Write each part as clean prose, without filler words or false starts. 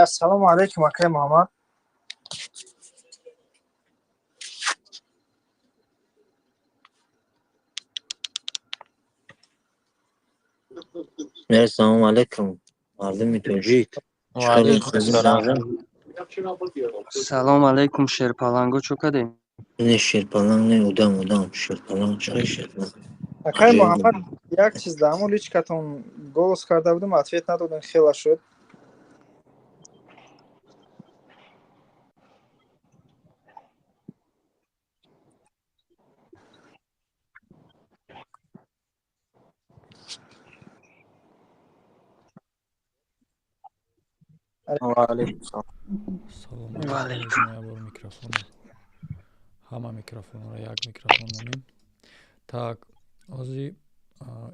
Ассалому алайкум, акай Муҳаммад. Ассалому алайкум, мардуми тоҷик. Салом алайкум, шерпаланго, чӯ кадем? Не шерпаланг, не, одам, одам, шерпаланг, чӣ шерпаланг? Акай Муҳаммад, як чиз дар ҳамон личкатон голос карда будем, ответ надодем, хела шуд. Салом. Бор микрофон, ҳама микрофонро як микрофон монем. Так, ҳозир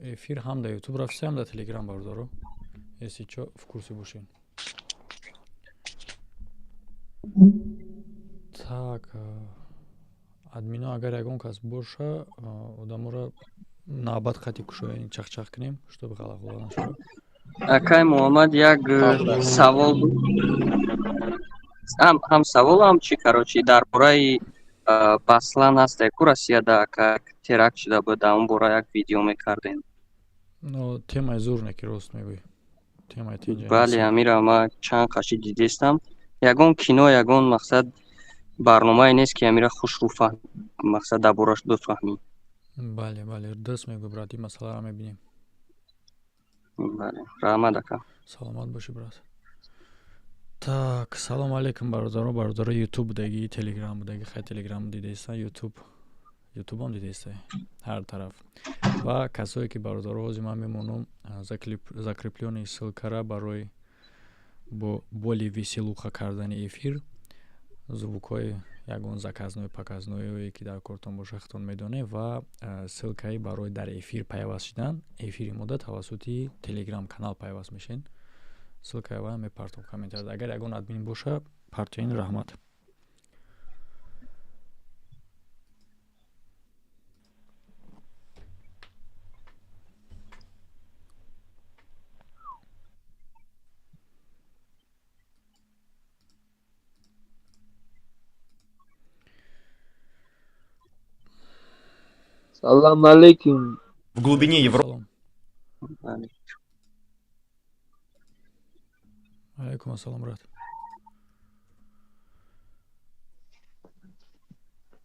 эфир ҳам дар Ютуб рафтиса, ҳам дар Телеграм, бардоро, если чо, в курсе бошен. Так, админо, агар ягон кас боша, одаморо навбат қати кушояни, чахчах кунем, чтобы ғалағула нашавад. Акай Муҳаммад, як савол буд, ҳам савол, ҳам чи, короче, дар бораи Баслан ҳаст, ку Россияда ака теракт шуда буд, дар он бора як видео мекардем. Темаи зур не, ки рост мегӯӣ, темаи тинҷа. Бале, амира ма чанд қаши дидестам, ягон кино, ягон мақсад барномае нест, ки амира хушрӯ фаҳм, мақсад дар бораш бифаҳмӣ. Бале, дуруст мегӯй, брат, ин масъаларо мебинем. Бале, раҳмат, ака. Саломат бошӣ, брат. Так, салому алейкум, бародаро, бародаро Ютуб будаги, Телеграм будаги. Хай, Телеграм дидаиста, Ютуб, Ютубам дидаиста, ҳар тараф. Ва касое ки, бародаро, ҳозир ман мемонам закреплённый ссылкара барои бо боли веселуха кардани эфир, звукҳои ягон заказной, показное ки дар кортон боша, худтон медонед, ва ссылкаи барои дар эфир пайваст шудан. Эфири мода тавассути Телеграм канал пайваст мешен, ссылкаи вая мепартом комментария. Агар ягон админ боша, партоин, раҳмат. Салам алейкум. В глубине Европы. Алейкум ассалом, брат.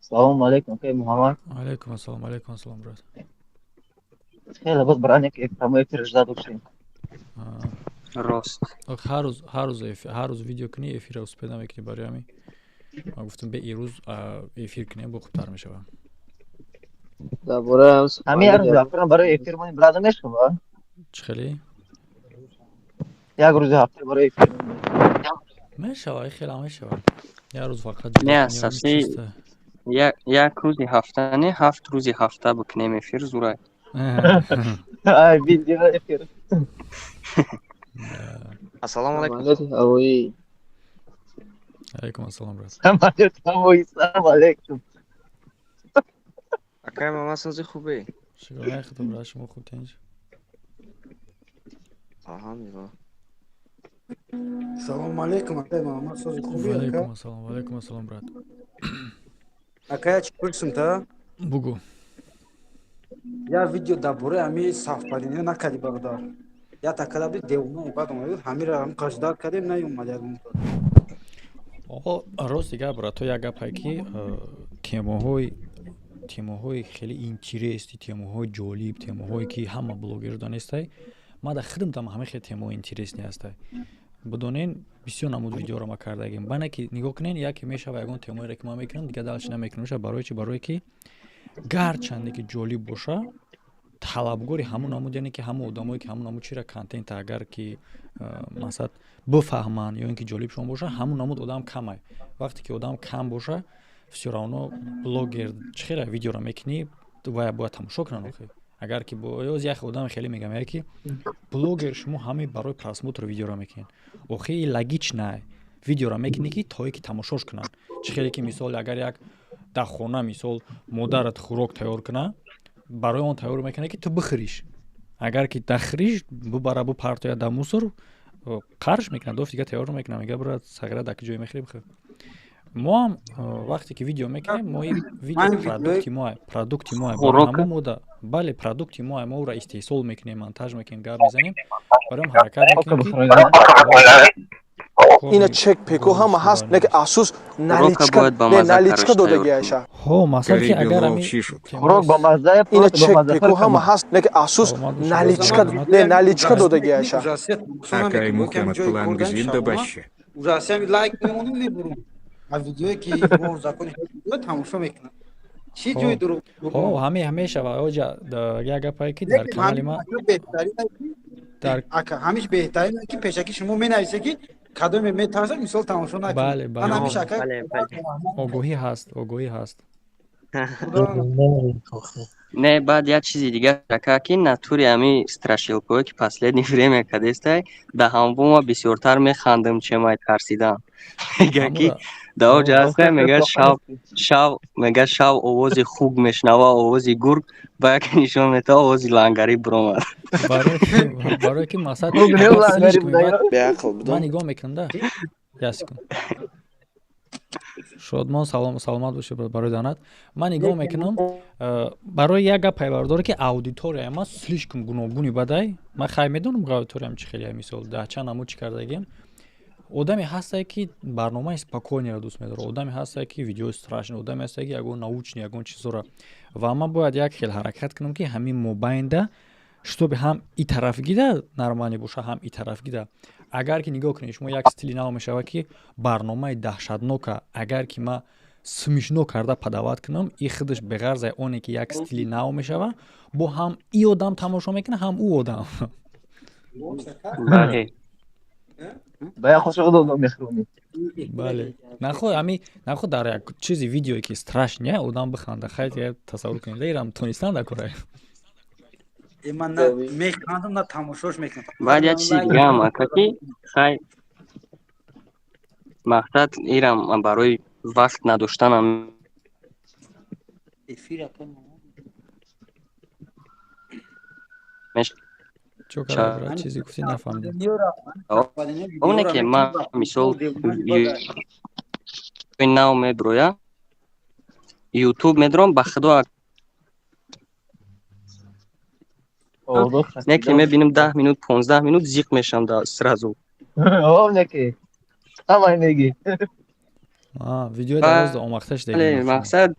Салом алейкум, акай Муҳаммад. Алейкум ассалом, алейкум ассалом, брат. Хеле боз баране ки прямой эфир жда доштем. Рост. Ҳар рӯз, ҳар рӯз, ҳар рӯз видео кунӣ, эфира успеть намекунӣ. Барои ҳамин ман гуфтам, бе ирӯз эфир кунем, бо хубтар мешавад. Дар бораи ҳам Ҳамин як рӯзи ҳафтаро барои эфир монем, брада, мешава? Чӣ хеле? Як рӯзи ҳафта барои эфир. Мешава, хеле мешава, як рӯз фақат. Не, асоси як рӯзи ҳафта не, 7 рӯзи ҳафта бикунем эфир, зурай. Ай, видео эфир. Ассалому алайкум. Самолёти ҳавоӣ. Алейкум ассалом, брат. Самолёт ҳавоӣ, салом алейкум. Акай Мамад, сози хубе? Шукр, худо, брат, шумо хуб, тинҷ? Алҳамдулиллоҳ. Салому алейкум, акай Муҳаммад, сози хуби, ака? Валейкум ассалом, валейкум ассалом, брат. Ака, я чӣ пурсум та? Бугӯ. Я видео дар бораи ҳамин совпадение накардӣ, бародар. Я такада буд, девона, баъд омад, ҳамира ҳам қаждар кардем, наёмад ягон. О, рости гап, брат, то як гапае ки темаҳои хеле интересный, темаҳои ҷолиб, темаҳое ки ҳама блогер донестай, ман дар худам там ҳама хеле темаҳои интересный ҳастай. Бидонен, бисёр намуд видеоро ма кардагим. Бана ки нигоҳ кунен, яке мешава ягон темаере ки ман мекунам, дигар дальше намекунам. Мешава барои чи? Барое ки гарчанде ки ҷолиб боша, талабгори ҳамун намуд, яъне ки ҳамон одамое ки ҳамун намуд чира контента агар ки масалан бифаҳманд ё ин ки ҷолибшон боша, ҳамун намуд одам камай. Вақте ки одам кам боша, всё равно блогер чӣ хела видеоро мекунӣ, вая бояд тамошо кунанд охи. Агар ки боз як одам хеле мегам, яке ки блогер шумо ҳаме барои просмотр видеоро мекунед. Охи, логично, видеоро мекунӣ, ки то ки тамошош кунанд. Чӣ хеле ки мисол, агар як дар хона, мисол, модарат хӯрок тайёр куна, барои он тайёр мекунад, ки ту бихӯриш. Агар ки дахӯриш, бубара бупартояд дар мусор. Қарш мекунад, доф дига тайёр мекунад, мега: «Брат, сағира дар ки ҷое мехӯри, бихӯр». Мо ҳам вақте ки видео мекунем, мо видео продукти мо, продукти мо ҳамон мода, бале, продукти мо, мо ӯро истеҳсол мекунем, монтаж мекунем, гап мезанем, барои ҳаракат мекунем. Ина чек пеку ҳама ҳаст, не ки асус наличка, не наличка додагиаша. Ҳо, масалан, ки агар Хӯрок ба мазза. Ина чек пеку ҳама ҳаст, не ки асус наличка, не наличка додагиаша. Акай Мухаммад Паланг зинда баще. Ужасиями лайк мемонем, мебурум. А видеое ки бо закони тамошо мекунам, чӣ ҷои дурӯғ? Ҳо, ҳаме ҳамешава оҷа як гапае ки дар канали ма дар ака, ҳамиш беҳтарин ки пешакӣ шумо менависе, ки кадоме метарсад, мисол, тамошо накунад. Бале, бале, огоҳӣ ҳаст, огоҳӣ ҳаст. Не, баъд як чизи дигар, ака, ки натури ҳами страшилкое ки последнее время кадестай, да ҳамбо ма бисёртар механдам, чем ай тарсидан. Мега ки да оҷа ҳастай, мега шав шав, мега шав овози хук мешнава, овози гург, ба яке нишон мета, овози лангарӣ биромад. Барое ки мақсад ман нигоҳ мекунам да, як секунд. Шодмон, салом, саломат бошед барои данат. Ман нигоҳ мекунам, барои як гап пайвардоре ки аудиторияи ма слишком гуногуни бадай. Ман хай медонам аудиториям чӣ хеле, мисол, дар чанд намуд чӣ кардагием. Одаме ҳастае, ки барномаи спокойныйро дӯст медорад, одаме ҳастае, ки видеои страшный, одаме ҳастае, ки ягон научный, ягон чизоро, ва ман бояд як хел ҳаракат кунам, ки ҳамин мобайнда, чтобы ҳам и тарафгида нормальный боша, ҳам и тарафгида. Агар ки нигоҳ кунед шумо, як стили нав мешавад, ки барномаи даҳшатнока агар ки ман смешно карда подавать кунам, и худаш беғарзаи оне ки як стили нав мешава, бо ҳам и одам тамошо мекунад, ҳам ӯ одам. Бале. Ба як қошуқ додам мехӯронӣ. Бале, нахо ами нахо дар як чизи видеое ки страшный, одам биханда. Хай, тасаввур кунед, ирам тонистан дар кора. Ман на механдам, на тамошош мекунам. Баъд як чизи дигаам, ака, ки хай, мақсад ирам барои вақт надоштанам. Эфир. Чо карда, чизе гуфти, нафаҳмидам. Оне ки ман, мисол, нав меброя, ютуб медорам, ба худо, не ки мебинам 10 минут, 15 минут, зиқ мешавам да сразу. Не ки ҳамай меги. Видеои дароз омахташ. Мақсад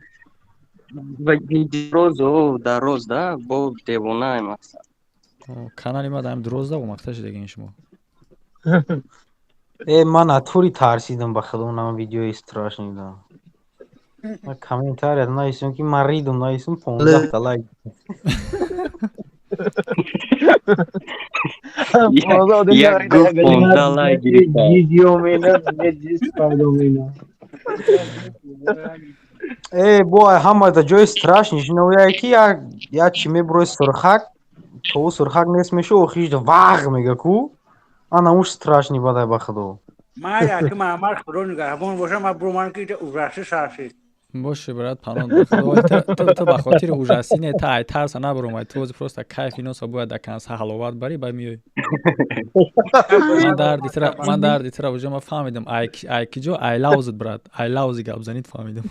видео дароз да бо девонаи, мақсад. Канали ма даам дурозда омахташ дегин шумо. Э, ман натури тарсидам, ба худо, нам видеои страшный да. Ман комментария нависем, ки ман ридум, нависем, 15-та лайк. Як гуфт, 15 лайк гирифта. Видео мена, пайдо мена. Э, бо ҳама да ҷои страшный шинояе, ки як чи мебурои, сурхак, то сурхак нест мешу, охириш вағ мега ку, ана уш страшный бадай, ба худо. Ман яки маъмар, худо нигаҳбон бошам, ман бурман ки ужасы шаршид. Боши, брат, панон. Ту ба хотири ужасы не, та ай тарса набуромай, ту просто кайфи носа бояд да канса ҳаловат барӣ, ба миёй. Ман дарди тира уже ма фаҳмидам, ай ки ҷо ай лавзит, брат, ай лавзи гап занид, фаҳмидам.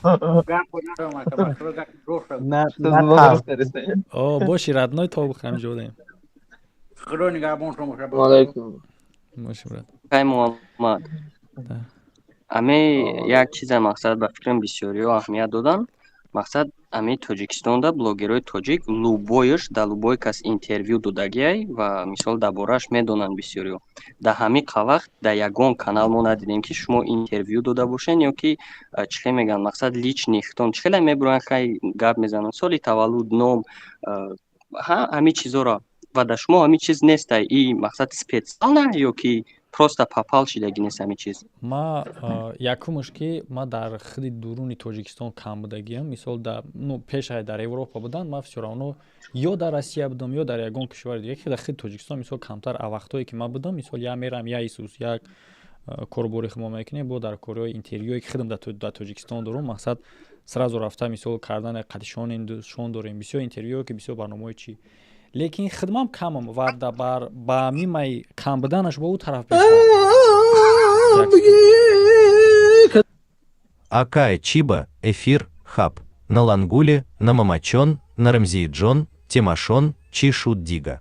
О, боши, родной, то бихам ҷодаем. Худо нигаҳбон шумо. Алайкум. Боши, брат. Кай Муҳаммад, ами як чиза, мақсад, ба фикрам, бисёриҳо аҳамият додан. Мақсад, ами Тоҷикистонда блогерҳои тоҷик любойш да любой кас интервю додагиай ва, мисол, дар борааш медонанд бисёриҳо. Дар ҳамин вақт дар ягон канал мо надидем, ки шумо интервю дода бошен ё ки чӣ хел мегӯянд, мақсад, личный хитон чӣ хеле мебуроянд, хай, гап мезананд, соли таваллуд, ном, ҳамин чизоро, ва дар шумо ҳамин чиз нестай. И мақсад специально ё ки просто попал шидаги нест ҳамин чиз? Ма якумаш, ки ма дар худи дуруни Тоҷикистон кам будагиам. Мисол, ну, пешай дар Европа будан, ма всё равно ё дар Россия будам, ё дар ягон кишвари дига, ки дар худи Тоҷикистон, мисол, камтар. А вақтҳое ки ман будам, мисол, я мерам, я исус як корбори хумо мекунем, бо дар корҳои интервюе ки худам дар Тоҷикистон дорум, мақсад, сразу рафта, мисол, кардани қатишон дорем, бисёр интервюе ки, бисёр барномаҳои чӣ. Лекин хидмам камам ва ба мимаи кам буданаш бо ӯ тараф. Акай Чиба, Эфир, Хаб, на Лангуле, на Мамачон, на Рамзиджон, Тимашон, Чишут Дига.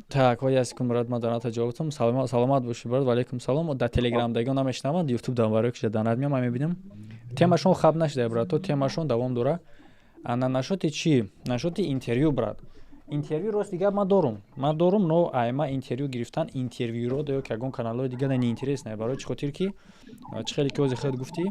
Так, ва ясикум брат, ман доната ҷавобтам. Саломат бошӣ, брат, ва алейкум салом. Дар Телеграм дагон намешнаванд, Ютуб дам барои ки данат меом, ман мебинам. Темашон хаб нашуда, брат, то темашон давом дора. Ана нашоти чӣ? Нашоти интервю, брат. Интервю рост дигар ман дорум. Ман дорум, но айма интервю гирифтан, интервюро да ё ки ягон каналҳои дигар неинтересне. Барои чӣ хотир ки чӣ хеле ки ози худ гуфтӣ,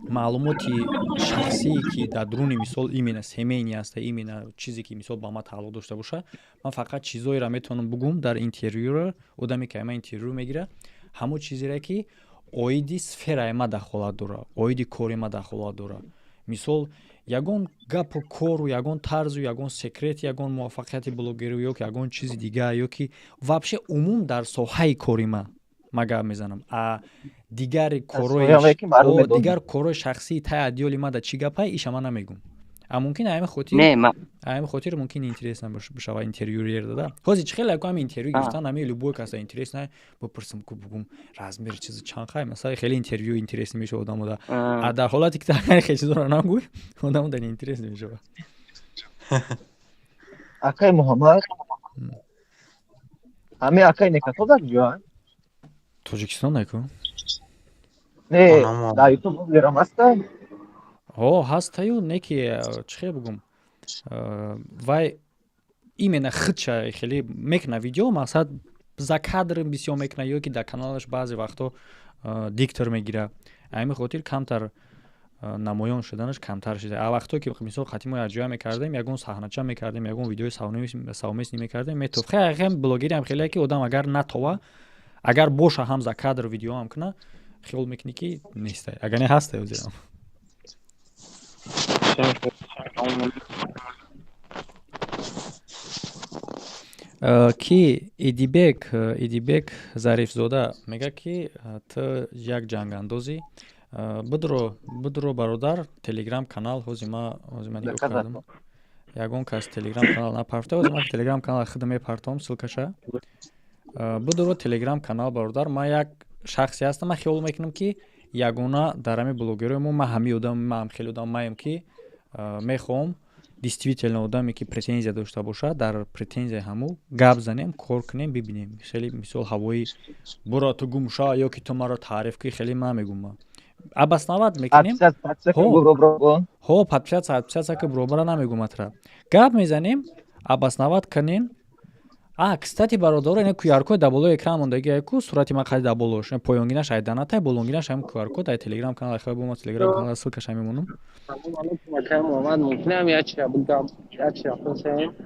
маълумоти шахсие ки дар дуруни мисол именно семейный аста, именно чизе ки мисол ба ман тааллуқ дошта боша, ман фақат чизоеро метавонам бугум дар интервюро, одаме ки ама интервю мегира, ҳамон чизере ки оиди сфераи ма дахолат дора, оиди кори ма дахолат дора. Мисол, ягон гапу кору, ягон тарзу, ягон секрет, ягон муваффақияти блогеру ё ки ягон чизи дигар, ё ки вообще умум дар соҳаи кори ма гап мезанам. А дигари дигар корҳои шахсии таи адёли ма да чӣ гапай, иша ман намегум. А мумкин ами хотир мумкин интерес набошава интервюер дада. Ҳозир чӣ хеле ами интервю гирифтан, ами любой каса интерес на бипурсам ку бугум размери чизи чанд хай, масалан хеле интервю интерес мешава одамо да. А дар ҳолате ки хеле чизоро нагӯй, одамо да интерес мешава. Акай Муҳаммад, ами акай некато дар ҷо? Тоҷикистон неку? Не, дар Ютуб блогерам ҳаста? О, ҳастаю, не ки чӣ хел бугум, вай именно худша хеле мекуна видео, мақсад за кадр бисёр мекуна ё ки дар каналаш баъзе вақтҳо диктор мегира. Ҳамин хотир камтар намоён шуданаш камтар шуда. А вақтҳое ки мисол хати мо якҷоя мекардем, ягон саҳнача мекардем, ягон видеои совместный мекардем, метофт. Хеле блогериам хеле ки одам агар натова, агар боша ҳам за кадр видеоам куна, хиёл мекунӣ ки нестай. Агар не ҳастай озирам. Ки Идибек Зарифзода мегӯяд ки ту як ҷангандозӣ. Бидро бародар, Телеграм канал ҳозир ма нигоҳ кардам. Ягон кас Телеграм канал напарфта, ҳозир ман Телеграм канал худам мепартом ссылкаша. Бидро Телеграм канал бародар, ман як шахсе ҳастам, ман хиёл мекунам ки ягона дар ҳамин блогерҳои мо ман ҳамин одам, ман хеле одам маем ки мехоҳам действительно одаме ки претензия дошта бошад, дар претензияи ҳаму гап занем, кор кунем, бибинем. Хеле мисол ҳавои буро ту гум ша ё ки ту маро таъриф кунӣ, хеле ман мегум ман. Обосновать мекунем. Ҳо, подписаться ки баробара намегум атра. Гап мезанем, обосновать кунем. А, кстати, бародаро, ин QR-код дар болои экран мондагӣ ку, сурати ман қади дар болош. Поёнгинаш айданатай, болонгинаш ҳам QR-код дар Телеграм канал, хай бо ма Телеграм канал ссылкаш мемонам.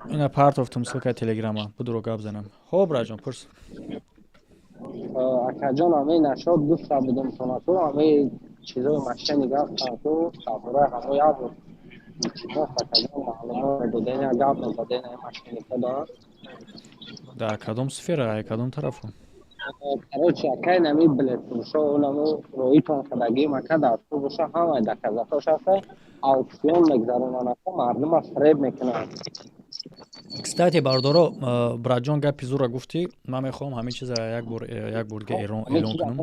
Ина партофтум ссылкаи Телеграма, будро гап занам. Хоб, раҷон, пурс. Акаҷон, ами нашод гуфта будем сонату, ами чизои машини гафтан ту, сафураи ҳамо як буд. Акаҷон, маълумот доден, як гап мезаден, ами машиника да. Да кадом сфера, ай кадом тарафу? Короче, акай нами билетфурӯшо, онамо роитон кадаги мака дар ту боша, ҳамаи доказатош ҳаста, аукцион мегзаронанд, ака мардума фиреб мекунанд. Кстати, бародаро, братҷон, гапи зура гуфтӣ, ман мехоҳам ҳамин чиза як бор дига эълон кунам.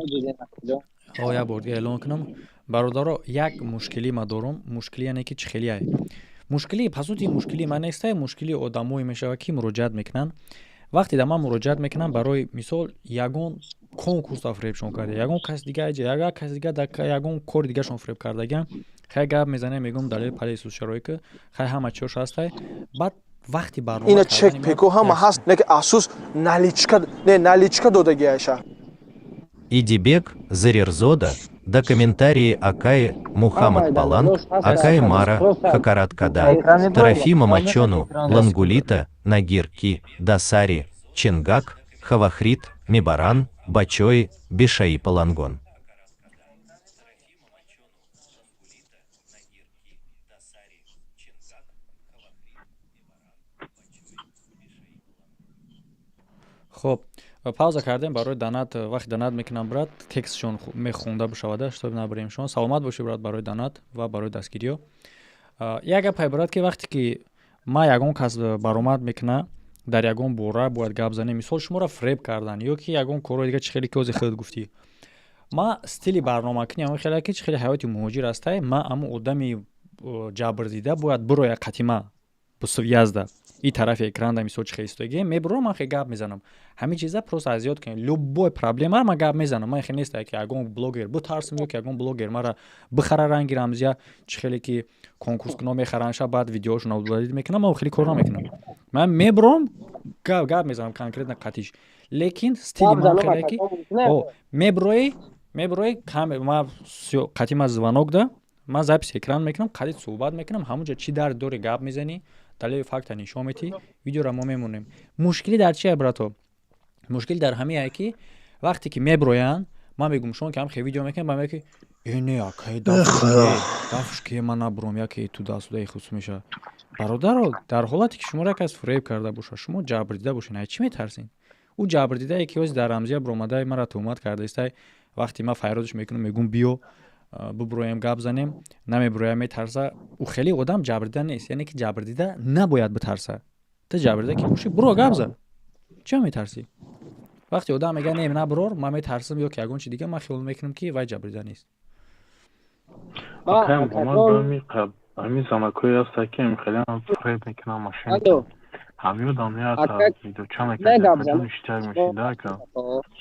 О, як бор дига эълон кунам. Бародаро, як мушкилӣ ман дорам, мушкилӣ яъне ки чӣ хеле ай. Мушкилӣ, по сути, мушкилии ман нестай, мушкилии одамое мешавад ки муроҷиат мекунанд. Вақте да ман муроҷиат мекунам, барои мисол ягон конкурс фиребшон карда, ягон кас дига, ягон кас дига дар ягон кори дигашон фиреб кардагиам, хай гап мезанем, мегӯм далели палаи сӯзшароӣ ки хай ҳама чиёш ҳастай. Баъд вақти барнома ина чек пеку ҳама ҳаст, не ки асус наличка, не наличка додагиаша. Идибек Зарирзода, да комментарии Акаи Мухаммад Паланг, Акаи Мара, Хакарат Када, Трофима Мачону, Лангулита, Нагирки, Дасари, Чингак, Хавахрит, Мибаран, Бачои, Бишаи Палангон. Хоб, Пауза кардем барои донат. Вақти донат мекунам, брат, текстшон мехонда бошавада, чтоб набаремшон. Саломат бошӣ, брат, барои донат ва барои дастгириё. Як гапае, брат, ки вақте ки ма ягон кас баромад мекуна, дар ягон бора бояд гап занем, мисол, шуморо фреб кардан ё ки ягон корҳои дига, чӣ хеле ки ҳозир худат гуфтӣ, ма стили барномакунӣ ҳамон хеле ки чӣ хеле ҳаёти муҳоҷир ҳастай, ма ҳамон одами ҷабрдида бояд бироя қатима язда и тарафи экранда, мисол, чӣ хел истодаги мебурам, ман хел гап мезанам. Ҳамин чиза просто аз ёд кунем. Любой проблемаро ман гап мезанам. Ман хел неста, ки ягон блогер бутарсам ё ки ягон блогер мара бихара, ранги Рамзия, чӣ хеле ки конкурскуно мехаранд, ша баъд видеошон удалить мекунам. Ман хеле кор намекунам. Ман мебурам, гап мезанам конкретно қатиш, лекин стили ман хеле ки мебурои, мебурои, ма қати ма звонок да, ман запись экран мекунам, қати суҳбат мекунам. Ҳамонҷо чӣ дард дори, гап мезанӣ, далели факта нишон метӣ, видеоро мо мемонем. Мушкилӣ дар чия, брато? Мушкил дар ҳамие, ки вақте ки меброянд, ман мегӯм шумо ки ҳам хе видео мекунем, ба мега ки э не, акай, дафш ки ман набуром, яке ту дастудаи хус меша. Бародаро, дар ҳолате ки шуморо як кас фуреб карда боша, шумо ҷабрдида бошед, ай чӣ метарсед? Ӯ ҷабрдидае ки ҳози дар Рамзия биромадаи маро туҳмат кардаистай, вақте ман файродаш мекунам, мегӯм биё бубуроем, гап занем, намебуроям, метарса. Ӯ хеле одам ҷабрдида нест, яъне ки ҷабрдида набояд битарса. Ту ҷабрдида ки бошӣ, буро, гап зан, чиро метарсӣ? Вақте одам мега не, набурор, ман метарсам ё ки ягон чи дига, ман хиёл мекунам, ки вай ҷабрдида нест. Ҳамин занакҳое ҳаста, ки хеле фреб мекунам, машин ҳамин одам видеоча мекунад, иштирок мешида, ака,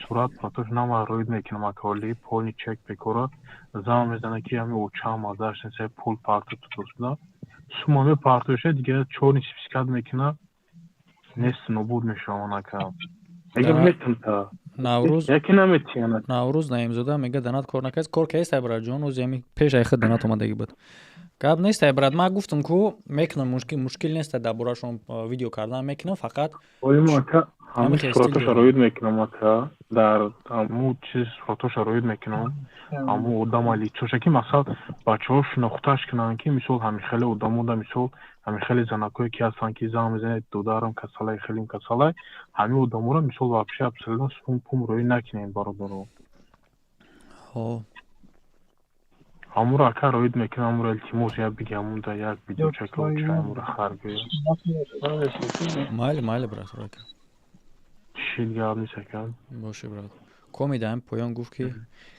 сурат фотош нама роид мекунам, ака, оли полный чек бекора зан мезана, ки ҳамин очам мазаш нест, пул парту тудост буда, сума мепартоша, дига чёрный список мекуна, нест, нобуд мешаван, ака. Мега метам та Наврӯз яке наметиянад. Наврӯз Наимзода мега донат кор накард. Кор кардест, братҷон, рӯзи ҳами пеш ай худ донат омадагӣ буд. Гап нест, ай брат, ман гуфтам ку мекунам, мушкил нест, дар борашон видео кардан мекунам, фақат ҳамин суратоша роид мекунам, ака, дар ҳамун чиз суратоша роид мекунам, ҳамун одама лицоша, ки масалан бачаҳо шинохташ кунанд, ки мисол ҳамин хеле одамода, мисол ҳамин хеле занакое ки ҳастанд, ки зан мезанед, додарам касалай, хелим касалай, ҳамин одаморо мисол вообще абсолютно сум пум роӣ накунед, бародаро. Ҳамуро, ака, роид мекунам, ҳамуро илтимос, як биги ҳамунда як видеочака ҳамуро хар гӯя. Майли, майли, брат, рой. Шид, гап нест, ака. Боши, брат. Комидаам поён гуфт,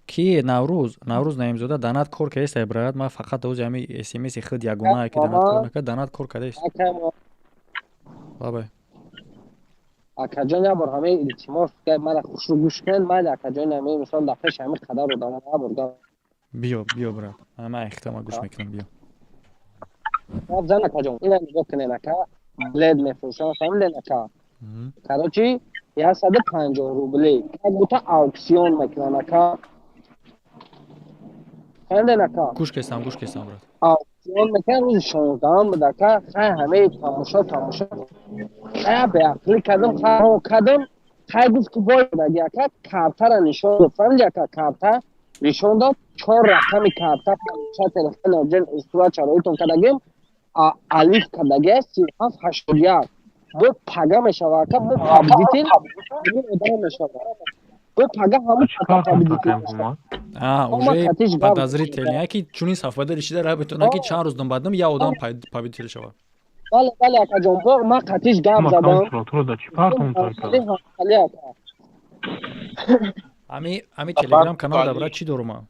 ки Наврӯз, Наврӯз Наимзода донат кор кардест, ай брат, ман фақат ози ҳами смси худ ягонае ки донат кор накард, донат кор кардест. Лабай. Акаҷон, як бор ҳамаи илтимос, мара хушрӯ гӯш кунед, майли, акаҷон, ҳамаи мисол дар пеши ҳамин қадар одамо як бор гап. Биё, биё, брат, ман айхтама гӯш мекунам, биё. Гап зан, акаҷон. Ина нигоҳ кунед, ака, билет мефурӯшам, фаҳмидед, ака? Короче, 150 рублей, как будто аукцион мекунанд, ака, фаҳмидед, ака? Гӯш кестам, гӯш кестам, брат. Аукцион мекунанд. Рӯзи 16-ам буд, ака. Хай, ҳамаи тамошо, тамошо, хай, беақлӣ кардам, хай кардам, хай, гуфт ки боядаги, ака, картара нишон дод, фаҳмиди, ака? Карта нишон дод, чор рақами карта. Сурат шароитон кардагим, алиф кардагия, 3781. Бо пага мешава, ака, бо победитель одам мешава, бо пага ҳамун победитель. Уже подозрительный, ки чунин сафбадали шида ра битона, ки чанд рӯз дунбадам як одам победитель шава. Бале, бале, акаҷон, бо ман қатиш гап задам. Ами ами Телеграм канал да, брат, чӣ дорума,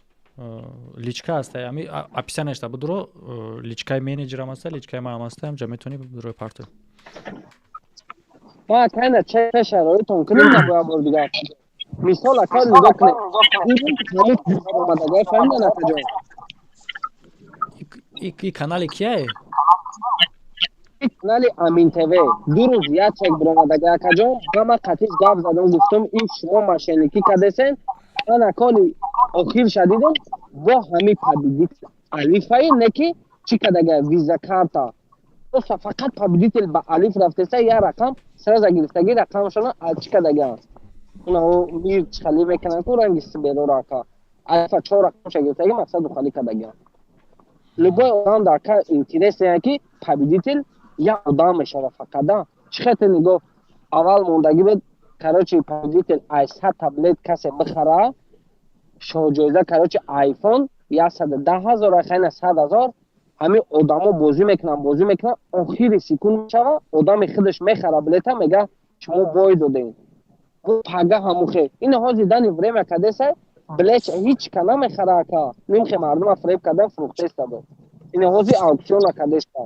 личка аста, ами описанияшда будуро, личкаи менеҷерам аста, личкаи маам аста, ҳамҷа метавонӣ будурои парту. Ма кайна че шароитон кунем, набояд бор дигар. Мисол, ака, нигоҳ кунед, омадагай, фаҳмидан, акаҷон? И канали кияе? Канали Амин ТВ. 2 рӯз як чек биромадага, акаҷон. Ма қатиш гап задам, гуфтам, ин шумо мошенникӣ кардесен. Ман акони охир шадидам, бо ҳами победитель алифаи не, ки чӣ кардага, виза карта фақат победитель ба алиф рафтеса, як рақам сразу гирифтаги, рақамшона чӣ кардага, мир чхали мекунанд ку, ранги сибероро, ака, алифа чор рақамша гирифтаги, мақсаду хали кардага. Любой одам дар ка интересе, ки победитель як одам мешава фақат. Да чӣ хете нигоҳ, аввал мондагӣ буд. Короче, победитель ай 100 та билет касе бихара, шоҳҷоиза, короче, айфон 110 000, хайна 100 000. Ҳамин одамо бозӣ мекунанд, бозӣ мекунанд, охири секунд мешава, одами худаш мехара билета, мега, шумо бой додем. Пага ҳамухе ин ҳози дани время кадеса билет ҳеч ка намехара, ака. Нимхе мардума фиреб кардан, фурӯхтеста буд. Ин ҳози аукциона кадеста.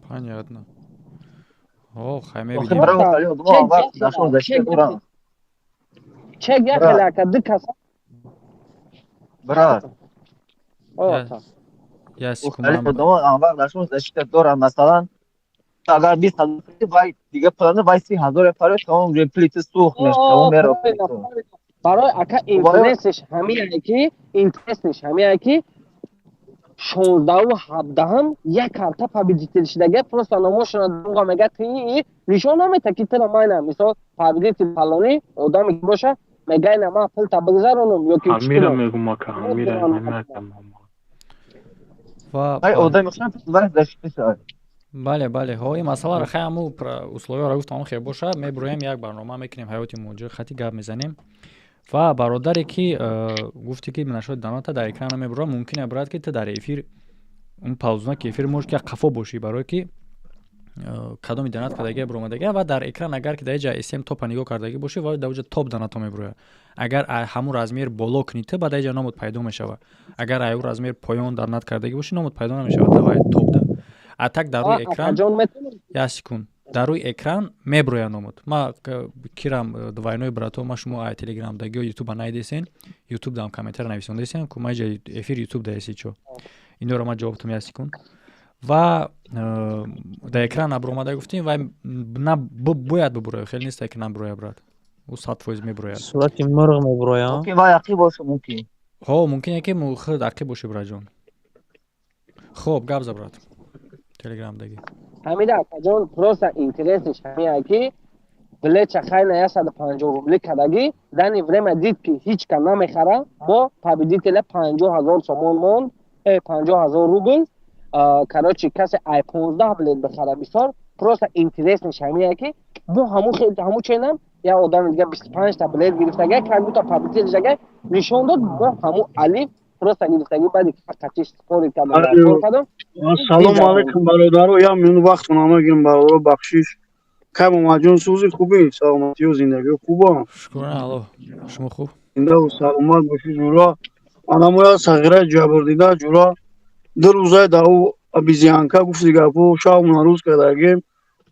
Понятно. О, хай. Охи, брат, хали одамо вақт дашон защита дорам. Чек як хеле, ака, ду каса. Брат. Я секунд. Хали одамо вақт дашон защита дорам. Масалан, агар 20 000 вай дига пуланы, вай 30 000 фаро, тамом, уже плиты сӯхт меш, тамом меро. Барои, ака, интересеш ҳамине ки, интереснеш ҳамине ки 16-у 17-ам як карта победитель шидага, просто номошона дуға мега, ти нишон намета ки тира майна, мисол, победитель фалонӣ одаме ки боша, мега, ина ман пулта бигзаронам ё ки чӣ Ҳамира кунам. Мегум, ака, ҳамира, ҳамира. Ва Вай одами худам вай защита шавад. Бале, ҳо, ин масъаларо хай, ҳаму условияро гуфтам, хел боша, мебуроем, як барнома мекунем, ҳаёти муҳоҷир хати гап мезанем. Ва бародаре ки гуфте ки нашои доната дар экрана мебурад, мумкин е, брат, ки ту дар эфир он паузна ки эфир может ки қафо бошӣ, барое ки кадоми донат кардагия буромадагия ва дар экран, агар ки дар ҷа см топа нигоҳ кардагӣ бошӣ, ва дар ҷа топ донато мебурояд. Агар ҳамун размер боло кунӣ ту, ба дар ҷа номот пайдо мешавад. Агар аю размер поён донат кардагӣ бошӣ, номот пайдо намешавад давай топ да. А так дар рӯи экран, як секунд, дар рӯи экран меброяд номот. Ма кирам двойной брато, ма шумо ай телеграм дагиё ютуба найдесен, ютуб дам комментар нависондесен ку, ма ҷа эфир ютуб даеси чо инора ма ҷавоб тум, як секунд. Ва дар экран набуромада гуфтем, вай на бояд бубурояд, хеле нест ки набурояд, брат, ӯ 100% мебурояд. Сурати мурғ мебурояд. Мумкин вай ақиб боша, мумкин. Ҳо, мумкин ки худ ақиб бошӣ, братҷон. Хоб, гап за, брат, телеграм даги. Ҳамида, акаҷон, просто интереснеш ҳамия ки билетча хайна 150 рубли кардагӣ, дани время дид ки ҳеч ка намехара, бо победителя 50 000 сомон монд, 50 000 рубл. Короче, касе ай 15 билет бихара, бисёр просто интереснеш ҳамия ки бо ҳаму ченам як одами дига 25-та билет гирифтага, как будто победитель шага нишон дод, бо ҳаму алиф просто гирифтагӣ, баъди қатиш спорить кардам. Ассалому алайкум, бародаро. Як минут вақтона мегирем, бародаро, бахшиш. Кай, Муҳаммадҷон, сӯзи хубӣ, саломатию зиндагиё хуба? Шукрона Аллоҳ, шумо хуб? Зиндаву саломат бошӣ, ҷура. Анамоя сағираи ҷабрдида, ҷура, 2 рӯзае дар ӯ обезьянка гуфти гапо, шавмона рӯз кардагем.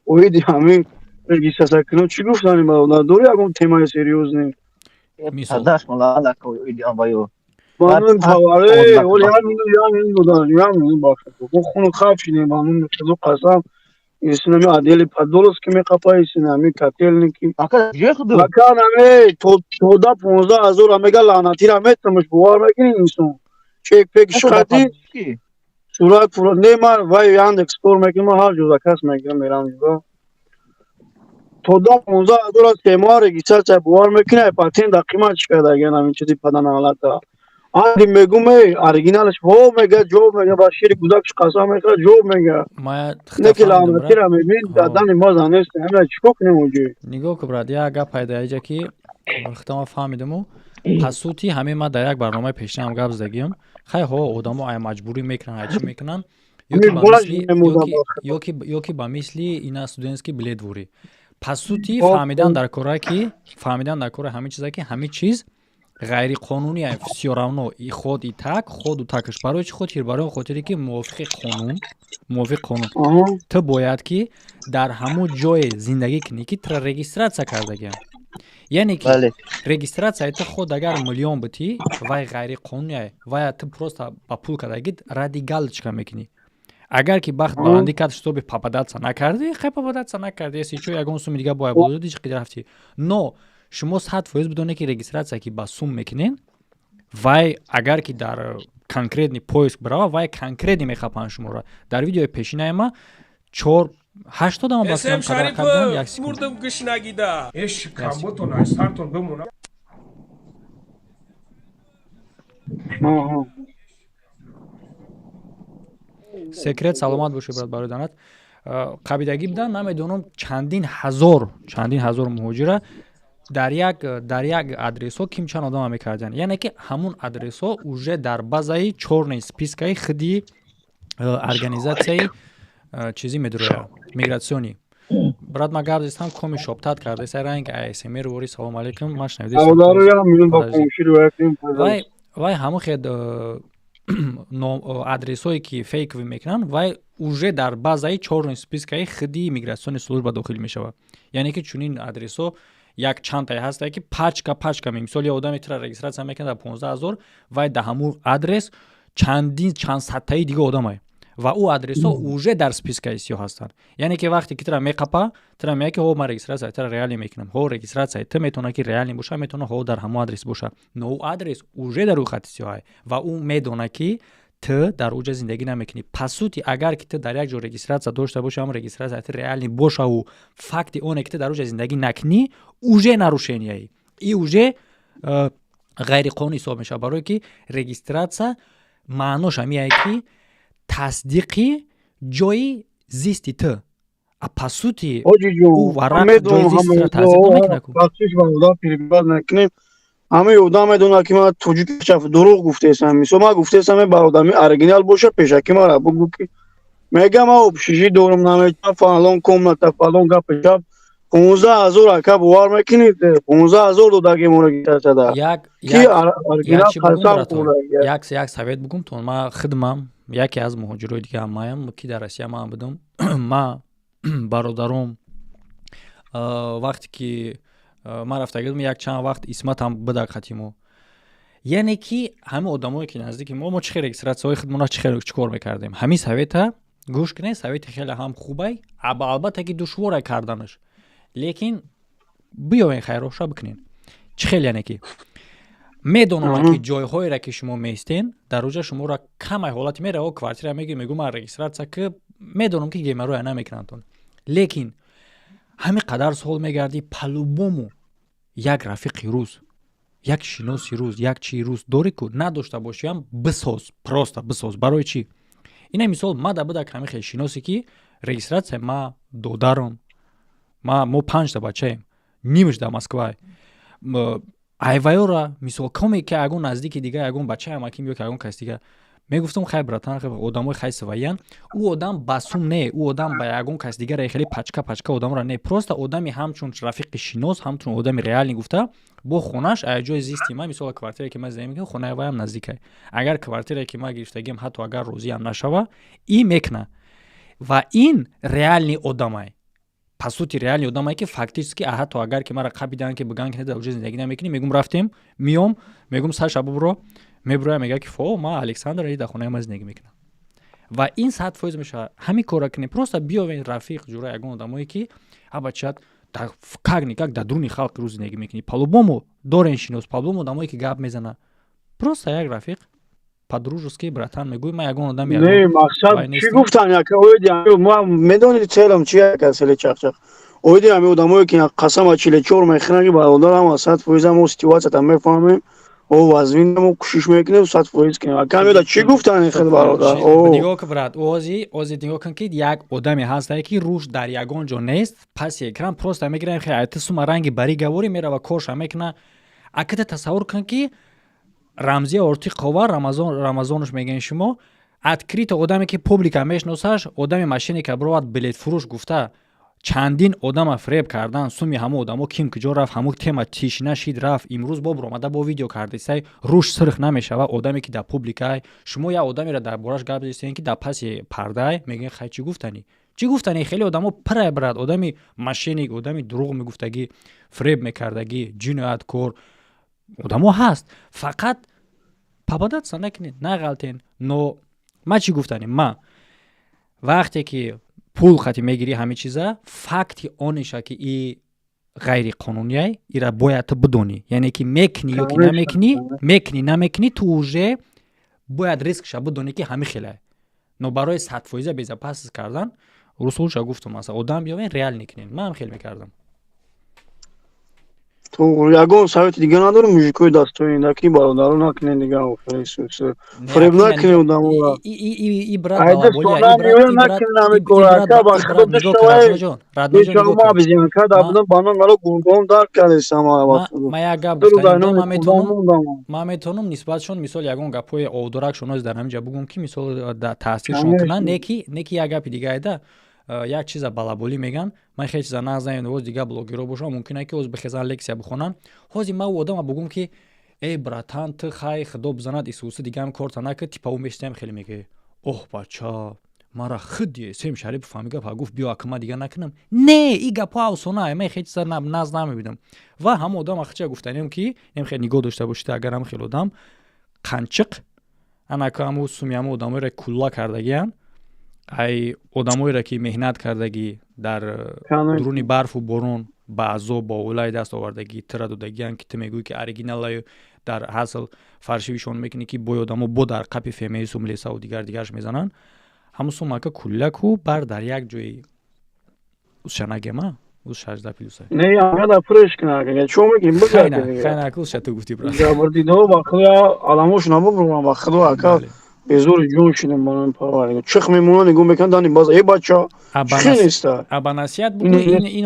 Оиди ҳамин регистрация кино чӣ гуфтани, бародар, дори ягон темаи серьёзный? Падаш молалака оиди он баё. Манун таваре, оли як минут, як минут додан, як минут бахшид. Мо хуну хаб шидем, манун худо қасам. Исинами отдели Подольски меқапа, исинами Котельники. Ака наме, то да 15 000 мега лаънатира метамаш, бовар мекунӣ инсон. Чек пек шқати сурат фурат не, ман вай Яндекс кор мекунам, ман ҳар ҷо заказ мекунам, мерам ҷо. То да 15 000 аз темоа регистрация, бовар мекунӣ, ай патент да қимат чӣ кардагиан ҳамин чизи паданалата. Анди мегум, эй, оригиналаш ҳо мега, ҷо мега, ба шири кӯдакш қасам мехӯрад, ҷо мега. Не ки лаънатира мебин, дадани мо зан нест, ҳамина чӣ кор кунем оҷи? Нигоҳ ку, брат, як гап пайда иҷа ки худама фаҳмидаму, по сути ҳамин ман дар як барномаи пешинам гап задагиам. Хай, ҳо, одамо ай маҷбурӣ мекунанд, ай чӣ мекунанд, ё ки ба мисли ина студентский билет ворӣ. По сути фаҳмидан дар кора ки, фаҳмидан дар кора ҳамин чиза ки ҳамин чиз ғайриқонунӣ всё равно, и ход и так ходу такаш. Барои чӣ хотир? Барои он хотире ки мувофиқи қонун ту бояд ки дар ҳамун ҷое зиндагӣ кунӣ ки тура регистрация кардагиам, яъне ки регистрацияи ту худ агар миллион бутӣ, вай ғайриқонуние, вай ту просто ба пул кардагӣ, ради галочка мекунӣ. Агар ки бахт баландӣ кард, чтобы попадаться накардӣ, хай, попадаться накардӣ, если чо, ягон суми дига бояд будоди, чӣ рафтӣ. Но шумо 100% бидонед ки регистрация ки ба сум мекунед, вай агар ки дар конкретный поиск бирава, вай конкретный мехапанд шуморо. Дар видеои пешинаи ма чор ҳаштодама ба СМ Шарипов, мурдам гушнагида. Эш камботон ай сартон бимона. Секрет, саломат бошед, брат, барои донат. Қабидагӣ будан, намедонам, чандин ҳазор муҳоҷира дар як адресҳо ким чанд одама мекарданд. Яъне ки ҳамун адресҳо уже дар базаи чёрный спискаи худи организатсияи чизӣ медурояд, миграционный. Брат, ма гап зистам, коми шоптат карда ранг асмр вори. Салом алейкум, ма шунавидвай. Вай ҳамон хед адресҳое ки фейковый мекунанд, вай уже дар базаи чёрный спискаи худи миграционный служба дохил мешавад. Яъне ки чунин адресҳо як чандтае ҳастае, ки пачка пачка, мисол, я одаме тира регистрация мекунад дар 15 000, вай дар ҳамун адрес чандин чанд садтаи дига одамае ва ӯ адресҳо уже дар спискаи сиёҳ ҳастанд. Яъне ки вақте ки тира меқапа, тира меяд, ки ҳо, ман регистрация тира реальный мекунам. Ҳо, регистрация ту метавона ки реальный боша, метавона ҳо дар ҳамон адрес боша, но ӯ адрес уже дар рӯи хати сиёҳае ва ӯ медонад, ки ту дар уҷа зиндагӣ намекунӣ. По сути, агар ки ту дар як ҷо регистрация дошта боши, ҳамон регистрация ту реальный бошаву факти оне ки ту дар уҷа зиндагӣ накунӣ, уже нарушенияи и уже ғайриқонунӣ ҳисоб мешавад, барое ки регистрация маънош ҳамияе, ки тасдиқи ҷои зисти ту, а по сути ӯ варақ ҷои зистро тасдиқ намекунад. Ҳамаи одам медонад, ки ман тоҷик чаф дурӯғ гуфтесам. Мисол, ман гуфтесам, бародарми оригинал боша, пешакӣ мара бугӯ, ки мегам, ман общежитие дорам, намечам, фалон комната, фалон гапи чап, 15 000. Ака, бовар мекунед, 15 000 додаги мурагитачада. Ки оригинал қасам. Як совет бугум тон. Ма хидмам яке аз муҳоҷирои дига маям, ки дар Россия ман будам. Ма бародаром, вақте ки ман рафтагӣ будам, як чанд вақт исматам буда қати мо. Яъне ки ҳама одамое ки наздики мо, мо чӣ хел регистрацияҳои худмона, чӣ хел чӣ кор мекардем, ҳамин совета гӯш кунед. Совети хеле ҳам хубай, албатта ки душворай карданаш, лекин биёвен, хайроша бикунен. Чӣ хел? Яъне ки медонам, ки ҷойҳоеро ки шумо меистен, дар оҷа шуморо камай ҳолате мераво, квартира мегирӣ, мегӯ ман регистрация ки медонам, ки геморроя намекунандтон, лекин ҳамин қадар сол мегардӣ, по-любому як рафиқи рӯз, як шиноси рӯз, як чии рӯз дорӣ ку. Надошта бошиам, бисоз, просто бисоз. Барои чӣ? Ина мисол, ма да будак ҳамин хел шиносе, ки регистрация ма додарам, ма мо панҷта бачаем, нимаш дар Москвае. Айваёра мисол, коме ки ягон наздики дига, ягон бачаам аким ё ки ягон кас дига, мегуфтам: «Хай, братан, одамои хай сиваян». Ӯ одам ба сум не, ӯ одам ба ягон кас дигаре хеле пачка пачка одамро не, просто одами ҳамчун рафиқи шинос, ҳамчун одами реальный гуфта, бо хонаш ай ҷои зисти ма, мисол, квартире ки ман зиндагӣ мекунам, хонаи ваям наздикай. Агар квартире ки ман гирифтагиам, ҳатто агар розиам нашава, и мекуна. Ва ин реальный одамай, по сути реальный одамае, ки фактически ҳатто агар ки мара қабидаанд, ки бигӯянд, ки дар оҷа зиндагӣ намекунӣ, мегум рафтем, миём, мегум Саша бубро, мебуроя, мега, ки фо, ма Александр, дар хонаи ма зиндагӣ мекунам. Ва ин 100% мешавад. Ҳамин корра кунем, просто биёвен рафиқ, ҷура, ягон одамое, ки абачат как никак дар дуруни халқи рӯз зиндагӣ мекунӣ, по-любому дорен шинос, по-любому одамое, ки гап мезана. Просто як рафиқ, по-дружески, братан, мегӯй, ман ягон одами Не, мақсад чӣ гуфтан, яка оиди ма медонед целам чи, яка сели чақчақ оиди ҳами одамое, ки қасама 44 мехӯранд, ки бародарам, 100% мо ситуацията мефаҳмем, о вазвин, мо кӯшиш мекунем 100% кунем. Ака, меода чӣ гуфтан хел бародар? Нигоҳ кун, брат, ози нигоҳ кун, ки як одаме ҳастае, ки рӯш дар ягон ҷо нест, паси экран просто мегирам, хе ты сума ранги бари гаворӣ мерава, корша мекуна. Аката тасаввур кун, ки Рамзия Ортиқова, Рамазон Рамазонош мегӯен шумо, открыто одаме, ки публика мешиносаш, одами мошенника бировад, билетфурӯш гуфта чандин одама фиреб кардан, суми ҳамон одамо ким куҷо рафт, ҳамун тема тишина шид рафт. Имрӯз бо биромада бо видео кардисай, рӯш сирх намешава. Одаме, ки дар публикай, шумо як одамеро дар бораш гап зистем, ки дар паси пардаай, мегӯен: «Хай, чӣ гуфтанӣ, чӣ гуфтанӣ?» Хеле одамо пирай, брат, одами мошенник, одами дурӯғ мегуфтагӣ, фиреб мекардагӣ, ҷинояткор одамо ҳаст. Фақат попадаться накунед, нағалтен. Но ма чӣ гуфтанем? Ма вақте ки пул хати мегирӣ, ҳамин чиза факти ониша, ки и ғайриқонунияй, ира бояд ту бидонӣ. Яъне ки мекунӣ ё ки намекунӣ, мекунӣ, намекунӣ, ту уже бояд рискша бидонӣ, ки ҳамин хелае. Но барои 100% безопасность кардан русулша гуфтум, масалан, одам биёвен, реальный кунен. Ман ҳам хел мекардам. Ягон совети дига надорем, мужикои дастоинда ки бародаро накунед дига, фиреб накунед одаморо. Ман метавонам нисбатшон мисол ягон гапҳои овдоракшон оз дар ҳамин ҷа бугум, ки мисол таъсиршон кунанд. Неки як гапи дига айда, як чиза балаболӣ меган, ман хеле чиза нағз оз дигар блогерҳо бошам, мумкин ки оз бихезан лексия бихонанд. Ҳозир ман ӯ одама бугум, ки эй братан, ту хай, худо бизанад, исуси дигаам корта накард, типа ӯ мешитаям, хеле мегӯяд: оҳ, бача, мара худи Сем Шарипов ҳами гапа гуфт, биё, ака, ман дига накунам. Не, и гапҳо авсона, ман хеле чиза нағз намебинам. Ва ҳама одам ахча гуфтанем, ки нем хеле нигоҳ дошта бошед, агар ҳам хеле одам қанчиқ анака ҳаму суми ҳаму одамоеро кулла кардагиян, ай одамоеро ки меҳнат кардагӣ, дар дуруни барфу борон ба азоб бо улай даст овардагӣ, тира додагиян, ки ту мегӯӣ, ки оригиналаю дар ҳасл фаршивишон мекунӣ, ки бой одамо бо дар қапи фемеису млесаву дигар дигарш мезананд, ҳамун сумака куллаку бар дар як ҷои узшанагема уз шажда плюса. Не, ягада пуреш кина, чо мекунӣ? Хайна, узша ту гуфти, брат. Ҷабрдидо ба худо аламош набубурам, ба худо, ака, безори ҷон шудем барои парварӣ. Чих мемонад, нигоҳ мекунад, дани баз, э бача, чӣ неста. Аба насиҳат бугӯ, ин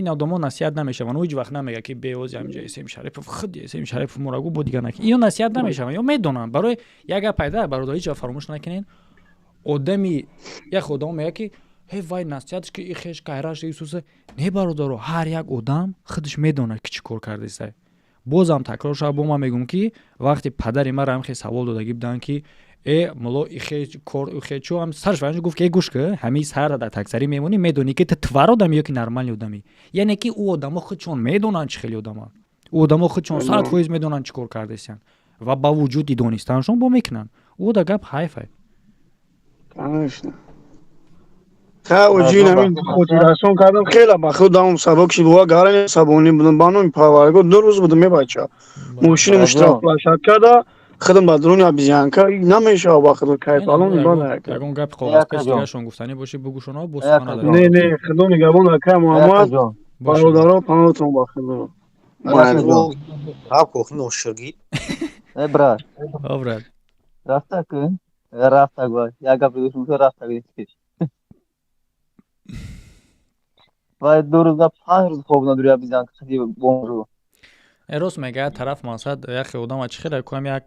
одамо насиҳат намешаванд. Ҳеҷ вақт намега, ки беози ҳаминҷа Эсем Шарипов, худи Эсем Шарипов мора гу, бо дига накун. Ино насиҳат намешаванд, ё медонанд. Барои як гап пайда, бародар, ҳеҷ вақт фаромӯш накунед, одами як одамо мега, ки ҳе, вай насиҳатш ки ихеш кайраш исусе. Не, бародаро, ҳар як одам худаш медонад, ки чӣ кор кардесай. Бозам такрор шава, бо ман мегӯм, ки вақте падари мара ҳамхе савол додагӣ буданд, ки э мулло, ихе кор ихе чо ҳам сарш ванҷ гуфт, ки э, гӯш ки, ҳамин сар дар таксарӣ мемонӣ, медонӣ, ки ту твар одамӣ ё ки нормальный одамӣ. Яъне ки ӯ одамо худшон медонанд, чӣ хели одаманд. Ӯ одамо худшон 100% медонанд, чӣ кор кардесиянд, ва ба вуҷуди донистанашон бо мекунанд. Ӯ да гап ҳайфай. Конечно. Ха, оҷин ҳамин хотиррасон кардам, хеле ба худ давом сабок шид, ва гарани сабонӣ будам, ба номи парваргоҳ 2 рӯз будам, мебача. Мошинам штрафплощадка карда, худам ба дуруни обезьянка намешава, ба худ кайфалон ибада. Ягон гапи коғазпеш дигарашон гуфтанӣ бошӣ, бугӯшоно, бо сухан. Не, не, худо нигаҳбон, ака Муҳаммад, бародаро, паноҳтон ба худо. Хаб кохни оширгӣ. Э брат. О брат. Рафта кун. Рафта гва. Як гап дошт, рафта гӯ. Вай 2 рӯз, 5 рӯз хоб надори, обезьянка хади бомжу. Э, рост мегӯяд тараф, мақсад яхе одама чӣ хеле кӯам, як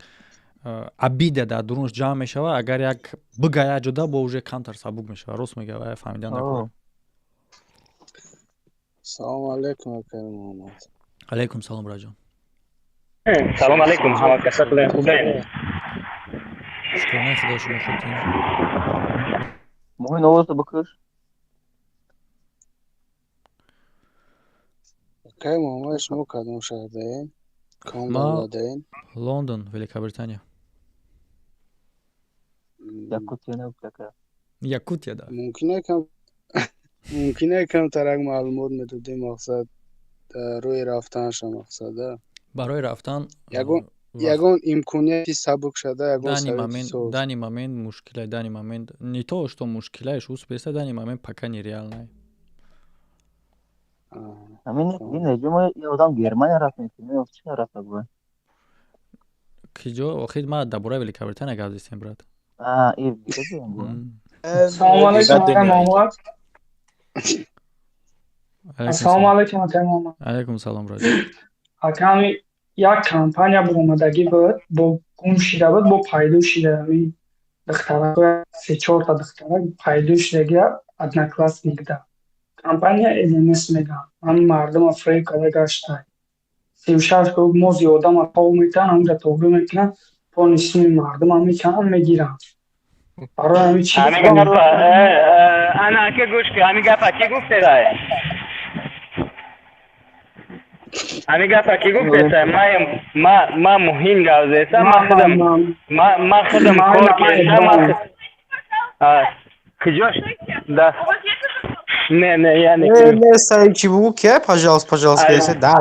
обида дар дурунаш ҷамъ мешава, агар як бига як ҷода, бо уже камтар сабук мешава. Рост мега, вай фаҳмидан накунам. Салому алейкум, акаи Муҳаммад. Алейкум салом, браҷон. Салом алейкум, ҳама каса хубем? Шукронаи худо, шумо хубтин? Муҳин, овозто бикуш. Акаи Муҳаммад, шумо кадом шаҳрдаед? Кадом Ма давлатдаед? Лондон, Великобритания. Якутия набуд, ака? Якутия, да. Мумкин камтарак маълумот медодем, мақсад рӯи рафтанша, мақсада. Барои рафтан? Ягон имконияти сабук шуда, ягон Данный совети момент соз. Данный момент мушкилай, данный момент не то что мушкилаеш успеста, данный момент пока нереальный. Ҳамин ин мо я одам Германия рафт, чи рафта буд? Киҷо охир? Ма дар бораи Великобритания гап зистем, брат. А, и Салому алейкум, акай Муҳаммад. Ассалому алейкум, акай Муҳаммад. Алейкум салом, брат. Ака, ҳами як компания буромадагӣ буд, бо гум шида буд, бо пайдо шида, ҳами духтарак, се чорта духтарак пайдо шидаги Одноклассникда. Компания ЛНС меган. Ҳами мардума фреб карда гашта. 36 мози одама тов метаҳанд, ҳамҷа тоғрӣ мекунанд, пони суми мардума мекунанд, мегиранд. Барои ҳами чи? Ҳами гапа, ана ака, гӯш кун, ҳами гапа ки гуфтедай? Ҳами гапа ки гуфтеса? Ма муҳим гап зеса, ма худам кор кеса, ма куҷош да не, не, яъне Не, не, сай чи бугу, ке, пожалуйста, пожалуйста, если да.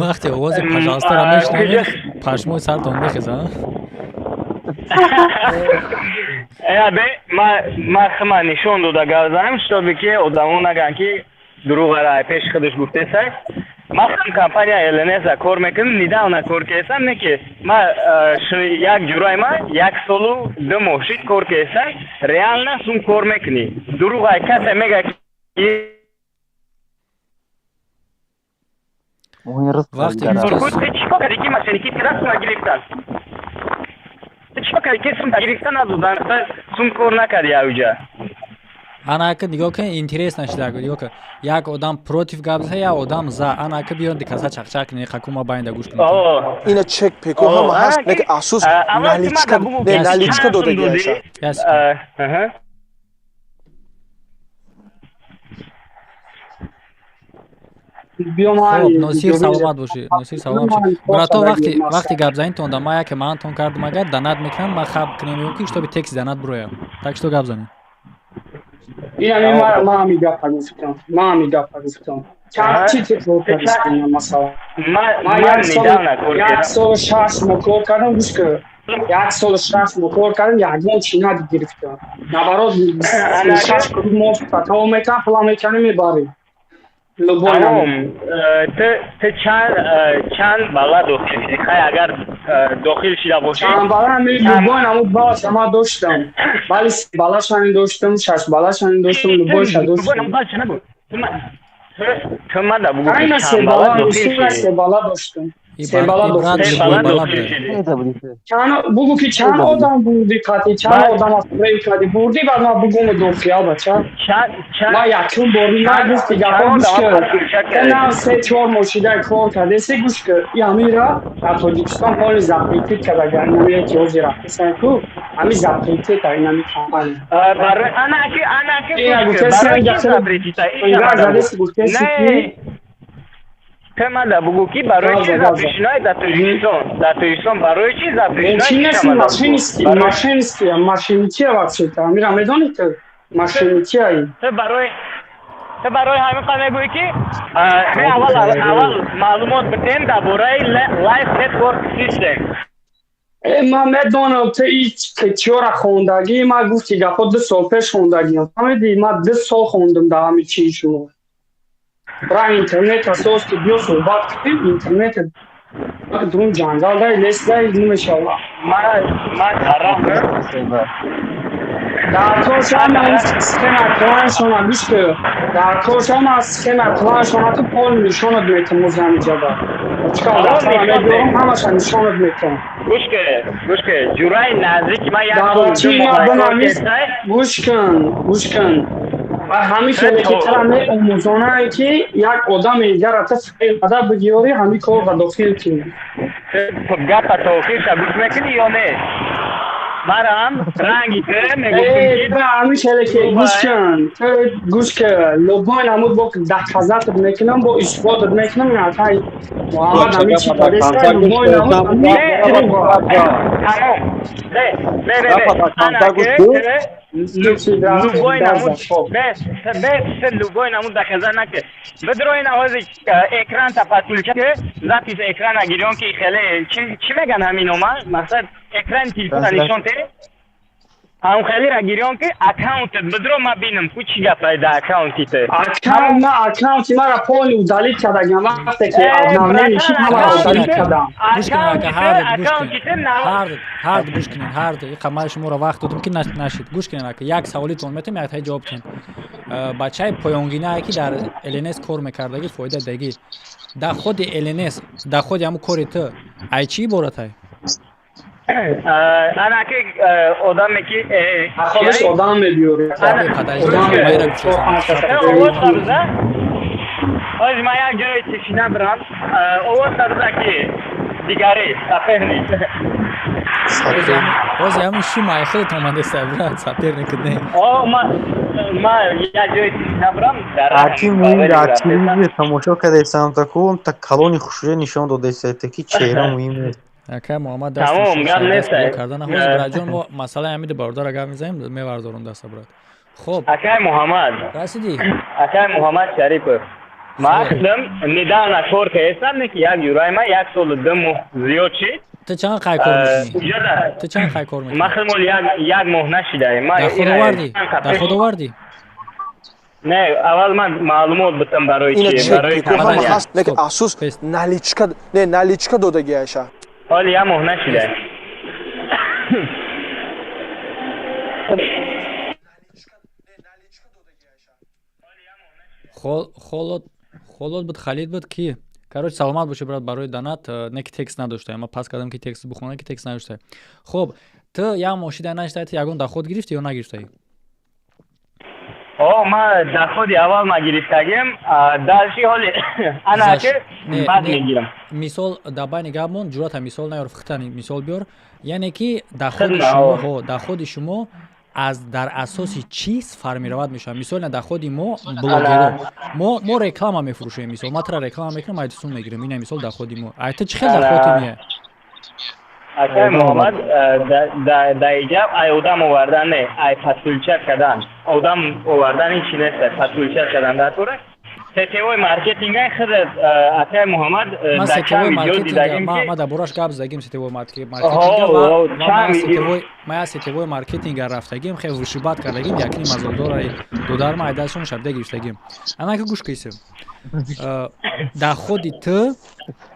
Вақте овози пожалуйстаро мешунавед, пашмои сартон мехеза. Бе, ма хма нишон дода гап занем, чтобы ки одамо наган ки дурӯғара пеши худаш гуфтесай. Ма хам компания ЛНС кор мекунам, недавно кор кесам, не ки ма як ҷурай ма 1 солу 2 моҳ шид кор кесай, реально сум кор мекунӣ. Дурӯғай касе мега ки вақте чӣ кардӣ ки машиники тирасма гирифтан? Чӣ кардӣ ки сум гирифтан надодан, сум кор накардӣ ауҷа? Ана ака нигоҳ кун, интерес нашида, нигоҳ кун. Як одам против гап зад, як одам за. Ана ака биён дикаса чақчақ кунед, қакума байнда гӯш кунед. Ина чек пеко ҳама ҳаст, не ки асус наличка, не наличка додагиаша. Хоб, Носир саломат бошӣ, Носир саломат бошӣ. Брато, вақти гап занитон да ма яке маъантон кардум, агар данат мекунам, ма хаб кунем ё ки чтобы текст данат буроям. Так что гап занед. Ин ма ҳами гапа гуфтам, ма ҳами гапа гуфтам. Чанд чӣ такрор кардистам масалан? Ма 1 солу 6 моҳ кор кардам, гӯш кун. 1 солу 6 моҳ кор кардам, ягон чӣ надигирифтам. Наоборот, 6 моҳ патов мекунам, пула мекунам, мебарем. Тамом, ту чанд бала дохил шидӣ? Хай, агар дохил шида бошӣ. Чанд бала? Любой намуд балаша ман доштам. Бали 3 балашани доштам, 6 балашани доштам, любойша доштам. Ту мада бугӯ ки чанд бала дохил шидӣ? 3 бала доштам. 3 бала доштам. Чанд бугӯ ки чанд одам бурдӣ қатӣ, чанд одам аз фрейм кардӣ бурдӣ, баъд ман бугӯм дохил бача. Ма якум бор нагуфти гапо, гӯш кун. На 3-4 моҳ шида кор кардеси, гӯш кун. И ҳамира дар Тоҷикистон ҳоли запретит кардага, инами ки ҳозир рафтесан ку, ҳами запретит ина ҳами компания. Барои анаки анаки барои чи запретита? Гуфтеси ки Ту мада бугӯ ки барои чи запрещено дар Тоҷикистон? Дар Тоҷикистон барои чи запрещено? Мошенничество, мошенничество вообще-то. Амира медонӣ ту? Мошенничество. Ту барои ҳамин қа мегӯӣ ки аввал маълумот бидем дар бораи Life Network System. Ман медонам ту чиёра хондагӣ, ман гуфти гапо 2 сол пеш хондагиам. Фаҳмидӣ? Ман 2 сол хондум дар ҳамин чизи шумо. Бра интернет асос ки биё суҳбат кунем, интернет дурун ҷангал дай, лес дай, намешава. Ман харам. Дар коршама схема планшона гӯш кун. Дар коршама схема планшона ту пол нишонат метам оз ҳамин ҷаба. Чикор дафтара мебиёрам, ҳамаша нишонат метам. Гӯш кун, гӯш кун. Ҷураи наздики ман 1 сол гӯш кун, гӯш кун. Ва ҳамин хеле ки тара меомӯзонае ки як одами дигарро ту фрейм карда бигиёрӣ, ҳамин корро дохил кунӣ. Гапа то охирша гӯш мекунӣ ё не? Марам ранги ту мегуфтем ки ҳамин хеле ки гӯш кун, ту гӯш кун, любой намуд бо доказатат мекунам, бо исботат мекунам, ин Муҳаммад ҳамин чи кардеста, любой намуд. Тамом. Не, не, не, ана ки любой намуд, бе любой намуд доказат накард. Бидро ин ҳози экран та подключа ки запись экрана гирён ки хеле чӣ меган ҳамин ома? Мақсад экрани телефона нишон те. Ҳам хелера гирён ки аккаунтат бидро ма бинам ку чӣ гап дар аккаунти ту. Аккаунт ма аккаунти мара полный удалить кардагам вақте ки обновление шид ҳамаро удалить кардам. Гӯш кунед ака, ҳарду гӯш кунед. Ҳарду гӯш кунед, ҳарду. Иқа ман шуморо вақт додум ки нашид. Гӯш кунед ака, як саволитон метавем, як таи ҷавоб кунед. Бачаи поёнгинае ки дар ЛНС кор мекардагӣ, фоида дагӣ. Дар худи ЛНС, дар худи ҳамун кори ту, ай чӣ иборатай? Ана ки одаме ки худаш одам мебиёрад. Ҳозир ман як ҷое тишина бирам. Овоз сарза ки дигаре соперник. Ҳозир ҳамун шума ай худат омадеста, брат, соперник не. О, ма як ҷое тишина бирам. Аки муҳим дар телевизор тамошо кардесам, таку та калони хушрӯя нишон додеста, таки чеҳра муҳим нест. Ака Муҳаммад даст кардан. Ҳозир братҷон, мо масъалаи ҳамиди бародара гап мезанем, мевардорум даста брат. Хоб. Акай Муҳаммад. Расидӣ? Акай Муҳаммад Шарипов. Ман аслам недавно кор кардам, ки як юрай ма 1 солу 2 моҳ зиёд шид. Ту чанд қай кор мекунӣ? Ту чанд қай кор мекунӣ? Ман хелмол як моҳ нашидаем. Дар худ овардӣ? Дар худ овардӣ? Не, аввал ман маълумот битам барои чи, барои компания. Ҳаст, не, асус наличка, не, наличка додагӣ айша. Ҳоли як моҳ нашидаем. Холод, холод буд, Халид буд, ки? Короче, саломат бошӣ, брат, барои донат. Не ки текст надошта, ма пас кардам, ки текст бихонам, ки текст надошта. Хоб, ту як моҳ шида нашида, ту ягон доход гирифтӣ ё нагирифтаӣ? О, ма доходи аввал ма гирифтагим, дальше ҳоли ана ки баъд мегирам. Мисол дар байни гапмон ҷуръата мисол наёр, фихтани мисол биёр. Яъне ки доходи шумо, ҳо, доходи шумо аз дар асоси чиз формировать мешавад. Мисол, на доходи мо блогеро, мо реклама мефурӯшем. Мисол, ма тра реклама мекунам, ай сум мегирем. Ина мисол доходи мо. Ай ту чӣ хел доходи меяд? Акай Муҳаммад, дар иҷаб ай одам овардан не, ай подключать кардан. Одам овардан ин чи нест, подключать кардан дар тура. Сетевой маркетинг худ, акай Муҳаммад, дар чанд видео дидагим ки ма дар бораш гап задагим. Сетевой маркетинг, ма сетевой маркетинга рафтагим, хел вышибат кардагим, якни мазолдора додарма айдасон шабда гирифтагим. Анака гӯш кисем. Доходи ту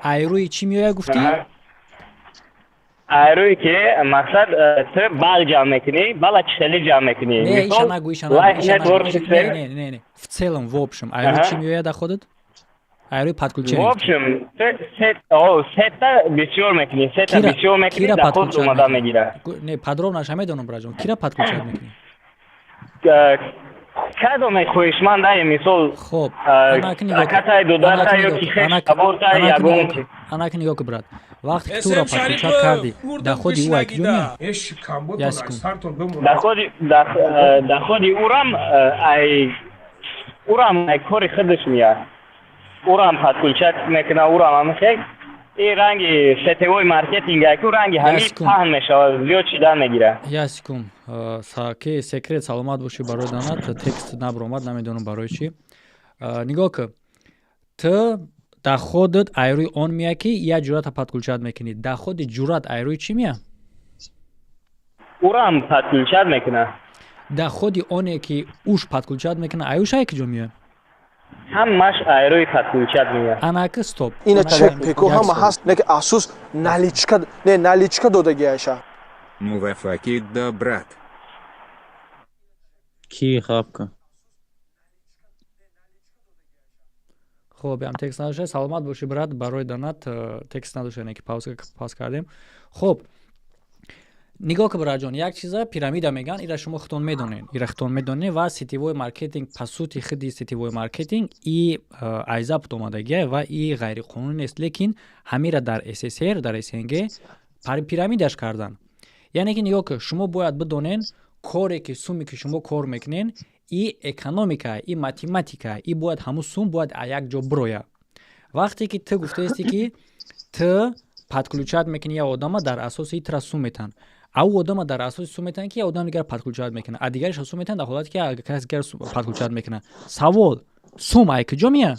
ай рӯи чӣ меояд, гуфтӣ? Айрӯи ки мақсад, ту бал ҷамъ мекунӣ, бала чӣ хеле ҷамъ мекунӣ? Не, иша нагӯ, иша нагӯ. Не, не, не, в целом, в общем, айрӯи чӣ меояд доходат? Айрӯи подключение. В общем, сета бисёр мекунӣ, сета бисёр мекунӣ, доход омада мегирад. Не, подробно ша медонам, браҷон. Кира подключать мекунӣ? Кадоме хоҳишманд ае, мисол. Хоб, акатай, додартай ё ки хеш табортай, ягон. Анаки нигоҳ ки, брат, вақте ки туро подключать кардӣ, доходи ӯ ай куҷо меяд? Доходи ӯрам ай, ӯрам ай кори худаш меяд. Ӯрам подключать мекунад, ӯрам ҳамихел. И ранги сетевой маркетинг ку ранги ҳамин паҳн мешавад, зиёд шидан мегирад. Як секунд. Ки секрет, саломат бошӣ барои донат. Текст набаромад, намедонам барои чӣ. Нигоҳ ки, ту доходат айрӯи он меяд, ки як ҷуръата подключать мекунӣ. Доходи ҷуръат айрӯи чӣ меяд? Ӯрам подключать мекунад. Доходи оне ки уш подключать мекунад, аюш ай куҷо меяд? Ҳамаш айрӯи подключать меяд. Анаки стоп. Ина чек пеко ҳама ҳаст, не ки асус наличка, не, наличка додагӣ айша. Муваффақит да, брат. Ки хапка? Хоб, ям текст надошта. Саломат бошӣ, брат, барои донат. Текст надошта, не ки пауза пас кардем. Хоб, нигоҳ ки, браҷон, як чиза пирамида меган, ира шумо худтон медонед, ира худтон медонед. Ва сетевой маркетинг, по сути, худи сетевой маркетинг и айзапт омадагия ва и ғайриқонунӣ нест, лекин ҳамира дар СССР, дар СНГ пирамидаш кардан. Яъне ки нигоҳ ки, шумо бояд бидонен, коре ки, суме ки шумо кор мекунен, и экономика, и математика, и бояд ҳамун сум бояд як ҷо бирояд. Вақте ки ту гуфтаисти, ки ту подключать мекунӣ як одама, дар асоси тра сум метаҳанд, ав одама дар асоси сум метаҳанд, ки як одам дигар подключать мекунад, а дигареша сум метаҳанд дар ҳолате ки кас дигар подключать мекунад. Савол: сум ай куҷо меяд?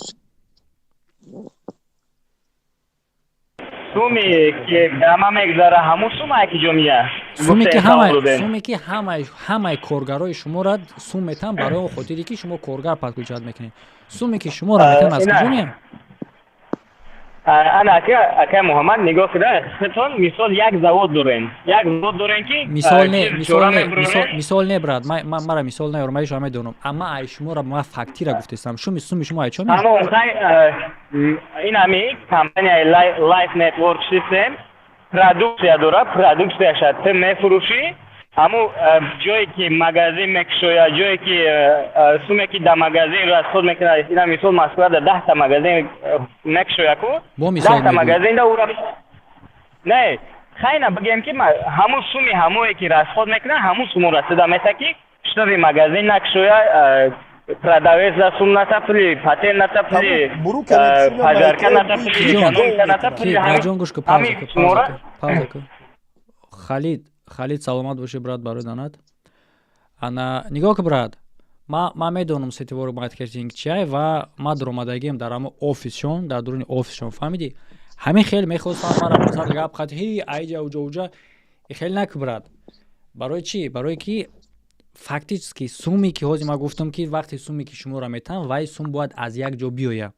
Суме ки дама мегзара, ҳамун сум ай куҷо меяд? Суме ки ҳама, суме ки ҳамаи коргарои шуморо сум метаҳанд барои он хотире ки шумо коргар подключать мекунед, суме ки шуморо метаҳанд, аз куҷо меяд? Ана, ака Муҳаммад, нигоҳ куда, худтон мисол як завод дорем, як завод дорем ки Мисол не, мисол не, мисол не, брат, мара мисол наёр, ма ишо медонам, амма ай шуморо ма фактира гуфтестам. Шуми суми шумо ай чо меяд? Ҳамон хай, ин ҳами компанияи Life Network System продуксия дорад, продуксияша ту мефурӯшӣ, ҳамун ҷое ки магазин мекушояд, ҷое ки суме ки дар магазин расход мекунад, ина мисол Москва дар 10-та магазин мекушояд ку, 10-та магазин да ура не, хайна бигем ки ҳамун суми ҳамое ки расход мекунад, ҳамун суму расида мета, ки чтобы магазин накушояд, продавец за сум ната, пули патент ната, пули пожарка ната, пули экономика ната, пули ҳамин сумора. Пауза ку. Халид, Халид, саломат бошӣ, брат, барои донат. Ана нигоҳ ки, брат, ма медонам сетевой маркетинг чиай ва ма дуромадагиам дар ҳамо офисшон, дар дуруни офисшон, фаҳмидӣ? Ҳамин хел мехостам мара масалан гап хат ҳи айҷа уҷа уҷа хел наку, брат. Барои чӣ? Барое ки фактически суме ки ҳозир ман гуфтам, ки вақте суме ки шуморо метаҳам, вай сум бояд аз як ҷо биёяд.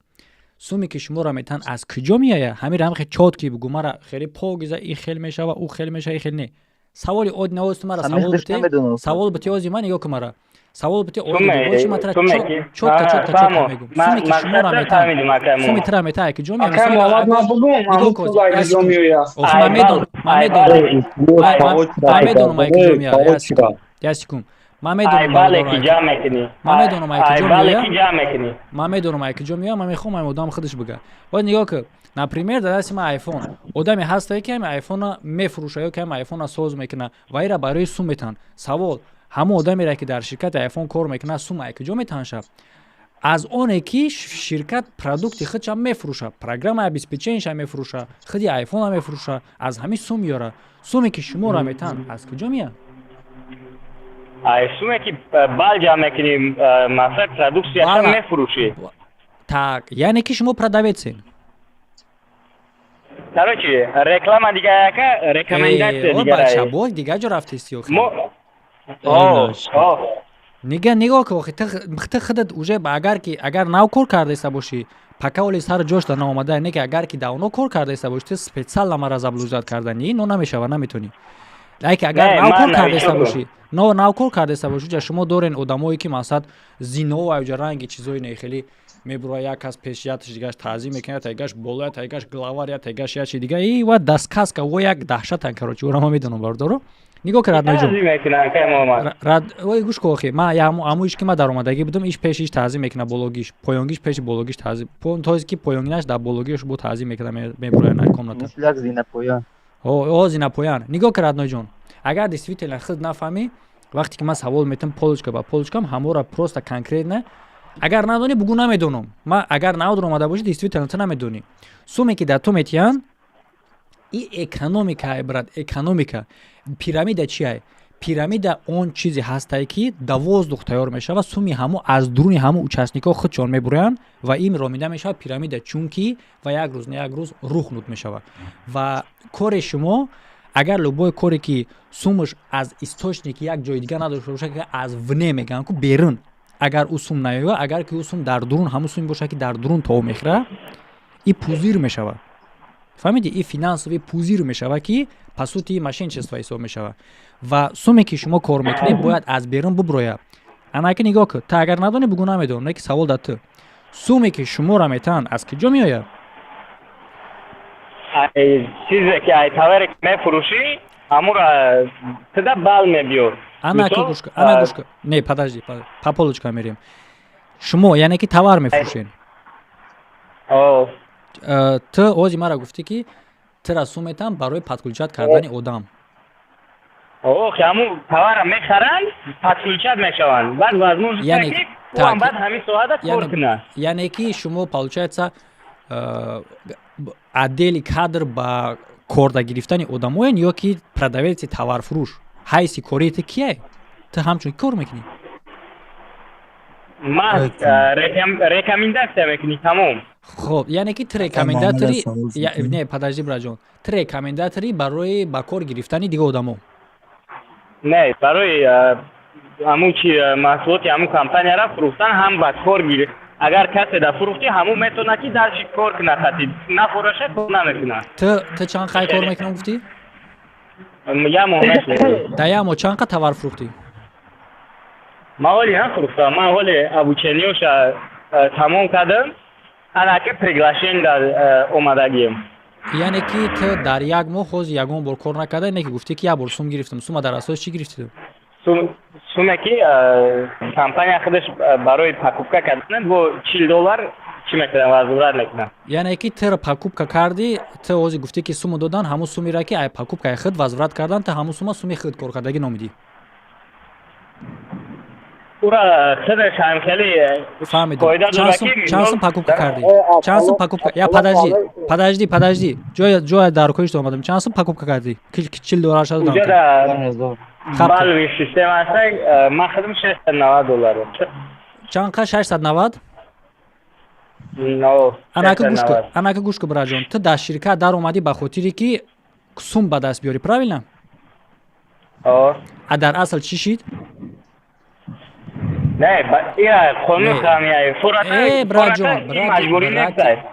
Суме ки шуморо метаҳанд, аз куҷо меояд? Ҳамин ҳам хел чёткий бугу, мара хеле покиза, и хел мешава, ӯ хел мешава, и хел не. Саволи од навост, мара савол бите, савол бите. Ози ман нигоҳ кун, мара савол бите, оди ман тара чётко, чётко, чётко мегум. Суме ки шуморо метаҳанд, суми тара метаҳад, ки ҷо меояд? Нигоҳ кун, ман медонам, ман медонам, ман медонам, ай куҷо меояд. Як секунд, ман медонам, ман медонам, ай куҷо меояд, ман медонам, ай куҷо меояд. Ман мехоҳам ай одам худаш бига. Бояд нигоҳ кун, например, дар дасти ман айфон, одаме ҳастае, ки ҳами айфона мефурӯша ё ки ҳами айфона соз мекуна ва ира барои сум метаҳанд. Савол: ҳамон одамере, ки дар ширкати айфон кор мекунад, сум ай куҷо метаҳанд? Шаб аз оне ки ширкат продукти худша мефурӯша, программаи обеспечение ша мефурӯша, худи айфона мефурӯша, аз ҳамин сум меёра. Суме ки шуморо метаҳанд, аз куҷо меяд? Ай суме ки бал ҷамъ мекунӣ, масалан, продуксияша мефурӯшӣ. Так, яъне ки шумо продавец ен? Короче, реклама дига яка, рекомендация дигара. Бача, боз дигар ҷо рафтести охи. Нига, нигоҳ ки, охи, ту худат уже агар ки агар нав кор кардаиста бошӣ, пока оли сар ҷошда наомада, не ки агар ки давно кор кардаиста бошӣ, ту специально мара заблуждать кардани но намешава, наметонӣ. Леки агар нав кор кардаиста бошӣ, но нав кор кардаиста бошӣ, ҷа шумо дорен одамое ки мақсад зино аҷа ранги чизои нехелӣ мебура, як кас пеш яташ, дигаш таъзим мекунад, тайгаш болоя, тайгаш главарь, я тайгаш ячи дига и ва дасткаска во як даҳшатан. Короче, ӯра ма медонам, бародаро. Нигоҳ ки, родной ҷон, ой, гӯш ку, охи, ма аму иш ки ма даромадагӣ будам, иш пеш иш таъзим мекунад, бологиш поёнгиш пеши бологиш таъзим, то ки поёнгинаш дар бологиш бо таъзим мекунад, мебурояд на комната. О, зинапоян. Нигоҳ ки, родной ҷон, агар действительно худ нафаҳмӣ, вақте ки ман савол метам, полочка ба полочкам ҳамора просто конкретно, агар надонӣ, бугӯ намедонам. Ма агар нав омада бошӣ, действительно ту намедонӣ. Суме ки дар ту метиҳанд, и экономика, брат, экономика. Пирамида чи ай? Пирамида он чизе ҳастае, ки да воздух тайёр мешавад. Суми ҳамо аз дуруни ҳамо участник ҳо худшон мебуроянд ва ин ромида мешавад пирамида, чунки ва як рӯз не як рӯз рухнуд мешавад. Ва кори шумо, агар любой коре ки сумаш аз источник и як ҷои дигар надошта бошад, ки аз вне мегӯянд ку, берун, агар ӯ сум наёяд, агар ки ӯ сум дар дурун, ҳамун суме бошад, ки дар дурун то мехӯрад, и пузырь мешавад. Фаҳмиди? И финансовый пузырь мешавад, ки по сути мошенничество ҳисоб мешавад. Ва суме ки шумо кор мекунед, бояд аз берун буброяд. Анаки нигоҳ кун, ту агар надонӣ, бугӯ намедонам. Не ки савол дар ту: суме ки шуморо метаҳанд, аз куҷо меояд? Чизе ки ай товаре ки мефурӯшӣ, ҳамура туда бал мебиёр. Ана ки гӯш, ана гӯш, не, подожди, по полочка мерем. Шумо яъне ки товар мефурӯшед. Ту ози мара гуфтӣ, ки тура сум метаҳам барои подключать кардани одам. Ҳамун товара мехаранд, подключать мешаванд, баъд возможность ки баъд ҳамин соата кор кунад. Яъне ки шумо, получается, отдели кадр ба корда гирифтани одамоен ё ки продавец и товарфурӯш? Ҳайси кории ту кияй? Ту ҳамчун кор мекунӣ? Ман рекомендация мекунӣ, тамом. Хоб, яъне ки ту рекомендатор и? Не, подожди, брат ҷон, ту рекомендатор и барои ба кор гирифтани дигар одамо? Не, барои ҳамун чи маҳсулоти ҳамун компанияра фурӯхтан, ҳам ба кор гир. Агар касе да фурӯхтӣ, ҳамун метавонад ки дарши кор кунад, хати нафурӯша, кор намекунад. Ту чанд қай кор мекунам гуфтӣ? Як моҳ мешавад. Дар як моҳ чанд қа товар фурӯхтӣ? Ман ҳоли нафурӯхтам, ман ҳоли обучение ёша тамом кардам, анаки приглашение дар омадагием. Яъне ки ту дар як моҳ ҳозир ягон бор кор накарда, не ки гуфтӣ, ки як бор сум гирифтам. Сума дар асос чӣ гирифтӣ ту? Суме ки компания худаш барои покупка кардан бо 40 доллар чӣ мекунам, возврат мекунам. Яъне ки ту покупка кардӣ, ту ҳозир гуфтӣ, ки суму додан, ҳамун сумеро ки ай покупка и худ возврат кардан, ту ҳамун сума суми худ коркардагӣ номидӣ? Ура худаш ҳам хеле Фаҳмидам. фоида дорад ки Чанд сум покупка кардӣ? Чанд сум покупка? Я, подожди, подожди, подожди, ҷоя дар коишто омадам. Чанд сум покупка кардӣ, 40 доллар шуда? Уҷада балловый система аст, ман худам 690 доллар. Чанд қа? 690? Анака гӯш ку, браҷон, ту дар ширкат даромадӣ ба хотире ки сум ба даст биёрӣ, правильно? А дар асл чӣ шид? Браҷон,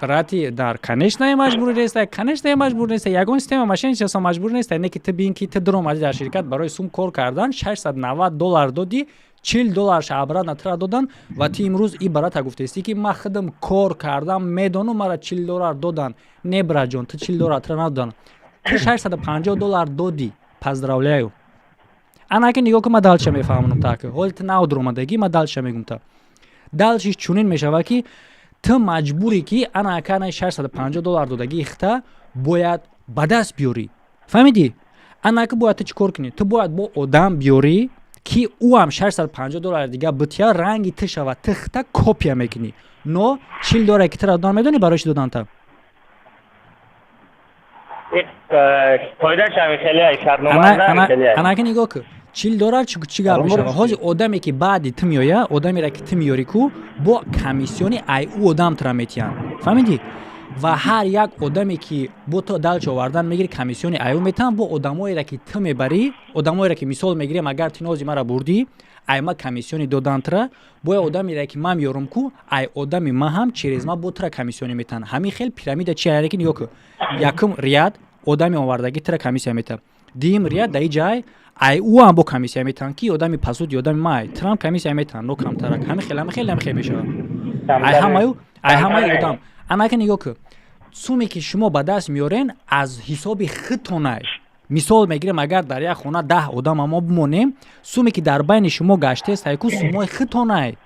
брати, дар конечно маҷбурӣ неста, конечно маҷбур неста. Ягон система мошенничество маҷбур неста. Не ки ту бин, ки ту дуромадӣ дар ширкат барои сум кор кардан, 690 доллар додӣ, 40 долларша обратно тура додан, ва ту имрӯз и барата гуфтаистӣ, ки ман худам кор кардам, медонам, мара 40 доллар додан. Не, браҷон, ту 40 доллар тура надодан, ту 650 доллар додӣ. Поздравляю. Анаки нигоҳ кун, ман дальше мефаҳмонам. Так, ҳоли ту нав дуромадагӣ, ман дальше мегум. Та дальше ш чунин мешавад, ки ту маҷбурӣ, ки ана ака 650 доллар додагии хита бояд ба даст биёрӣ. Фаҳмидӣ? Анака бояд ту чӣ кор кунӣ? Ту бояд бо одам биёрӣ, ки ӯ ҳам 650 доллари дига бития, ранги ту шавад, ту хита копия мекунӣ. Но 40 долларе ки тура додан, медонӣ барои чӣ додан та? Анака нигоҳ ку, 40 доллар чӣ гап мешавад? Ҳозир одаме ки баъди ту меоя, одамере ки ту меёрӣ ку, бо комиссиони ай ӯ одам тура метиҳанд. Фаҳмидӣ? Ва ҳар як одаме ки бо ту дальше овардан мегири, комиссиони ай ӯ метиҳанд. Бо одамоере ки ту мебарӣ, одамоере ки, мисол мегирем, агар ту нози мара бурдӣ, ай ма комиссиони додан тура, боя одамере ки ман меёрам ку, ай одами ма ҳам через ма бо тура комиссиони метиҳанд. Ҳамин хел пирамида чи яре ки нигоҳ ку: якум ряд одами овардагӣ тура комиссия метиҳад, дуюм ряд дар ҷай ай ӯ ҳам бо комиссия метиҳанд, ки одами пасуди одами май турам комиссия метиҳанд, но камтарак. Ҳамин хел, ҳамин хел, ҳамин хел мешавад ай ҳамаю, ай ҳамаи одам. Анака нигоҳ ку, суме ки шумо ба даст меорен, аз ҳисоби худтонай. Мисол мегирем, агар дар як хона 10 одама мо бимонем, суме ки дар байни шумо гаштест, айку сумои худтонай.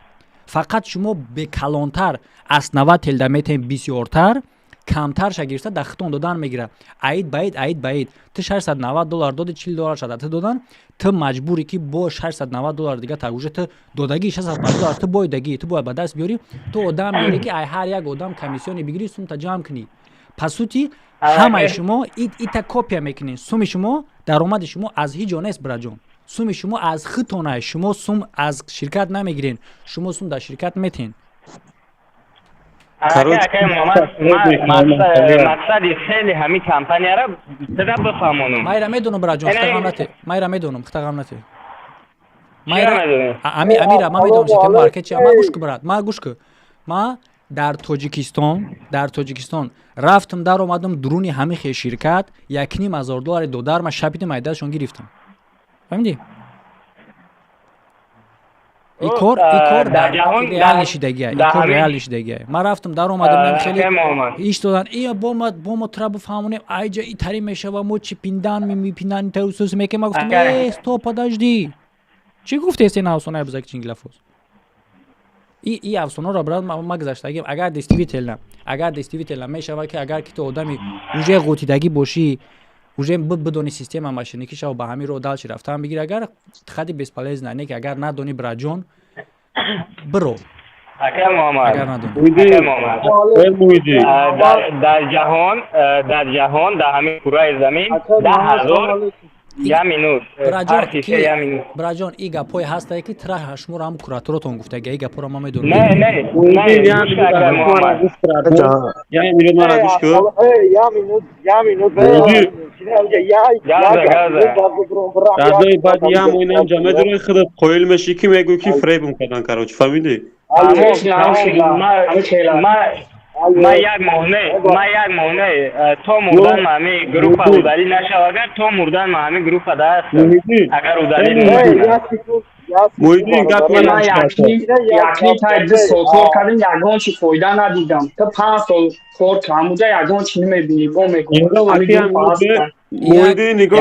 Фақат шумо бекалонтар основатель да метаем, бисёртар камтарша гирифта дар худтон додан мегирад. Аид баид, аид баид, ту 690 доллар доди, 40 доллар шада ту додан, ту маҷбурӣ ки бо 690 доллар дига тагуже ту додагӣ 650 доллар ту боидагӣ, ту бояд ба даст биёрӣ. Ту одам меёрӣ, ки ай ҳар як одам комиссионе бигирӣ, сумта ҷамъ кунӣ. По сути ҳамаи шумо ита копия мекунед. Суми шумо, даромади шумо аз ҳеҷ ҷо нест, браҷон. Суми шумо аз худтонай. Шумо сум аз ширкат намегирен, шумо сум дар ширкат метен. Мақсади хеле ҳамин компанияра тада бифаҳмонум. Майра медонам, браҷон, хита ғам нате, майра медонам, хита ғам нате. Амира, ман медонам система маркет чи. Ма гӯш ку, брат, ма гӯш ку. Ма дар Тоҷикистон рафтам, даромадам дуруни ҳамин хел ширкат, 1,5 ҳазор доллари додарма шапидим, айдашон гирифтам. Фаҳмидӣ? И кор реально шидагия, и кор реально шидагия. Ман рафтам, даромадам, нам хеле иш додан, и бо мо тура бифаҳмонем, айҷа итари мешава, мо чи пиндан мипиндан таусус мекем. Ма гуфтам: э, стоп, подожди, чӣ гуфтест ин афсонаи бузаки чингилафоз? И афсонаро, брат, ма гузаштагим. Агар действительно мешава, ки агар ки ту одами уже ғутидагӣ бошӣ, уже бидони система мошенникӣ шава, ба ҳамин роҳ дальше рафтан бигир, агар хади бесполезно не ки агар надонӣ, браҷон, биро. Акай Муҳаммад, дар ҷаҳон, дар ҳамин кураи замин 10 000, як минут. Браҷон, и гапҳое ҳастае, ки тра шуморо ҳам кураторотон гуфтага, и гапҳоро ман медонам. Не, не, не. Як минут мара гӯш кун. Як минут, як минут. Дардои баъди як моҳ инам медурои, худат қоил мешӣ, ки мегӯӣ, ки фребм кардан, короче, фаҳмидӣ? Ман як моҳ не, ман як моҳ не, то мурдан ма ҳамин группа удалить нашав, агар то мурдан ма ҳамин группа да ҳастам, агар удалить. Муҳиддин, гап. Ман якни тай 2 сол кор кардем, ягон чи фоида надидам. Ту 5 сол кор кар, ҳамуҷа ягон чи намебинӣ, бо мегӯ. Муҳиддин, нигоҳ.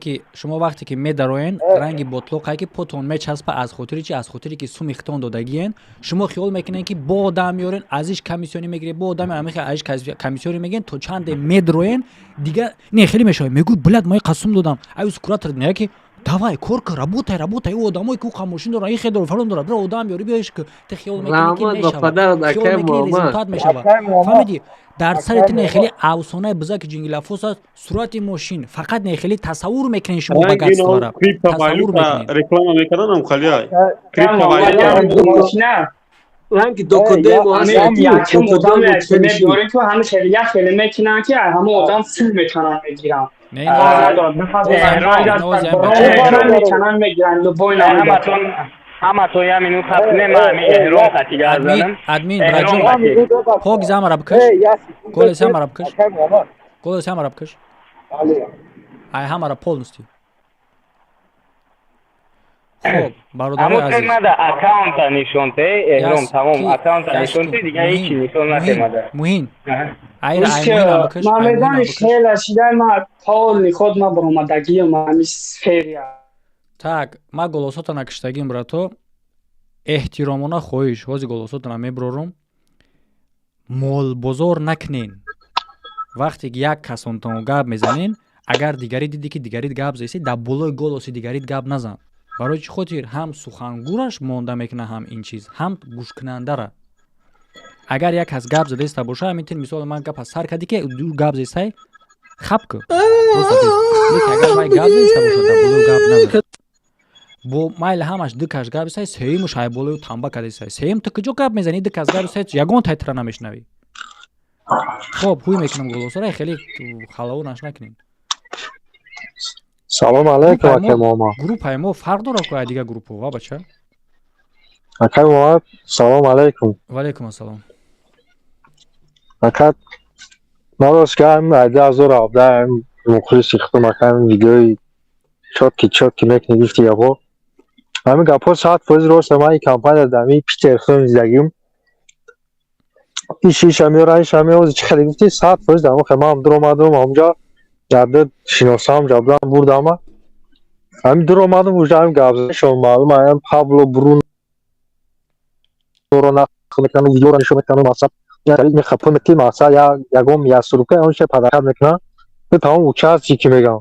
Ки шумо вақте ки медароен, ранги ботлоқае ки потон мечаспа. Аз хотири чи? Аз хотире ки суми хитон додагиен. Шумо хиёл мекунед, ки бо одам меёрен, аз иш комиссионӣ мегиред, бо одам меёрен, аз иш комиссионӣ мегирен, то чанде медроен, дига не хеле мешавад. Мегӯй: блядь, ма қасум додам. Аюс куратор мега, ки давай, кор кар, работай, работай. Ӯ одамое ки ӯ қамошин дорад, и хел дорад, фалон дорад, бира одам биёри, биёиш ки ту хиёл мекунӣ, ки мешавад, хиёл мекунӣ, результат мешавад. Фаҳмидӣ? Дар сари ту нехеле афсонаи бузаки ҷингилафос аст, сурати мошин, фақат нехеле тасаввур мекунед шумо ба гаствара. Реклама мекарданам, халия. Ранги докодемо ҳаст. Якум одаме ки мебиёрем, ки ҳами хеле як хеле мекунанд, ки ҳама одам фул мекунанд, мегиранд. Мекунанд, мегиранд любой намудатон. Ҳаматон я минут хаб кунем, ман ҳами эҳром қатига занам. Админ, браҷон, пок замара бикаш, голес ҳамара бикаш, голес ҳамара бикаш, ай ҳамара полностью. Хоб, бародарои азиз, мада аккаунта нишон те, эҳром, тамом, аккаунта нишон те, дигар ҳеҷ нишон натемада. Муҳин, айра, ай муҳинам бикаш. Ман медонӣ, хела шидай, ма полни худ ма баромадагиам ҳами сферия. Так, ма голосота накиштагим, брато, эҳтиромона хоҳиш, ҳози голосотона меброрум. Молбозор накунен. Вақте ки як касонтон гап мезанен, агар дигарӣ дидӣ, ки дигарит гап зеси, дар болои голоси дигарит гап назан. Барои чӣ хотир? Ҳам сухангӯраш монда мекунад, ҳам ин чиз, ҳам гӯшкунандара. Агар як кас гап задаиста боша, ҳамин мисол, ман гапа сар кардӣ, ки гап зесай, хаб ку, агар вай гап задаиста боша, дар болои гап назан. Бо майли ҳамаш ду каш гап зесай, сеюмуш ай болои тамба кардесай. Сеюм ту куҷо гап мезанӣ? Ду кас гап зесай, ягон тайтра намешнавӣ. Хоб, ҳуй мекунам голосора, хеле халаву наш накунем. Салом алейкум, акай Муҳаммад. Группаи мо фарқ дорад ку ай дигар группҳо, ва бача? Акай Муҳаммад, салом алейкум. Ва алейкум ассалом. Ака, ман рост гап, ай 2017 мухлиси худам, ака, видеои чётки чётки мекунӣ, гуфти гапҳо. Ҳамин гапҳо 100% рост. Ман ин компания дар ҳамин Питер худам зиндагим. Иш иша меёрам, иша меёрам, чӣ хеле гуфти, 100% дар ҳамон ман дуромадам, ҳамҷа ярда шиносам ҷа будам, бурдама. Ҳамин дуромадам, уже ҳамин гапзанишон маълум, ҳамин Пабло Бруноро нақл мекунанд, видеоро нишон мекунанд, мақсад мехапонад, ки мақсад ягон ясурка онча падаркат мекунанд, тамом участие ки мегам.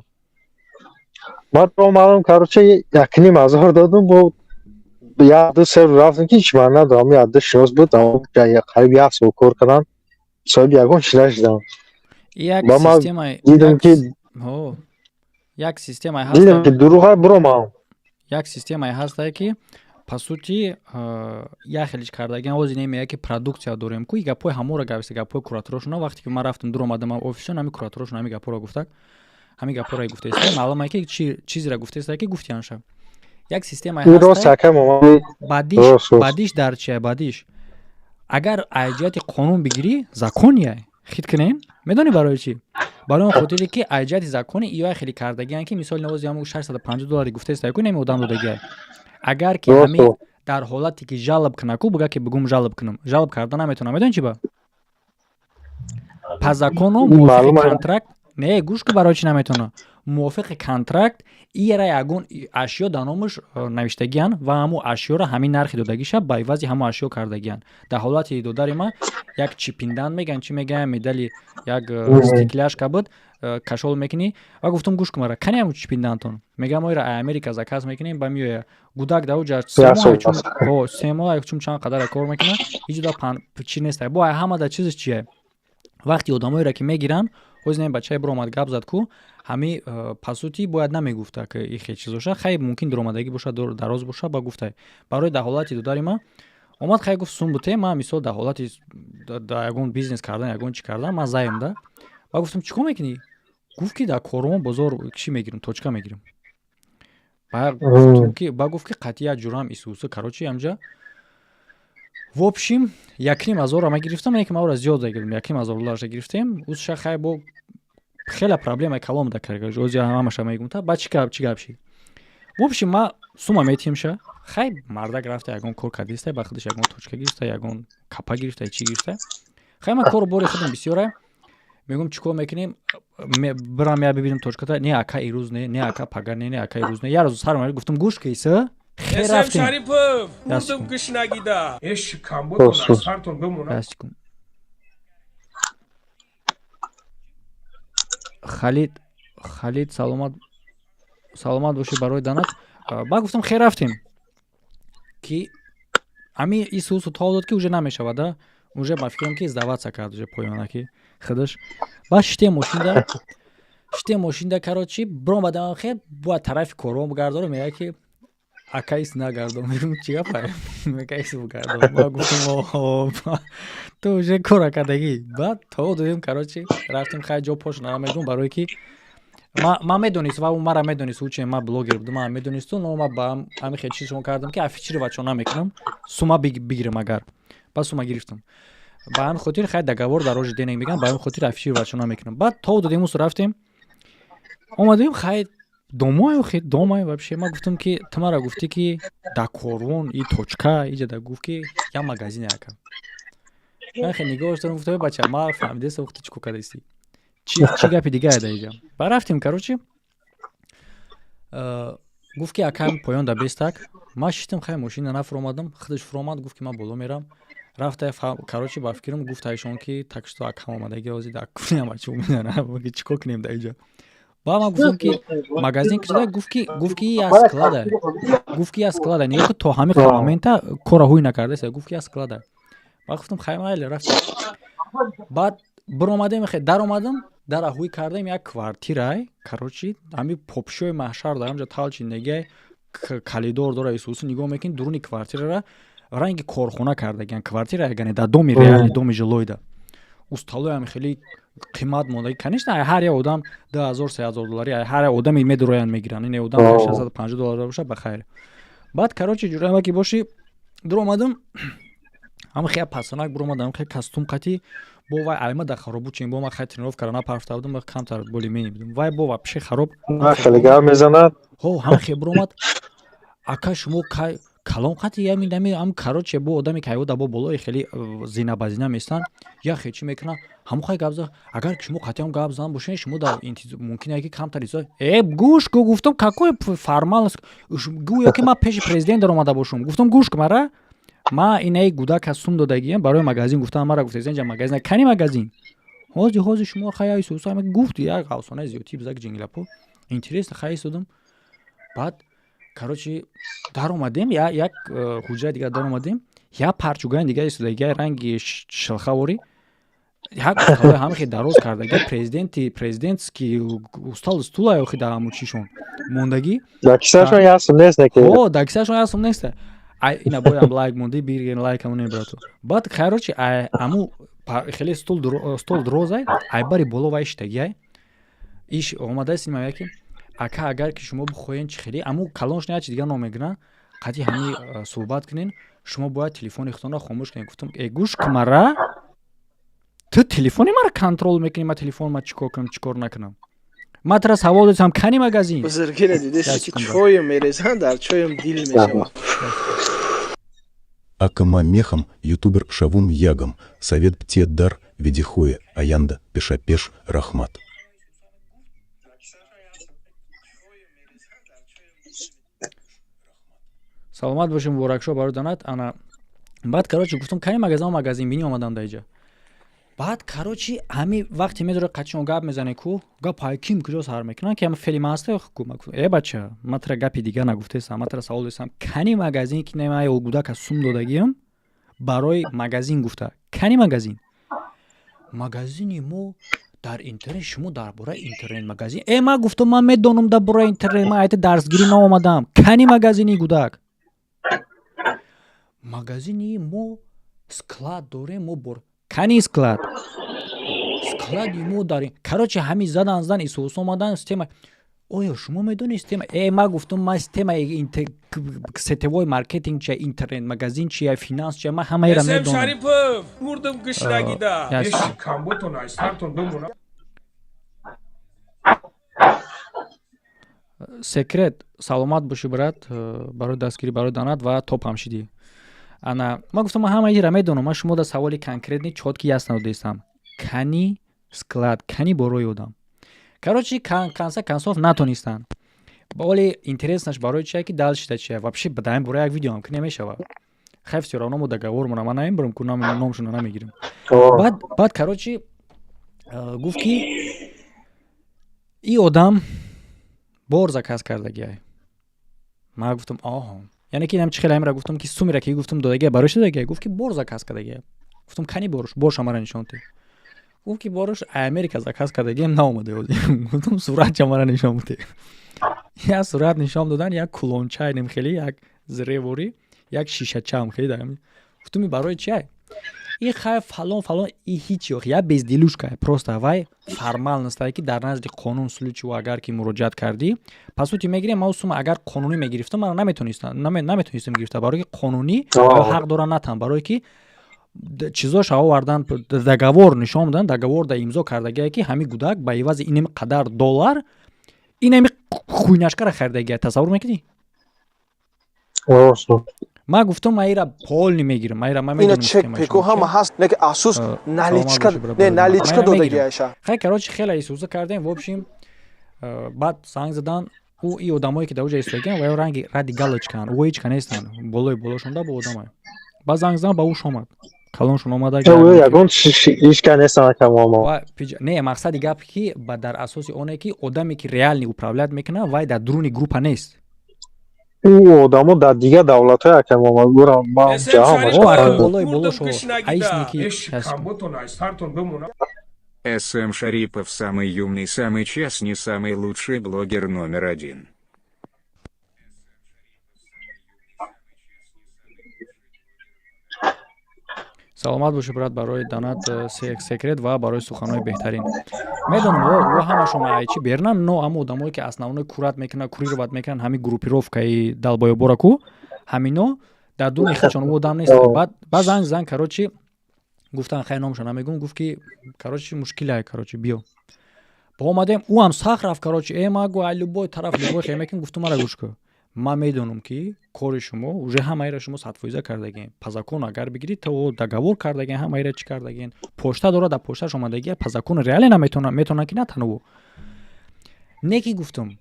Ман дуромадам, короче, якним ҳазор додум, бо як ду се рӯз рафтам, ки ҳеҷ ман надорам, як ду шинос буд, қариб як сол кор кардам, соҳиби ягон чиз нашудам. Як системаи дидам ки як системае дидам, ки дурӯға, биромам. Як системае ҳастае, ки по сути як хелиш кардагиан. Ҳозир немея, ки продукция дорем ку, гапҳои ҳаморо гаписта, гапҳои кураторошона. Вақте ки ман рафтам, дуромадам офисшон, ҳами кураторошон ҳами гапҳоро гуфтак, ҳами гапҳоро гуфтаиста. Маълуме, ки чизеро гуфтаиста, ки гуфтианша. Як системае ҳаст. Бадиш дар чия? Бадиш, агар аз ҷиҳати қонун бигирӣ, закония хит кунем. Медонӣ барои чӣ? Барои он хотире, ки аз ҷиҳати закони иёя хеле кардагиан, ки мисоли навози ҳамн 650 доллари гуфтаиста ку, неми одам додагиа. Агар ки ҳами дар ҳолате ки жалоб куна ку, буга ки бугум жалоб кунам, жалоб карда наметавонам. Медонӣ чӣ ба? По закону, мувофиқи контракт. Не, гӯш ку, барои чӣ наметавона? Мувофиқи контракт ира ягон ашё дар номаш навиштагиян ва ҳамун ашёро ҳамин нархи додагиша ба ивази ҳамун ашё кардагиян. Дар ҳолати додари ма як чипиндан меган, чӣ мегӯян, медали, як стекляшка буд, кашол мекунӣ. Ва гуфтум: «Гӯш кун мара, кани ҳамун чипиндантон?» Мегӯям: «Мо ира Америка заказ мекунем, ба меоя». Гудак дар уҷа 3 моҳ чун чанд қадара кор мекунад, ҳеҷ да чӣ неста. Бо ҳамада чизаш чие? Вақти одамоеро ки мегиранд, ҳозир ин бачае биромад, гап зад ку, ҳами по сути бояд намегуфта, ки и хел чизоша. Хай, мумкин дуромадагӣ бошад, дароз бошад, ба гуфта. Барои дар ҳолати додари ман омад, хай, гуфт: «Сум буте». Ман мисол дар ҳолати дар ягон бизнес кардан, ягон чӣ кардан, ман заем да. Ба гуфтам: «Чӣ кор мекунӣ?» Гуфт, ки дар Корвон бозор чӣ мегирам, точка мегирам. Ба гуфт, ки қатъи як ҷурам исуса, короче, ҳамҷа. В общем, якним ҳазорро ма гирифтам, не ки ма ӯро зиёд гирифтам, 1,5 ҳазор долларша гирифтем. Узша хай, бо хеле проблема калом да кард, ози ҳамаша мегум та. Баъд чӣ гап шид? В общем, ма сума метиҳимша. Хай, мардак рафта, ягон кор кардиста, ба худаш ягон точка гирифта, ягон капа гирифта, чӣ гирифта. Хай, ман кору бори худам бисёра. Мегӯм: «Чӣ кор мекунем? Бирам, я бибинам точката?» «Не, ака, ирӯз не, не, ака, пага не, не, ака, ирӯз не». Як рӯз сар гуфтам: «Гӯш киса, хер, рафтем». Шарипов, мурдум гушнагида, эш камботон аз сартон бимонад. Халид, Халид, саломат, саломат бошӣ барои данат. Ба гуфтам: «Хер, рафтем», ки ами исусу тол дод, ки уже намешавада, уже ба фикрам, ки сдаваться кард, уже поёна ки худаш. Баъд шитем мошинда, короче, биромадам, хе, бояд тарафи Корвон бигардорам. Мега, ки Ака, ис нагардон. Мегум, чӣ гапа? Мега, ис бугардон. Ма гуфтам, оҳо, ту уже кора кардагӣ. Баъд то додем, короче, рафтем. Хай, ҷо пош намегум, барое ки ман медонист ва мара медонист, уче ма блогер будам, ман медонисту, но ма ба ҳамин хел чиз шумо кардам, ки афишировать чо намекунам, сума бигирам. Агар баъд сума гирифтам, ба ҳамин хотир, хай, договор дороже денег мегам, ба ҳамин хотир афишировать чо намекунам. Баъд то додем, усу рафтем, омадем. Хай, домой, охи домай вообще. Ма гуфтам, ки ту мара гуфтӣ, ки да корвон и точка иҷа да, гуфт, ки я магазине, ака. Ман хел нигоҳш дорам, гуфтам, бача, ма фаҳмидеста, ту чӣ кор кардастӣ, чӣ гапи дигае да иҷа. Ба рафтем, короче, гуфт, ки акам поён да бестак. Ма шиштам, хай, мошина нафуромадам, худаш фуромад, гуфт, ки ман боло мерам. Рафта, короче, ба фикрам гуфт айшон, ки так что акам омадаги, ози да кунем, ачо мезана, чӣ кор кунем да иҷа. Ба ман гуфтам, ки магазин кушода. Гуфт, ки я склада, гуфт, ки я склада. Нигоҳ ки то ҳамин момента кора ҳуй накардаста, гуфт, ки я склада. Ба гуфтам, хай, майли, рафтем. Баъд биромадем, даромадам, дара ҳуй кардем, як квартирай, короче, ҳами попшои маҳшар дар ҳамҷа талчиндагиай, калидор дора, исуси. Нигоҳ мекунӣ дуруни квартирара, ранги корхона кардагиан квартира, ягане дар доми реальный, доми жилойда усталоям хеле қимат мондаги. Конечно, ҳар як одам 2000, 3000 доллари ҳар як одаме медуроянд, мегиранд. Ин одам 650 доллар боша, ба хайр. Баъд, короче, ҷураема ки боши, дуромадам, ҳама хеле пасанак буромадам, хеле костюм қатӣ бо вай айма да харобу чин, бо ма хай тренировка напарфта будам, камтар боли мени будам, вай бо вообще хароб. Хеле гап мезанад. Ҳо, ҳама хел буромад. Ака, шумо кай калон қати ямин ам, короче, бо одаме ки айода бо болои хеле зина ба зина местанд, я хел чӣ мекунад, ҳамон хай гап зад. Агар шумо қатъиам гап зан бошед, шумо дар мумкин ки камтар э гӯш ку. Гуфтам, какой формальность, гӯё ки ман пеши президент даромада бошам. Гуфтам, гӯш ку мара, ма инаи гудака сум додагиям барои магазин. Гуфтам, мара гуфта, инҷа магазин, кани магазин? Ҳози ҳози шумо хай исуса гуфт, як афсонаи зиёдтӣ бизак ҷинглапо интересно, хай истодам. Баъд, короче, даромадем, як ҳуҷраи дигар даромадем, як парчугани дигар истодаги, ранги шилхаворӣ, як ҳамахе дароз кардаги, президенти президентский устал стула охи дар ҳамун чишон мондагӣ. Дар кисашон як сум нест. О, дар кисашон як сум нест. Ина боям лайк монди, бирген лайк амоне, брату. Баъд, короче, аму хеле стол дорозай, айбари боло вай иштагиай, иш омадаст има, яки ака, агар ки шумо бихоҳен, чи хеле аму калонш не, чи дигар ном мегиранд, қатъи ҳами суҳбат кунен, шумо бояд телефони худтонро хомӯш кунед. Гуфтам, э, гӯш ку мара, ту телефони маро контрол мекунӣ, ма телефон ма чӣ кор кунам, чӣ кор накунам? Ма тара савол додам, кани магазин? Бузургиро дидеси, ки чоем мерезанд, дар чоем дил мешавад. Акама мехом, ютубер Шавум Ягом, Совет Птет Дар, Ведихое, Аянда, Пешапеш, Рахмат. Саломат бошем, муборакшо барои донат. Ана, баъд, короче, гуфтам, кани магазин? Магазин бини омадам даиҷа. Баъд, короче, ҳами вақте медора қачон гап мезане ку, гап ҳайким куҷо сар мекунанд, ки ҳама фели ма ҳаста. Э, бача, ма тара гапи дигар нагуфтесам, ма тара савол десам, кани магазин, ки нема гудака сум додагиам барои магазин гуфта, кани магазин? Магазини мо дар интернет, шумо дар бораи интернет магазин. Э, ма гуфтам, ман медонам дар бораи интернет, ман айта дарсгирӣ наомадам. Кани магазини, гудак? Магазини мо склад дорем, мо бор, кани склад? Склади мо дар, короче, ҳами задан зан исус омадан система. Оё шумо медонед система? Э, ма гуфтам, ма системаи сетевой маркетинг чия, интернет магазин чия, финанс чия, ма ҳамаеро медонам. Шарипов, мурдам гушнагида, камботон айсартон бимона. Секрет, саломат бошӣ, брат, барои дастгирӣ, барои донат ва топ ҳамшидӣ. Ана, ма гуфтам, ма ҳамаира медонам, ма шумо да саволи конкретный, чёткий, ясно додестам, кани склад, кани борои одам? Короче, конца концов натонистанд. Вале интереснаш барои чия, ки дальше чия вообще, дар ин бора як видеоам ки намешавад. Хай, всё равно мо договор мона, ман намебарам ку, номшона намегирем. Баъд, короче, гуфт, ки и одам бор заказ кардагиай. Ма гуфтам, оҳо, яъне ки инам чи хеле ҳамира гуфтам, ки сумира ки гуфтам додагия барои чи додагия? Гуфт, ки бор заказ кардагия. Гуфтам, кани борш, борша мара нишон те. Гуфт, ки борш Америка заказ кардагиам, наомада. Гуфтам, суратча мара нишон буде. Як сурат нишон додан, як кулончай нем хеле, як зреворӣ, як шишачаам хеле дар. Гуфтум, барои чиай? И хай, фалон фалон, и ҳичи ох, як безделушка, просто вай формальность, ки дар назди қонун случай агар ки муроҷиат кардӣ, по сути мегирем. Ма сума агар қонунӣ мегирифтам, мара наметонистам гирифта, барое ки қонунӣ ҳақ дора натам, барое ки чизош овардан, договор нишон додан, договор да имзо кардагие, ки ҳамин гудак ба ивази инами қадар доллар инами хуйнашкара харидагия. Тасаввур мекунӣ? Ман гуфтам, ма ира полный мегирам, ма ира ма. Ина чек пеку ҳама ҳаст, не ки асус наличка, не, наличка додагиаша. Хай, короче, хеле исӯза кардем. В общем, баъд занг задан ӯ и одамое, ки дар уҷа истодагиан, ва ё ранги ради галочкаан, ӯ ҳеч ка нестанд, болои болошонда бо одамай. Баъд занг задан, ба ӯш омад, калоншон омада. Ягон ҳичка нестанд. Не, мақсади гап ки ба дар асоси оне ки одаме, ки реально управлять мекунад, вай дар дуруни группа нест. Ӯ одамо дар дигар давлатҳои болои болошо. СМ Шарипов самый умный, самый честный, самый лучший блогер номер один. Саломат бошӣ, брат, барои донат секрет ва барои суханҳои беҳтарин. Медонам, ӯ ҳамашон айчи бернан, но ҳама одамое, ки основной курат мекунанд, курировать мекунанд, ҳамин группировкаи долбоёбора ку, ҳамино дар дуни худшон ӯ одам нест. Баъд занг зан, короче, гуфтан, хай, номша намегум, гуфт ки, короче, мушкилае, короче, биё. Ба омадем, ӯ ҳам сахт рафт, короче, ма гу, ай любой тараф, любой хе мекун. Гуфтум, мара гӯш кун, ман медонам, ки кори шумо уже ҳамаира шумо 100% кардагиен, по закону агар бигирӣ, то договор кардагиен, ҳамаира чӣ кардагиен, почта дора, дар почташ омадагия, по закону реально наметавонам, метавонам ки натанову не ки. Гуфтум,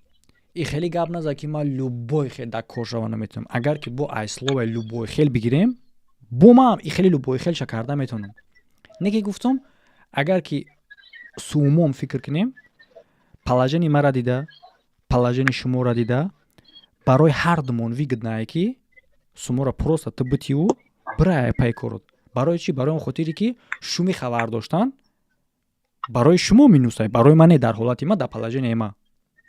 и хеле гап назад, ки ман любой хел дар кор шава наметавонам. Агар ки бо айсловай любой хел бигирем, бо ман и хеле любой хелша карда метавонам. Не ки, гуфтум, агар ки сумом фикр кунем, положение мара дида, положение шуморо дида, барои ҳар думон выгодно е, ки суморо просто ту битиву бирая пай корот. Барои чӣ? Барои он хотире, ки шуми хабар доштан барои шумо минус ай, барои ман не. Дар ҳолати ма, дар положение ма,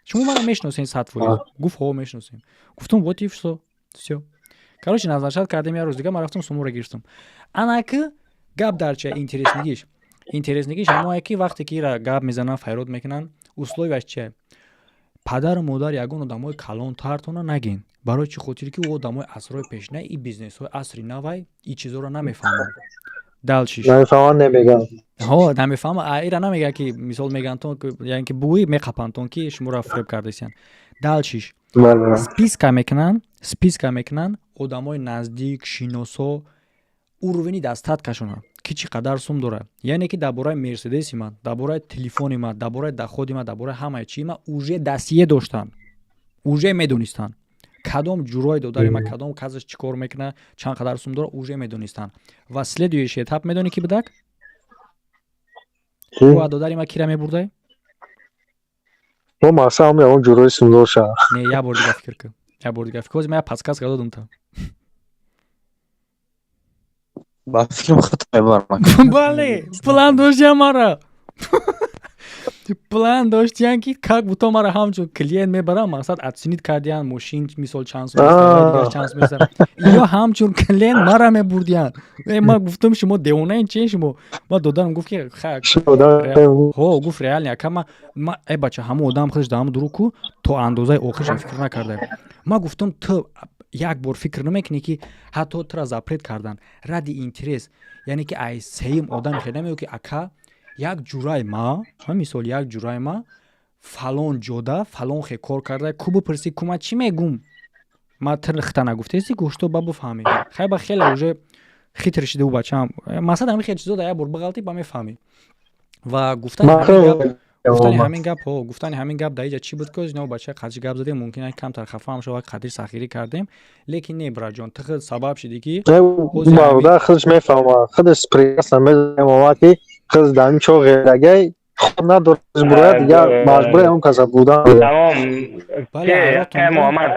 шумо мара мешиносен 100%. Гуфт, ҳо, мешиносем. Гуфтум, вот и всё, всё, короче, назначать кардем. Як рӯз дига ман рафтам, суморо гирифтам. Анаки гап дар чия? Интереснигиш ҳамое, ки вақте ки ира гап мезананд, файрод мекунанд, условия ш чия? Падару модар, ягон одамои калонтартона нагин. Барои чӣ хотире ки ӯ одамои асрҳои пешина, и бизнесҳои асри навай, и чизоро намефаҳманд. Дальше ш Намефаҳманд, намеган. Ҳо, намефаҳма. Ира намега, ки мисол мегантон, яъне ки бугӯи меқапантон, ки шуморо фиреб кардесиян. Дальше ш списка мекунанд одамои наздик, шиносо, уровень и дастаткашона, ки чӣ қадар сум дорад, яъне ки дар бораи мерседеси ман, дар бораи телефони ман, дар бораи доходи ман, дар бораи ҳамаи чии ман уже досье доштанд, уже медонистанд кадом ҷурои додари ман, кадом казаш чӣ кор мекунад, чанд қадар сум дорад, уже медонистанд. Ва следующий этап медонӣ ки будак? Ӯ додари ман кира мебурдай? Мо мақсад ягон ҷурои сумдор шава. Не, як бор дига фикр кун, як бор дига фикр. Ҳозир ман як подсказка додум та. Ба фикрам, хато мебарам. Бале, план доштиям, мара план доштиян, ки как будто мара ҳамчун клиент мебарам. Мақсад, оценить кардиян мошин, мисол, чанд сум, чанд сум, ё ҳамчун клиент мара мебурдиян. Ман гуфтам, шумо девонаин чи шумо? Ма додарам гуфт, ки ҳо, гуфт, реально, ака, ма э бача, ҳамон одам худаш дар ҳамон дуруг ку, то андозаи охирша фикр накардаем. Ма гуфтам, ту як бор фикр намекунӣ, ки ҳатто тура запрет кардан ради интерес, яъне ки ай сеюм одаме хел намеё, ки ака, як ҷурай ма, мисол, як ҷурай ма фалон ҷода фалон хе кор карда, ку бипурсӣ, ку ма чӣ мегум? Ма тир хита нагуфтеси, гӯшто ба бифаҳмӣ. Хай, ба хеле уже хитр шида ӯ бачаам. Масалан, ҳамин хел чизо да як бор бағалтӣ, ба мефаҳмӣ. Ва гуфтани ҳамин гап, ҳо, гуфтани ҳамин гап дар иҷа чӣ буд, ки озино бача қадри гап задем, мумкин камтар хафаам шава, қадри сахирӣ кардем, лекин не, браҷон, ту худ сабаб шидӣ, ки бародар худаш мефаҳмад, худаш прекрасно медонад, ки худ дар ин чо ғерагай худ надорад, бурояд, дигар маҷбури он каса будан. Тамом, Муҳаммад.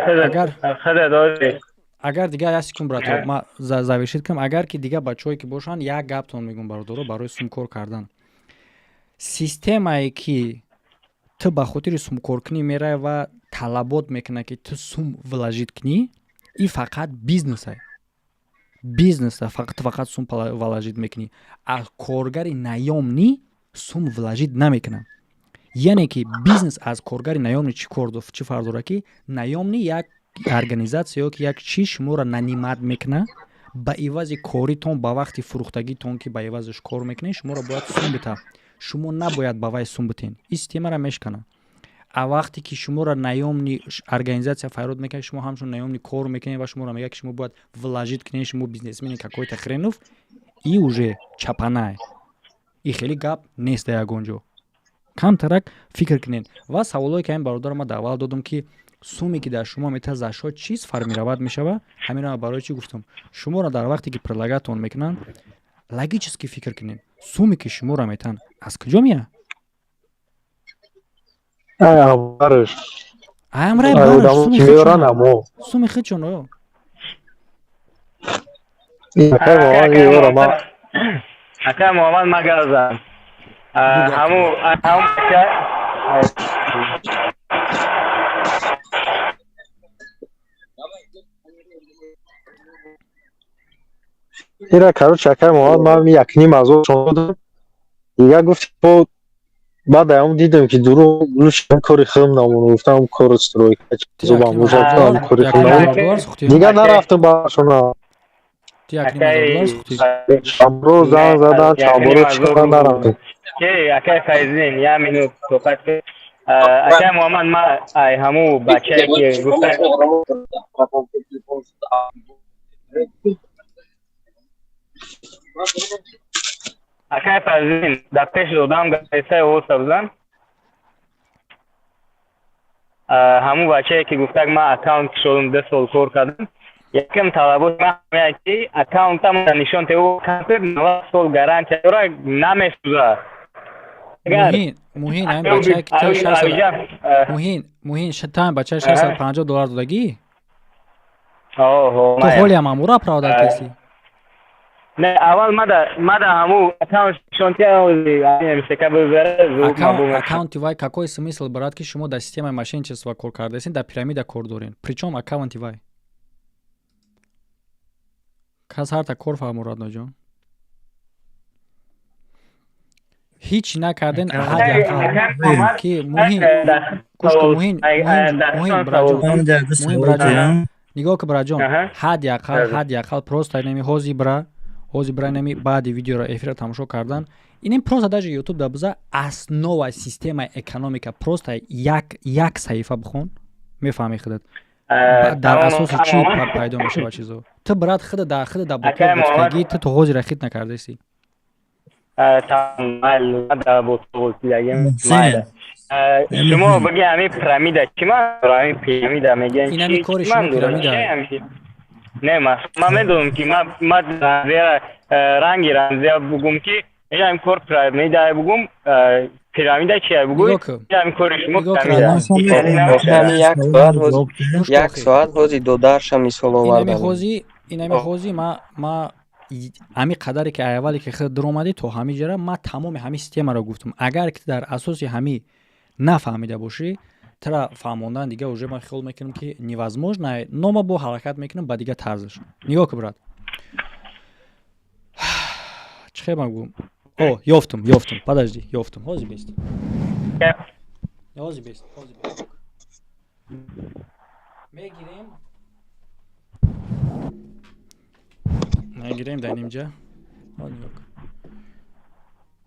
Агар дигар як секунд, брато, ма завершить кунам. Агар ки дигар бачаҳое ки бошанд, як гаптон мегӯм, бародаро, барои сумкор кардан, системае ки ту ба хотири сумкоркунӣ меравӣ ва Талабот мекунад, ки ту сум вложить кунӣ, и фақат бизнесай, бизнеса фақат сум вложить мекунӣ, а коргари наёмный сум вложить намекунад. Яъне ки бизнес аз коргари наёмный чӣ кор, чӣ фарқ дорад, ки наёмный як организация ё ки як чиз шуморо нанимать мекунад ба ивази коритон, ба вақти фурӯхтагитон, ки ба ивазаш кор мекунед, шуморо бояд сум бита, шумо набояд ба вай сум битен. Ин системаро мешканад. А вақте ки шуморо наёмный организация файрод мекунад, шумо ҳамчун наёмный кор мекунед ва шуморо мегӯяд, ки шумо бояд вложить кунед, шумо бизнесмени какой-то хренов, и уже чапанай. И хеле гап нест дар ягон ҷо. Камтарак фикр кунед. Ва саволое ки ҳамин бародаро ма дар аввал додум, ки суме ки дар шумо мета за шо чиз формировать мешава, ҳаминро барои чӣ гуфтам. Шуморо дар вақте ки предлагать-тон мекунанд, логически фикр кунед: суме ки шуморо метаҳанд, аз куҷо меяд? Барш. Амрай. Ай, одамо ки меоранд, амо. Суми худшон о. Акай Муҳаммад меора ма. Акай Муҳаммад, магазам. Ҳаму ака. Ира, короче, акай Муҳаммад, ман якним азор додам. Дига гуфт, бо баъд аям дидем, ки дурӯғ, лучше кори худам намонам. Гуфтам, кори стройка зубам гуфтам, кори худам намонам. Дига нарафтам башона. Чамбро занг задан, чамбро чиқан, нарафтам. Акай Файзин, як минут тоқат. Акай Муҳаммад, ма ай ҳаму бачае ки гуфта, акай Файзин, дар пеши одам гапесаи оса бизан. Ҳамун бачае ки гуфтак, ман аккаунт кушодам, 2 сол кор кардам, якм талабот ман ҳамея, ки аккаунтам нишон теу, компютер 90 сол гарантия дора, намесӯзад. Муҳин, Муҳин, ҳамин бачае ки ту Муҳин, Муҳин, тан бачаи 650 доллар додагӣ, ту ҳолиам амура оправдать кардӣ? Не, аввал мада ҳаму аккаунт нишон. Аккаунти вай какой смысл, брат, ки шумо дар системаи мошенничества кор кардаистед, дар пирамида кор дорен? Причём аккаунти вай? Кас ҳарта кор фаҳморад. Ноҷон, ҳеҷ накарден, ҳадди ақал ки Муҳин, гӯш кун, Муҳин, Муҳин, браҷон, Муҳин, браҷон, нигоҳ ки, браҷон, ҳадди ақал просто инами ҳози бра инами баъди видеоро, эфирро тамошо кардан, инем просто даже ютуб да биза, основа системаи экономика, просто як саҳифа бихон, мефаҳми худат, дар асоси чӣ пайдо мешавад чизо. Ту, брат, худа дар худа дар ботоги ту то ҳозира хит накардаисӣ. Шумо биги, ҳамин пирамида чӣ маъно? Ҳамин пирамида мегӯян. Инами кори шумо пирамида. Не, ман медонам, ки ман ранги рамзия бугум, ки ин кор пирамида бугум, пирамида чия бугӯ, ҳамин кори шумо пирамида. Як соат ҳози додарша мисол овардам. Инами ҳози ма ҳами қадаре ки аввале ки худ дуромадӣ то ҳами ҷара, ма тамоми ҳами системаро гуфтам. Агар ки дар асоси ҳами нафаҳмида бошӣ, тра фаҳмондан дига уже ман хиёл мекунам, ки невозможно, но ма бо ҳаракат мекунам ба дига тарзаш. Нигоҳ ки, брат, чӣ хел ман гӯм? О, ёфтум, ёфтум, подожди, ёфтум, ҳози бест, ҳози бест, ҳози бест. Мегирем дар инҷа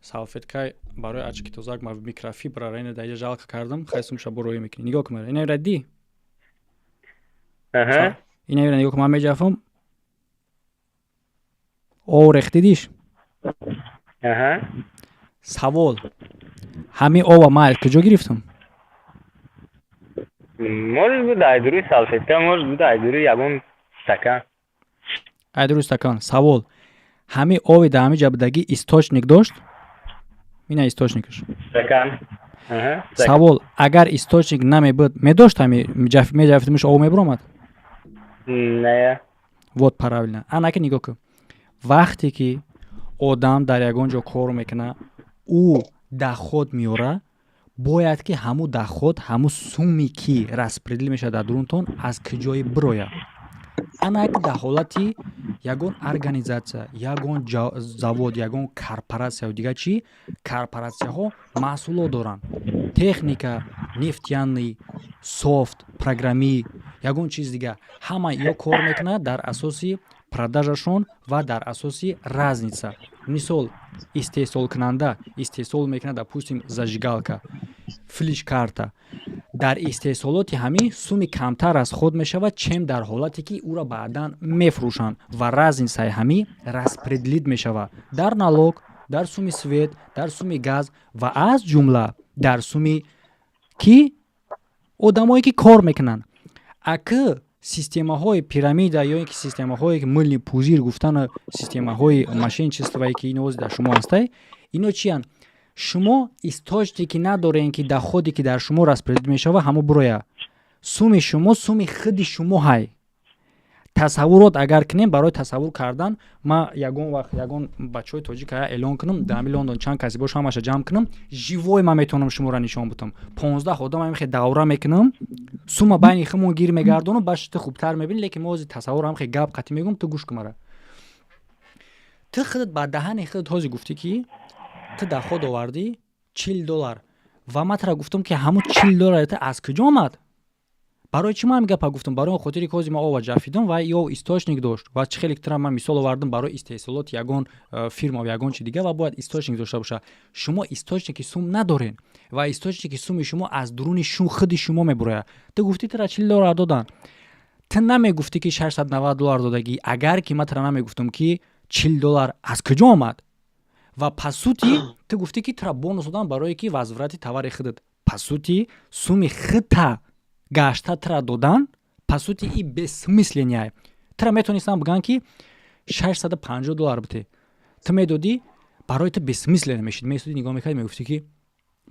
салфеткай барои очки тозак, ма микрофибрара ина дар инҷа жалко кардам. Хай, сумша бо роӣ мекунӣ. Нигоҳ кун, ина ра ди, ина нигоҳ кун, ман меҷафам, ов рехт, дидиш? Савол: ҳамин ова ман аз куҷо гирифтам? Может быть, аз рӯи салфетка, может быть, аз рӯи ягон стакан. Аз рӯи стакан. Савол: ҳамин ови дар ҳамин ҷа будагӣ источник дошт? Ина источникаш. Стакан. Савол: агар источник намебуд, медошт, ҳами меҷафтимиш, ов мебуромад? Не. Вот правильно. Анаки нигоҳ кун, вақте ки одам дар ягон ҷо кор мекунад, ӯ доход меёра. Бояд ки ҳамун доход, ҳамун суме ки распределить мешавад дар дурунтон, аз куҷое бирояд. Ана ки дар ҳолати ягон организация, ягон завод, ягон корпоратсияю дигар чӣ, корпоратсияҳо маҳсулот доранд: техника, нефтяной, софт, программӣ, ягон чиз дигар. Ҳама ё кор мекунад дар асоси продажашон ва дар асоси разница. Мисол, истеҳсолкунанда истеҳсол мекунад, допустим, зажигалка, флеш-карта. Дар истеҳсолоти ҳамин суми камтар аз худ мешавад, чем дар ҳолате ки ӯро баъдан мефурӯшанд, ва разницаи ҳамин распределить мешавад дар налог, дар суми свет, дар суми газ ва аз ҷумла дар суми ки одамое ки кор мекунанд. Аки системаҳои пирамида ё ин ки системаҳое ки мыльный пузырь гуфтану системаҳои мошенничествое ки ино дар шумо ҳастай, ино чиянд? Шумо источнике надорем, ки доходе ки дар шумо распределить мешавад, ҳамо буроя. Суми шумо суми худи шумо ҳай. Тасаввурот агар кунем, барои тасаввур кардан, ма ягон вақт ягон бачаҳои тоҷик ая эълон кунам, дар ҳами Лондон чанд касе бош, ҳамаша ҷамъ кунам, живой ман метавонам шуморо нишон бутам. 15 одам ҳамихе давра мекунам, сума байни химон гир мегардонам, баш ту хубтар мебини. Лекин мо ҳозир тасаввур ҳамихе гап қатӣ мегӯм, ту гӯш кун мара. Ту худат ба даҳани худат ҳозир гуфтӣ, ки ту доход овардӣ 40 доллар, ва ман тура гуфтам, ки ҳамун 40 доллари ту аз куҷо омад. Барои чӣ ман ҳамин гапа гуфтам? Барои он хотире ки ҳозир ман ова ҷафидам ва ё источник дошт. Ва чӣ хеле тра ман мисол овардам, барои истеҳсолоти ягон фирма ва ягон чи дигар ва бояд источник дошта бошад. Шумо источники сум надорен ва источники суми шумо аз дуруни худи шумо мебурояд. Ту гуфтӣ, тура 40 доллар додан. Ту намегуфтӣ, ки 690 доллар додагӣ, агар ки ман тура намегуфтам, ки 40 доллар аз куҷо омад. Ва по сути ту гуфтӣ, ки тура бонус додан барое ки возврати товари худат, по сути суми худта гашта тура додан, по сути и бессмысленный. Тура метонистам бигӯям, ки 650 доллар бите, ту медодӣ, барои ту бессмысленно мешид. Месудӣ, нигоҳ мекардӣ, мегуфтӣ, ки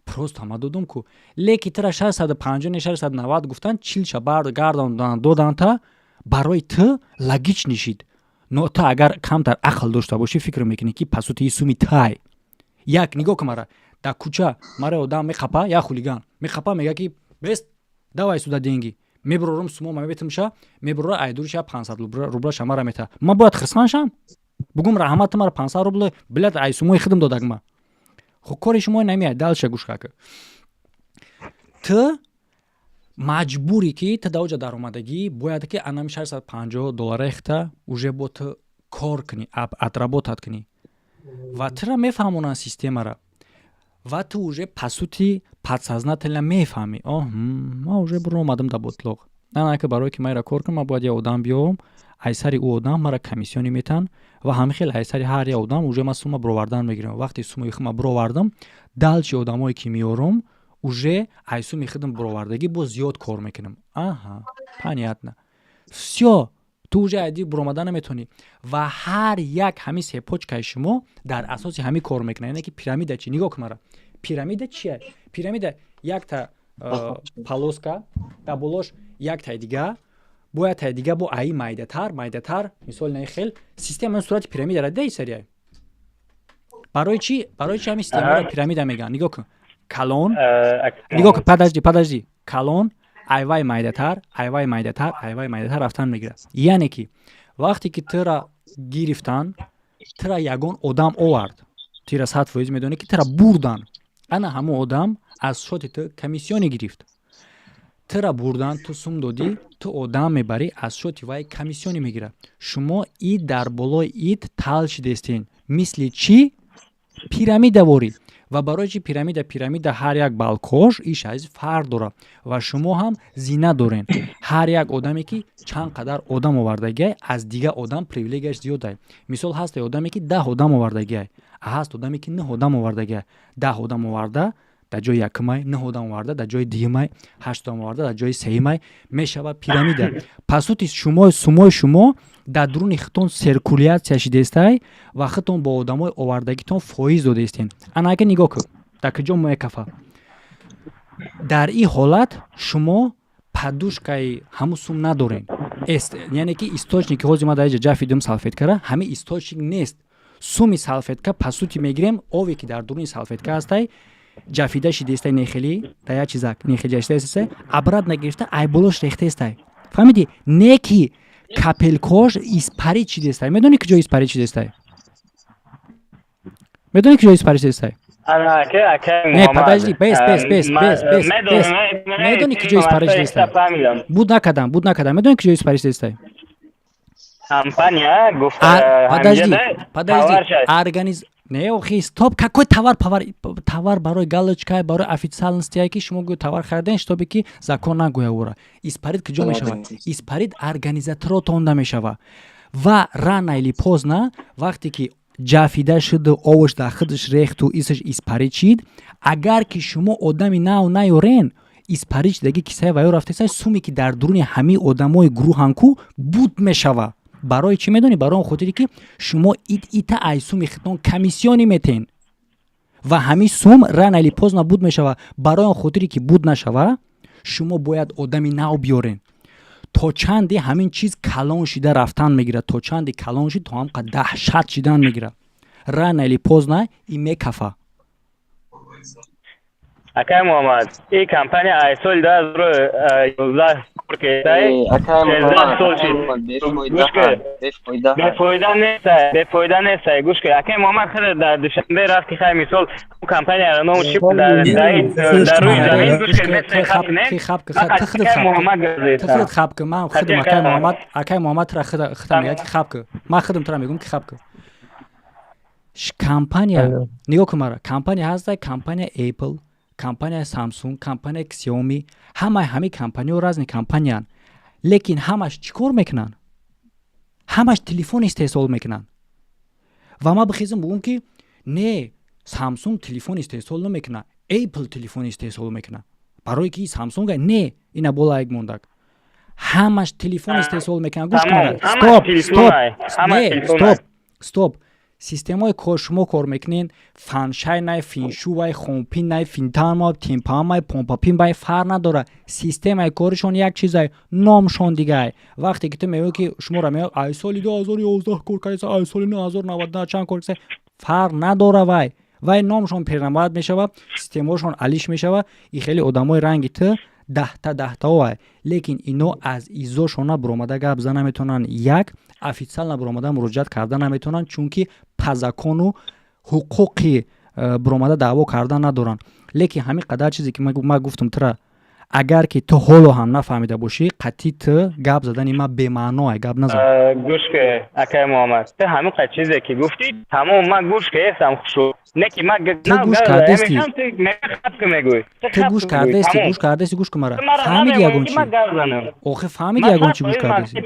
просто ма додум ку. Леки тура 650 не, 690 гуфтан, чилша гардондан додан, та барои ту логичный шид. Но ту агар камтар ақл дошта бошӣ, фикр мекунӣ, ки по сути и суми тай. Як нигоҳ кун мара: дар кӯча мара одам меқапа, як хулиган меқапа, мега, ки бест, давай сюда деньги. Мебурорум, сумо мебетимша, мебурора, айдуриша 500 рублаша мара мета. Ман бояд хирсан шам, бугум: раҳмат, мара 500 рубла, блядь, ай сумои худам додагма. Хо, кори шумо намеяд. Дальше гӯш кака. Ту маҷбурӣ, ки ту дар оҷа даромадагӣ, бояд ки анами 650 доллара хта уже бо ту кор кунӣ, отработать кунӣ, ва тура мефаҳмонанд системара, ва ту уже по сути подсознательно мефаҳмӣ: оҳ, ман уже буромадам дар ботлоқ. На ки барое ки ман кор кунам, ман бояд як одам биёвам, айсари ӯ одам мара комиссионӣ метаҳанд, ва ҳамин хел айсари ҳар як одам уже ман сума бировардан мегирам. Вақте сумаи хума бировардам, дальше одамое ки меёрам, уже ай суми худам бировардагӣ боз зиёд кор мекунам. Аҳа, понятно, всё. Ту уже айди буромада наметавонӣ, ва ҳар як ҳамин цепочкаи шумо дар асоси ҳамин кор мекунад. Яъне ки пирамида чи? Нигоҳ кун мара: пирамида чия? Пирамида якта полоска, дар болош яктаи дига, бо яктаи дига, бо аи майдатар, майдатар. Мисоли наи хел система сурати пирамидара дидаи сария. Барои чӣ ҳамин системаро пирамида мегӯянд? Нигоҳ кун: калон, нигоҳ кун, подожди, подожди, калон, айвай майдатар, айвай майдатар, айвай майдатар рафтан мегирад. Яъне ки вақте ки тура гирифтан, тура ягон одам овард, тира 100% медонӣ, ки тура бурдан. Ана ҳамон одам аз шоти ту комиссионе гирифт. Тура бурдан, ту сум додӣ, ту одам мебарӣ, аз шоти вай комиссионе мегирад. Шумо ид дар болои ид тал шидестен, мисли чӣ? Пирамидаворӣ. Ва барои чӣ пирамида? Пирамида ҳар як балкош иш аз фарқ дорад, ва шумо ҳам зина дорен. Ҳар як одаме ки чанд қадар одам овардагиай, аз дигар одам привилегияш зиёдай. Мисол, ҳасте одаме ки 10 одам овардагиай, ҳаст одаме ки нӯҳ одам овардагиай. 10 одам оварда дар ҷои якумай, нӯҳ одам оварда дар ҷои дуюмай, ҳашт одам оварда дар ҷои сеюмай. Мешавад пирамида. По сути шумо сумои шумо дар дуруни худтон циркуляция шидестай ва худтон бо одамои овардагитон фоиз додаистен. Ана ака, нигоҳ кун, дар куҷо мекафа. Дар ин ҳолат шумо подушкаи ҳамун сум надорен, яъне ки источники ҳозир ма дар иҷа ҷафидум салфеткара, ҳамин источник нест. Суми салфетка, по сути, мегирем ове ки дар дуруни салфетка ҳастай. Ҷафида шидестай, нехелӣ да як чизак нехели ҷафидаестай, обратно гирифта айболош рехтестай, фаҳмидӣ? Не ки капелькош испарид шидестай. Медонӣ, ки ҷо испарид шидестай? Медонӣ, ки ҷо испарид шидестай? Не, подожди, бес, бес, бес, бес, бес, бес. Медонӣ, ки ҷо испарид шидестай? Буд накардам, буд накардам. Медонӣ, ки ҷо испарид шидестай? Компания гуфт. Подожди, подожди, организ не, охи, стоп, какой товар? Товар барои галочка, барои официальности, ки шумо гӯё товар хариден, чтобы ки закон нагӯя ӯра. Испарид куҷо мешавад? Испарид организаторотонда мешава. Ва рано или поздно, вақте ки ҷафида шуду овош дар худаш рехту исаш испарид шид, агар ки шумо одами нав наёрен, испарид шидаги кисаи ваё рафтеса, суме ки дар дуруни ҳамаи одамои гурӯҳанку буд мешава. Барои чӣ медонӣ? Барои он хотире ки шумо ит ита ай суми хитон комиссионӣ метен ва ҳамин сум рано или поздно буд мешава. Барои он хотире ки буд нашава, шумо бояд одами нав биёрен. То чанде ҳамин чиз калон шида рафтан мегирад, то чанде калон шид, то ҳамқа даҳшат шидан мегирад, рано или поздно и мекафа. Акай Муҳаммад, ин компания ай соли 2011 кор кесай, 13 сол шид. Бефоида нестай, бефоида нестай. Гӯш кун, акай Муҳаммад, хеле дар Душанбе рафти, хай, мисол, компанияро ном чӣ дар рӯи замин, гӯш кун. Ту хаб ку, ман худам, акай Муҳаммад, акай Муҳаммад тра худам мегӯяд, ки хаб ку, ман худам тра мегӯям, ки хаб ку. Компания, нигоҳ кун мара, компания ҳаста, компания Apple, компания Samsung, компания Xiaomi, ҳамаи ҳамин компаниҳо разные компаниянд, лекин ҳамаш чӣ кор мекунанд? Ҳамаш телефон истеҳсол мекунанд. Ва ман бихезам бугӯм, ки не, Samsung телефон истеҳсол намекунад, Apple телефон истеҳсол мекунад, барое ки Samsung не, ина бола як мондак, ҳамаш телефон истеҳсол мекунад. Гӯш кун, стоп, стоп, не, стоп, стоп. Системаи кор шумо кор мекунед, фаншайнай, финшувай, хомпинай, финтанма, тимпамай, помпапинбай, фарқ надорад. Системаи коришон як чизай, номшон дигай. Вақте ки ту мегӯӣ, ки шуморо меояд, ай соли 2011 кор кардеса, ай соли 990 чанд кор кардеса, фарқ надора. Вай номшон перенамояд мешавад, системаҳошон алиш мешавад. И хеле одамои ранги ту даҳта даҳтаоай, лекин ино аз изошона буромада гап зада наметавонанд, як официально буромада муроҷиат карда наметавонанд, чунки по закону ҳуқуқи буромада даъво карда надоранд. Лекин ҳамин қадар чизе ки ман гуфтам тура, агар ки ту ҳоло ҳам нафаҳмида бошӣ, қатъи ту гап задани ман бемаъное, гап назан. Гӯш ки, акай Муҳаммад, ту ҳамин қад чизе ки гуфтӣ, тамом, ман гӯш кардам, хушу не ки ман Ту гӯш кардести? Мегӯй. Ту гӯш кардести? Гӯш кардести? Гӯш кун мара, фаҳмиди ягон чи? Охи, фаҳмиди ягон чи гӯш кардести?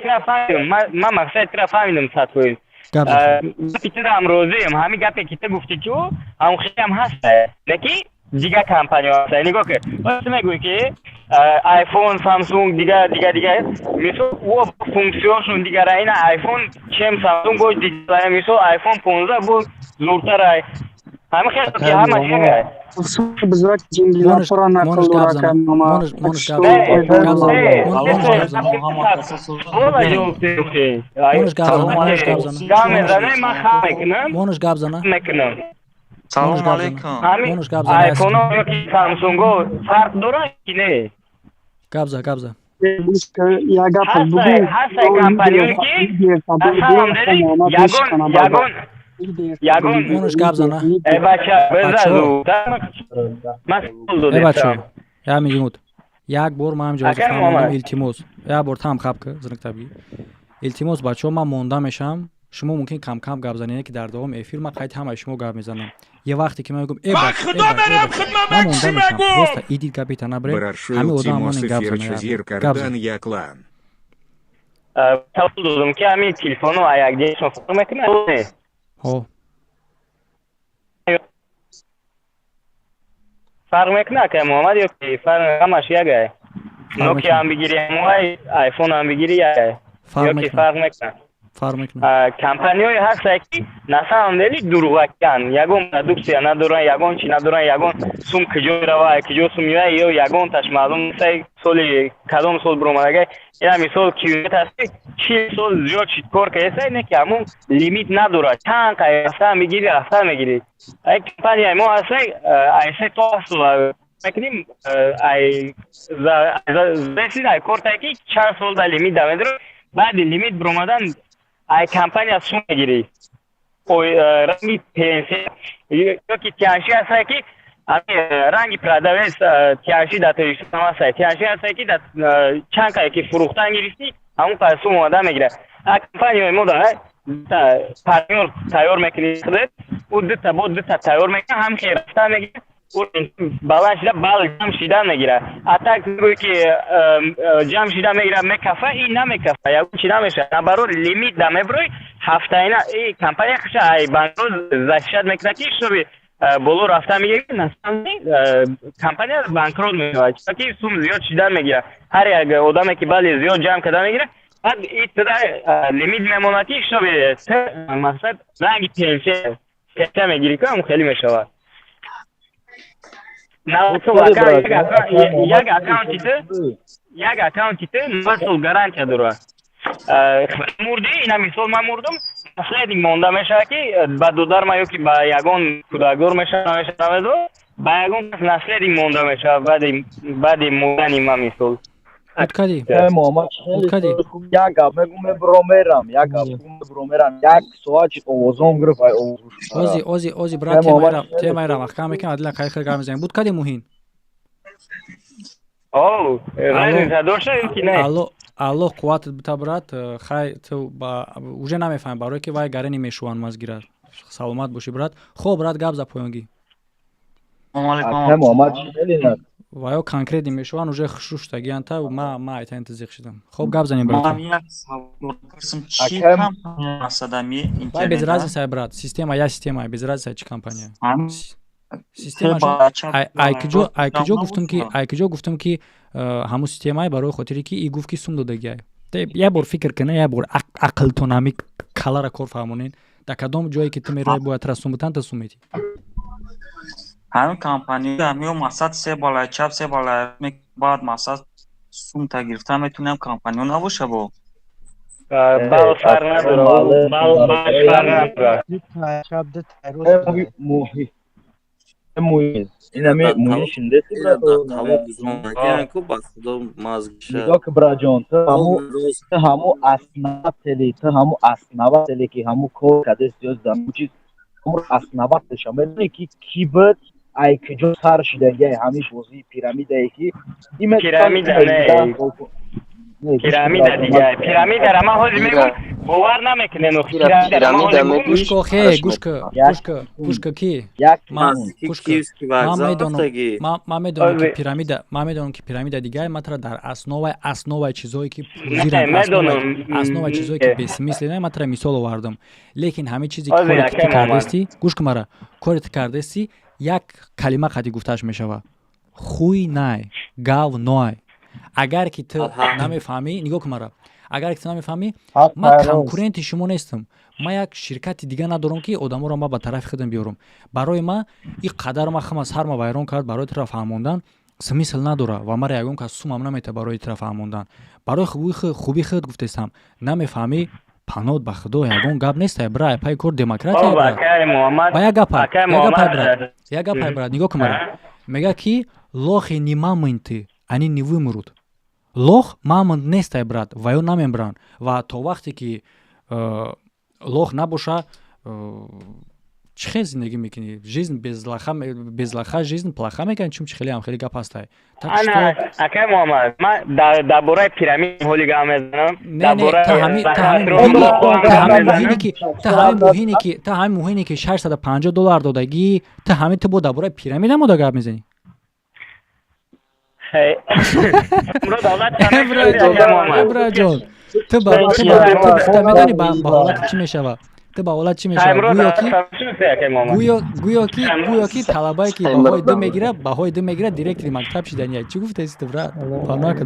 Ман мақсади тура фаҳмидам 100%. Гапи тураам розием. Ҳамин гапе ки ту гуфтӣ, ку ҳамон хелам ҳаста, лекин дигар компания ҳаста. Нигоҳ кун, ту мегӯӣ, ки Айфон, Самсунг, дигар, дигар, дигар, мисол, о функсияшон дигара. Ина Айфон чем Самсунг боз дигар, мисол, Айфон 15 боз зуртарай. Ҳамин хел ки ҳама чига. Бизрак ҷингилапора нақл дора. Мониш гап зана. Мониш гап зана. Мекунам. Салому алейкум. Мониш гап зана. Айфоно ёки Самсунго фарқ дорад ки не? Гап за, гап за. Як гап бугӯ. Ҳастай компаниёе ки на самом деле ягон ягон Мониш гап зана. Э, бача, безазу ман савол Э, додем. Бачо, як минут, як бор ман ҳамҷо Акай фаҳмондам. Муҳаммад. Илтимос, як бор там хаб ки зинактабги. Илтимос, бачаҳо, ман монда мешавам. Шумо мумкин кам-кам гап занед, ки дар давоми эфир ман қайди ҳамаи шумо гап мезанам. Е вақте ки ман мегӯям, э, Ба бач, э, худо бач, э, мерам, бач, хидмат ман чӣ монда мешавам. мегӯм? Просто идид гапита набред. Ҳамин одам Барашил монен гап Тимос зана. Эфир Гап зан. Кардан Яклан. Савол додам, ки ҳамин телефоно якдигашон фарқ мекунад не? Ҳо. Фарқ мекунад, акай Муҳаммад, ё ки фарқ ҳамаш ягай? Фарқ Нокиа ҳам бигири ҳамоай, Айфон ҳам бигири ягай. Фарқ ё ки мекунад. Фарқ мекунад? Фарқ мекунад. Компанияҳое ҳастанд, ки на самом деле дурӯғакиян, ягон продукция надоранд, ягон чи надоранд, ягон сум куҷо рава, куҷо сум меояд, ё ягонташ маълум нест, соли кадом сол биромадага. Ина мисол QNet аст, ки 40 сол зиёд чиз кор кардааст, не ки ҳамун лимит надорад, чанд рафта мегирӣ, рафта мегирӣ. Ай компанияи мо ҳаст, ай 3 то 7 сол мекунем, ай ай кортае ки чанд сол дар лимит да медорад. Баъди лимит биромадан ай компания сум мегирӣ, ранги пенсия ё ки тианши ҳастае, ки ранги продавец тианши дар Тоҷикистон ҳастае, тианши ҳастае, ки чанд қае ки фурӯхтан гирифтӣ, ҳамон қадар сум омада мегирад. Компанияи мо да партнёр тайёр мекунӣ худет, ӯ дута бо дута тайёр мекунад, ҳам хел рафта мегирад, баланд шида, бал ҷамъ шида мегирад. А так гӯй ки ҷамъ шида мегирад, мекафа, ин намекафа, ягон чи намешавад. Наоборот, лимит да мебурӯй ҳафтаина, и компания хуша ай банкро защищать мекунад, ки чтобы боло рафта мегирад. На самом деле компания банкрот мешавад, чунки сум зиёд шида мегирад. Ҳар як одаме ки бали зиёд ҷамъ карда мегирад, баъд итда лимит мемонад, ки чтобы мақсад ранги пенсия мегирӣ, ку ҳам хеле мешавад. Як аккаунти ту 90 сол гарантия дорад. Мурдӣ, ина мисол ман мурдум, наследник монда мешавад, ки ба додарма ё ки ба ягон кӯдакдор мешавад, намешавад, ба ягон кас наследник монда мешавад баъди мурдани ман, мисол. Буткади. Як гап мегум, мебуро мерам, як гап мебуро мерам, як соат чи овозом гирифт, ай овоз. Ози, ози, ози, брат, темайра маҳкам мекунам, адила қайхир гап мезанем. Буткади, муҳин. О, разница дошта ки не? Алло, аллоҳ қувватат бита, брат. Хай, ту уже намефаҳмем, барое ки вай гарени мешуван мазгирад. Саломат бошӣ, брат. Хоб, брат, гап за поёнгӣ. Ва ё конкретно мешаванд, уже хушруштагиан та ма айтан зиқ шидам. Хоб, гап занем, брат. Вай без разница, брат, система я система, без разница чи компания. Система ай киҷо гуфтум ки, ай киҷо гуфтум ки ҳамун системае, барои хотире ки и гуфт ки сум додагиай. Як бор фикр кина, як бор ақлтон ҳами калара кор фаҳмонен. Дар кадом ҷое ки ту меравӣ, бояд тра сум бутан, та сум метӣ. Ҳамин компания ҳамиё мақсад се балаи чап, се балаи, баъд мақсад сумта гирифта метунем, компаниё набоша бо. Бал фарқ надорад, бал фарқ надорад. Инами муҳин шиндеси. Нигоҳ ки, браҷон, ту ҳаму основатели, ту ҳаму основатели ки ҳаму кор кардест, ё ҳаму чиз, ҳаму основателша медони, ки ки буд, ай куҷо сар шидагиай ҳамиш бозии пирамидае ки? Пирамида не, пирамида дига, пирамидара ман ҳозир мегӯм, бовар намекунем. Гӯшка, охе, гӯшка, гӯшка, гӯшка, ки ман медонам ки пирамида, ман медонам ки пирамида дигар. Ман тара дар основаи чизое ки пурзиранд, основаи чизое ки бессмысленные, ман тара мисол овардам. Лекин ҳамин чизе коре ки ту кардасти, гӯш ку мара, коре ту кардасти, як калима қади гуфтааш мешавад: хуй най, гав ной. Агар ки ту намефаҳмӣ, нигоҳ кун мара, агар ки ту намефаҳмӣ, ман конкуренти шумо нестам, ман як ширкати дига надорам, ки одаморо ман ба тарафи худам биёрам. Барои ман и қадар ма хама сарма вайрон кард, барои тура фаҳмондан смысл надора ва мара ягон кас сумам намета барои тура фаҳмондан. Барои хуби худ гуфтестам. Намефаҳмӣ, панод ба худо, ягон гап нестай, бра, пайи кор демократия. Ба як гапа, як гапай, брат, як гапай, брат, нигоҳ кун мара. Мега ки лохи не мамонты, они не вымрут. Лох мамонт нестай, брат, ва ё намембранд. Ва то вақте ки лох набоша, чӣ хел зиндагӣ мекунӣ? Жизнь без лоха, без лоха жизнь плоха мекунӣ. Чун чи хеле ҳам хеле гап ҳастай. Акай Муҳаммад, ман дар бораи пирамид ҳоли гап мезанам. Та ҳамин муҳине ки 650 доллар додагӣ, та ҳамин ту бо дар бораи пирамида мода гап мезанӣ. Браҷон, ту медонӣ ба ҳолати чӣ мешава? Ту ба ҳолат чӣ мешавад? Гӯё ки гӯё ки талабае ки баҳои ду мегира, баҳои ду мегира, директори мактаб шидания. Чӣ гуфтаи ту, брат? Панака.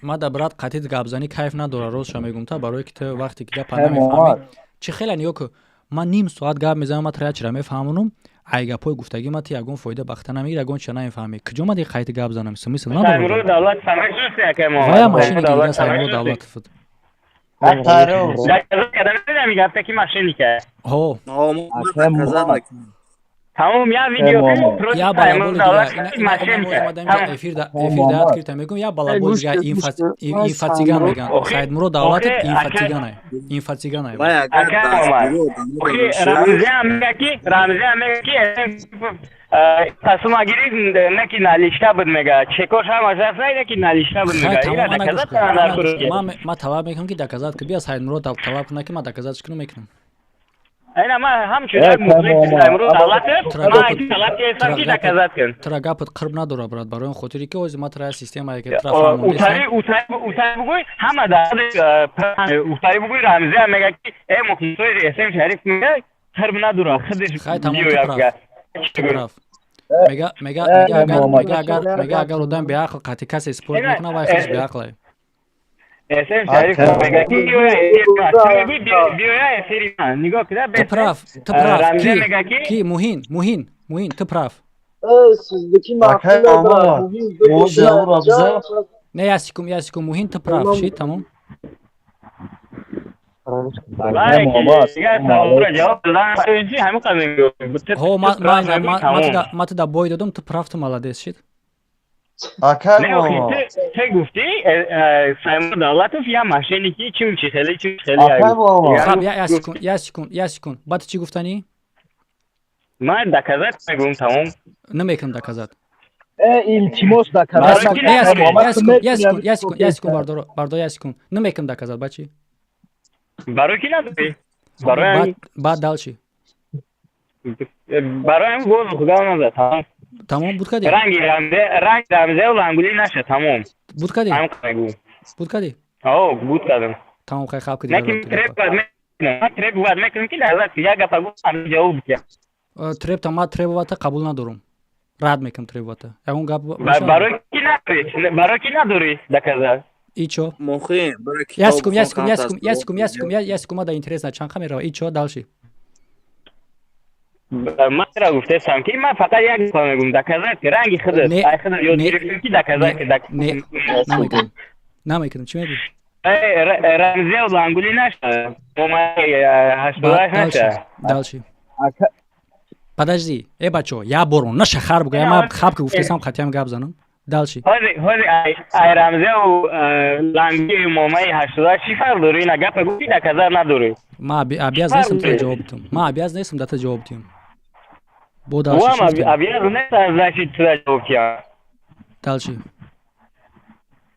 Ма да брат қатъи гапзанӣ кайф надора, ростша мегум та, барое ки ту вақте ки гапа намефаҳмӣ. Чӣ хеле ниё ки ман ним соат гап мезанам, ма тра чира мефаҳмонум, ай гапҳои гуфтагӣ ма ту ягон фоида бахта намегири, ягон чира намефаҳмӣ. Куҷо ма дига қайти гап занам? Смысл надорад. Вая машина гирда Саймурод Давлатов. Ҳо. Тамом, я видео я балаболи дига эфир эфир даят кирта мегум, я балаболи дига инфациган меган. Саидмурод Давлатов инфациганай. Инфациганай. Рамзиам мега ки, Рамзиам мега ки пасума гирифт, не ки наличка буд мега. Чекош ҳамаш рафт, не ки наличка буд мега. Ира доказать дар куруки. Ма талаб мекунам ки доказать ки бия Саидмурод талаб кунад ки ма доказать кунам мекунам. Ина ма ҳамчун як мухлис Саидмурод Давлатов, ма талаб кардам ки доказать кун. Тра гапат қирб надора, брат, барои он хотире ки ози ма тра системае ки тра фаҳмондесам. Утари утари бугӯй, ҳама дар утари бугӯй, Рамзиам мега ки э мухлисои СМ Шариф мега қирб надора, худаш биёяд. Ту прав. Мега мега мега агар мега агар мега агар одам беақл қатъи касе спорт мекунад, вай худаш беақлае. СМ Шариф мега ки биёя эфири ман нигоҳ кида. Ту прав, ту прав. Ки ки Муҳин, Муҳин, Муҳин, ту прав. Не, я секунд, я секунд, Муҳин, ту прав, ши, тамом. Ҳо, ма ту да бой додум, ту прав, ту молодец, шид. Те гуфтӣ Саймон Давлатов я мошенники, чим чи хеле, чим хеле. Хаб, я секунд, я секунд, я секунд. Баъд чӣ гуфтанӣ? Ман доказать мегӯм, тамом. Намекунам доказать. Илтимос, доказать. Я секунд, я секунд, я секунд, бардоро, бардо, я секунд. Намекунам доказать, бачи? Барои ки надорӣ? Барои баъд дальше. Барои ҳам боз худо назад, тамом. Тамом буд кади? Ранги рамзе, ранги рамзе лангули наша, тамом. Буд кади? Буд кади? О, буд кадам. Тамом, хай хаб кади. Неки треп бад мекунам, треп бад мекунам ки лаҳзат як гапа гуфтам, ҷавоб бикя. Треп та ма требовата қабул надорум. Рад мекунам требовата. Ягон гап барои ки надорӣ, барои ки надорӣ доказать. И чо? Мохи, Я секунд, я секунд, я секунд, я секунд, я секунд, я секунд, ма да интересно, чанд мерава? И чо дальше? Ман тра гуфтесам ки ман фақат як гапа мегӯм, доказать ки ранги худат, ай худат ёд гирифтем ки доказать ки. Не, намекунам. Намекунам, чӣ мегӯӣ? Рамзия лангули наша. 88 наша. Дальше. Подожди, э бачо, я борон, наша хар бугӯ, ма хаб ки гуфтесам қатъиам гап занам. Дальше. Ҳози ҳози ай Рамзияу лангули момаи 88 чӣ фарқ дорӣ? Ина гапа гуфти, доказать надорӣ. Ма обяз нестам тура ҷавоб дитам. Ма обяз нестам да та ҷавоб диҳам. Бо дальше. Вам обяз нестам, значит, тура ҷавоб диҳам. Дальше.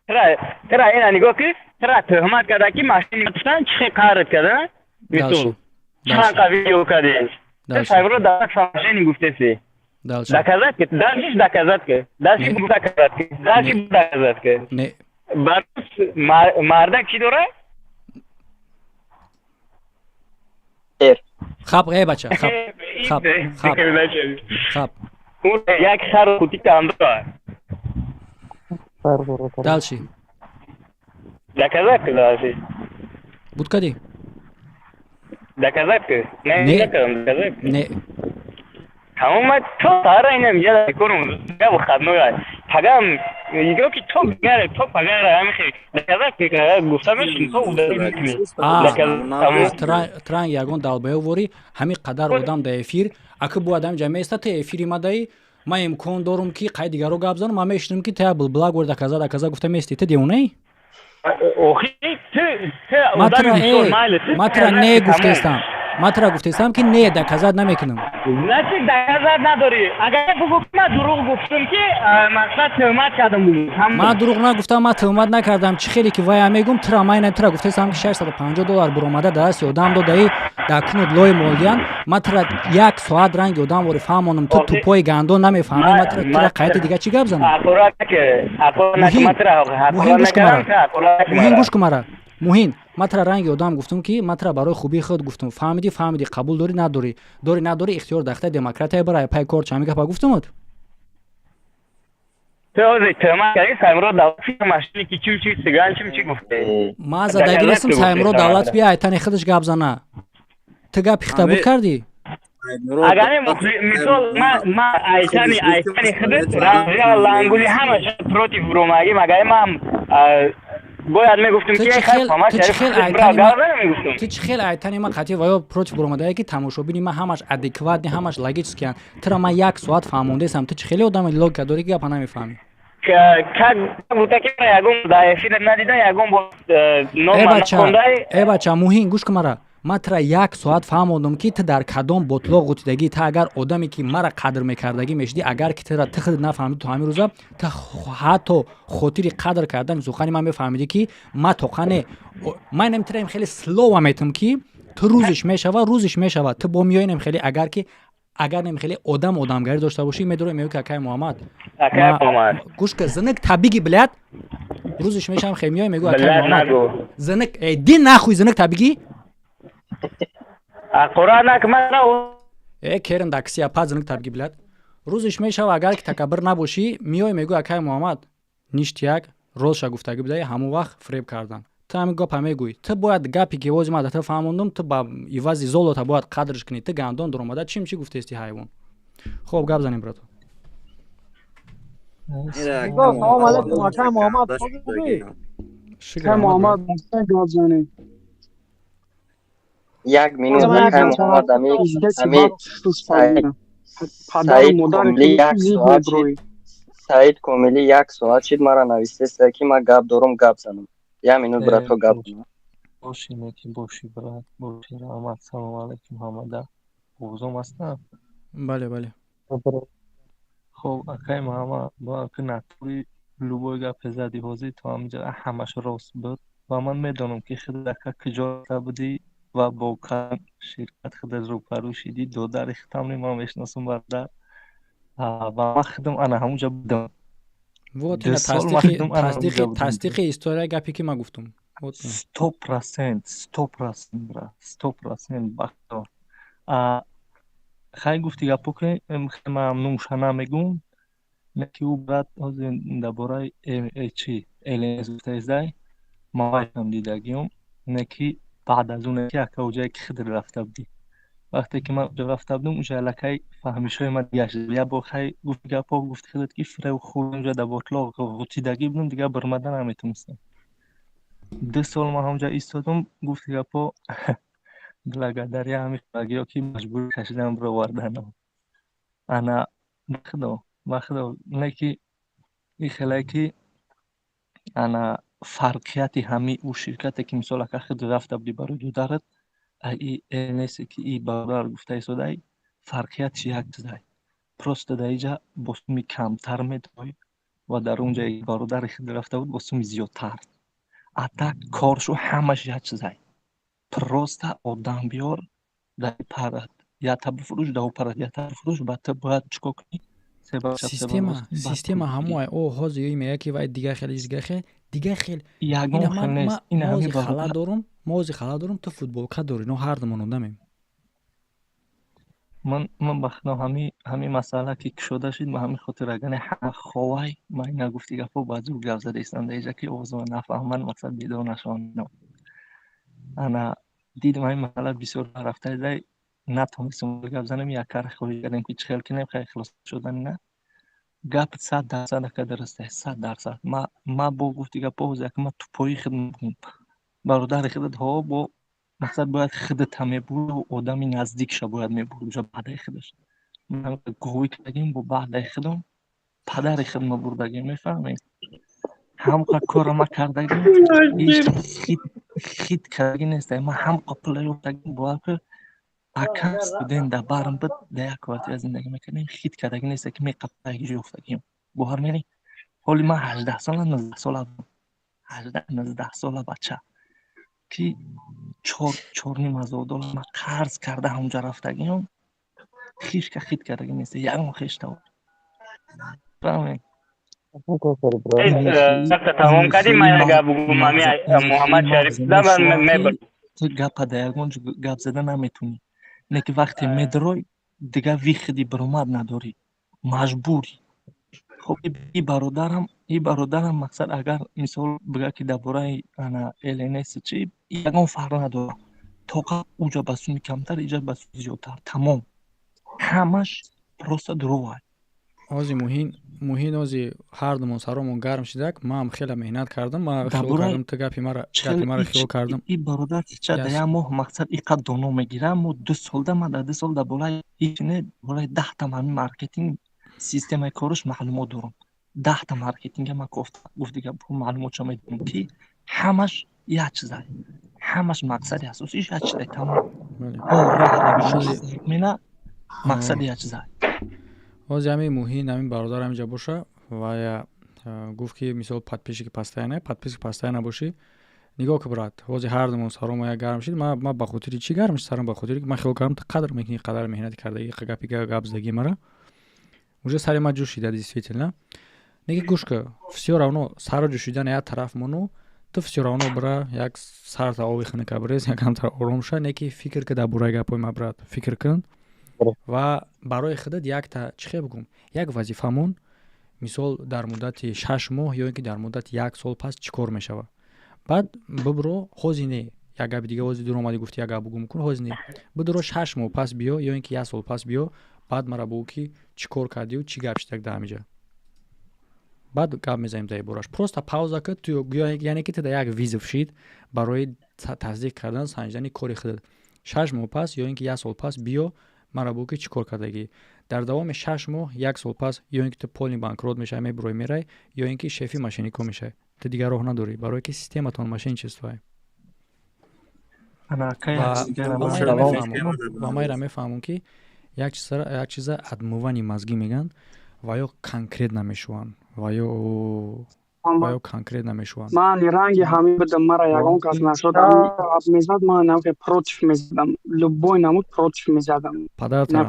Тра тра ина нигоҳ ки, тра тӯҳмат карда ки машини гуфтан чӣ хел қард карда? Мисол. Чанд қа видео кардем. Саймурод Давлатов машини гуфтеси. Дальше. Доказать ки, дальше доказать ки. Дальше доказать ки. Дальше доказать ки. Не. Барус мардак чӣ дора? Хаб, э бача, хаб. Хаб, хаб. Хаб. Як хар кути кандра. Дальше. Доказать ки дальше. Буд кади? Доказать ки. Не, доказать. Не. Тамом, ман то саҳара инам я корум, я выходной ай. Пагам нигоҳ ки то гаре, то пагара ҳамин хел доказать ки гуфта мешин то удалить мекунӣ. Транг ягон далбаё ворӣ, ҳамин қадар одам да эфир, аки бояд ҳамин ҷа меиста, ту эфири мадаи, ман имкон дорум ки қай дигаро гап занам, ман мешинам ки тая булбулак вори доказать, доказать гуфта меисти. Ту девонаи? Охи, ту одами бисёр майли, ту. Ман тура не гуфтаистам. Ман тура гуфтестам, ки не, доказать намекунам. Значит, доказать надорӣ. Агар бугӯ, ки ман дурӯғ гуфтам, ки мақсад тӯҳмат кардам, бугӯ. Ман дурӯғ нагуфтам, ман тӯҳмат накардам. Чӣ хеле ки вая мегум, тура ман тура гуфтестам, ки 650 доллар буромада дар дасти одам додаӣ, дар кунуд лои молдиян. Ман тура як соат ранги одам вори фаҳмонам, ту тупои гандон намефаҳмӣ. Ман тура қайти дига чӣ гап занам? Муҳин, гӯш кун мара. Муҳин, гӯш кун мара. Муҳин, ман тура ранги одам гуфтум, ки ман тура барои хубии худ гуфтум. Фаҳмидӣ, фаҳмидӣ, қабул дорӣ, надорӣ, дорӣ, надорӣ, ихтиёр дахта демократия бара пай кор. Чами гапа гуфтумуд? Ту ҳозир тӯҳмат кардӣ, Саймурод Давлатов машине ки чим чи цыган чим чи гуфтӣ. Ман задагӣ нестам. Саймурод Давлатов бия, айтани худаш гап зана. Ту гап пихта буд кардӣ. Агар мисол ман айтани худат лангули ҳамаша против ромагим, агар ман бояд мегуфтем, ки ту чӣ хел айтани ман қатъи ва ё против буромадае, ки тамошобини ман ҳамаш адекватный, ҳамаш логический ан. Тура ман як соат фаҳмондаестам, ту чӣ хеле одами логика дорӣ, ки гапа намефаҳмӣ? Как будто ки ягон дар эфир надида, ягон бор ном э бача, Муҳин, гӯш кун мара. Ман тура як соат фаҳмондам, ки ту дар кадом ботлоқ ғутидагӣ. Ту агар одаме, ки мара қадр мекардагӣ мешудӣ, агар ки тура ту худ нафаҳмидӣ, то ҳамин рӯза ту ҳатто хотири қадр кардани сухани ман мефаҳмидӣ, ки ма тоқане ман инам тураем хеле слова метам, ки ту рӯзиш мешава, рӯзиш мешава, ту бо миёинем хеле. Агар ки агар нем хеле одам одамгарӣ дошта бошӣ, медорӣ, мегӯ, ки акай Муҳаммад, гӯш ка, зинак табиги, блядь, рӯзиш мешавам, хе миёй, мегӯ, акай Муҳаммад, зинак ди нахуй, зинак табиги. Э керн даксия па, зинак табиги, блядь, рӯзиш мешава. Агар ки такаббир набошӣ, миёй, мегӯ, акай Муҳаммад, ништяк, ростша гуфтагӣ будаи, ҳамон вақт фиреб кардан. Ту ҳамин гапа мегӯӣ. Ту бояд гапе ки вози ман да ту фаҳмондум, ту ба ивази золота бояд қадрш кунӣ. Ту гандон дуромада чим чӣ гуфтести, ҳайвон. Хоб, гап занем, брато. Салом алейкум, акай Муҳаммад. Акай Муҳаммад, гап занем. Як минут, акай Муҳаммад. Ами Падару модари як соат шид, Саид Комилӣ як соат шид мара навистеста, ки ман гап дорум, гап занам. Як минут, брато, гап. Боши, неки боши, брат, боши, раҳмат. Салому алайкум ҳамада. Овозом ҳастам? Бале, бале. Хоб, акай Муҳаммад, бояд ки натури любой гапе зади ҳозир то ҳаминҷа ҳамаш рост буд ва ман медонам, ки худ ака куҷо рафта будӣ ва бо кадом ширкат худат рӯпарӯ шидӣ. Додари худамни ман мешиносам, бародар, ва ман худам ана ҳамунҷа будам. Вот ина тасдиқи история, гапе ки ман гуфтум. 100%, 100%, брат, 100%, бахто. Хай, гуфти гапо, ки ман номуша намегум, не ки ӯ брат ҳозир дар бораи чи ЛНС гуфтаиздай, ман вайшам дидагиём, не ки баъд аз оне ки ака оҷае ки худр рафта будӣ. Вақте ки ман оҷа рафта будам, уҷа аллакай фаҳмишҳои ман дигар шуд. Як бор, хай, гуфти гапо, гуфти худат, ки фиреб хӯрдам, уҷа дар ботлоқ ғутидагӣ будам, дигар баромада наметонистам. 2 сол ман ҳамҷа истодам. Гуфти гапо, благодаря ҳамин ё ки маҷбур кашидан бироварданам ана, бахудо, бахудо, не ки и хеле ки ана фарқияти ҳамин ӯ ширкате, ки мисол ака худ рафта будӣ барои додарат, и ЛНСе ки и бародар гуфта истодай, фарқиятш як чизай: просто дар иҷа бо суми камтар медоӣ ва дар он ҷае бародари худ рафта буд бо суми зиёдтар. А так коршу ҳамаш як чизай: просто одам биёр, дар парад ята бифурӯш, дар парад ята бифурӯш. Ба ту бояд чӣ кор кунӣ? Система ҳамоай. О ҳозир ё мега, ки вай дигар хел, дигар хел, дигар хел. Ягон хел нест. Мо хала дорум, мо ҳозир хала дорум, ту футболка дорӣ, но ҳардумон одамем. Ман ба худо, ҳамин масъала ки кушода шуд, ба ҳамин хотир агане ҳама ховай ман ина гуфти гапҳо ба зур гап зада истам дар иҷа, ки овозма нафаҳманд, мақсад бедор нашаванд. Ана дидам, ҳамин масъала бисёр рафта, натонистам гап занем, яккара хоҳиш кардем, ки чӣ хел кинем. Хай, хилос шудани на гап 100% ака дуруст аст, 100%. Ма бо гуфти гапҳо ҳозир ма тупои худ мегӯм, бародари худат ҳо бо мақсад бояд худата мебурд, одами наздикша бояд мебурд уҷа баъдаи худаш. Говӣ кардагим, бо баъдаи худам падари худма бурдагим, мефаҳмед? Ҳамқа корро ма кардагим, хит кардаги нест. Ма ҳамқа пула ёфтагим, бовар кун. Ака студент да барм буд, да як квартира зиндагӣ мекардем, хит кардагӣ неста, ки меқапа як ҷо ёфтагием. Бовар мерӣ? Ҳоли ман 18 сола, 19 сола будам. 18, 19 сола бача, ки 4, 4,5 ҳазор доллар ман қарз карда ҳамонҷа рафтагиам, хишка хит кардагӣ неста, ягон хештавор. Фаҳмед? Тамом кардӣ, ман як гап бугум, ами Муҳаммад Шариф мебр. Ту гапа да ягон ҷо гап зада наметунӣ. Не ки вақте медрой, дигар выходи баромад надорӣ, маҷбурӣ. Хоб, и бародарам мақсад, агар мисол бигӯяд, ки дар бораи ана ЛНС чи ягон фарқ надорад, тоқа уҷа ба суми камтар, иҷа ба суми зиёдтар, тамом, ҳамаш просто дурӯғ. Ози Муҳин, Муҳин, ози ҳардумон саромон гарм шидак. Маам хеле меҳнат кардам, ма хиёл кардам, ту гапи мара хиёл кардам. И бародар ча да як моҳ мақсад иқад доно мегирам, мо 2 солда, ман дар 2 сол дар болаи ичне болаи 10-та ҳамин маркетинг системаи кораш маълумот дорам. 10-та маркетинга ман кофта, гуфт, дига маълумотшо медонам, ки ҳамаш як чизай, ҳамаш мақсади асосиш як чизай, тамом. Мена мақсади як чизай. Ҳози ҳамин Муҳин, ҳамин бародар ҳаминҷа боша ва гуфт, ки мисол подписчики постоянно, подписчик постоянно бошӣ. Нигоҳ ки, брат, ҳози ҳардумон саромо як гарм шид. Ма ба хотири чӣ гарм шид сарам? Ба хотири ман хиёл кардам, ту қадр мекунӣ қадар меҳнати кардагӣ, гапи гап задагии мара. Уже сари ма ҷӯшида, действительно. Неки гӯш ка, всё равно саро ҷӯшидан як тараф мону, ту всё равно бира як сарта оби хунука бирез, якамтар ором ша. Неки фикр ка дар бораи гапҳои ма, брат, фикр кун ва барои худат якта чӣ хел бигӯм, як вазифа мон. Мисол, дар муддати 6 моҳ ё ин ки дар муддати як сол пас чӣ кор мешавад, баъд бибро. Ҳози не, як габи дига, ҳози дур омадӣ, гуфти як гап бугум кун. Ҳози не, бидуро, 6 моҳ пас биё ё ин ки як сол пас биё, баъд мара бугӯ, ки чӣ кор кардию чӣ гап шидак дар ҳамиҷа. Баъд гап мезанем дар бораш. Просто пауза ки ту, яъне ки ту да як вызов шид барои тасдиқ кардан, санҷидани кори худат. 6 моҳ пас ё ин ки як сол пас биё, мара бугӯ, ки чӣ кор кардагӣ дар давоми 6 моҳ, як сол пас. Ё ин ки ту полный банкрот мешавӣ, мебурои, мерай, ё ин ки шефи мошеннико мешавӣ. Ту дигар роҳ надорӣ, барое ки систематон мошенничествое. Ва майра мефаҳмам, ки як чиза отмывание мозги мегӯянд, ва ё конкретно мешаванд, ва ё конкретно мешаванд. Ман ранги ҳамин будам, мара ягон кас нашуд мезад, ман намке против мезадам, любой намуд против мезадам. Падаратара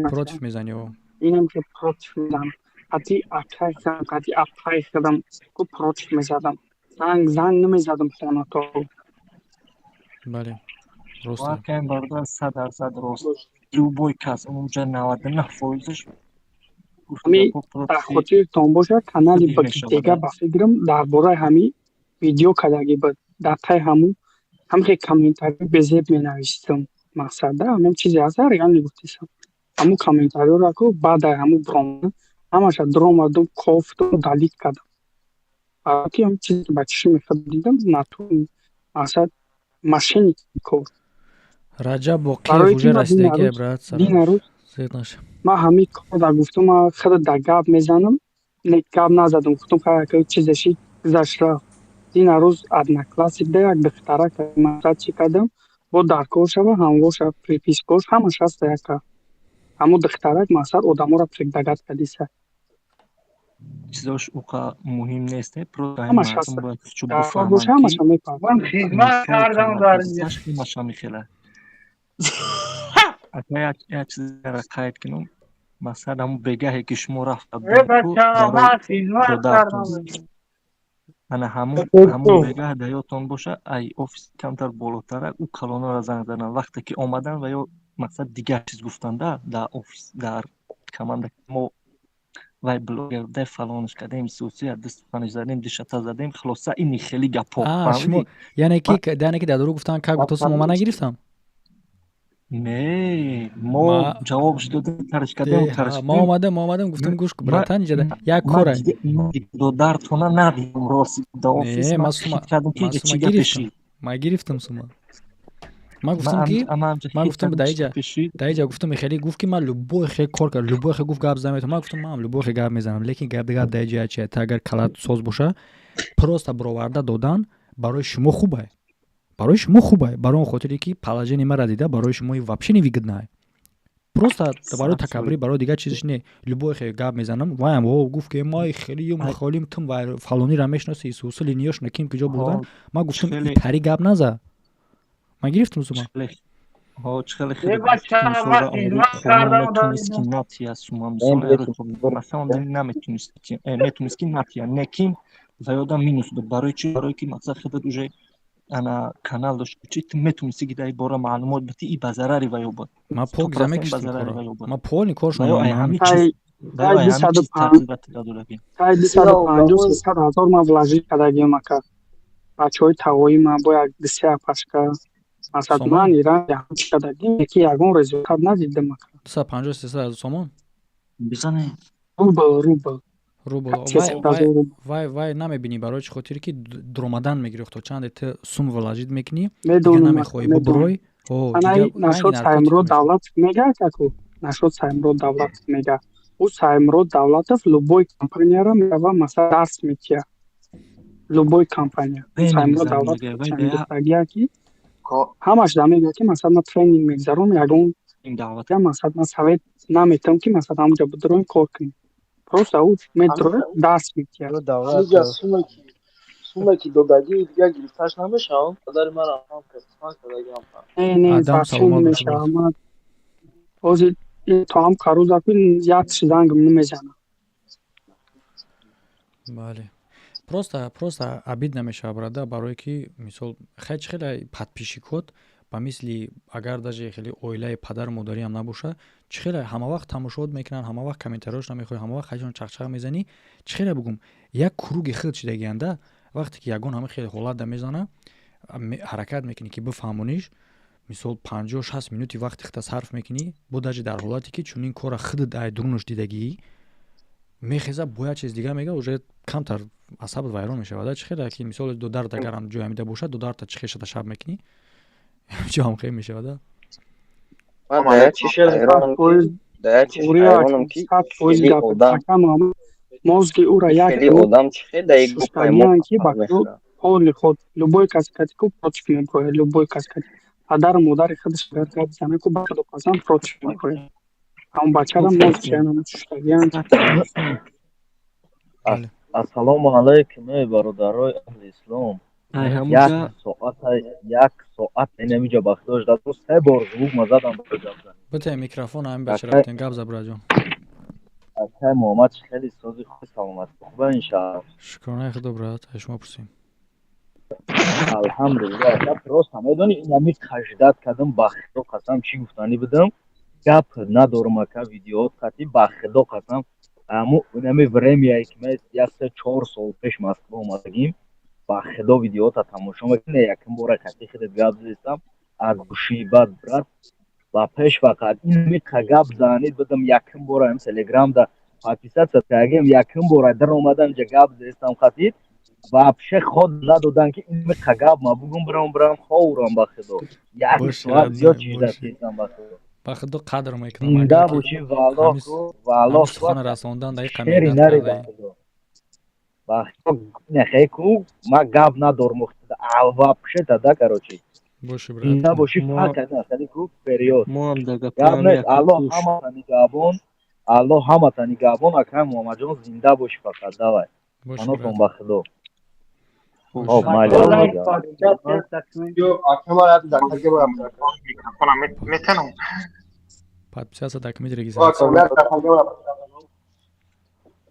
против мезанӣ? О. Инам ки против мезадам, қати акай худам, қати апай худам ку против мезадам, занг намезадам хона то. Бале, рост. Бародар, 100% рост, любой кас онҷа 99 фоизаш. Ҳами дар хотиртон бошад, канали Бакитега, ба фикрам, дар бораи ҳами видео кардагӣ буд. Дар таи ҳамун ҳамхе комментарий безеб менависитам, мақсад да ҳамон чизе ҳаста, реально гуфтисам. Ҳамун комментариёро ку баъдаи ҳамун бромада ҳамаша дуромадум, кофтум, удалить кардам, ки ҳам чизе ба чишми худ дидам, натур мақсад мошенник кор. Раҷаб Боқиев уже расидагия, брат. Динарӯз ман ҳамин корда гуфтум, ман худа да гап мезанам, не, гап назадам, гуфтум чизе шид, гузашт, рафт. Динарӯз одноклассник да як духтарак мақсад чӣ кардам, бо дар кор шава, ҳамвоша, припискош ҳамаш ҳаста, яка ҳамун духтарак мақсад одаморо предлагать кардиса. Чизош уқа муҳим нест, просто ҳамаш ҳаста, боша, ҳамаша мефаҳмам. Ман хизмат кардам дар ҳамаша мехела. Ака, як чизро қайд кунам, масалан, ҳамун бегаҳе ки шумо рафта ана ҳамун бегаҳ дар ёдтон боша, ай офис камтар болотарак ӯ калонора занг задан, вақте ки омадан ва ё мақсад дигар чиз гуфтанда, дар офис, дар команда мо вай блогер дай фалонш кардем, сусия дастфанш задем, дишата задем, хулоса ини хеле гапҳо. Яъне ки дар дурӯғ гуфтан, как будто сумо ман нагирифтам. Не, мо ҷавобш додем, тарш кардем, тарш. Мо омадем, гуфтем: гӯш, братан, иҷада як кора. Додартона надидем, рост, да офис ма кардем, ки чӣ гапеши. Ма гирифтам сума. Ман гуфтам, ки ман гуфтам даиҷа гуфтам, хеле гуфт, ки ман любой хе кор кард, любой хе гуфт, гап зада метавонам. Ман гуфтам, ман любой хе гап мезанам, лекин гап гап даиҷа чи та агар калат соз боша, просто бироварда додан барои шумо хубай. Барои шумо хубай, барои он хотире ки положение мара дида, барои шумо вообще невыгодно, просто барои такаббурӣ, барои дигар чизиш не. Любой хе гап мезанам, ваям о гуфт ки май хелиюм холим, тум ва фалонира мешиноси, исусули ниёшна ким киҷо бурдан. Ман гуфтам, итари гап наза, ман гирифтам сума. Метунист ки натия, некин ва ёдам минус буд. Барои чи? Барои ки мақсад худат уже ана канал дошт, чи ту метунисти ки дар бора маълумот бити, и ба зарари ва ё буд. Ман пок замекиштам, ман полни кор шудам. 250-300 ҳазор ман вложить кардагиам, ака, бачаҳои тағоӣ ман бо як дися пашка, масалан, ман иран кардагим, ки ягон результат надидам, ака. 250-300 ҳазор сомон? Бизане. Рубл, рубл. Рубл. Вай, вай намебинӣ, барои чӣ хотире ки дуромадан мегирӣ, то чанде ту сум вложить мекунӣ, дига намехоҳӣ бубурой. Нашод Саймурод Давлатов мега, каку нашод Саймурод Давлатов мега, ӯ Саймурод Давлатов любой компанияро мерава, масалан, дарс метия, любой компания. Саймурод Давлатов гуфтагия ки ҳамаш да мега ки, масалан, ман тренинг мегзаром, ягон масалан ман совет наметам ки, масалан, ҳамуҷа бидуроем, кор кунем, просто ӯ медурояд, дарс метиҳад. Суме ки додагӣ, дигар гирифташ намешавад, падари мара. Не, не, вообще намешавад. Ҳозир то ҳам қаруза ку як зангм намезанам. Бале, просто обидно мешавад, брада, барое ки мисол хеле хеле подписчикот ба мисли агар даже хеле оилаи падару модариам набоша, чӣ хеле ҳамавақт тамошоот мекунанд, ҳамавақт комментариёшона мехоҳӣ, ҳамавақт ҳайшон чақчақ мезанӣ. Чӣ хеле бугум, як круги хел шидагианда, вақте ки ягон ҳама хеле ҳолат да мезана, ҳаракат мекунӣ ки бифаҳмониш. Мисол, 50-60 минути вақти худта сарф мекунӣ, бо даже дар ҳолате ки чунин кора худат ай дурунаш дидагӣ, мехеза, бо як чиз дига мега, уже камтар асабат вайрон мешавад. Чӣ хеле ки мисол додарт агарам ҷой ҳамида бошад, додарта чӣ хешата шаб мекунӣ, ҷо ҳам хел мешавад. Ман да як чиз ҳайронам ки Мозги ӯра як хеле одам чӣ хел да як гупаи мо ки ба ҳоли худ любой кас кати ку против меброяд, любой кас кати падару модари худаш агар гап зана ку, ба худу қасам, против меброяд. Ҳамон бачара мозгшаянам шуштагианд. Ассалому алайкум, эй бародарои аҳли ислом. Як соат, як соат инамиҷа бахтош дад, се бор звук ма задам барои гап занӣ. Бите микрофон ҳамин бачара, битен гап за, браҷон. Акай Муҳаммад, хеле сози хуби, саломатӣ, хуба, иншаалло. Шукронаи худо, брат, ай шумо пурсем. Алҳамдулилла, ака, просто медони, инами қаждат кардам, ба худо қасам, чӣ гуфтанӣ будам, гап надорам, ака, видеоот қатӣ, ба худо қасам, аму инами времяе ки ма як се чор сол пеш Москва омадагим, ба худо, видеота тамошо мекунем, якум бора қатӣ худат гап зестам, аз гӯшии бад, брат, ба пеш фақат инами гап занид будам, якум бора ам телеграмда подписаться кардем, якум бора дар омадам ҷа гап зестам қатид, вообще ход надодан ки инами гап ма бугум, бирам ховрам, ба худо, як соат зиёд чизда тестам, ба худо. Ба худо, қадр мекунам. Зинда бошӣ, валлоҳ, валлоҳ. Сухан расондан дар шери нари, ба худо, ба худо, нехе ку ма гап надорам вообще, тада, короче. Боши, брат. Зинда бошӣ, фақат насали ку вперёд. Мо ҳам да гап нест, Аллоҳ ҳамата нигаҳбон, Аллоҳ ҳамата нигаҳбон, акай Муҳаммадҷон, зинда бошӣ фақат, давай. Панотон ба худо. Хоб, майли. Акамара метанам. Подписаться документ регистрация.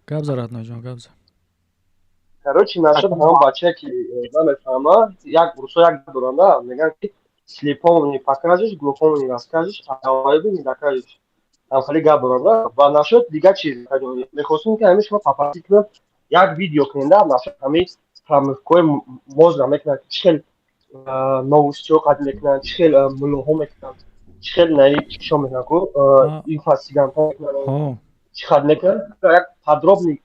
Гап за, родной, гап за. Короче, насчет ҳамон бачае ки намефаҳма, як русо як доранда мегӯянд ки слепому не покажешь, глухому не расскажешь, а долбоебу не докажешь. Ҳам хеле гап доранда. Ва насчет дигар чиз мехостем ки ҳамин шумо попросить кунам, як видео куненда насчет ҳамин промывкаҳои мозга мекунанд, чӣ хел новостиҳо қадр мекунанд, чӣ хел муллоҳо мекунанд, чӣ хел наи чишо мекунанд ку инфосиганҳо мекунанд, чӣ хел мекунанд, як подробный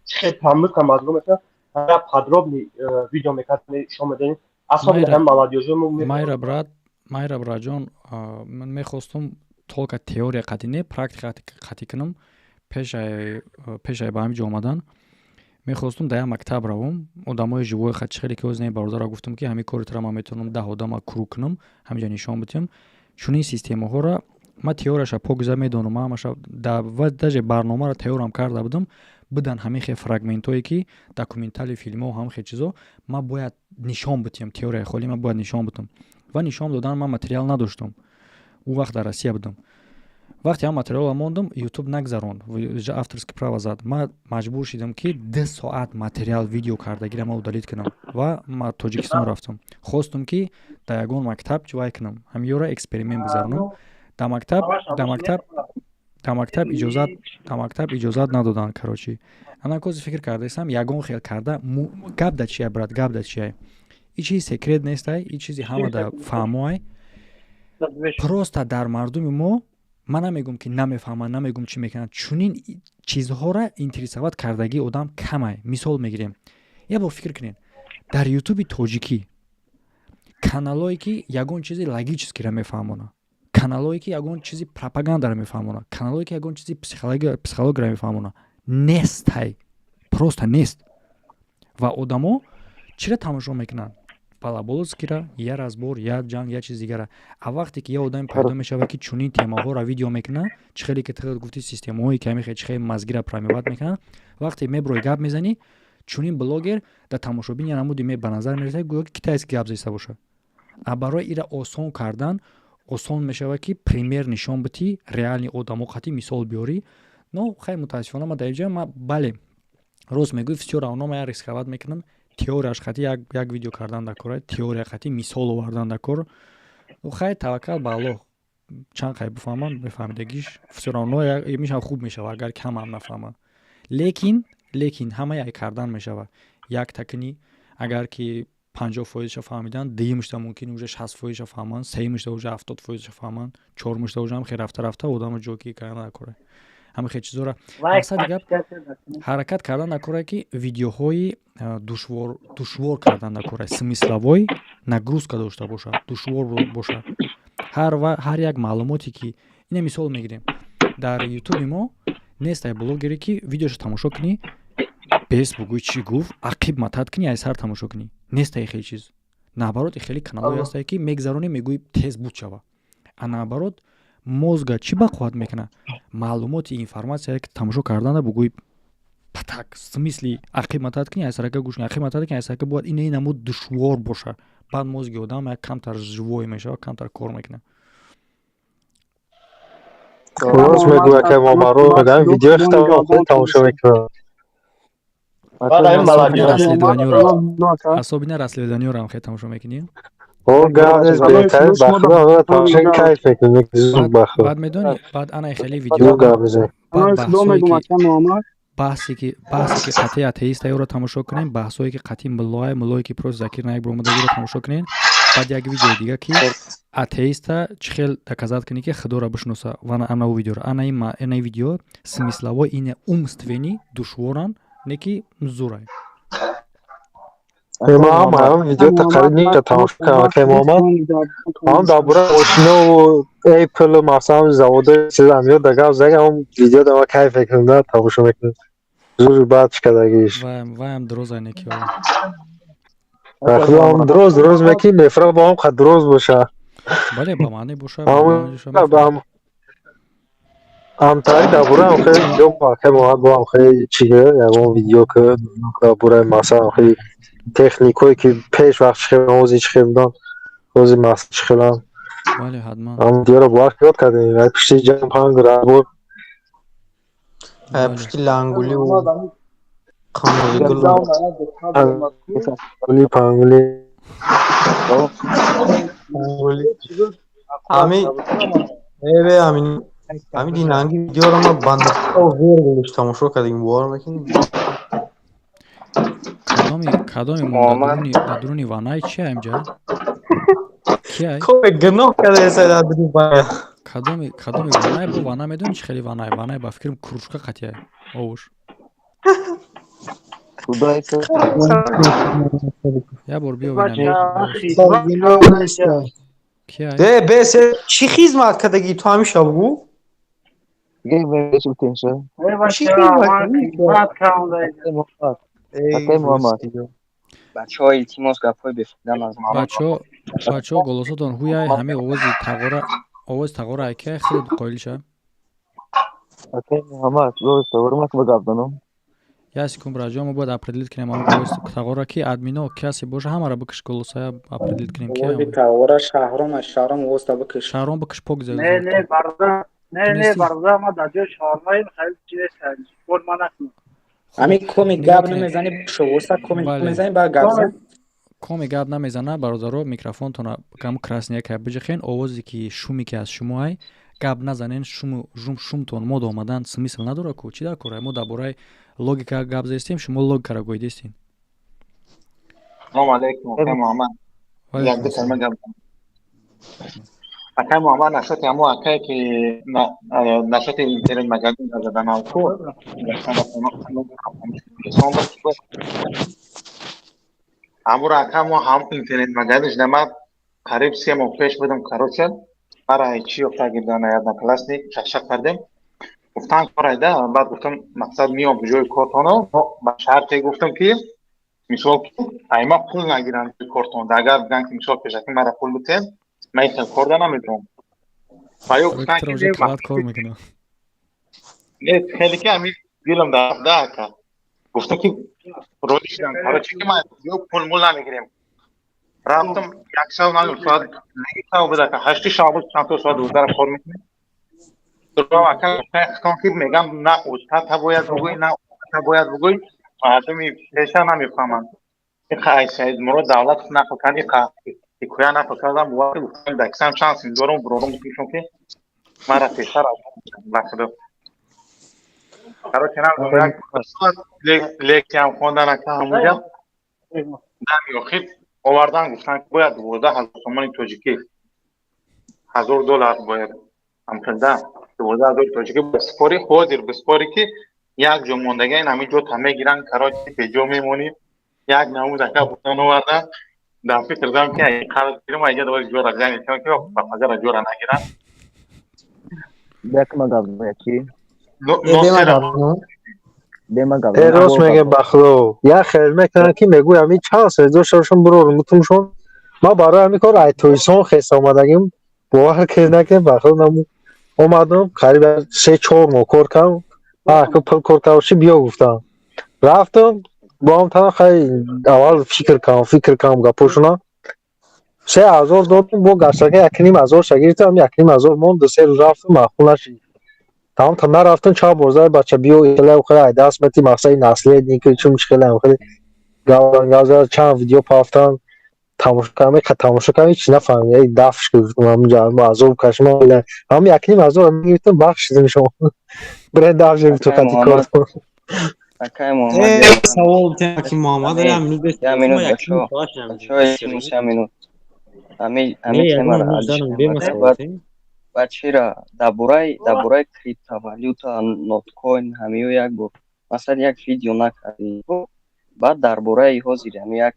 чӣ хел промывка мазмун мекунанд, як подробный видео мекард, шумо медонед, особенно ҳам молодёжи. Майра, брат, майра, браҷон, ман мехостум только теория қатӣ не, практика қатӣ кунам. Пешай ба ҳамин ҷо омадан. Мехостум дар як мактаб равум, одамои живои хат, хеле ки ҳозир бародарро гуфтам, ки ҳамин кори тара ман метавонам 10 одама круг кунам, ҳаминҷа нишон бидиҳам. Чунин системаҳоро ман теорияша покиза медонам, ҳамаша ва даже барномаро тайёрам карда будам. Будан ҳамин хел фрагментҳое, ки документали филмҳо, ҳамин хел чизо ман бояд нишон бидиҳам. Теорияи холӣ ман бояд нишон бидиҳам ва нишон додан ман материал надоштам. Ӯ вақт дар Россия будам. Вақте ҳам материалро мондам, Ютуб нагзаронд, авторский право зад. Ман маҷбур шидам, ки 2 соат материал видео кардагиро ман удалить кунам ва ма Тоҷикистон рафтам. Хостум, ки дар ягон мактаб вай кунам, ҳамиёра эксперимент бигзаронам дар мактаб. Дар мактаб иҷозат надоданд. Короче, ана кози фикр кардаистам, ягон хел карда. Гап да чия, брат, гап да чия? И чизи секрет нестай, и чизи ҳама да фаҳмоай. Просто дар мардуми мо, ман намегӯм, ки намефаҳманд, намегӯм, чӣ мекунанд, чунин чизҳоро интересовать кардагии одам камай. Мисол мегирем, як бор фикр кунед: дар Ютуби тоҷикӣ каналое, ки ягон чизи логическиро мефаҳмонад, каналое, ки ягон чизи пропагандаро мефаҳмонад, каналое, ки ягон чизи психологияро мефаҳмонад, нестай, просто нест. Ва одамо чиро тамошо мекунанд? Балаболскира, я разбор, я ҷанг, я чиз дигара. А вақте ки я одаме пайдо мешавад, ки чунин темаҳоро видео мекунад, чӣ хеле ки ту гуфти, системаҳое ки ҳамин чӣ хеле мазгира промывать мекунанд, вақте меброи, гап мезанӣ, чунин блогер дар тамошобин я намуди ба назар мерасад, гӯё ки китайски гап зеста бошад. А барои ира осон кардан, осон мешавад, ки пример нишон битӣ, реальный одамо қатӣ мисол биёрӣ. Но хай, мутаассифона, ма дар инҷа ма, бале, рост мегӯй, всё равно ма я рисковать мекунам. Теорияш қатӣ як видео кардан дар кор, теория қатӣ мисол овардан дар кор. Хай, таваккал ба Аллоҳ, чанд қай бифаҳмам, мефаҳмидагиш всё равно мешава, хуб мешава, агар камам нафаҳмам. Лекин ҳама як кардан мешава. Як такни агар ки 50 фоизша фаҳмидан, дуюмшта мумкин уже 60 фоизша фаҳманд, сеюмшта уже 70 фоизша фаҳманд, чормушта уже ҳам хел рафта рафта одамо ҷоки кардан дар кора. Ҳама хел чизора, мақсади гап, ҳаракат кардан дар коре, ки видеоҳои душвор кардан дар кора, смысловой нагрузка дошта бошад, душвор бошад ҳар як маълумоте, ки ина мисол мегирем, дар Ютуби мо нест ай блогере, ки видеошо тамошо кунӣ, бес бугӯй, чӣ гуфт, ақиб матат кунӣ, ай сар тамошо кунӣ. Нест ай хеле чиз. Наоборот, хеле каналҳое ҳастае, ки мегзаронӣ, мегӯӣ, тез буд шава. А наоборот, мозга чӣ ба қувват мекунад? Маълумоти, информатсия, ки тамошо кардана, бугӯй, патак, смысли ақиб матат кунӣ, ай сарака гӯш кунӣ, ақиб матат кунӣ, ай сарака. Бояд ина намуд душвор боша, баъд мозги одам як камтар живой мешава, камтар кор мекунад. Рост мегӯя, ка момаро мегӯям, видеои худам тамошо мекунам. Особенно расследованиёро хеле тамошо мекунӣ? О, гап нест, беҳтарин, ба худо тамошо кайф мекунем, зуд ба худ. Баъд медонӣ, баъд ана хеле видео, гап мезанем. Баъд баҳсе ки қатъи атеиста ёро тамошо кунем, баҳсое ки қатъи муллое, муллое ки просто Закир Наик баромадагиро тамошо кунем. Баъд як видеои дига, ки атеиста чӣ хел доказать кунӣ, ки Худоро бишноса, ва ана ӯ видеоро, ана видео смысловой, ина умственный душворанд, не ки зурай. Ман ҳам видео тақрибан нима тамошо кардам, акай Муҳаммад. Ҳам дар бораи мошинову Apple, масалан, заводои чизам ёд да гап зага, ҳам видео да ман кайф мекунам, да тамошо мекунам. Зури баъд шикадагиш. Ваям дроз айне ки. Худо дроз дроз мекунӣ, мефра бо ҳам қад дроз боша. Бале, ба маъне боша. Ҳамтари дар бораи ҳам хеле видео, акай Муҳаммад, бо ҳам хеле чи, ягон видео, ки дар бораи, масалан, хеле техникое, ки пеш вақт чӣ хел, ҳозир чӣ хел буданд, ҳозир масалан чӣ хеланд. Бале, ҳатман. Ҳам видеоро бовар ёд кардем, ай пушти ҷам панг разбор. Ай пушти лангуливу қангули. Пангули. Пангули. Ами эве ами ами динанги видеоро ма ба нуқта вергулш тамошо кардем, бовар мекунӣ? Кадоми дар дуруни ванай чи аимҷа? Киай? Коме гуноҳ кардаеса дар дуруни ванай. Кадоми ванай бо вана, медонӣ, чӣ хеле ванай? Ванай ба фикрам кружка қатиай овуш. Як бор биё. Де бес, чӣ хизмат кардагӣ ту, ҳамиша бугӯ? Чӣ хизмат? Акай Муҳаммад. Бачаҳо, илтимос, гапҳои бефоида назанед. Бачаҳо, бачаҳо, голосотон ҳуяй, ҳамин овози тағора, овози тағора айкай хеле қоил ша. Акай Муҳаммад, овози тағора ман ба гап занам. Як секунд, браҷон, мо бояд определить кунем ҳамон овози тағора ки админо касе боша, ҳамаро бикиш, голосая определить кунем ки. Овози тағора Шаҳром аст, Шаҳром овозта бикиш. Шаҳром бикиш, пок зад. Не, не, бародар, не, не, бародар, ман дар ҷои Шаҳромаем, хеле чи нест, бор ман накунам. Ҳамин коми гап намезанӣ, бикиш овозта, коми мезанӣ, баъд гап зан. Коми гап намезана, бародаро, микрофонтона кам красный яка биҷихен, овозе ки шуме ки аз шумо ай, гап назанен, шуму шумтон мода омадан смысл надора ку, чӣ дар кора? Мо дар бораи логика гап застем, шумо логикаро гоидестин. Салому алайкум, акай Муҳаммад. Як ду калима гап. Акай Муҳаммад, нашоти ҳамо акае ки нашоти интернет магазин заданам ку. Ҳамуро ака мо ҳам интернет магазин шуда, ман қариб 3 моҳ пеш будам, короче, мара чӣ ёфта гирдана одноклассник чақчақ кардем. Гуфтан корайда, баъд гуфтам мақсад миём ҷои кортоно, ба шарте гуфтам ки мисол айма пул нагирам ҷои кортон. Агар бигӯянд ки мисол пешакӣ мара пул битем, ман ин хел кор да наметавонам. Ва ё гуфтан ки кор мекунам. Не, хеле ки ҳамин дилам да ака. Гуфтам ки рози шудам, короче ки ман ё пул мул намегирем. Рафтам як шаб, намедонам соат шаб буд ака, 8 шаб буд, чанд то соат 12 кор мекунем. Дурам ака, гуфтам ки мегам на устата бояд бугӯй, на устата бояд бугӯй, мардуми пеша намефаҳманд. Иқа ай Саид Мурод Давлатов нақл кард, иқа ҳикоя нақл кардам, гуфтам даксам чанд син дорам, бурорум гуфтам ки мара пеша ба худо. Короче, намедонам, як лексиям хондан ака ҳамунҷа. Дами охир овардан гуфтан ки бояд 12 000 сомони тоҷикӣ, $1000 бояд ҳамхелда 12 000 тоҷикӣ биспорӣ, ҳозир биспорӣ ки як ҷо мондага ин ҳамин ҷо та мегиранд, короче беҷо мемонӣ. Як намуд ака будан овардан, дар фикр дорам ки қарз гирам, айҷа давои ҷора ҷанг ки ба пазара ҷора нагиранд. Як ма гап ки Рост меге, бахло. Як хел мекунанд ки мегӯй ҳамин чанд сол дошташон бурорум бутумшон. Ман барои ҳамин кор ай Тоисон хест омадагим. Бовар кунед накунед, бахло, наму омадам, қариб 3-4 моҳ кор кардам. Ака пул кор кардаши биё гуфтам. Рафтам, бо ҳам тана хай аввал фикр кардам, фикр кардам гапошона. 3000 додам, бо гаштака 1500 ша гирифтам, 1500 монд, 2-3 рӯз рафтам, маъқул нашид. Тамом та нарафтам, чанд бор зад бача биё, хеле хеле ай даст мети, мақсади наследник чун хеле хеле гав чанд видео пафтан, тамошо кардам, қа тамошо кардам, ҳеч нафаҳмидам, эй дафш гуфтам, ҳамунҷа азоб кашидам, ҳам 1500 мегирифтам, бахшидам шумо. Бирен дафш гуфтам қати кор. Акай Муҳаммад, савол ки Муҳаммад я минут, бачаҳо, бачаҳо, илтимос, я минут. Ҳамин темаро баъд чира дар бораи криптовалюта, ноткоин, ҳамиё як бор масалан як видео накардӣ. Баъд дар бораи ҳозир ҳами як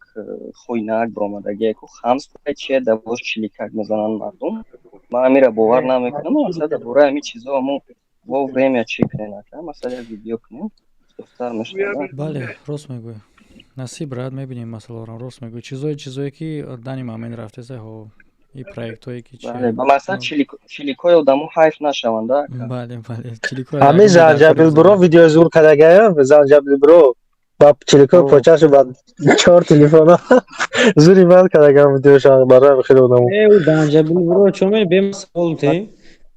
хойнак баромадагие ку хамс чие, дар бош чиликак мезананд мардум. Ман ҳамира бовар намекунам. Масалан дар бораи ҳамин чизо ҳамо во время чӣ кунем, ака, масалан як видео кунем, духтар мешавад. Бале, рост мегӯӣ, насиб рад мебинем масъаларо. Рост мегӯӣ, чизое ки дани момент рафтеса ҳо и проектҳое ки чи. Бале, ба масалан чиликҳои одамо ҳайф нашаванд, ака. Бале, чиликҳои Ҳамин Занҷабил бро видеои зур кардагиам, Занҷабил бро ба чиликҳои почашу ба чор телефона зури ман кардагиам видеоша барои хеле одамо. Э, Занҷабил бро чо ме бем савол те.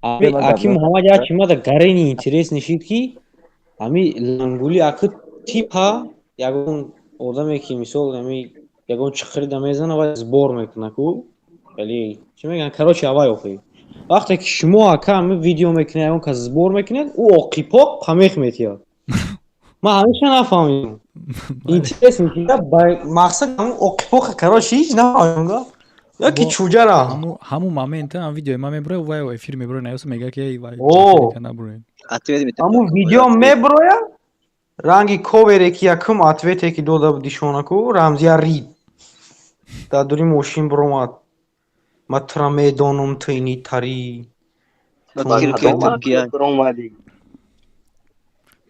Аки Муҳаммад, як чи мада гарени интерес нишид ки ҳами лангули аки типа ягон одаме ки мисол ҳами ягон чиқирида мезана ва сбор мекуна ку, вале чӣ мегӯянд, короче, авай охи вақте ки шумо ака ҳами видео мекунед, ягон кас сбор мекунед, ӯ оқипоқ памех метиҳад. Ман ҳамеша нафаҳмидам, интересно, мақсад ҳамун оқипоқа, короче, ҳеҷ нафаҳмидам, яки чуҷара. Ҳамун момент ҳам видеои ман меброяд, вай эфир меброяд, наёса мега ки эй вай наброед. Ҳамун видео меброяд, ранги ковере ки якум ответе ки дода будишонаку Рамзия рид дар дури мошин биромад, ман тура медонам, ту ини тари.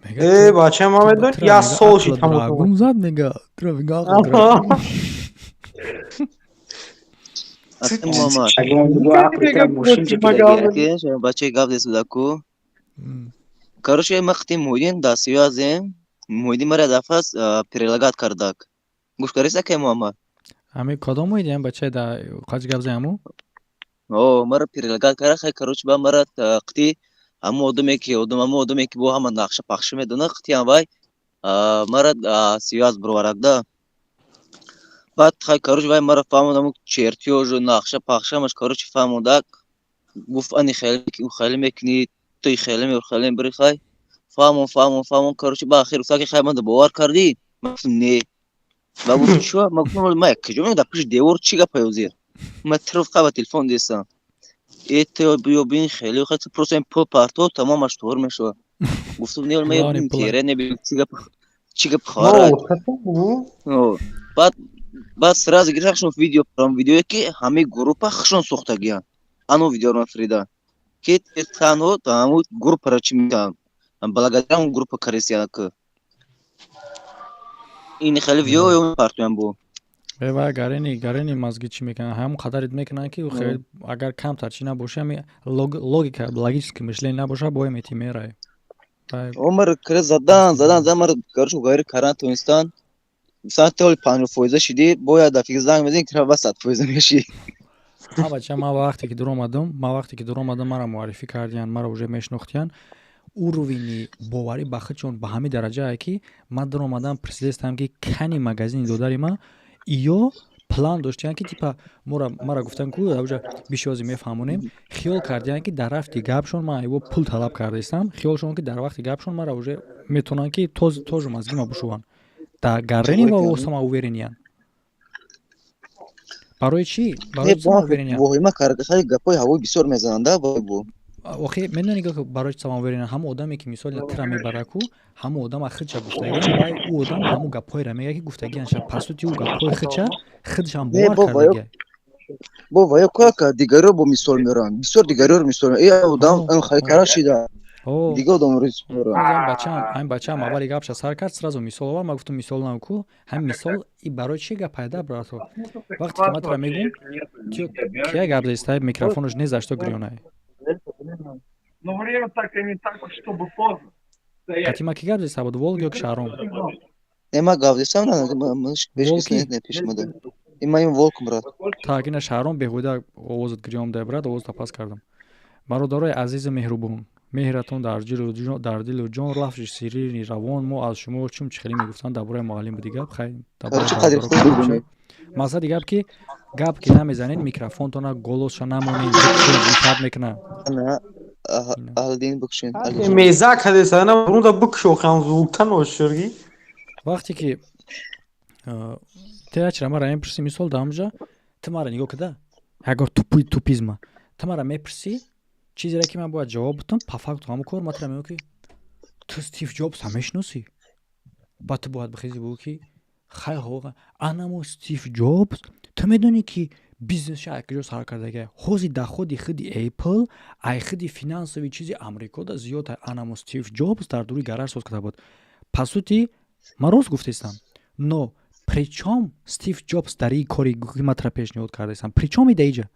Э, бача, ма медон, я сол шид тамошо. Драгун зад мега, тра мега ақл драгун. Бачаи гап десудаку. Короче, ма қити Муҳиддин дар связем. Муҳиддин мара дафъа предлагать кардак. Гӯш кариса ке Муҳаммад? Ами кадом Муҳиддин бачаи да қач гап заяму? О, мара предлагать кара, хай, короче, ба мара қити ҳамон одаме ки одам, ҳамон одаме ки бо ҳама нақша пахша медона, қити ҳамвай мара связь бироварак да. Баъд хай, короче, вай мара фаҳмонд ҳамон чертёжу нақша пахша ҳамаш, короче, фаҳмондак. Гуфт, ани хеле хеле мекунӣ, туи хеле хеле бири, хай. Фаҳмон, фаҳмон, фаҳмон, короче, ба ахир гуфта ки хай, ман бовар кардӣ? Ман гуфтам не. Ва гуфт чё? Ман гуфтам ман куҷо меоям, дар пушти девор чӣ гапа ёзир? Ман тирф ба телефон дестам. Э, ту биё бин, хеле хай, просто ин пул парто, тамомаш туғр мешавад. Гуфтам не, ман интернет не, чӣ гап, чӣ гап хабар. Баъд сразу гирифташон видео, видеое ки ҳамаи группа хушон сохтагиянд. Ано видеоро фирида. Ки танҳо ҳамун группаро чӣ мекунанд? Благодаря он группа карисияк. Ин хеле видео партоям бу. Ва гарени мозги чӣ мекунанд? Ҳамон қадарит мекунанд ки агар камтар чӣ набоша, ами логика, логическое мышление набоша, бо мети мерай. Омар кира задан, задан, задан, мара, короче, ғайри каран тонистан. Мисалан, ту 50% шидӣ, бояд дафъи занг мезанӣ, ки ба 100% мешӣ. Ҳа, бача, ман вақте ки дуромадам, ман вақте ки дуромадам, мара муаррифӣ кардиянд, мара уже мешинохтиянд. Уровени боварӣ ба худшон ба ҳамин дараҷае ки ман дуромадам, присидестам ки кани магазини додари ман ё план доштиянд ки типа мара гуфтан ку уже бишози мефаҳмонем. Хиёл кардиянд ки дар рафти гапшон ман айво пул талаб кардаистам, хиёлшон ки дар вақти гапшон мара уже метавонанд ки тожу мозгима бушуванд. Да гаррени ва самоуверениянд. Барои чӣ? Барои самоуверения. Воҳима карда, хеле гапҳои ҳавои бисёр мезананд, да, бо. Охи, медони, барои чӣ самоуверен? Ҳамон одаме ки мисол тира мебара ку, ҳамон одама худша гуфтагиан, вай ӯ одам ҳамон гапҳоеро мега ки гуфтагианша. По сути, ӯ гапҳои худша худшам бовар кардагия. Бо ваё кӯяка дигариро бо мисол меоранд, бисёр дигариро мисол. Э, одам хеле кара шида. Дига одамро мисол меоранд. Бачаам, ҳамин бачаам аввали гапша сар кард, сразу мисол овард. Ман гуфтам мисол нам ку, ҳамин мисол и барои чӣ гап пайда, брато? Вақте ки ман тура мегӯм, кия гап заистай, микрофонаш не за что гирёнай. Но время так и не так, чтобы поздно. Катима ки гап заиста буд, Волк ё ки Шаҳром? Не, ма гап застам, на, не пешмада. Има им Волк, брат. Так, ина Шаҳром беҳуда овозат гирём дай, брат, овозата пас кардам. Бародарои азизу меҳрубон, меҳратон дар дилу ҷон, лафзи сирини равон, мо аз шумо чун чӣ хеле мегуфтанд дар бораи муаллим буди гап, хай, мақсади гап ки гап ки намезанед, микрофонтона голосша намонед, мешад мекунад. Меза кадесана рунда бикшохам звуктан оширги. Вақте ки те чира мара мепурсӣ, мисол, дар ҳамҷа ту мара нигоҳ кида, ягор тупи тупизма, ту мара мепурсӣ чизере ки ман бояд ҷавоб бутам, по факту ҳамон кор ман тура мегӯям ки ту Стив Ҷобса мешиносӣ, баъд ту бояд бихези бигӯ ки хай ҳоға, анамо Стив Ҷобс, ту медонӣ ки бизнесша ай куҷо сар кардага, ҳози доходи худи Apple ай худи финансовый чизи Амрикода зиёд, анамо Стив Ҷобс дар дури гараж соз карда буд. По сути, ман рост гуфтестам, но причём Стив Ҷобс дар ин кори ки ман тура пешниҳод кардаистам? Причём ида иҷа?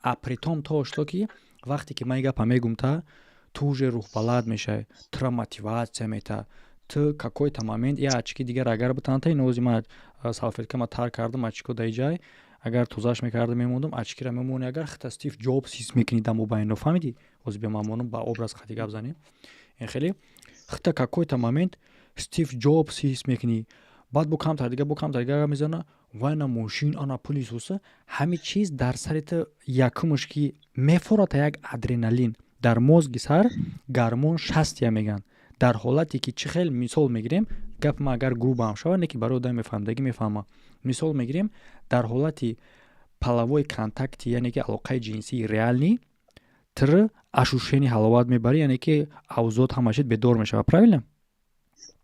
А притом то что ки вақте ки ман ин гапа мегум, та ту уже рӯҳбаланд мешавӣ, тура мотиватсия мета, ту какой-то момент я очки дигар агар бутанта, инози ман салфеткама тар кардам, очко да иҷай агар тозааш мекардам, мемондам, очкира мемонӣ, агар хита Стив Ҷобс ҳис мекунӣ дар мобайно, фаҳмидӣ? Ҳозир биё, ман монам ба образ хати гап занем. Ин хеле хита какой-то момент Стив Ҷобс ҳис мекунӣ, баъд бо камтар дига, бо камтар дига гап мезана, вайна мошин, ана пули суса, ҳамин чиз дар сари ту якумш ки мефората, як адреналин дар мозги сар, гормон счастья мегӯянд. Дар ҳолате ки чӣ хел мисол мегирем, гапи ман агар грубо ҳам шавад, не ки барои одами мефаҳмидагӣ мефаҳма, мисол мегирем, дар ҳолати половой контакти, яъне ки алоқаи ҷинсии реальный, тр ощущение ҳаловат мебарӣ, яъне ки авзод ҳама чиз бедор мешавад, правильно?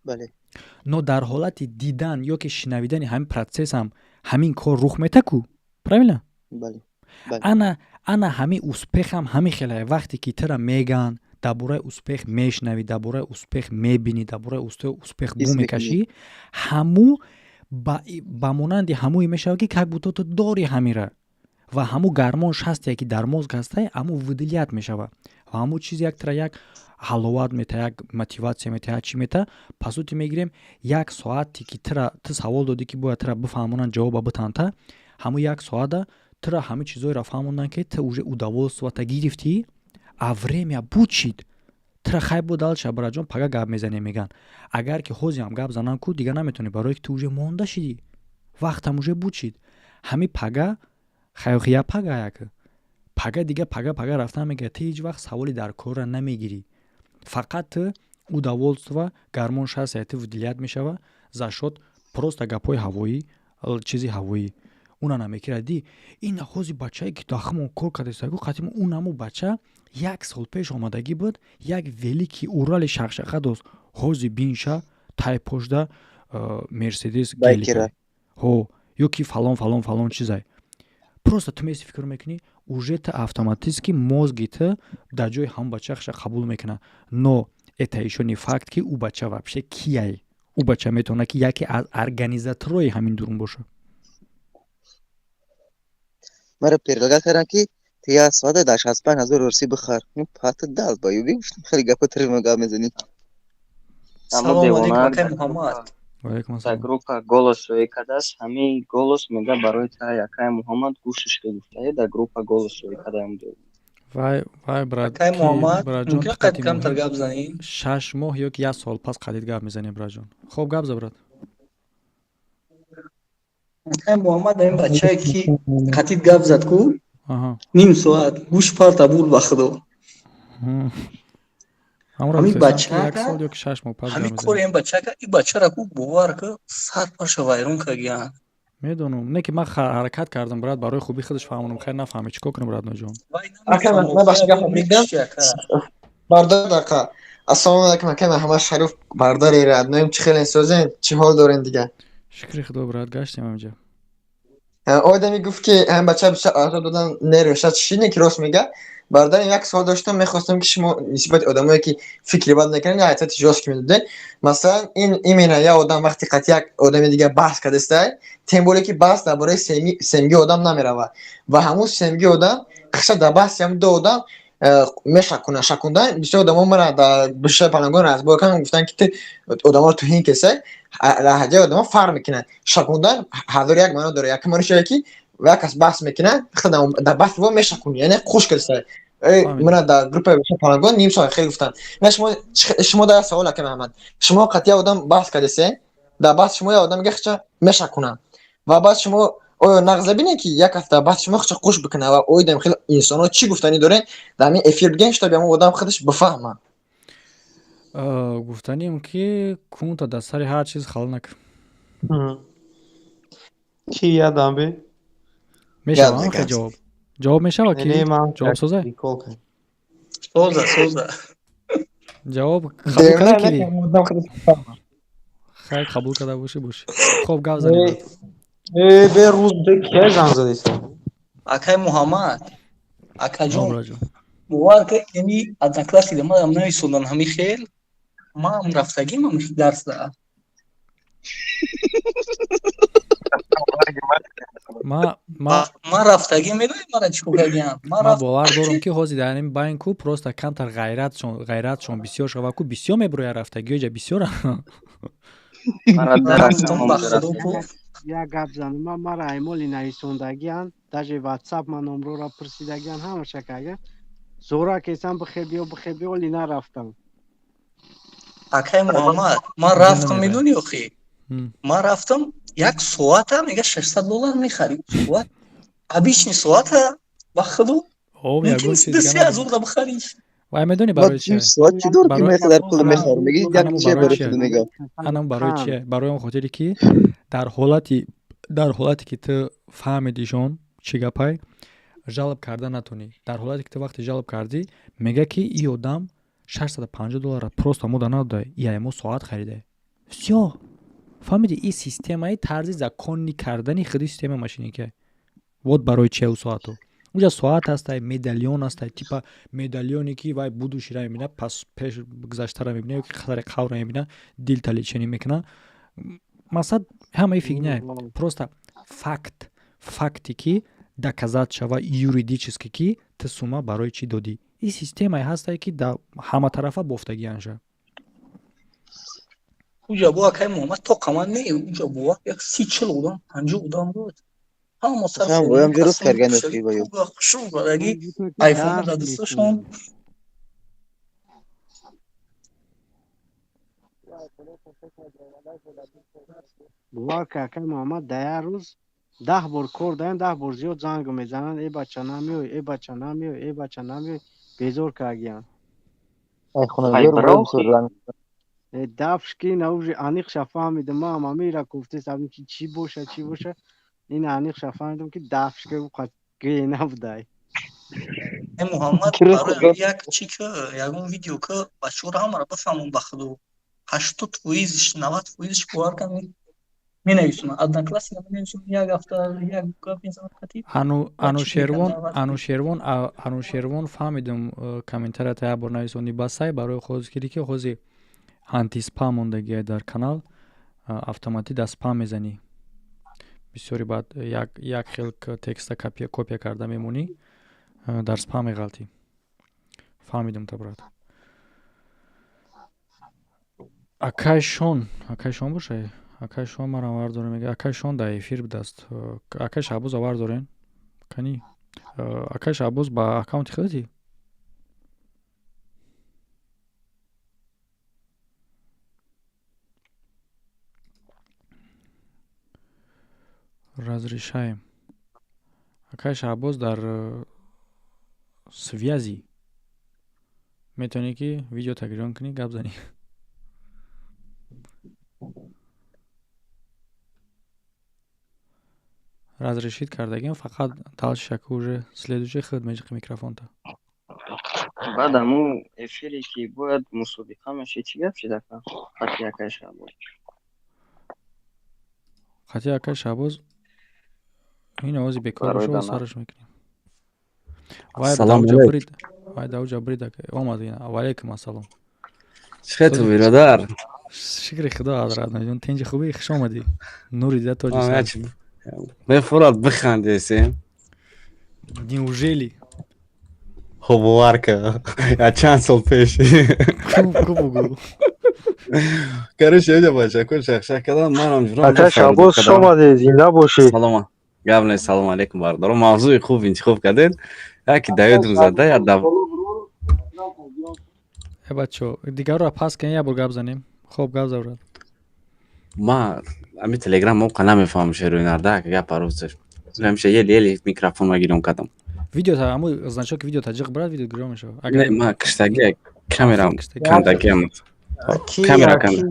Бале. Но дар ҳолати дидан ё ки шинавидани ҳамин процессам ҳамин кор рух мета ку, правильно? Бале. Ана ҳамин успехам ҳамин хелае. Вақте ки тира меган, Дар бораи успех мешнавӣ, дар бораи успех мебинӣ, дар бораи успех бу мекашӣ, ҳаму ба монанди ҳамуе мешавад, ки как будто ту дори ҳамира, ва ҳаму гормон шастие, ки дар мозг ҳастай, ҳаму выделять мешавад ва ҳаму чиз як тра як ҳаловат мета, як мотиватсия мета, як чӣ мета. По сути, мегирем, як соате ки тра ту савол додӣ, ки бояд тра бифаҳмонанд, ҷавоба битанта, ҳаму як соата тра ҳамин чизҳоеро фаҳмонданд, ки ту уже удовольствие та гирифтӣ, а время буд шид. Тра хай бо дальше, браҷон, пага гап мезанем, меган. Агар ки ҳозиам гап занам ку, дига наметавонӣ, барое ки ту уже монда шидӣ, вақтам уже буд шид. Ҳами пага хайохи я пага як пага дига пага пага рафтан мегӯяд. Ту ҳеҷ вақт саволи дар корра намегирӣ, фақат ту удовольствие, гормон шастия, ту выделять мешава за счёт просто гапҳои ҳавоӣ, чизи ҳавоӣ уна намекира. Ди ин ҳози бачае, ки дахмон кор кардастагу қатимо, унамо бача як сол пеш омадагӣ буд, як велики урали шақшақа дост, ҳози бинша тайпошда Мерседес гелика ҳо ё ки фалон фалон фалон чизай. Просто ту меси фикр мекунӣ, уже ту автоматически мозги ту дар ҷои ҳамон бача хаша қабул мекунад. Но это ещё не факт, ки ӯ бача вообще кияй. Ӯ бача метавонад, ки яке аз организаторои ҳамин дурун бошад. Маро предлагать карданд, ки ту як соата дар 65 000 русӣ бихар. Пата дал ба юби, гуфтам, хеле гапа тирма гап мезанӣ. Салому алейкум, акай Муҳаммад. Дар группа голосовой кардааст, ҳамин голос мега барои та, якай Муҳаммад, гӯшиш ки гуфтае, дар группа голосовой кардаам. Вай, вай, брат. Акай Муҳаммад, мумкин қад камтар гап занӣ? 6 моҳ ё ки як сол пас қадид гап мезанем, братҷон. Хоб, гап за, брат. Акай Муҳаммад, ин бачае, ки қатид гап зад ку, ним соат гӯш парта бур, ба худо. Ҳамин бачака, ҳамин кори ин бачака, ин бачара ку, бовар ка, сар паша вайрон кардиян. Медонам, не ки ман ҳаракат кардам, брат, барои хуби худаш фаҳмонам. Хайр, нафаҳмед, чӣ кор кунам, братноҷон? Бардар, ака, ассалому алайкум, ака Муҳаммад Шариф, бардари родноим, чӣ хеле созен, чӣ ҳол дорен дига? Шукри худо, брат, гаштем ҳамҷа. Одаме гуфт, ки ҳам бача бисёр азоб додан нерӯшад, шине ки рост мега. Бародарим, як суол доштам, мехостам, ки шумо нисбати одамое, ки фикри бад мекунанд, як ҳайсияти жёсткий медодед. Масалан, ин именно як одам вақти қатъи як одами дигар баҳс кардастай, тем более ки баҳс дар бораи семги одам намеравад, ва ҳамун семги одам хеша дар баҳси ҳамун ду одам мешакунад. Шакундан бисёр одамо мара дар бишаи паноҳгоҳ разбор карданд, гуфтанд, ки ту одаморо туҳин кесай. Лаҳҷаи одамо фарқ мекунад. Шакундан ҳазору як маъно дорад. Якум маъношае, ки як кас баҳс мекунад, дар баҳси во мешакунӣ, яъне хуш кардисай. Мана дар группаи паноҳгоҳ ним соат хеле гуфтанд. На, шумо дар савол, ака Муҳаммад, шумо қатъи як одам баҳс кардисе, дар баҳс шумо як одам мега, хича мешакунам, ва баъд шумо оё нағз бинед, ки як кас дар баҳси шумо хича хуш бикунад? Ва оидам хеле инсонҳо чӣ гуфтанӣ дорен, дар ҳамин эфир бигӯен, чтобы ҳамон одам худаш бифаҳмад. Гуфтанем, ки кунта дар сари ҳар чиз хал накун. Ки ядам бе? Мешава ҷавоб? Ҷавоб мешава ки ҷавоб соза? Соза, соза. Ҷавоб қабул карда киди? Хайр, қабул карда бошӣ, бошӣ. Хоб, гап занед. Бе, рӯз бе кия занг задиса? Акай Муҳаммад, акаҷон, бовар ка, яъни одноклассник ман нависондан ҳами хел, ман рафтагим ҳами дарсда. Ман рафтагим, медонӣ мара чӣ кор кардиям? Ман бовар дорам, ки ҳозир дар ин байн ку просто камтар ғайратшон бисёр шава ку, бисёр мебурояд рафтагиҳо ҷа бисёра. Як гап занам, мара аймоли нависондагиан, даже ватсап ман номрора пурсидагиан, ҳамаша кардиан, зора кесам, бихе биё, бихе биё, оли нарафтам. Акай Муҳаммад, ман рафтам, медонӣ охи, ман рафтам, як соата мега 600 доллар мехарӣ, соат, обычный соата, ба худо, се ҳазор да бихарӣ. Вай, медонӣ барои чи? Соат чӣ дор, ки меқадар пул мехарам, меги як чия барои худ мега. Анам барои чия? Барои он хотире, ки дар ҳолате ки ту фаҳмидишон чӣ гапай, жалоб карда натонӣ. Дар ҳолате ки ту вақте жалоб кардӣ, мега, ки и одам 650 доллара просто мода надода, и мо соат харида. Всё, фаҳмиди? И системаи тарзи законный кардани худи системаи мошенникия. Вот барои чия ӯ соату Уҷа соат ҳастай, медальон ҳастай, типа медальоне ки вай будущийра мебина, пас пеш гузаштара мебина ё ки хатари қавра мебина, дил талечение мекуна. Мақсад ҳамаи фигня, просто факт, факте ки доказать шава юридически, ки ту сума барои чӣ додӣ. Ин системае ҳастае, ки да ҳаматарафа бофтагианша. Уҷа бо акай Муҳаммад то қаман не, уҷа бо як 30-40 одам, 50 одам буд. Ҳама сар хушрӯ задаги, айфон дар дасташон. Бовар ки, акай Муҳаммад, дар як рӯз 10 бор кор даем, 10 бор зиёд занг мезананд: «Э бача, намеой, э бача, намеой, э бача, намеой». Безор кардиянд. Дафш ки ина уже аниқша фаҳмидам. Ман ҳамира гуфтесам, ки чӣ боша, чӣ боша. Ина аниқша фаҳмидам, ки дафшка ге набудай. Э Муҳаммад, барои як чӣ ки ягон видео ки бачаҳоро ҳамаро бифаҳмон, ба худо, 80%-ш, 90%-ш, бовар кун, менависонад, одноклассник менависонад, як ҳафта як гап мезанад қатӣ. Анушервон, Анушервон, Анушервон, фаҳмидум, комментарията як бор нависондӣ, басай барои хозгирӣ, ки ҳози антиспам мондагиай дар канал, автоматӣ дар спам мезанӣ. Бисёри баъд як хел текста копия карда мемонӣ, дар спам меғалтӣ. Фаҳмидум та, брат. Акай Шон, акай Шон боша, акай Шон марам вардорем, мега. Акай Шон дар эфир будаст. Акай Шаҳбоз вардорен кани. Акай Шаҳбоз, ба аккаунти худати. Разрешаем. Акай Шаҳбоз дар связи, метавонӣ ки видео тагирён кунӣ, гап занӣ. Разрешить кардагиам, фақат дальше шака уже следующий худ меҷиқи микрофонта. Баъд аму эфире ки бояд мусобиқа мешид, чӣ гап шид, ака, қати акай Шаҳбоз? Қати акай Шаҳбоз ин овози бекор боша, сараш мекунем. Вай давҷа брид, омад. Ваалайкум ассалом. Чӣ хел, биродар? Шукри худо, ҳазрат Наҷон, тинҷи, хубӣ? Хуш омадӣ, нури дида тоҷи. Мефурад бихандесем. Неужели? Хо, бовар ка, я чанд сол пеш. Ку, бугу. Короче, эҷа бачако шахшах кардам, манам ҷурам. Ака Шабоз, хуш омадӣ, зинда бошӣ. Салом, гап нест, салому алейкум, бародаро. Мавзӯи хуб интихоб кардед. Яки даёдум зада я дав. Э бачо, дигарро пас кунем, як бор гап занем. Хоб, гап за, брат. Ма ами телеграм моқа намефаҳмам, шероинарда гап арӯзаш. Ҳамеша ели-ели микрофон ма гирён кардам. Видео та аму значок видео таҷиқ, брат, видео гирён мешавад. Не, ма киштаги камерам кандагиам. Камера канда.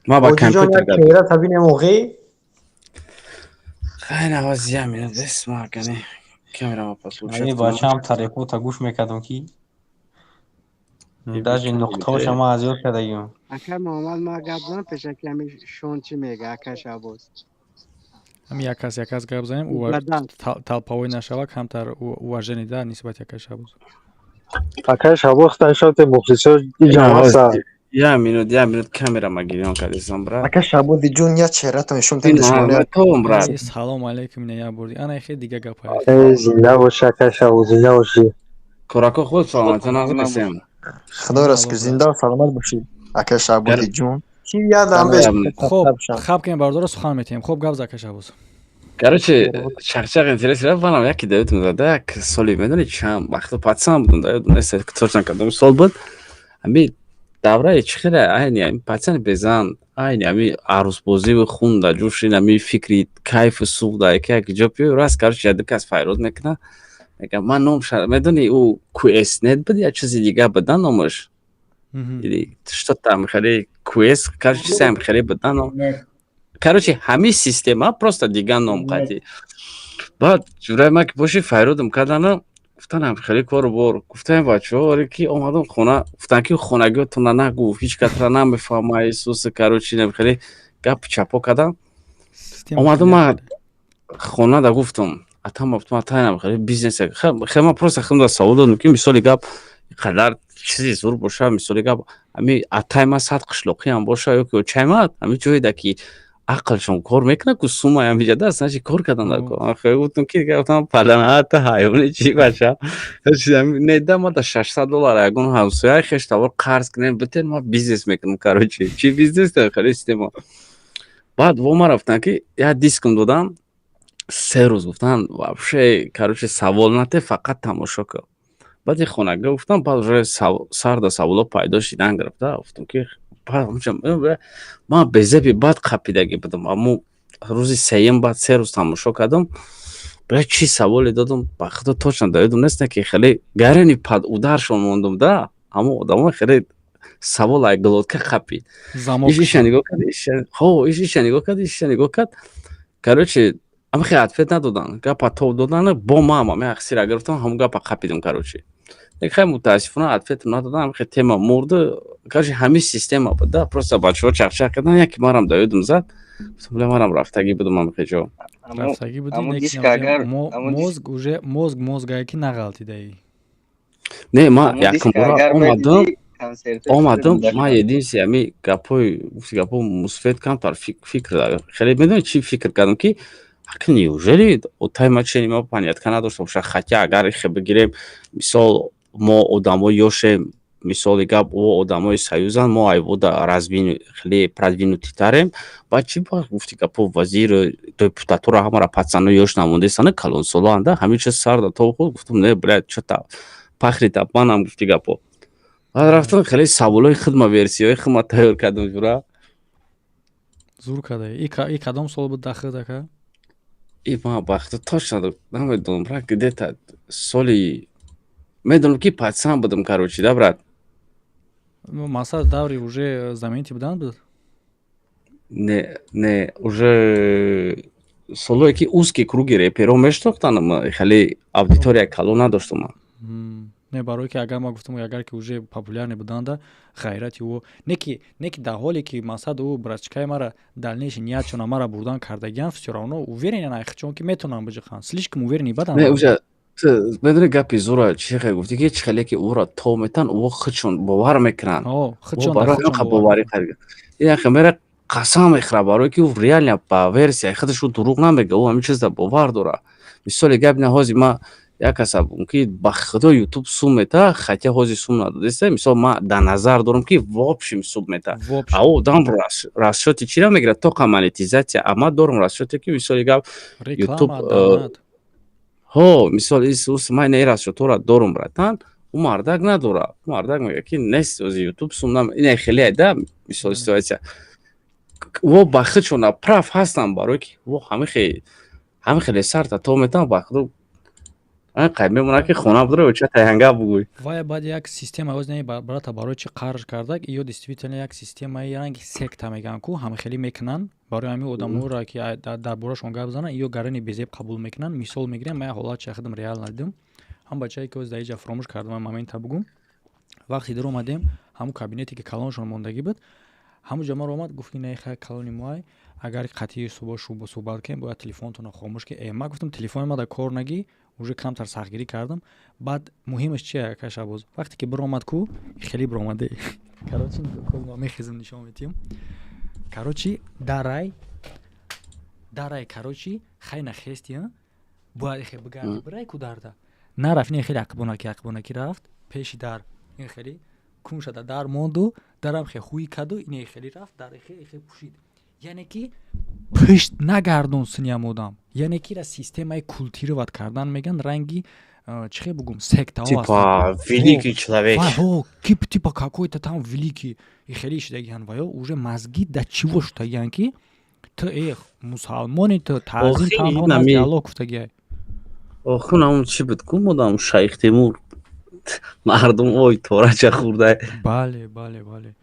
Ма ба компютер гап. Чеҳра табинем оғӣ. Хай, наваз я минут бес ма кани камера ма подключать. Ани бачаам тарепота гӯш мекардам, ки даже нуқтаҳоша ма аз ёд кардагим. Ака Муҳаммад, ма гап занам пешаки ҳами Шон чӣ мега, ака Шаҳбоз? Ҳами як кас, як кас гап занем, толповой нашава, камтар уважение да нисбати акай Шаҳбоз. Акай Шаҳбоз, таншоте мухлисо иҷам ҳаста. Я минут, я минут, камера ма гирён кардесам, брат. Ака Шаҳбози ҷун, я чеҳратон нишон тем, душмони. Брат. Салом алейкум, ина як борди. Ана хе дига гап. Э, зинда боши, акай Шаҳбоз, зинда боши. Корако худ саломатӣ нағз. Худо рост ки зинда саломат бошӣ, ака Шаҳбози ҷун. Чӣ ядам беш. Хоб, хаб кунем, бародаро, сухан метиҳем. Хоб, гап за, ака Шаҳбоз. Короче, чақчақ интерес рафт, манам яке даёдум зада, як соли медони чанд вақто пацан будам, даёдум нест, точно кадом сол буд. Ами давраи чӣ хеле айни ами пацани безан, айни ами арӯсбозиву хунда ҷӯшин, ами фикри кайфу суғда, яке як ҷо пиё раст, короче, яду кас файрод мекуна, мега ман ном медони, ӯ куэснет буд я чизи дига буда номаш, или что там хеле куэс, короче, чизе хеле буда ном, короче, ҳамин система, просто дига ном қати. Баъд ҷурай ма ки боши файродам кардана, гуфтанам хеле кору бор, гуфтаем бачаҳо, оре ки омадам хона, гуфтан ки хонагиотона нагуфт, ҳеҷ касра намефаҳма, исуса, короче, хеле гап чапо кардам. Омадам ма хона да гуфтам Атам гуфтам, атаям хеле бизнес, хеле ман просто худам савол додам, ки мисоли гап қадар чизи зур боша, мисоли гап ҳами атай ма сад қишлоқиам боша ё ки очаймад, ҳами ҷоеда ки ақлшон кор мекунад ку сумай ҳамиҷа даст наши кор кардан дар кор. Гуфтам ки гуфтам паланата ҳайвони чи бача не да ма да $600 ягон ҳамсояи хеш тавор қарз кунем, битен ма бизнес мекунам. Короче, чи бизнес хеле система. Баъд во ма рафтам ки як дискам додам, 3 рӯз гуфтан вообще, короче, савол нате, фақат тамошо кун. Баъд и хонага гуфтам, баъд уже сарда саволо пайдо шидан гирифта. Гуфтам ки ман безеби бад қапидагӣ будам. Аммо рӯзи сеюм баъд 3 рӯз тамошо кардам, бля, чӣ саволе додам, ба худо точно да ёдам нест, ки хеле гарани под ударшон мондум да. Ҳамо одамо хеле савол ай глотка қапид. Иша нигоҳ кард, хо иша нигоҳ кард, иша нигоҳ кард. Короче, ама хеле ответ надодан, гапа тоб додан, бо ман ами ақсира гирифтам, ҳамон гапа қапидам. Короче, хеле мутаассифона ответ надодам, хеле тема мурд. Короче, ҳамин система буд да, просто бачаҳо чақчақ кардан, яке марам да ёдам зад, бля, марам рафтагӣ будам ҳамихе ҷо. Рафтагӣ будӣ, мозг уже мозг мозгае ки нағалтидаӣ. Не, ма якум бора омадам, ма единственное ҳами гапҳои гапҳо мусфед камтар фикр, хеле медонӣ чӣ фикр кардам, ки аки неужели отай ма чени ма понятка надошта боша? Хотя агар ихе бигирем, мисол, мо одамои ёшем, мисоли гап, о одамои союзан, мо айвода развин хеле продвинутыйтарем. Баъд чӣ гуфти гапо, вазир, депутатура ҳамара пацано ёш намондесана, калонсолоанда, ҳамин чиз сарда то худ гуфтам, не, блядь, чё-то пахнет обманом, гуфти гапо. Баъд рафтам, хеле саволои худма, версияҳои худма тайёр кардам, ҷура. Зур карда. И кадом сол буд дахид, ака? И ма бахто точно намедонам, брат, где-то соли медонам ки пацан будам, короче, да, брат. Масалан, даври уже знаменитый будан буд? Не, не, уже солое ки узкий круги реперо мешинохтанам, хеле аудитория калон надоштам. Не, барое ки агар ма гуфтам, агар ки уже популярный буданда, ғайрати ӯ не ки дар ҳоле ки масад ӯ братчикаи мара дальнейший ниятшона мара бурдан кардагиан, всё равно уверен ан, чунки метавонам биҷихан, слишком уверенный бадан. Не, уже медони, гапи зура чи хел гуфти, ки чи хеле ки ӯро то метан, ӯ худшон бовар мекунанд, боварӣ яхе мера қасам мехӯра, барое ки ӯ реально ба версияи худаш ӯ дурӯғ намега, ӯ ҳамин чиза бовар дора. Мисоли гап, на ҳози ма як каса мумкин ба худо ютуб сум мета, хотя ҳози сум надодеста. Мисол, ма дар назар дорам, ки в общем сум мета, а ӯ одам расчёти чира мегирад, тоқа монетизатсия. А ма дорам расчёте, ки мисоли гап ютуб ҳо, мисол, ман ин расчётҳоро дорум, братан, ӯ мардак надора. Ӯ мардак мегӯяд, ки нест ози ютуб сум нам, ина хеле да. Мисол, ситуация во ба худшона прав ҳастам, барое ки во ҳами хеле сарта то метавон ба худо қай мемонад, ки хона будро ча таянга бугӯй. Вая баъд як система оз не, брата, барои чи қарж кардак ё действительно як системаи ранги секта мегӯянд ку, ҳамхелӣ мекунанд барои ҳамин одаморо, ки дар борашон гап зананд ё гарани безеб қабул мекунанд. Мисол мегирем, ман як ҳолат ча худам реал надидам. Ҳам бачае ки оз дар иҷа фуромӯш кардам, момента бугум, вақте дар омадем, ҳамун кабинете ки калоншон мондагӣ буд, ҳамун ҷо маро омад, гуфт, ки не, хай, калони моай, агар қатъии суҳбат кунем, бояд телефонтонро хомӯш ки. Ман гуфтам, телефони ма дар кор нагӣ, уже камтар сахтгирӣ кардам. Баъд муҳимаш чи, ака Шабоз, вақте ки биромад ку, хеле биромаде. Короче, мехезм, нишон метиҳам. Короче, дарай, короче, хай нахести, бояд хе бигарди, бирай ку дарда нарафт, не, хеле ақибонаки ақибонаки рафт пеши дар, ин хеле кун шада дар монду, дарам хе ҳуй каду, ине хеле рафт дар, хе пӯшид, яъне ки пушт нагардон синиам одам, яъне ки ра системаи культировать кардан меган, ранги чӣ хе бугум, сектаҳо. Типа великий человек. Типа какой-то там великий и хеле шидагиан, ва ё уже мозги да чиво шудагиан, ки ту э мусалмони, ту таъзим танҳо назди Аллоҳ гуфтагиай. Охун ҳамун чӣ буд ку, модам Шайх Темур, мардум ой торача хӯрда. Бале.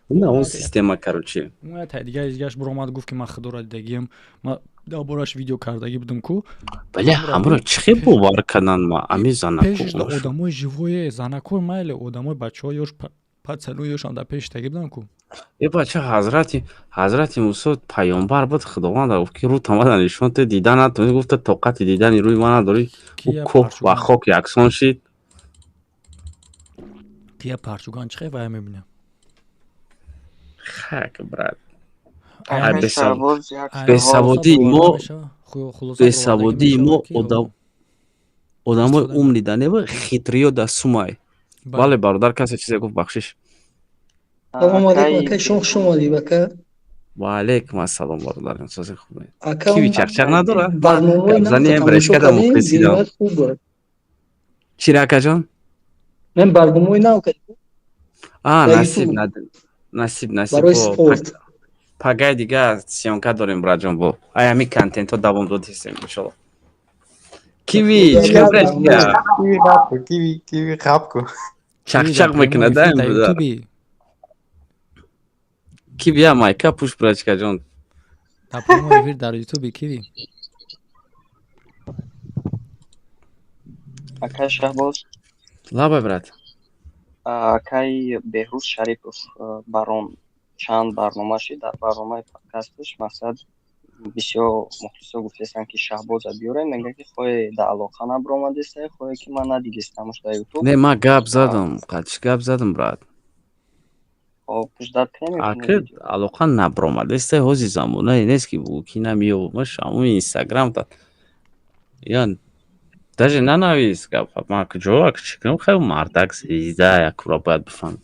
Он система, короче. Дигар дигаш биромад, гуфт, ки ман худоро дидагиам, ман дар бораш видео кардагӣ будам ку. Бале, ҳамро чӣ хел бовар кардан ма ами занако? Пешаш одамои живое, занако майли, одамои бачаҳо ёш, пацану ёшам дар пеш таги будам ку. Э бача, ҳазрати Мусо паёмбар буд, Худованд гуфт ки рӯ тамада нишон те, дида натонӣ, гуфта тоқати дидани рӯи ман надорӣ. Ӯ кӯҳ ва хок яксон шид. Кия парчуган чӣ вая мебинам? Хак, брат. Бесаводии мо, бесаводии мо, одамои ум диданева хитриё да сумай. Бале, бародар, касе чизе гуфт, бахшиш. Салому алейкум, ака, шумо хуш омадед, ака. Ва алейкум ассалом, бародар, сози хуб. Ака, киви чақчақ надора? Барномаи Гапзани нав брешка тамошо да кардем, мухлисидам. бениҳоят хуб буд. Чира, акаҷон? Мен барномаи нав кардем. А, Дар насиб, YouTube. насиб, насиб. Барои Бо спорт. Пагай дига съёмка дорем, браҷон, бо ай ҳамин контентҳо давом додистем, иншолло. Киви чӣ брешка? Киви қапку, киви, киви қапку. Чақчақ мекунад, да, имрӯза? Киви я майка пуш, брачкаҷон. Дар прямой эфир дар ютуби, киви. Акай Шаҳбоз. Лабай, брат. Акай Беҳрӯз Шарипов барон чанд барнома шид, дар барномаи подкасташ мақсад бисёр мухлисо гуфтестанд, ки Шаҳбоза биёрем, мегӯяд, ки хоҳе да алоқа набиромадестай, хоҳе ки ман надидистамаш дар Ютуб. Не, ман гап задам, қачи гап задам, брат. Хоб, ждать кунем? Аки алоқа набиромадестай, ҳози замонае нест, ки бугӯ ки намеёбмаш ҳамун Инстаграм та я даже нанавис гап. Ман куҷо, чӣ кунам? Хай, мардак зизда якура бояд бифаҳми,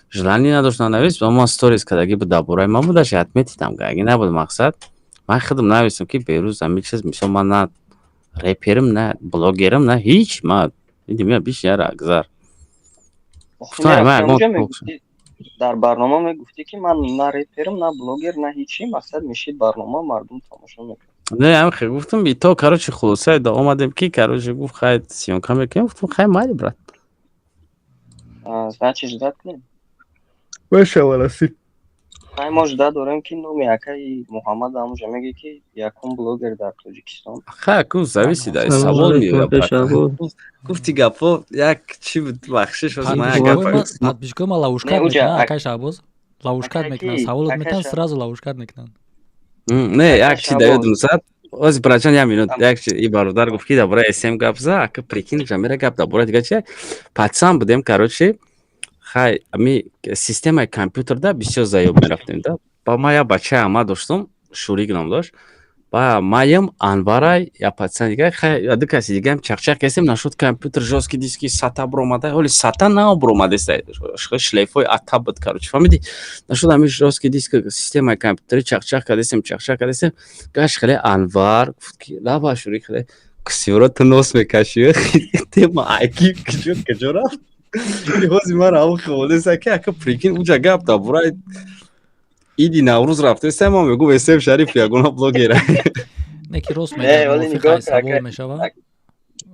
желание надошт, нанавис. Ба ман сторис кардагӣ буд, дар бораи ман будаш, отметитам гаги набуд. Мақсад, ман худам нависам, ки Берӯз ҳамин чиз, мисол, ман на реперам, на блогерам, на ҳеҷ, ман идим я биш яра гузар. Охи, мерафти онҷо, мегуфтӣ, дар барнома мегуфтӣ, ки ман на реперам, на блогер, на ҳичи, мақсад мешид барнома, мардум тамошо мекунад. Не, ҳам хе гуфтам и то, короче, хулосае да омадем, ки, короче, гуфт, хай, съёмка мекунем, гуфтам, хай, майли, брат. Значит, ждать кунем. Мешава, насиб. Хай, мо ждать дорем, ки номи акаи Муҳаммад ҳамуҷа мегӯ, ки якум блогер дар Тоҷикистон. Хай, ку зависит ай Салом савол алейкум, меояд, брат. Шаҳбоз. Гуфти гапҳо як чӣ буд, бахшиш, ҳозир ман як гап. Подписчикои ма ловушкат Не, уҷа, мекунанд, акай Шаҳбоз, ловушкат акай мекунанд, ки, саволот акай метаҳанд, Шаҳ- сразу ловушкат мекунанд. Не, Акай як чи да ёдам Шаҳбоз. зад ҳозир, братҷон, як минут. Як чи и бародар гуфт, ки дар бораи СМ гап за, ака, прикинь, ҷамира гап дар бораи дига чи пацан будем, короче, хай, ами системаи компютерда бисёр заёб мерафтем да. Ба ма як бачаи ама доштум, Шурик ном дошт, ба маям Анварай, я пацан дига, хай, я ду каси дигаам чақчақ кесем нашуд компютер, жёсткий диски сата биромада, ҳоли сата наобиромадеста, шлейфҳои ата буд, короче, фаҳмидӣ, нашуд ҳамин жёсткий диск, системаи компютери чақчақ кардесем, чақчақ кардесем, гашт хеле Анвар гуфт, ки лаба, Шурик, хеле кусиёро ту нос мекашӣ, тема айки куҷо куҷо рафт. Ҳози ман ҳамон хиёлеса, ки ака, прикинь, уҷа гап дар бораи иди Наврӯз рафтеста, ман мегӯм СМ Шариф ягона блогера. Не, ки рост Не, мегӯяд, вале мувофиқ нигоҳ ай кун, савол ака, мешавад.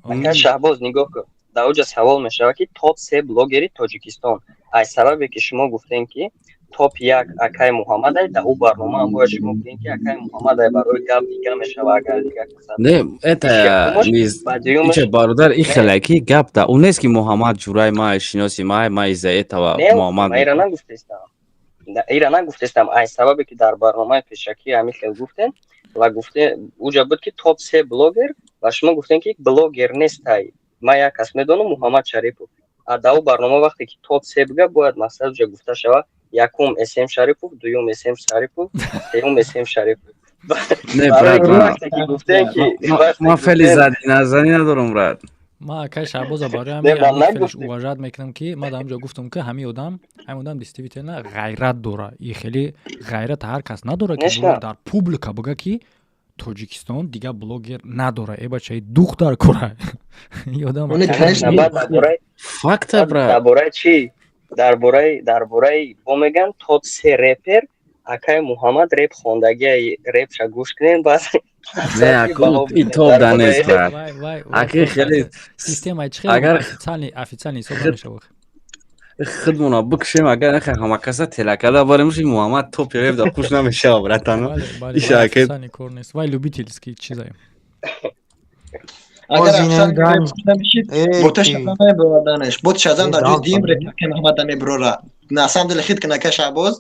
Ака Шаҳбоз, нигоҳ кун, дар оҷа савол мешавад, ки топ се блогери Тоҷикистон. Аз сабабе ки шумо гуфтем, ки топ як акай Муҳаммадай, дар ӯ барнома ҳам бояд шумо бигӯем, ки акай Муҳаммадай, барои гап дига мешава, агар дига касад. Не, это Иш якумаш, низ ба дуюмаш иҷа, бародар, ин не хеле ки гап да ӯ нест, ки Муҳаммад ҷурай ма, шиноси ма, ма из-за этого Не, Муҳаммад. Ма ира нагуфтестам. Ира нагуфтестам, ай сабабе ки дар барномаи пешакӣ ҳамин хел гуфтем ва гуфте, уҷа буд, ки топ се блогер, ва шумо гуфтем, ки блогер нестай, ман як кас медонам, Муҳаммад Шарипов. А дар ӯ барнома вақте ки топ се бига, бояд мақсад уҷа гуфта шавад: якум СМ Шарипов, дуюм СМ Шарипов, сеюм СМ Шарипов. Не, Барои брат, ки вақте ки гуфтем, ки вақте ман фели гуфтем зади назанӣ надорам, брат. Ман акай Шаҳбоза барои Не, ҳамин ман ҳамин фелиш нагуфтем. уважать мекунам, ки ман дар ҳамҷо гуфтам, ки ҳамин одам действительно ғайрат дора, и хеле ғайрат ҳар кас надора, ки Нешна. буро дар публика буга, ки Тоҷикистон дига блогер надора, э бачаи духтар кора и одам. Конечно, баъд дар бораи Факта, баъд брат. Дар бораи чӣ, дар бораи бо меган топ се репер, акай Муҳаммад реп хондагия, репша гӯш кунем, баъд Не, аку и топ да нест, брат. Вай, вай, вай, Аки хеле системаи чӣ хеле агар официальный ҳисоб намешавад. Худмона бикушем, агар нахе ҳамакаса телакада барем, ши Муҳаммад топ реп да хуш намешава, братано. Бале, бале, Иша вай аки официальный кор нест, вай любительский чизае. Агар Озинам официально дан. реп хуш намешид, Эй, бота ки. Шазам намебароданаш. Бот Шазам Эй, дар ҷои дан дуюм фаҳмидӣ? реп ака Муҳаммад намебарора. На самом деле хит кана, ака Шаҳбоз,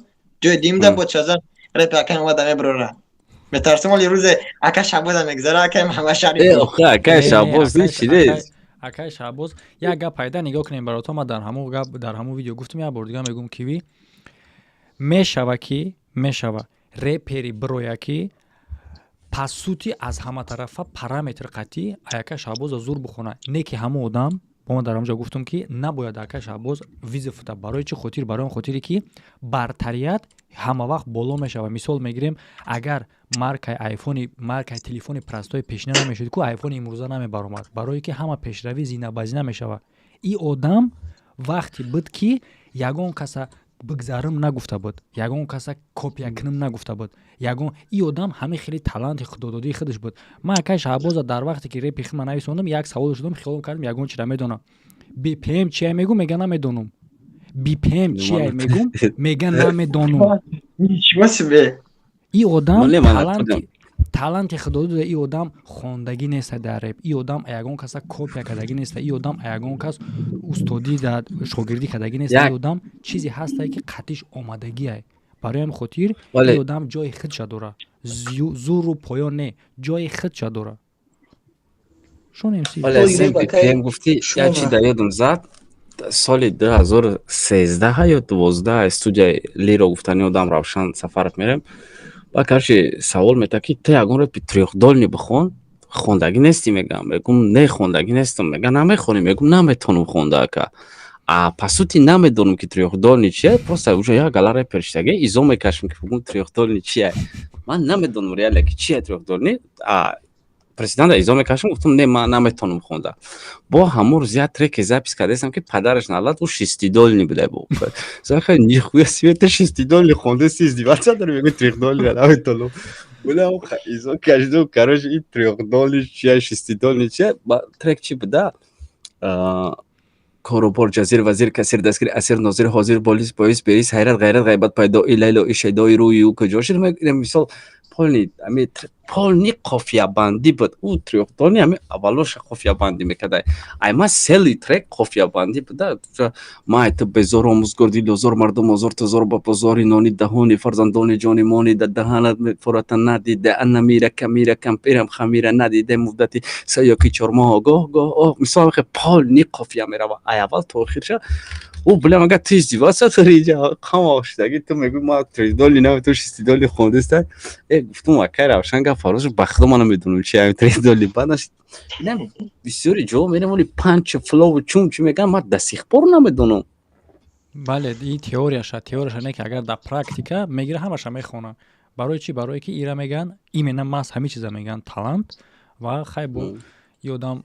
Ҷои димда бо чазан реп акай Муҳаммад меброра. Метарсам оли рӯзе ака Шабоза мегзара, акай Муҳаммад Шариф. Э, охе, акай Шабоз ничи нест. Акай Шабоз як гап пайда нигоҳ кунем, барото. Ман дар ҳамун гап, дар ҳамун видео гуфтам, як бор дига мегӯм, ки мешава, ки мешава репери бироя, ки по сути аз ҳама тарафа параметр қатъӣ аяка Шаҳбоза зур бихона, не ки ҳамун одам. Бо ман дар ҳамҷо гуфтам, ки набояд ака Шаҳбоз вызов фута. Барои чӣ хотир? Барои он хотире, ки бартарият ҳама вақт боло мешавад. Мисол мегирем, агар маркаи айфони, маркаи телефони простой пешина намешуд ку, айфони имрӯза намебаромад, барое ки ҳама пешравӣ зина ба зина мешавад. И одам вақте буд, ки ягон каса бигзарим нагуфта буд, ягон каса копия куним нагуфта буд, ягон и одам ҳамин хеле таланти худододии худаш буд. Ман акай Шаҳбоза дар вақте ки репи худма нависондам, як савол шудам, хиёл кардам ягон чира медонам. БПМ чия мегум, мега намедонам. БПМ чия мегум, мега намедонам. Ничего себе! И одам таланти худодода. И одам хондагӣ неста дар реп, и одам ягон каса копия кардагӣ неста, и одам ягон кас устодӣ дар шогирдӣ кардагӣ неста. И одам чизе ҳастае, ки қатиш омадагиай. Барои ҳамин хотир и одам ҷои худша дора, зуру поён не, ҷои худша дора. Гуфтӣ, як чи дар ёдам зад. Соли 2013 ё 12 студияи Лиро гуфтани одам Равшан Сафаров мерем. Ба, короче, савол мета, ки ту ягон репи трёхдольный бихон, хондагӣ нестӣ? Мегам, мегум, не, хондагӣ нестам. Мега, намехонӣ? Мегум, наметонам хонда, ака. А по сути намедонам, ки трёхдольный чия. Просто уже як гала репер шидаги, изо мекашем, ки бугум трёхдольный чия. Ман намедонам реально, ки чия трёхдольный. А президента изо мекашам, гуфтам, не, ман наметонам хонда. Бо ҳамон рӯз як треке запись кардастам, ки падараш налад, ӯ шестидольный буда. Бо нихуя себе, ты шестидольный хондаси, издеваться дори, мегӯ, трёхдольный наметонам. Буда изо кашидум. Короче, и трёхдольный чия, шестидольный чия? Трек чи буда? Корубор, ҷазир, вазир, касир, дастгир, асир, нозир, ҳозир, болис, боис, берис, ҳайрат, ғайрат, ғайбат, пайдо, лайло, шайдои, рӯи ӯ куҷо шуд? Мисол, полный ами полный қофиябандӣ буд. Ӯ трёхдольный ами аввалоша қофиябандӣ мекарда. Ай ма целый трек қофиябандӣ буда. Май ту безор, омӯзгор, дилозор, мардум озор, тозор, ба бозори, нони даҳони, фарзандони ҷони мони, да даҳанат фурата надида, анамира, камира, кампирам, хамира надида, муддати саёки 4 моҳ, гоҳ гоҳ оҳ. Мисол, полный қофия мерава ай аввал то охирша. Ӯ билам, агар ту издеваться дори, иҷа қама шудаги, ту мегӯй, ма трехдольный на, ту шестидольный хондиста. Э, гуфтум, акай Равшан, гап фарош, ба худо ман намедонам чи ами трехдольный. Баъдаш инам бисёри ҷо мерем, оли панч, флоу, чун чи мегӯям, ман до сих пор намедонам. Бале, и теорияша, теорияша не, ки агар дар практика мегира, ҳамаша мехона. Барои чӣ? Барое ки ира мегӯянд, именно мас ҳамин чиза мегӯянд талант. Ва хай, бо и одам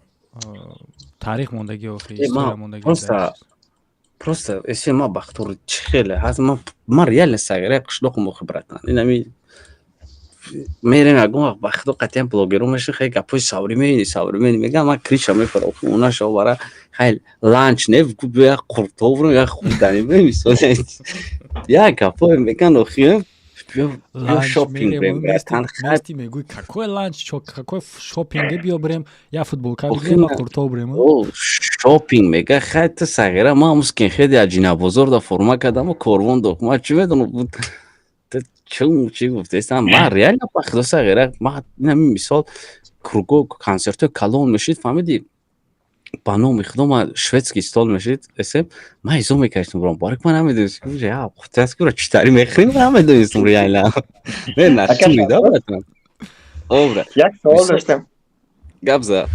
таърих мондагӣ, охи история мондагӣ. Просто эсе ма бахтор чӣ хеле ҳаст. Ман реально сагираи қишлоқум, охи, братан. Инами мерем ягон вақт, ба худо, қатъиян блогеро мешин, хеле гапҳои современный, современный мегӯям, ман крыша мефара. Унаша бара, хай, ланч не, як қуртоврум, як хӯрданӣ, мисол, як гапҳое мегӯян, охи. Шопинг. Мегӯй, какой ланч, какой шопинг, биё бирем я футболка бигирем, қуртов бирем. Шопинг мега, хай, ту сағира, ман скинхеди аҷинабозор да форма кардаму корвон дох, ман чӣ медонам, чун чӣ гуфтестам. Ман реально, ба худо, сағира, ман мисол, круго консертҳои калон мешид, фаҳмидӣ, ба номи худо, ман шведский стол мешид, эсе ман изо мекаштам бурам барак, ман намедонистам, читари мехӯрем, ман намедонистам реально, не нашунида, братан. Обра, як савол доштам. Гап за.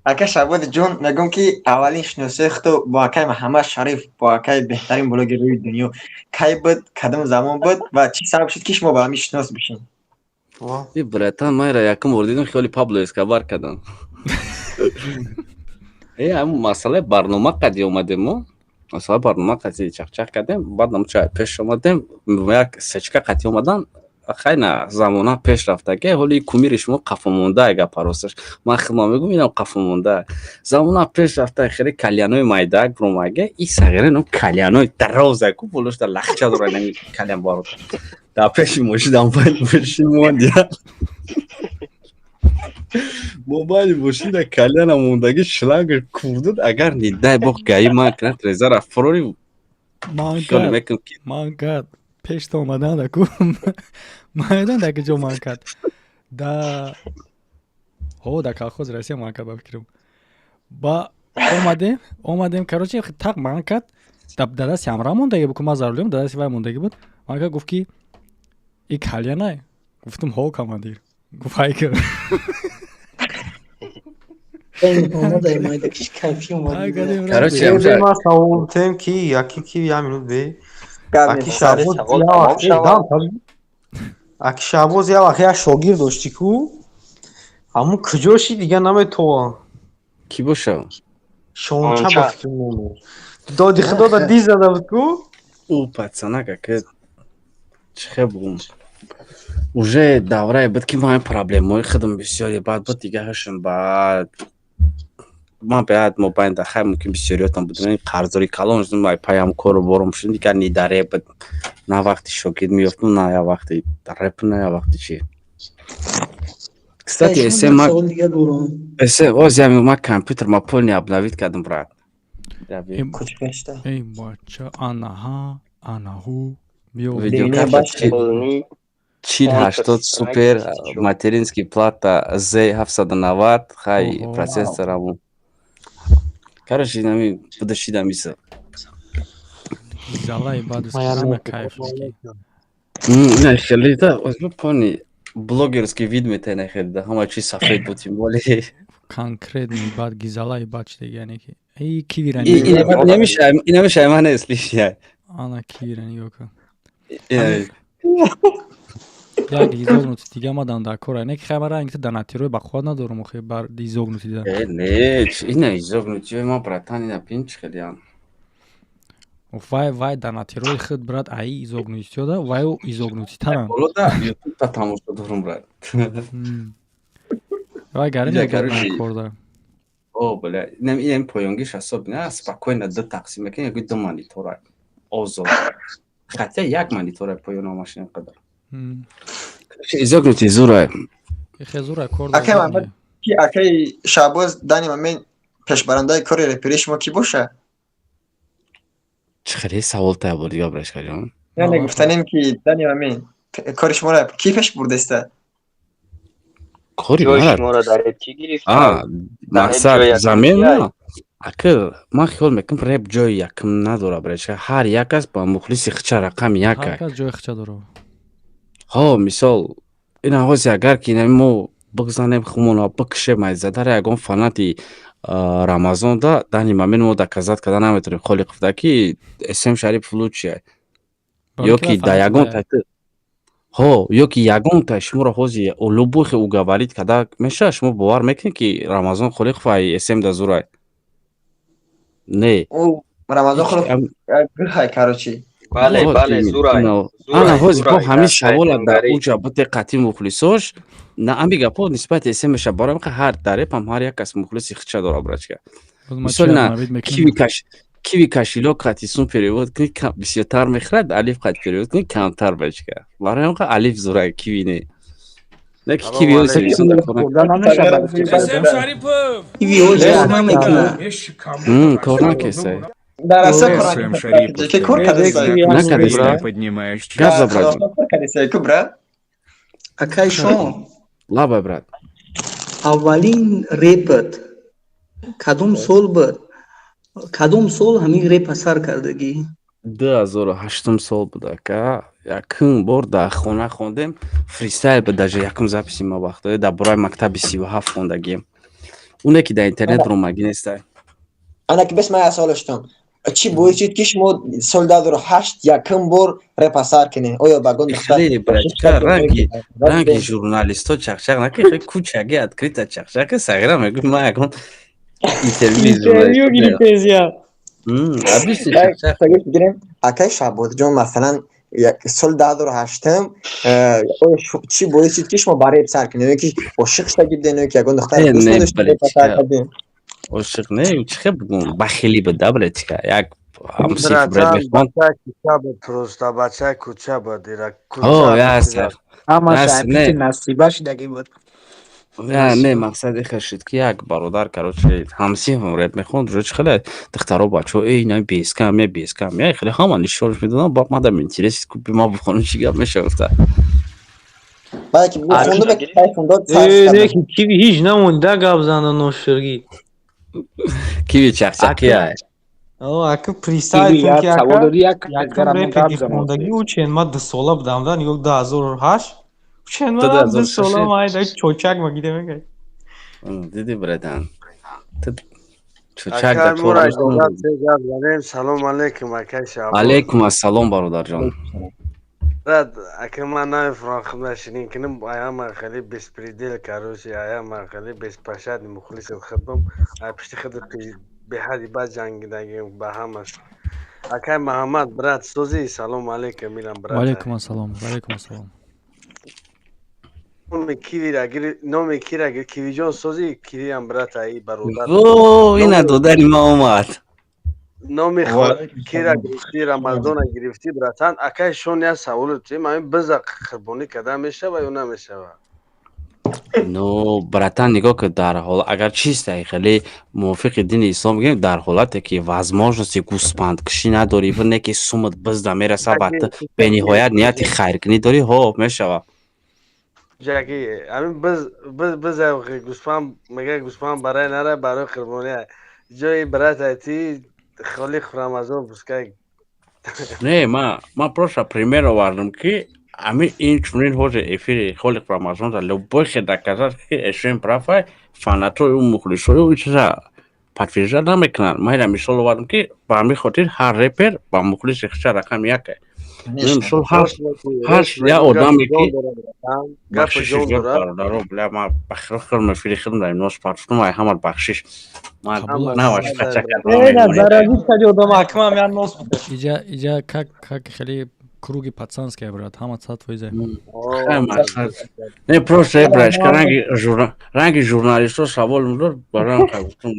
Ака Шабоди ҷон, мегӯм, ки аввалин шиносои худо бо акай Муҳаммад Шариф, бо акай беҳтарин блогери рӯи дунё, кай буд, кадом замон буд ва чӣ сабаб шуд, ки шумо ба ҳамин шинос бишед? Братан, майра якум бор дидам, хиёли Пабло Эскобар кардам. Э, ҳамн масъалаи барнома қади омадем, мо масъалаи барнома қади чақчақ кардем, баъд намча пеш омадем, як сечка қатӣ омадан. Хай, на, замона пеш рафтаги, ҳоли кумири шумо қафомонда. Гапа росташ, ман хидма мегӯм, инам қафомонда. Замона пеш рафта, хеле кальянои майдаак бромага, и сағира нам кальянои дароза ку болошта лахча дора, нами кальян баро дар пеши мошинам мошин монд, мобайли мошина кальяна мондаги, шлангаш курдуд. Агар не дай бог гаи ман кунад, трезара фурори. Ман гад. Пешта омадан да ку. Майдан да ки ҷо ман кард. Да ҳо, да колхоз Россия ман кард, ба фикрам. Ба омадем, короче, тақ ман кард. Да дасти ҳамра мондаги буд, ку ман за рулём, да дасти вай мондаги буд. Ман кард, гуфт ки и кальянай. Гуфтам: «Ҳо, командир». Гуфт: «Ҳай кар». Короче, ма савол тем ки яки ки я минут бе аки Шаҳбоз, аки Шаҳбоз, я вақт як шогирд дошти ку, ҳамун куҷо ши, дига наметовам. Кӣ боша? Шонча, ба фикр номер доди худо да ди зада буд ку. Ӯ пацанака ки чихе бугум, уже даврае буд ки ман проблемаҳои худам бисёре баъд буд, дига ҳашм баъд ман баъд мобайн да хай мумкин бисёриётам будем, қарздори калон шудем, ай паям кору бором шудем, дигар ни дар реп буд, на вақти шогирд меёфтам, на я вақти реп, на я вақти чи. Кстати, эсем эсем оз ма компютер ма полный обновить кардам, брат. Эй, бача, анаҳа анаҳу. Видеокарта 4080 супер, материнский плата Z 790, хай процессораму, короче, нами будашидам иса. Залаи баъд ана кайф. Не, хеле да, полный блогерский вид метена, хеле да, ҳама чиз сафед буд, тем более. Конкретный баъд гизалаи баъд чидаги, яъне ки эй кивира. Инамиша ман нест лишняя. Ана кивира нигоҳ кун, як изогнутый дига омадан дар кора, не ки хай мара ранги донатирои бақувват надорам, охи бар изогнутый да. Не, ина изогнутый ма, братан, ина бин чӣ хелиам. Вай, вай донатирои худ, брат, аи изогнутый да, вай изогнутый таран. Болода ютуб та тамошо дорум, брат. Вай гари кор да. О, бля, инам поёнгиш особенно спокойно ду тақсим мекунем, яку ду монитора озод, хотя як монитора поёна машина қадар изогнутый зура. Хезура кор. Акай Муҳаммад, ки акай Шаҳбоз, дани момент пешбарандаи кори репери шумо кӣ боша? Чӣ хеле савол тая буд, дига, брашкаҷон. Яъне гуфтанем ки дани момент кори шуморо кӣ пеш бурдаиста? Кори шуморо дар реп кӣ гирифта? Мақсад замена. Акр ман хиёл мекунам, реп ҷои якум надора, брачка, ҳар як кас ба мухлиси хича рақами як. Ҳар кас ҷои хича дора. Ҳо, мисол, ина ҳози агар ки ина мо бигзанем, хумона бикшем, айзадара ягон фанати Рамазон да дани мамин мо доказать карда наметавонем Холиқовда ки СМ Шарипов лучше, ё ки да ягон ҳо, ё ки ягонта шуморо ҳози любой хе уговорить карда мешавад, шумо бовар мекунед ки Рамазон Холиқов ай СМ да зурай? Не. Рамазон Холиқов, короче. Бале, бале, зурай. Ана ҳози бо ҳамин савола дар уҷа бите қатъи мухлисош на ами гапо нисбати СМ меша, барои ҳар дар репам ҳар як кас мухлиси хича дора, брачка. Мисол, на киви кошелёк қати сум перевод кунӣ, бисёртар мехӯрад, алиф қати перевод кунӣ, камтар, брачка. Барои ҳам алиф зурай, киви не. Не ки киви. СМ Шарипов. Кор накесай. Дар асл СМ Шарипов. Ки кор кардасай? Накардасай. Поднимаешь. Гап за, брат. Кор кардасай ку, брат? Акай шон. Лабай, брат. Аввалин репат кадом сол буд? Кадом сол ҳамин репа сар кардагӣ? 2008-ум сол буд, ака. Якум бор дар хона хондем, фристайл буд, даже якум записи ма вақт дар бораи мактаби 37 хондагием, оне ки дар интернет ромагӣ нестай. Ана ки бес, ман як савол доштам: чӣ боис шуд ки шумо соли 2008 якум бор репа сар кунед? Оё ба гон Хеле, брачка, ранги журналистҳо чақчақ наки, хеле кучаги открыто чақчаки сағира мегӯ, ман ягон интервью гирифтезия. Акай Шаҳбозҷон, масалан, соли 2008-м чӣ боис шуд ки шумо ба реп сар кунед? Ё ки ошиқ шуда будед, ё ки ягон духтар дӯст надоштед, репа сар кардед? Ошиқ не, чӣ хел бигӯм, бахилӣ буд да, блядь, як Бачаи кӯча буд, просто бачаи кӯча буд. О, яс. Ҳамаша насиба шудагӣ буд. Не, мақсад ихел шуд, ки як бародар, короче, ҳамсинфам реп мехонд, уже чӣ хеле духтаро, бачаҳо, эй, на бескам, я бескам, я хеле ҳама нишонш медодам. Баъд мадам интерес ки ма бихонам, чӣ гап меша, гуфта. Не, киви ҳеҷ намонда гап занда ноширгӣ. Киви чақчақия. Ака, представь кун, ки ака, якум репе хондагӣ учен ма 2 сола будам да, нигоҳ, 2008 учен ма 2 сола, майда чочак ма гида мегай. Диди, братан, чочак. Салом алейкум, акай Шаҳбоз. Алейкум ассалом, бародарҷон. Брат, ака, ман намефаҳмам, худна ширин кунам, аяма хеле беспредел, короче, аяма хеле беспощадный мухлиси худам, ай пишти худ беҳади бад ҷангидагим ба ҳамаш. Акай Маҳаммад, брат, созӣ? Салом алейкум, милам, брат. Ваалейкум ассалом, ваалейкум ассалом. Номи кивира, номи кира, Кивиҷон, созӣ? Кивиам, брат, аи бародар. О, ина додари ма омад. Номи кира гирифтӣ, Рамазона гирифтӣ, братан. Акай шон, як саволе тем: ҳамин биза қурбонӣ карда мешава ё намешава? Ну, братан, нигоҳ ки, дар ҳол агар чиста хеле мувофиқи дини ислом бигем, дар ҳолате ки возможности гӯспандкушӣ надорӣ ва не ки сумат бизда мераса, ба ту бениҳоят нияти хайркунӣ дорӣ, ҳо, мешава. Ҷаки ҳамин биз биз биза гӯспанд мега, гӯспанд барои нара, барои қурбонӣ ҷои, брат, ти холиқ Рамазон пускай. Не, ма просто пример овардам, ки ами ин чунин ҳозир эфири холиқ Рамазон да любой хел доказать, ки эшен прав ай, фанатои ӯ, мухлисои ӯ чиза подтверждать намекунанд. Ма ина мисол овардам, ки ба ҳамин хотир ҳар репер ба мухлиси хиша рақами яке. Мисол, ҳар як одаме ки, бахшиши зиёд, бародаро, бля, ма бахиро хелм эфири хелм дар нос партуфтум, ай ҳамат бахшиш, ман наваш қача. Иҷа как хеле круги пацанский, брат, ҳама 100%. Не, просто, брашка, ранги журналистҳо савол медод, бароям гуфтум.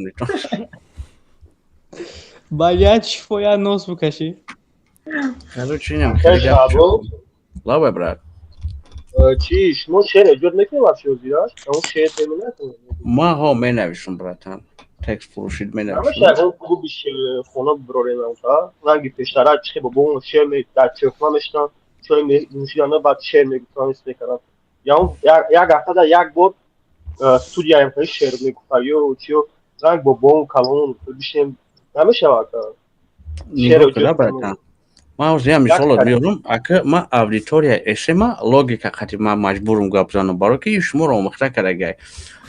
Ба як шифо як нос букашӣ. Короче, инам хеле гап. Лабай, брат. Чӣ, шумо шеър эҷод мекунед вообще озираш? Ҳамон шеър менависед? Ма ҳо, менависам, братан, текст фурӯшид менависам. Ҳамаша ягон клуби шеърхона бирорем, ранги пештара, чихе бобо шеър дар чойхона мешинанд, чой нӯшиданд, баъд шеър мегуфтанд, ҳис мекарданд. Як ҳафтада як бор студияем хеле шеър мегуфта ё чиё, ранг бобоон калон бишинем, намешавад? Нигоҳ кунда, братан, ман ҳозир як мисолот меорам. Ака, ман аудитория эсема логика қати ман маҷбурум гап занам, барое ки шуморо омӯхта кардагай.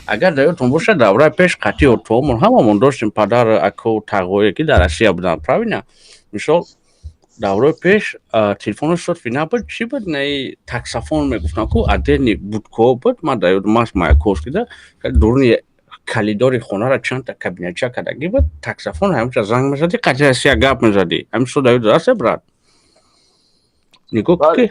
Агар дар ёдтон бошад, давраи пеш қатъи отоомон ҳамамон доштем, падар, аку, тағое, ки дар Россия буданд, правильно? Мисол, давраи пеш телефоно сотовый набуд, чӣ буд, наи таксофон мегуфтам ку, отдельный будкаҳо буд. Ман дар ёдам аст, Маяковскида дуруни калидори хонара чандта кабинетча кардагӣ буд, таксофон, ҳаминҷа занг мезадӣ, қатъи Россия гап мезадӣ. Ҳамин шо дар ёдат аст, брат? Нигоҳ ки,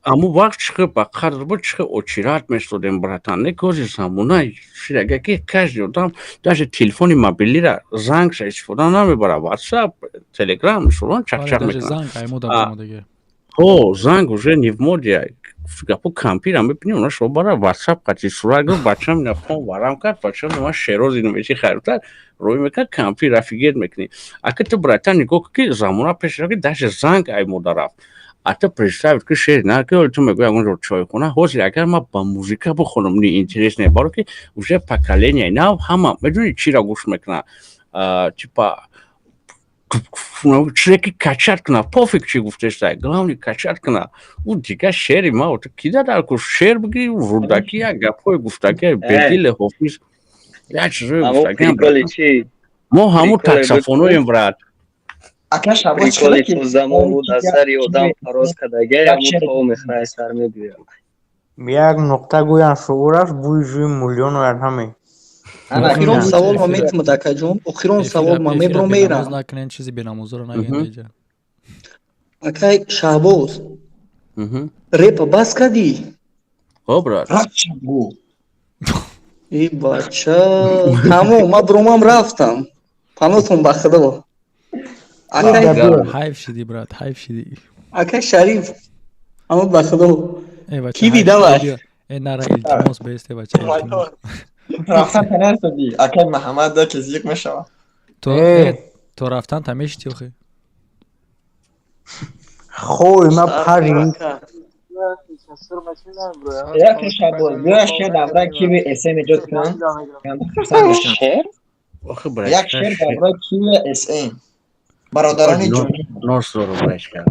ҳамун вақт чӣ хел ба қадр буд, чӣ хел очередь месодем, братан. Не, кози замона шидага, ки каждый одам даже телефони мобилира зангша истифода намебарад, Ватсап, Телеграм, мисолан, чақчақ мекунад. Ҳо, занг уже не в моде. Гапо кампира мебинӣ, она шо бара Ватсап қати сурат гирифт, бачам ина фон варам кард, бачам ман шероз ино мечи харитар рӯй мекард, кампир офигеть мекунӣ. Ака ту, братан, нигоҳ ки, замона пеш ки даже занг ай мода рафт, а ту представить ки шеър на ки ту мегӯӣ ягон ҷо чойхона. Ҳозир агар ман ба музыка бихонам, не интересно, баро ки уже поколение нав ҳама медонӣ чиро гӯш мекунад, типа чизе ки качать кунад, пофиг чӣ гуфтеста, главный качать кунад. Ӯ дигар шеъри ма кида дар ку шеър бигӣ, Рӯдакӣ як гапҳои гуфтагӣ, Бедили, Ҳофиз, як чизҳои гуфтагӣ. Мо ҳамун таксофоноем, брат. Приколи то замон буд, аз сари одам пароз кардагай, ҳамун то мехӯрай сар мебиёяд. Як нуқта гӯянд, шуураш бӯи ҷӯи муллиён ояд ҳаме. Охирон савол ма метумад, акаҷон, охирон савол ма мебро мерам. Накунен, чизи бенамозро нагӯянд иҷа. Акай Шаҳбоз, репа бас кардӣ? Ҳо, брат. И бача, тамом, ма бромам рафтам, панотон ба худо. Ҳайф шидӣ, брат, ҳайф шидӣ. Акай Шариф, ҳамон ба худо, киви, давай. Э, нара, илтимос, бесте, бача, илтимос. Рафтан танарсади акай Маҳаммад да ки зиқ мешавад. То то рафтан та мешити охи. Хой, ма пари. Як шабоз, биё шер дар бораи киви СМ эҷод кунам. Як шер дар бораи киви СМ. Бародарони ҷонӣ. Нос дору брачка.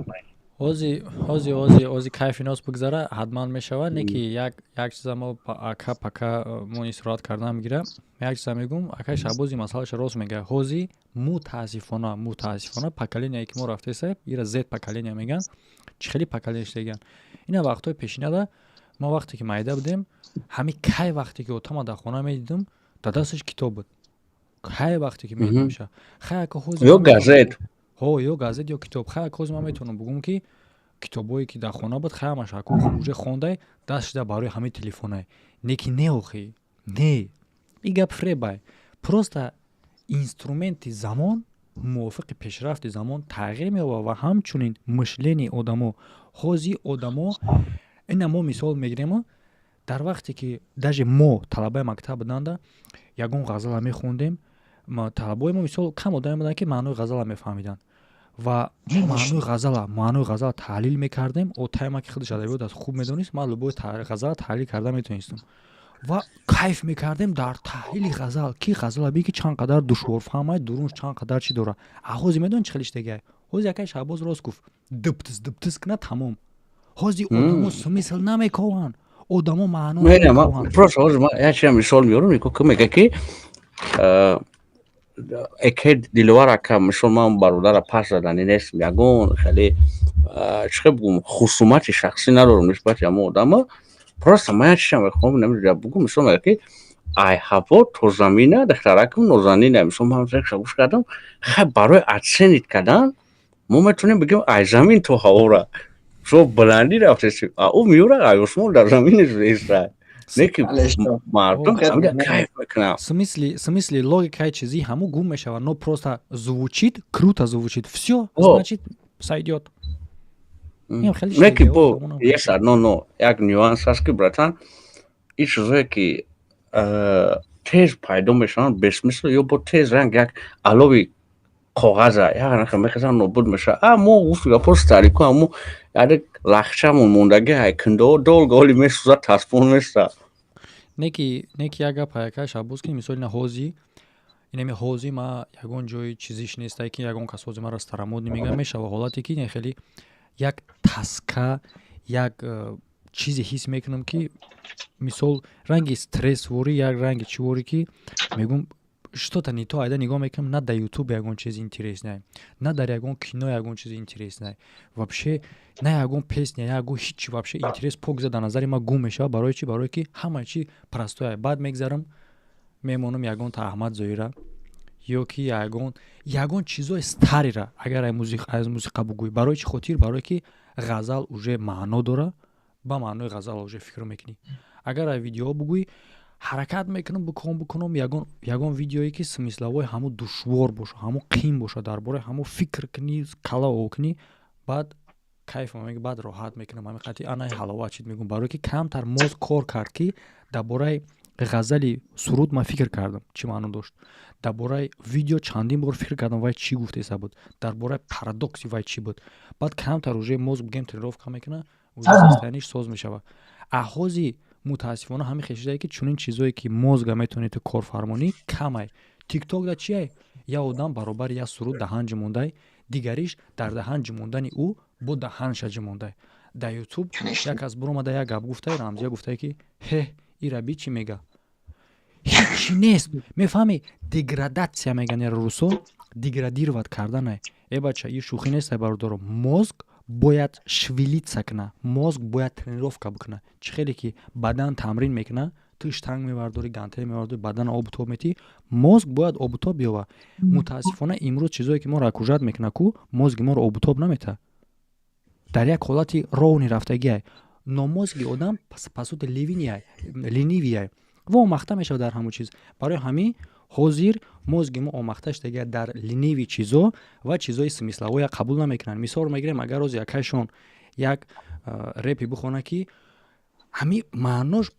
Ҳози, ҳози, ҳози, ҳози кайфи нос бигзара, ҳатман мешавад. Не ки як чиза мо ака пака мо истироҳат кардан мегира. Як чиза мегум, акай Шаҳбози масъалаша рост мега. Ҳози мутаассифона, мутаассифона, поколение ки мо рафтеса, ира Z поколение меган, чӣ хели поколение шудагиан. Ина вақтҳои пешинада мо вақте ки майда будем, ҳами кай вақте ки отама дар хона медидим, дар дасташ китоб буд. Кай вақте ки медидимша. Хай ака, ҳози ё газет. Ҳо, ё газет, ё китоб. Хай, ҳози ман метавонам бугум, ки китобое ки дар хона буд, хай ҳамаш аку уже хондай, даст шуда барои ҳамаи телефонай. Не ки не, охи не, и гап фребай. Просто инструменти замон мувофиқи пешрафти замон тағйир меёбад ва ҳамчунин мышление одамо. Ҳози одамо, ина мо мисол мегирем, дар вақте ки даже мо талабаи мактаб буданда, ягон ғазала мехондем, талабои мо мисол кам одаме буданд, ки маънои ғазала мефаҳмиданд, ва мо маънои ғазала таҳлил мекардем. Отайма, ки худаш адабиёт аз хуб медонист, ман любой ғазала таҳлил карда метавонистам ва кайф мекардем дар таҳлили ғазал, ки ғазала би ки чанд қадар душворфаҳмай, дурунш чанд қадар чӣ дора. А ҳозир медонӣ чӣ хеле шидагиай? Ҳозир акай Шаҳбоз рост гуфт: дыптис дыптис кина, тамом. Ҳозир одамо смысл намекованд, одамо маъно. Просто ҳозир ман як чиза мисол меорам. Нико ки мега, ки эке Диловар ака, мисол, ман бародара пас задани нестм, ягон хеле, чӣ хел бугум, хусумати шахсӣ надорам нисбати ҳамон одама. Просто ман як чиза мехоҳам намедонам бугум. Мисол, мега, ки ай ҳаво то замина духтаракам нозанина. Мисол, ман гӯш кардам, хай, барои оценить кардан мо метавонем бигем ай замин то ҳавора шо баландӣ рафтеси, а ӯ меёра ай осмон дар замини еста. Не ки мардум кайф мекунам. Смысли, логикаи чизи ҳаму гум мешавад, но просто звучит круто, звучит, всё, значит, сойдёт. Не ки бо есть одно но, як нюанс аст, ки, братан, ин чизое ки тез пайдо мешаванд, бесмысл ё бо тез ранг як алови коғаза як мехезан, нобуд мешавад. А мо гуфти гапо, старику ҳамо яде лахчамон мондаги, ҳай киндоо долго ҳоли месӯзад, таспон месӯзад. Не ки як гап ҳаяка Шабоз, ки мисол ина ҳози, инами ҳози ма ягон ҷои чизиш нестай, ки ягон кас ҳози маро старомодный мегӯяд. Мешава ҳолате, ки не хеле як тоска, як чизе ҳис мекунам, ки мисол ранги стрессворӣ, як ранги чӣ ворӣ, ки мегӯм, что-то не то. Айда нигоҳ мекунам, на дар Ютуб ягон чизи интересный, на дар ягон кино ягон чизи интересный, вообще на ягон песня, ягон ҳичи, вообще интерес пок зада назари ма гум мешавад. Барои чӣ? Барое ки ҳама чи простое. Баъд мегзарам, мемонам ягон та Аҳмад Зоира ё ки ягон чизои старира, агар аз мусиқа бугӯй. Барои чӣ хотир? Барое ки ғазал уже маъно дора, ба маънои ғазал уже фикр мекунӣ. Агар ай видеоҳо бугӯй, ҳаракат мекунам букунам ягон видеое, ки смысловой ҳамун душвор боша, ҳамун қин боша, дар бораи ҳамун фикр кунӣ, кала о кунӣ, баъд кайф, баъд роҳат мекунам. Ҳамин қати анаи ҳаловат чид мегӯм, барое ки камтар мозг кор кард, ки дар бораи ғазали суруд ман фикр кардам, чӣ маъно дошт, дар бораи видео чандин бор фикр кардам, вай чӣ гуфтеса буд, дар бораи парадокси вай чӣ буд. Баъд камтар уже мозг, бигем, тренировка мекунад, уже состояние ш соз мешавад. А ҳози мутаассифона ҳамин хешидае, ки чунин чизое, ки мозга метавонӣ ту корфармонӣ, камай. Тикток да чиай? Я одам баробари як суруд даҳан ҷимондай, дигариш дар даҳан ҷимондани ӯ бо даҳанша ҷимондай. Дар Ютуб як кас буромада, як гап гуфтай, Рамзия гуфтае, ки ҳе, ира би чӣ мега, ҳечи нест, мефаҳмӣ? Деградация меган яро русо, деградировать карданай. Э, бача, и шӯхӣ нестай, бародаро. Мозг бояд шевелиться куна, мозг бояд тренировка бикуна. Чӣ хеле ки бадан тамрин мекуна, ту штанг мевардорӣ, гантел мевардорӣ, бадана обу тоб метиҳӣ, мозг бояд обу тоб биёва. Мутаассифона, имрӯз чизое ки моро окружать мекуна ку, мозги моро обу тоб наметаҳад, дар як ҳолати ровный рафтагиай. Но мозги одам пасуди ленивый ай ва омахта мешавад дар ҳамон чиз. Барои ҳамин ҳозир мозги мо омахта шудага дар ленивый чизо ва чизои смысловой я қабул намекунанд. Мисол мегирем, агар рози якайшон як репи бихонад, ки Ҳами маънош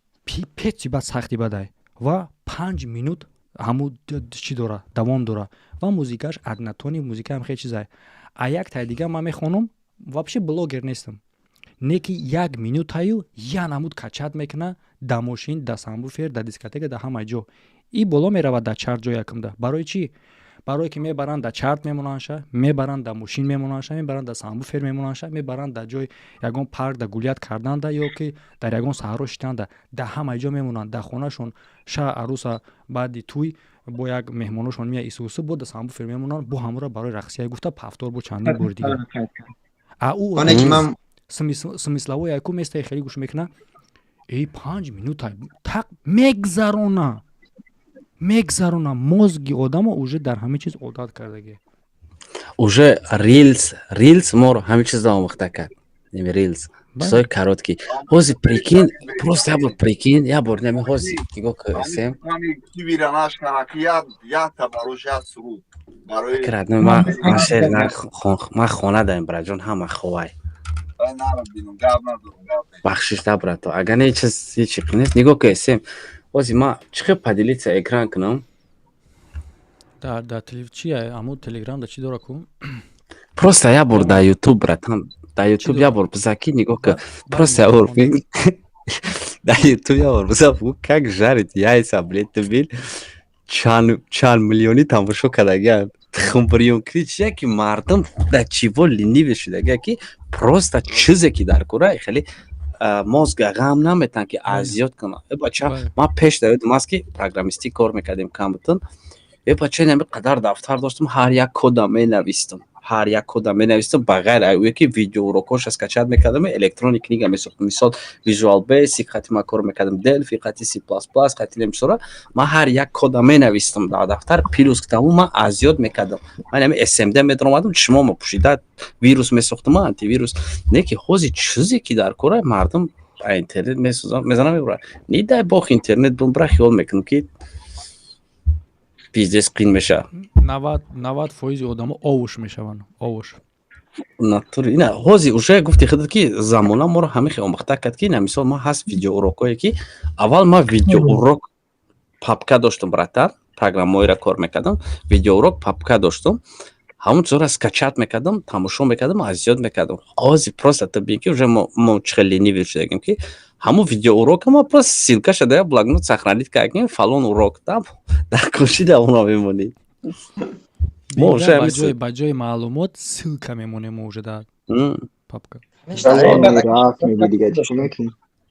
печи бад, сахти бадай ва 5 минут ҳаму чӣ дора, давом дора ва музикаш однотонный, музика ҳам хеле чизай. А як тай дига ман мехонам, вообще блогер нестам, не ки як минутаю я намуд качать мекуна да мошин, да сабвуфер, да дискотека, да ҳама ҷо и боло меравад, да чарт ҷо якумда. Барои чӣ? Барое ки мебаранд, да чарт мемонандша, мебаранд, да мошин мемонандша, мебаранд, да сабвуфер мемонандша, мебаранд, да ҷои ягон парк да гулять карданда ё ки дар ягон саҳро шитанда, да ҳама ҷо мемонанд. Да хонашон ша аруса баъди тӯй бо як меҳмоношон мея исусу, бо да сабвуфер мемонанд, бо ҳамура барои рақсия гуфта повтор бо чандин бори дигар. А ӯ смысловой яку местаи хеле гӯш мекуна, эй, 5 минута так мегзарона, мегзарона. Мозги одамо уже дар ҳамин чиз одат кардагӣ. Уже рилс моро ҳамин чиз омӯхта кард. Рилс, чизои короткий. Ҳози прикинь, просто як бор прикинь, як бор нами ҳози нигоҳ кунем. Ман шер ман хона даем, браҷон, ҳама ховай. Бахшиш да, брато, агар не чиз ҳечи нест. Нигоҳ кунем, ҳози ман чӣ хел поделиться экран кунам? Дар чи аму Телеграм да чӣ дора ку? Просто як бор дар Ютуб, братан, дар Ютуб як бор биза, ки нигоҳ кун, просто як бор дар Ютуб як бор биза, бугӯ «как жарить яйца», блядь, ту бин, чанд миллионӣ тамошо кардагиам. Тухмбирёнкунӣ чия ки мардум дар чиво ленивый шудагия, ки просто чизе ки дар кора хеле мозга ғам наметан, ки азёд кунад. Э бача, ман пеш дар ёдам аст, ки программистӣ кор мекардем камбутун. Э бача, инами қадар дафтар доштам, ҳар як кода менавистам, ҳар як кода менавистам. Ба ғайр ӯе ки видеоурокҳоша скачать мекардам, электронный книга месохтам. Мисол, Visual Basic қати ман кор мекардам, Delphi қати, C++ қати, немисора ман ҳар як кода менавистам дар дафтар. Плюс к тому ман азёд мекардам, ман ами СМД медаромадам, чишмомо пӯшида вирус месохтам, антивирус. Не ки ҳози чизе ки дар кора мардум интернет месозам, мезанам, мебурад. Не дай бог интернет бумбра, хиёл мекунам, ки пиздец қин мешавад. 90% одамо овуш мешаванд, овуш. Натури ина ҳози уже гуфти худат, ки замона моро ҳамин хел омӯхта кард, ки ина мисол ман ҳаст видеоурокҳое, ки аввал ман видеоурок папка доштам, братан, программаҳоеро кор мекардам, видеоурок папка доштам, ҳамон чизҳоро скачать мекардам, тамошо мекардам, азёд мекардам. Ҳози просто ту бин, ки уже мо чӣ хел ленивый шудагем, ки ҳамон видеоурока ма просто ссылкаша дар блокнот сохранить кардем, фалон урок там дар кӯшида онро мемонӣ. Мо уже ба ҷои маълумот ссылка мемонем мо уже дар папка.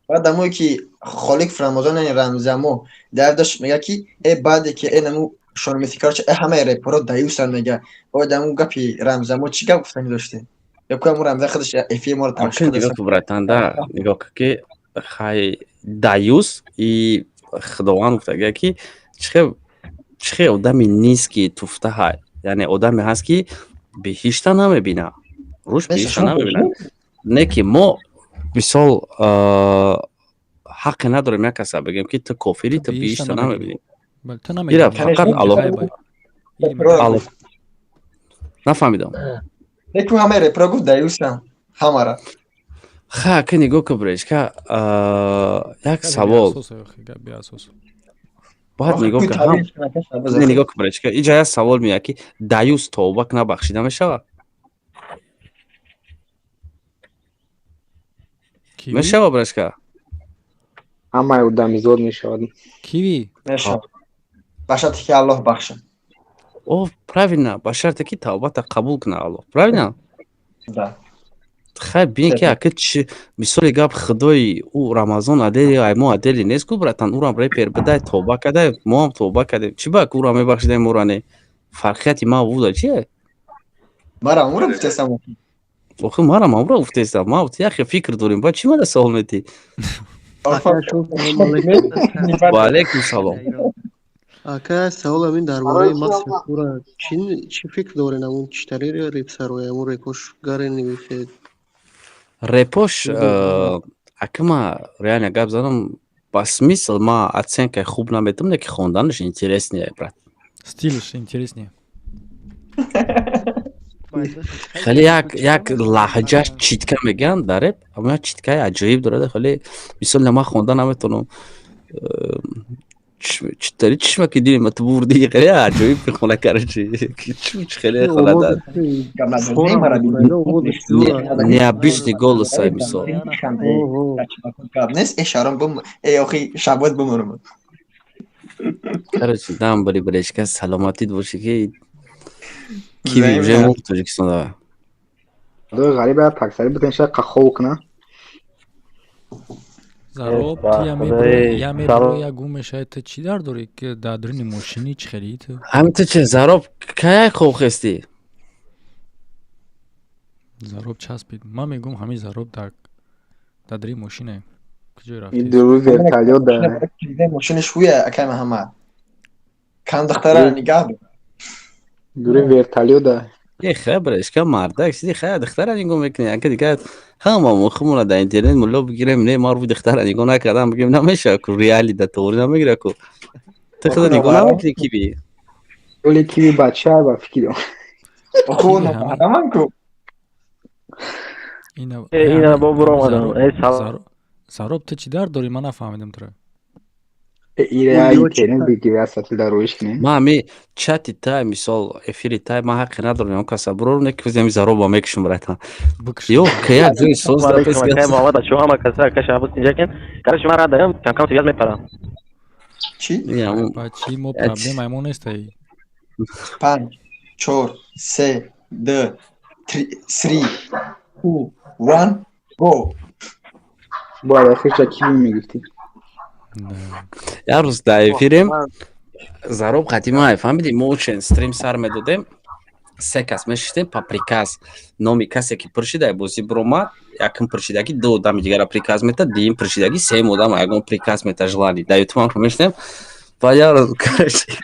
Баъд амое ки Холиқ Рамазон, яъне Рамзамо дар дошт мега, ки э баъде ки э наму шономеси, короче, э ҳамаи реперо даюсан мега. Оя даму гапи Рамзамо чӣ гап гуфтани доштем? Ё ку ҳаму Рамза худаш эфир моро тамошо? Нигоҳ ку, братан, да, нигоҳ ку, ки хай даюс и Худованд гуфтага, ки чихе одами низки туфта ҳай, яъне одаме ҳаст, ки беҳишта намебина, рӯш беҳишта намебина. Не ки мо мисол ҳаққе надорем як каса бигем, ки ту кофирӣ, ту беҳишта намебинӣ. Ира фақат Аллоҳ. Нафаҳмидам. Неку ҳамаи реперо гуфт даюсам ҳамара. Ха, ки нигоҳ ку, бречка, як савол бояд нигоҳ ку. Нигоҳ ку, бречка, иҷа як савол меяд, ки даюс тавба кна, бахшида мешавад? Мешавад, бречка? Ҳамаи одамизод мешавад. Киви. Мешавад, ба шарте ки Аллоҳ бахшад. О, правильно, ба шарте ки тавбата қабул кунад Аллоҳ, правильно? Да. Хай, бин, ки ака чи мисоли гап, худои ӯ Рамазон адели ай мо адели нест ку, братан. Ӯрам репер бидай, тавба кадай, моам тавба кардем. Чӣ ба ӯра мебахшидаем, мора не? Фарқияти ма буда чие? Марам ӯра гуфтесам. Охи, марам ӯра гуфтесам. Ма яхе фикр дорем, ба чӣ мада савол метӣ? Ва алайкум салом. Ака, савол ҳамин дар бораи Макс чӣ фикр дорен? Ҳамун читари репсарои, ҳамун репош гарен нивисед. Репош, ака, ма реально гап задам, ба смысл ма оценкаи хуб наметам, не ки хонданаш интереснее, брат. Стилш интереснее. пайдо шуд. Хеле як лаҳҷаш читка мегӯянд дар реп, аммо як читкаи аҷоиб дорад. Хеле мисол ман хонда наметавонам. Читари чишма ки дили ма ту бурди, хеле аҷоиб мехона, короче. Хеле хонада. Необычный голос ай мисол. Нест, э шаром бум, э охи шабот бумурум. Короче, дам бари брешка, саломатит боши ки киви уже мурд Тоҷикистон да. Ду ғариба таксари бутен ша қахов кна. Зароб, ту я мебро, я гум мешавӣ, ту чӣ дар дорӣ, ки дар дуруни мошини чӣ хелӣ ту? Ҳамин ту че, Зароб, кай хоб хестӣ? Зароб часпид. Ман мегӯм, ҳамин Зароб дар дари мошине. Куҷо рафтӣ? Дуру вертолёт да. Мошини шуя, акай Муҳаммад. Кам духтара нигаҳ дор. Дури вертолёт да. Е хай, брешка, мардак сиди, хай духтара нигоҳ мекунӣ. Ака дигар ҳама мо хумона дар интернет мулло бигирем, не ма рӯи духтара нигоҳ накардам бигем, намешава ку, реали да тоғри намегира ку. Ту худа нигоҳ намекунӣ киби? Оли киби бача ба фикр. Ху нафаҳмам ку. Ина бо буромадам. Э салом. Зароб, ту чӣ дард дорӣ? Ман нафаҳмидам туро. Ира интернет бигири асатил дар рӯиш кунем. Ма ҳами чати тай, мисол эфири тай, ман ҳаққи надорам он каса бурорам, не ки ҳами зароба мекушам, братан. Ё ки як ҷои соз да пес. Акай Муҳаммад, бачаҳо, ҳама каса, ака Шаҳбоз инҷа кен. Короче, ман рад даям, кам кам связь мепарам. Чӣ? Чӣ мо проблема мо нестай. Панҷ, чор, се, ду, three, two, one, go. Бояд охирша киви мегуфтӣ. Як рӯз дар эфирем Зароб қадима, фаҳмидӣ, мо чен стрим сар медодем, се кас мешиштем по приказ, номи касе ки пуршида бозӣ биромад, якм пуршидаги ду одами дигара приказ мета, дуюм пуршидаги сеюм одам ягон приказ мета, желани дар ютуб ҳам мешинем. Ва як рӯз, короче,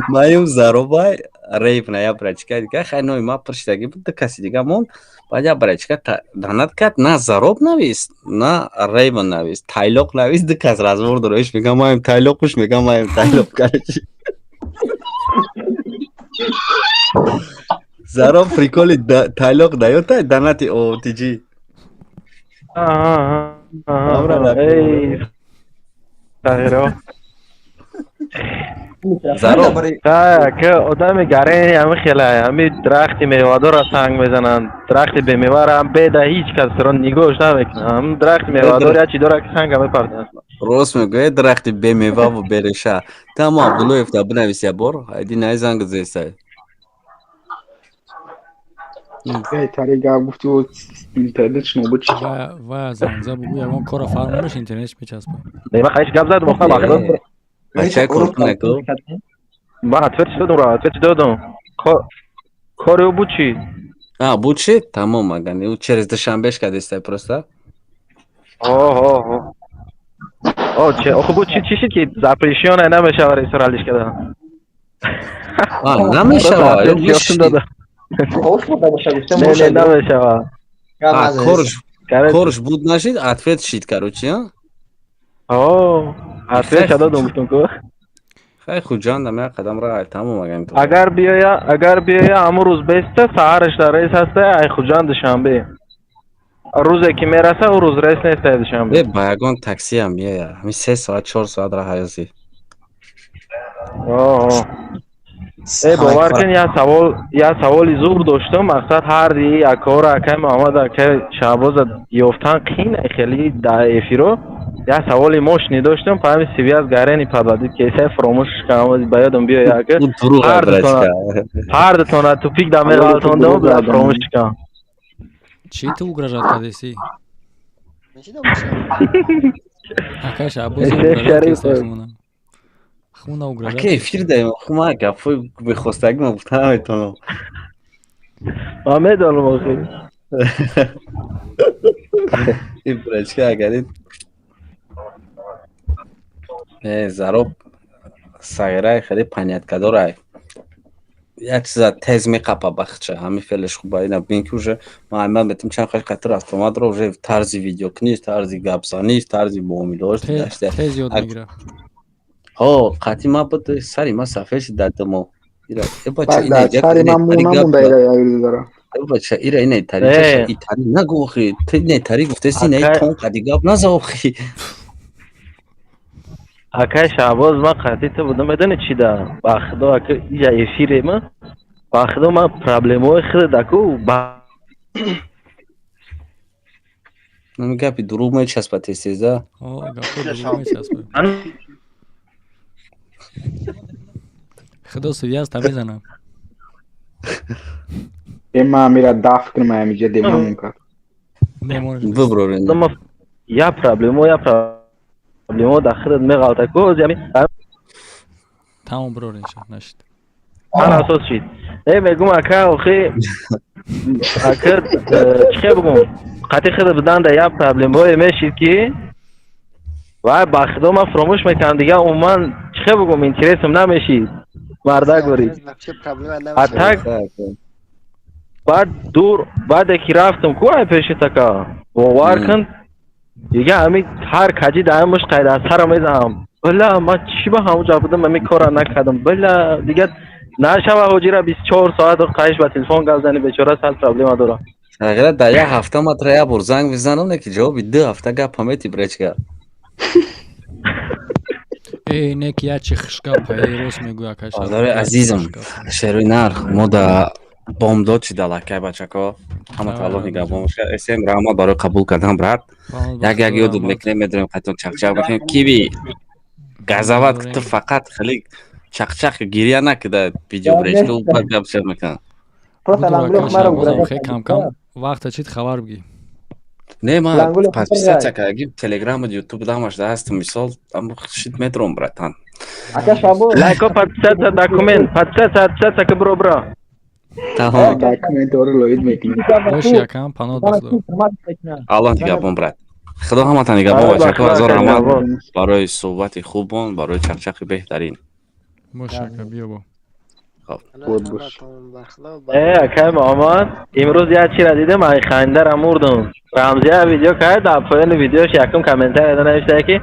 маюм Заробай рейв на як брачка дига, хай номи ма пуршидаги буд, ду каси дига монд. Баъд як брачка данат кард, на Зароб навист, на Рейвен навист, Тайлоқ навист. Ду кас разбор дора, иш мегам маем Тайлоқ, уш мегам маем Тайлоқ. Короче, Зароб приколи Тайлоқ даётай данати OTG. Эй, тағйиро. Зароб. Ка одами гарени ҳами хеле, ҳами дарахти мевадорро санг мезананд, дарахти бемеваро ҳам беда ҳеҷ касро нигоҳш намекунанд. Ҳам дарахти мевадор як чи дорад, ки санга мепартанд. Рост мегӯяд, дарахти бемеваву береша. Тамо Абдуллоев да бинавис як бор, айди най занг зестай. Беҳтари гап гуфти, интернет шумо чи? Ва занг за бугӯ, ягон кора фармонаш интернетш мечаспад. Не, ман хайш гап задам, охир вақт. Бача кор кунаку. Ман ответ додам, ра ответ додам. Кори ӯ буд чӣ? А, буд чи? Тамом, агар ӯ через душанбеш кардистай просто. О, о, че, охи буд чи, чӣ шид ки запрещённое намешава ресторан кардан? А, намешава. Не, не, намешава. А, корш корш буд нашид, ответ шид, короче, а? О, ответ додам, гуфтам ку. Хай, Хуҷандам як қадам рай, тамом агар. Агар биёя, ҳамун рӯз беста саҳараш дар рейс ҳаста, ай Хуҷанд Душанбе. Рӯзе ки мераса, ӯ рӯз рейс нест Душанбе. Бе, ба ягон таксиам меоя. Ҳамин 3 соат, 4 соат раҳаёзӣ. О, э, бовар кун, як савол, як саволи зур доштам. Мақсад, ҳарди акора, акай Муҳаммад, акай Шаҳбоза ёфтан қин хеле дар эфиро. Як саволи мощный доштам, паҳами связь гарени подводит ки эсай фаромӯш кардам, ба ёдам биёя, ака. Ҳар дутона тупик да меғалтондам, фаромӯш кардам. Чӣ ту угрожать кардеси? Акай Шаҳбоз хуна угрожать. Ака, эфир даем, хума гапҳои бехостагӣ ма гуфта наметавонам. Ман медонам охи. Ин брачка агар Зароб сағирай хеле поняткадорай. Як чиза тез меқапа бахча, ҳамин фелеш хуба. Ина бин ки уже ман метим чанд хаш қатир автоматро уже тарзи видеокуниш, тарзи гапзаниш, тарзи муомилаош. Тез ёд мегира. Ҳо, қатъи ма буд, сари ма сафед шид дар димо. Ира бача Баъд дар сари ман мӯ намонда ира як дора. Бача ира ине тари итари нагу охи. Ту ине тари гуфтеси ине тон қади гап наза охи. Акай Шаҳбоз, ман қатъи ту будам, медони чӣ да? Ба худо, ака, иҷа эфире ма. Ба худо, ман проблемаҳои худат аку ба Нами гапи дурӯғ мечаспад тез-тез да? О, гапҳо дурӯғ мечаспад. Худо связь-та мезанам. Э ман амира даф кунам амиҷа демонамон кард. Биброрен. Я проблемо, я проблемо да худат меғалта ку ози ами Тамом брорен шад нашид. Ман асос шид. Э мегум ака охи ака чӣ хел бигум? Қатъи худат будан да я проблемҳое мешид ки вай ба худо ман фуромӯш мекардам дига умуман чӣ хел бигум интересам намешид. Мардак борид. А так баъд дур баъде ки рафтам ку ай пеши така бовар кун дига ҳами ҳар каҷи дар муш қайд аз сара мезанам. Била ман чӣ ба ҳамуҷа будам ҳами кора накардам. Била дига нашава ҳоҷира 24 соат қайш ба телефон гап зани бечора сад проблема дора. Тағйира дар як ҳафта ман тра як бор занг мезанам, не ки ҷавоби ду ҳафта гапа мети бречка. Э, не ки як чи хушгап, э, рост мегӯя ака Шаҳбоз. Бародари азизам, шеруи нар, мо да бомдод шида лакай бачако. Ҳама тааллуқ нигаҳбон бошад. Эсем раҳмат барои қабул кардан брат. Як як ёдут мекунем, медонем қатон чақчақ мекунем. Киви газават ту фақат хеле чақчақ гиря накида видео бречка ӯ баъд гап шав мекунад. Кам кам вақта чит хабар бигӣ. Не, ман подписаться кардагим Телеграм ва Ютуб дамаш да ҳастам мисол, аммо шит метром братан. Ака Шабоз. Лайко подписаться документ, подписаться, подписаться ки бро бро. Тамом. Документҳоро лоид мекунӣ. Бош якам панот бахудо. Аллоҳ нигаҳбон брат. Худо ҳаматон нигаҳбон бачако, ҳазор раҳмат барои суҳбати хубон, барои чақчақи беҳтарин. Бош ака, биё бо. Э, акай Муҳаммад, имрӯз як чиро дидам, ай хандара мурдам. Рамзия видео кард, дар поёни видеош якум комментария навиштае ки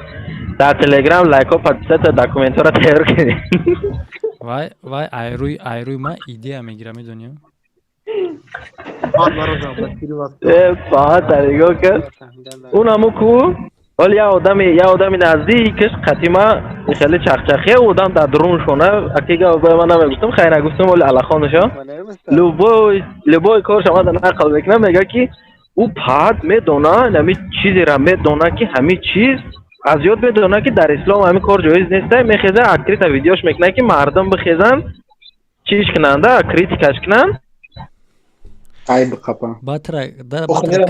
дар Телеграм лайкҳо, подписаться, документҳоро тайёр кунед. Вай, вай айрӯи айрӯи ман идея мегира, медонӣ? Э, фақат нигоҳ кард. Он ҳамун ку ҳол як одами наздикаш қатима хеле чақчақия одам дар дуруншона акига ба ман намегуфтам, хайр нагуфтам, оли аллахонашо любой корша мада нақл мекунам, мега ки ӯ паҳат медона, ҳами чизеро медона ки ҳами чиз аз ёд медона ки дар ислом ҳами кор ҷоиз неста, мехеза открыто видеош мекунад ки мардум бихезанд чиш кунанда, критикаш кунанд. Айб қапа. Батра, да батра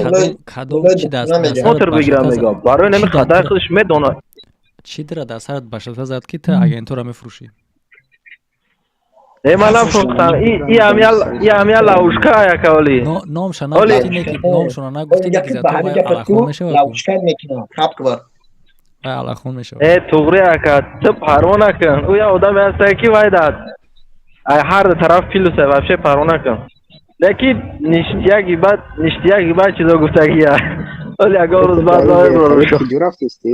кадом чи даст мотор бигирам мега барои нами хатаи худаш медона. Чӣ дара дар сарат башата зад ки ту агентура мефурӯшӣ? Э, ман нафурӯхтам. И ҳамя лаушка яка оли. Номша нагуфтӣ, не ки номшона нагуфтӣ, не ки за ту вай алахон мешавад. Лаушка мекунам, хаб квар. Вай алахон мешавад. Э, туғри ака, ту парво накун. Ӯ як одаме ҳаста ки вай дад. Ай ҳар ду тараф плюса, вообще парво накун. Лекин ништяки бад, ништяки бад чизо гуфтагия. Оли ягон рӯз баъд намебарорушо. Куҷо рафтести?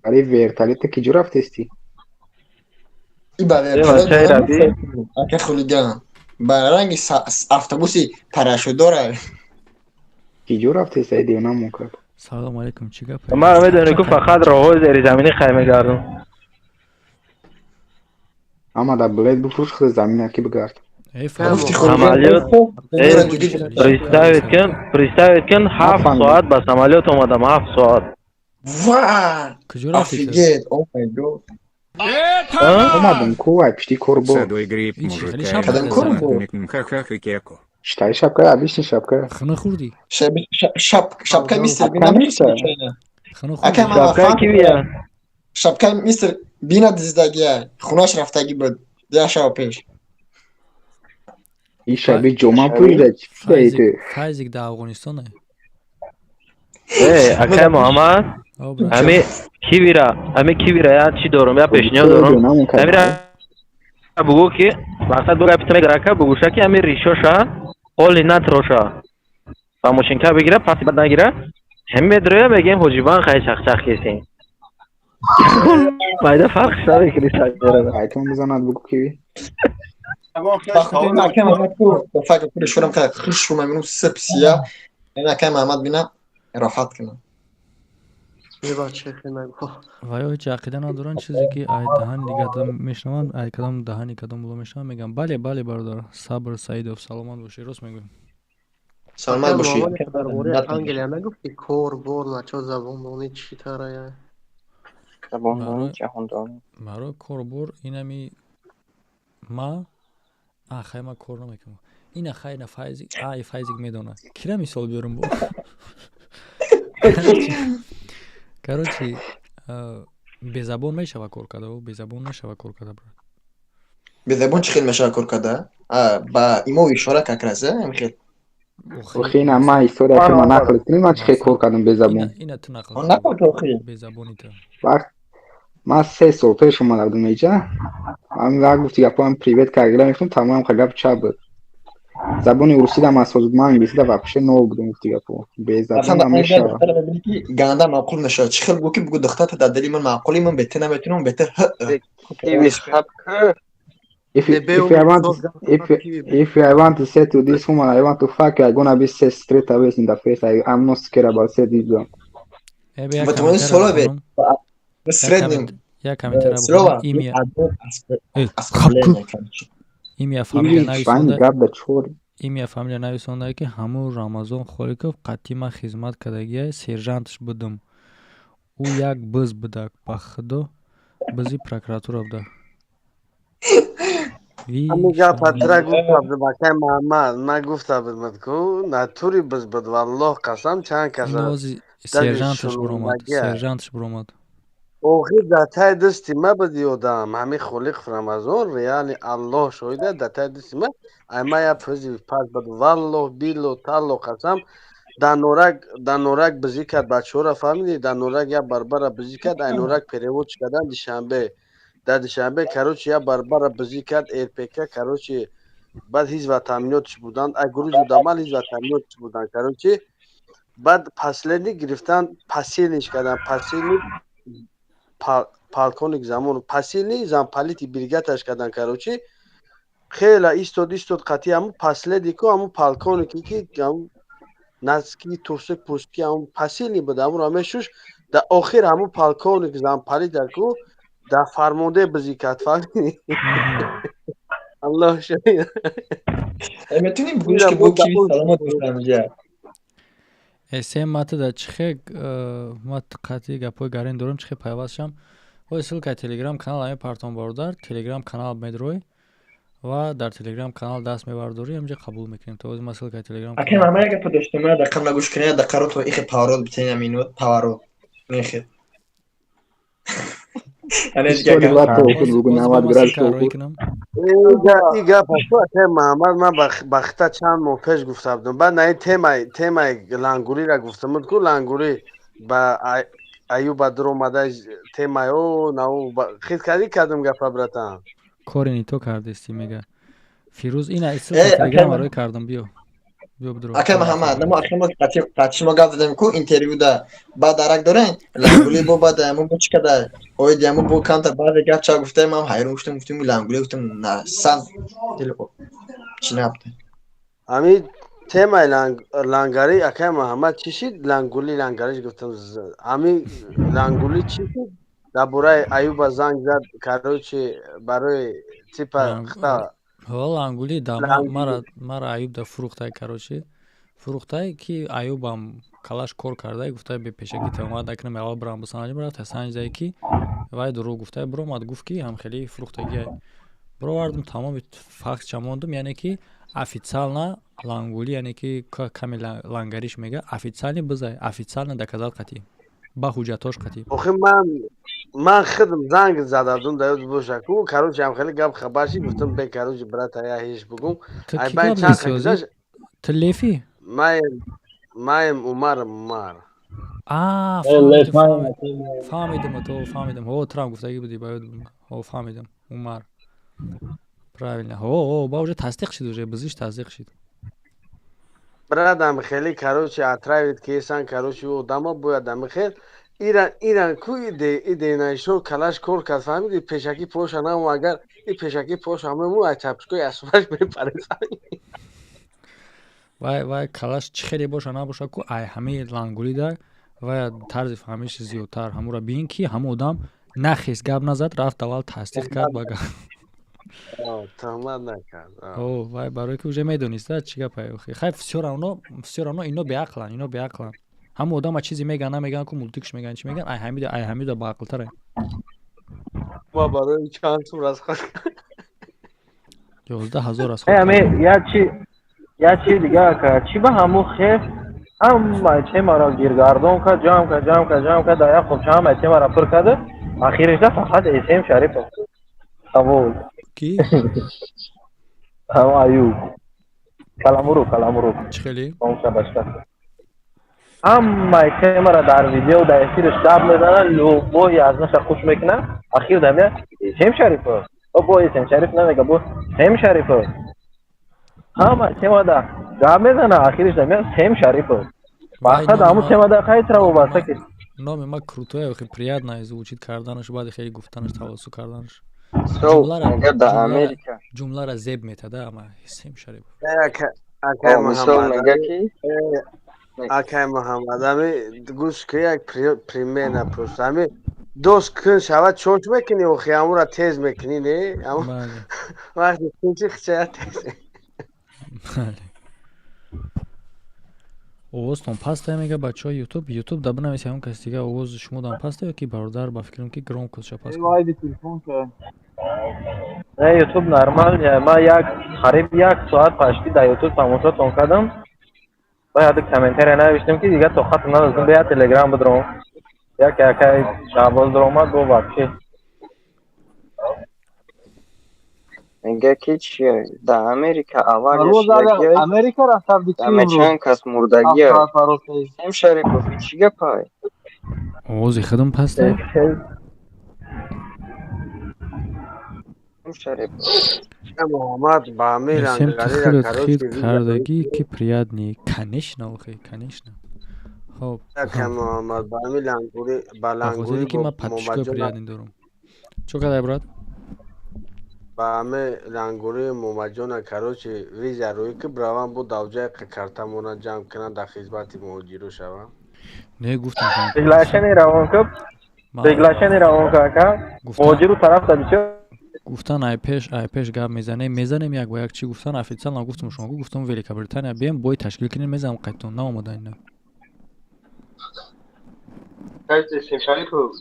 Али вертолета куҷо рафтести? И ба вертолет ака хулиган. Ба ранги автобуси парашютдора. Куҷо рафтести? Ай девонамон кард. Салом алейкум, чӣ гап? Ман медонӣ ку фақат роҳҳои зеризаминӣ хай мегардам. Ама да билет бифурӯш, худ замина ки бигард. Самолёт представить кун, представить кун, 7 соат ба самолёт омадам, 7 соат. Ва! Офигеть, oh my God. Омадам ку ай пишти кор бо. Садои грипп мужика. Кадам кор бо? Ха-ха-ха кеко. Штай шапка, обычный шапка. Хна хӯрдӣ? Шапка мистер Бина. Ака ман Шапкаи кивия? Шапкаи мистер Бина диздагия. Хунаш рафтагӣ буд. Як шаба пеш. И шаби ҷома пӯшида чӣ пӯшидаи ту? Файзик дар Афғонистоне. Э, акай Муҳаммад, ҳами кивира, ҳами кивира як чӣ дорам, як пешниҳод дорам. Ҳамира бугӯ ки мақсад бугӯ гапи мегирака, бугӯша ки ҳами ришоша ҳоли натроша. Ба мошинка бигира, паси бад нагира. Ҳами медроя мегем ҳоҷибан хай чақчақ кесем. Майда фарқш намекунӣ сагера. Айтон бизанад бугу киви. Акай Муҳаммад ку факр кури шурам ка хуш ру меминум сип сия. Акай Муҳаммад бина роҳат кунам. Ва ё ҳеҷ ақида надоранд, чизе ки ай даҳани дигар мешунаванд, ай кадом даҳани кадом боло мешунаванд, мегӯянд бале, бале, бародар Сабр Саидов, саломат бошӣ, рост мегӯем. Саломат бошӣ. Дар бораи Англия нагуфтӣ, кор бор начо забондонӣ чӣ тарая? Забондонӣ, ҷаҳондонӣ. Барои корбор инами ма хай ма кор намекунам. Ина хай на Файзик, ай Файзик медона. Кира мисол биёрам бо? Короче, безабон мешава кор карда, безабон мешава кор карда, брат. Безабон чӣ хел мешава кор карда? Ба имо ишора как раз, ам хел. Охи на ма история ки ман нақл кунем, ман чӣ хел кор кардам безабон. Ина ту нақл. Нақл кун охи. Безабони ту. Вақт ман 3 сол пеш омада будам иҷа. Ҳамин вақт гуфти гапоам привет карда мефтам, тамомам ха гап чап буд. Забони русӣ да ман соз ман англисӣ да вообще нол будам, гуфти гапо. Безабон да мешава. Ганда маъқул мешава. Чӣ хел бугӯ ки бугӯ духтарта дар дили ман маъқули ман бете наметунам, бете. If I want to say to this woman, I want to fuck you, I gonna be say straight away in the face. I'm not scared about say this one. Потому слово в среднем. Я комментарий имя. Имя фамилия нависонда. Имя фамилия нависонда ки ҳамун Рамазон Холиков қатима хизмат кардагия сержантш будум. Ӯ як биз будак, ба худо бизи прокуратура буда. Ҳамин гапа тра гуфта будам, акай Муҳаммад, ман гуфта будам ку натури биз буд, валлоҳ қасам чанд каса. Сержантш буромад, сержантш буромад. Охир дар таи дасти ма буд ёдам, ҳамин Холиқов Рамазон, реали Аллоҳ шоҳида, дар таи дасти ма, ай ма як фӯзи пас буд, валлоҳ биллоҳ таллоҳ қасам, дар Норак бизӣ кард, бачаҳоро фаҳмидӣ, дар Норак як барбара бизӣ кард, ай Норак переводч кардан Душанбе. Дар Душанбе, короче, як барбара бизӣ кард, РПК, короче, баъд ҳизб ва таъминотш буданд, ай гурӯҳи зудамал ҳизб ва таъминотш буданд, короче, баъд последний гирифтан, посильниш кардан, посильник полковник замон, посильный замполити бригадаш кардан, короче, хела истод, истод қатъи ҳамун последнику ҳамун полковнике ки ҳамун наски турсик пурски ҳамун посильный буд, ҳамунро мешуш, дар охир ҳамун полковник замполитаку дар фармонде бизӣ кард, фаҳмидӣ? Аллоҳ шоҳид. Метавонӣ бигӯӣ ки бо киви саломат бошам ҷа? Эсем мата да чихе ма қатъи гапҳои гарин дорам, чихе пайваст шам. Ой, ссылкаи телеграм канал ҳамин партон бародар, телеграм канал медрой ва дар телеграм канал даст мебардорӣ, ҳамҷа қабул мекунем. То ҳозир ма ссылкаи телеграм. Акай ман як гапо доштам, ман дақиқа нагӯш кунед, дақиқа то ихе паворот битен минут, паворот. Нехе. Муҳаммад, ман ба хита чанд моҳ пеш гуфта будам, баъд на ин темаи лангуриро гуфтам буд ку лангурӣ ба Аюба дуромада темаи о нау хит кардӣ кардам гапа, братан. Кори ни то кардести мега Фирӯз, ина телеграм рӯй кардам, биё. Акай Муҳаммад, намо акай мо қатъи шумо гап задем ку интервю да баъд дарак дорем, лангули бо баъд аму бо чӣ када оиди аму бо камтар баъзе гап ча гуфтаем, ман ҳайрон гуфтам, гуфтем лангули, гуфтам на сан чӣ набуда. Ҳамин темаи лангари акай Муҳаммад чӣ шид? Лангули лангариш гуфтам, ҳамин лангули чӣ шид? Дар бораи Аюба занг зад, короче, барои типа хта Ҳо, лангули да мара Аюб да фурӯхтай, короче. Фурӯхтай ки Аюбам калаш кор кардай, гуфтай бе пешакӣ тамомат накунам, аввал бирам бисанҷам, рафта санҷдай ки вай дурӯғ гуфтай, биромад гуфт ки ҳам хеле фурӯхтагиай. Бировардум тамоми фактча мондум, яъне ки официально лангули, яъне ки каме лангариш мега, официально бизай, официально доказат қатъӣ. Ба ҳуҷҷатош қатъӣ. Охи ман худам занг зададум, да ёд боша ку, короче, ҳам хеле гап хабар шид, гуфтам бе, короче, брата, я ҳеч бугум. Ай байн чанд гузашт. Ту лефи? Маем Умар, Умар. А, фаҳмидам, то фаҳмидам. Ҳо, Трамп гуфтагӣ будӣ, ба ёд. Ҳо, фаҳмидам. Умар. Правильно. Ҳо, ҳо, ба уже тасдиқ шид, уже бизиш тасдиқ шид. Брадам хеле, короче, отравит кесан, короче, одама бояд ами хел. Иран ку иде наишо калаш кор кард, фаҳмиди, пешакӣ поша нам, агар и пешакӣ поша мему, ай тапчикои асбаш мепаред. Вай, вай калаш чӣ хеле боша набоша ку, ай ҳамаи лангулида вай тарзи фаҳмиш зиёдтар. Ҳамура бин, ки ҳамун одам нахест, гап назад, рафт, аввал тасдиқ кард ба гап. Туҳмат накард. О, вай барое ки уже медониста чӣ гапай. Хай, всё равно ино беақланд, ино беақланд. Ҳамун одама чизе меган, намеган ку, мултикш меган, чӣ меган, ай ҳамида, ай ҳамида баақлтаре. Ма барои чанд сум расход 11 000 расход. Ами як чи дига, ака, чӣ ба ҳамун хеф ҳама темаро гиргардон кард, ҷамъ кард, ҷамъ кард, ҷамъ кард, дар як қопча ҳама темаро пур карда, ахиришда фақат СМ Шарипов савол. Ки? Ҳам Аюб Каламуру, Каламуру. Чӣ хеле? Ҳамаи темаро дар видео, дар эфирш гап мезанад, любой аз наша хуш мекунад, ахир дамя СМ Шарипов, бо СМ Шариф намега, бо Сем Шарипов ҳама темада гап мезана, ахириш дамя Сем Шарипов. Фақат ҳамун темада хайтра вобаста ки. Номи ма крутое, хеле приятно звучит карданаш, баъди хеле гуфтанаш, тавассут карданаш. Ҷумлара зеб метада, ама Сем Шарипов. Мисол мега ки Акай Муҳаммад, ами гӯш ки, як пример напурс. Ами дост кун шавад, чоч мекунӣ, охи амура тез мекунӣ, не? Вақти кунчи хичая тез. Бале, овозтон паста, мега бачаҳои Ютуб. Ютуб да бинависи, ҳамон каси дига, овози шумо дам паста ё ки бародар, ба фикрам, ки громкость ша паст. Не, Ютуб нормально. Ма як қариб як соат пашти дар Ютуб тамошотон кардам. Бояд комментария навиштем, ки дига тоқатам надоштам, бия Телеграм бидром. Як якай Шаҳбоз даромад, бо вообще. Мега ки чия, дар Америка авария шидагия. Америка рафтам. Даме чанд кас мурдагия. Сем Шарипов, чӣ гапай? Овози худам паста? Сем Шарипов. Муҳаммад ба ҳамин ранг хит кардагӣ, ки приятный, конечно, охи, конечно. Хоб. Муҳаммад ба ҳамин лангури, ба лангури ки ман подписчикои приятный дорам. Чо кадай, брат? Ба ҳамин лангури Муҳаммадҷона, короче, виза рӯӣ ки бравам, бо давҷаи картамона ҷамъ кунам, дар хизмати муҳоҷиро шавам. Не, гуфтам. Приглашение равон куб, приглашение равон ка, ака, муҳоҷиру тарафта бисёр. Гуфтан, ай пеш гап мезанем, мезанем як ба як. Чӣ гуфтан, официально гуфтам, шумо гуфтам, Великобритания бием, бой ташкил кунем, мезанам қайтон, наомада ина. Шарипов,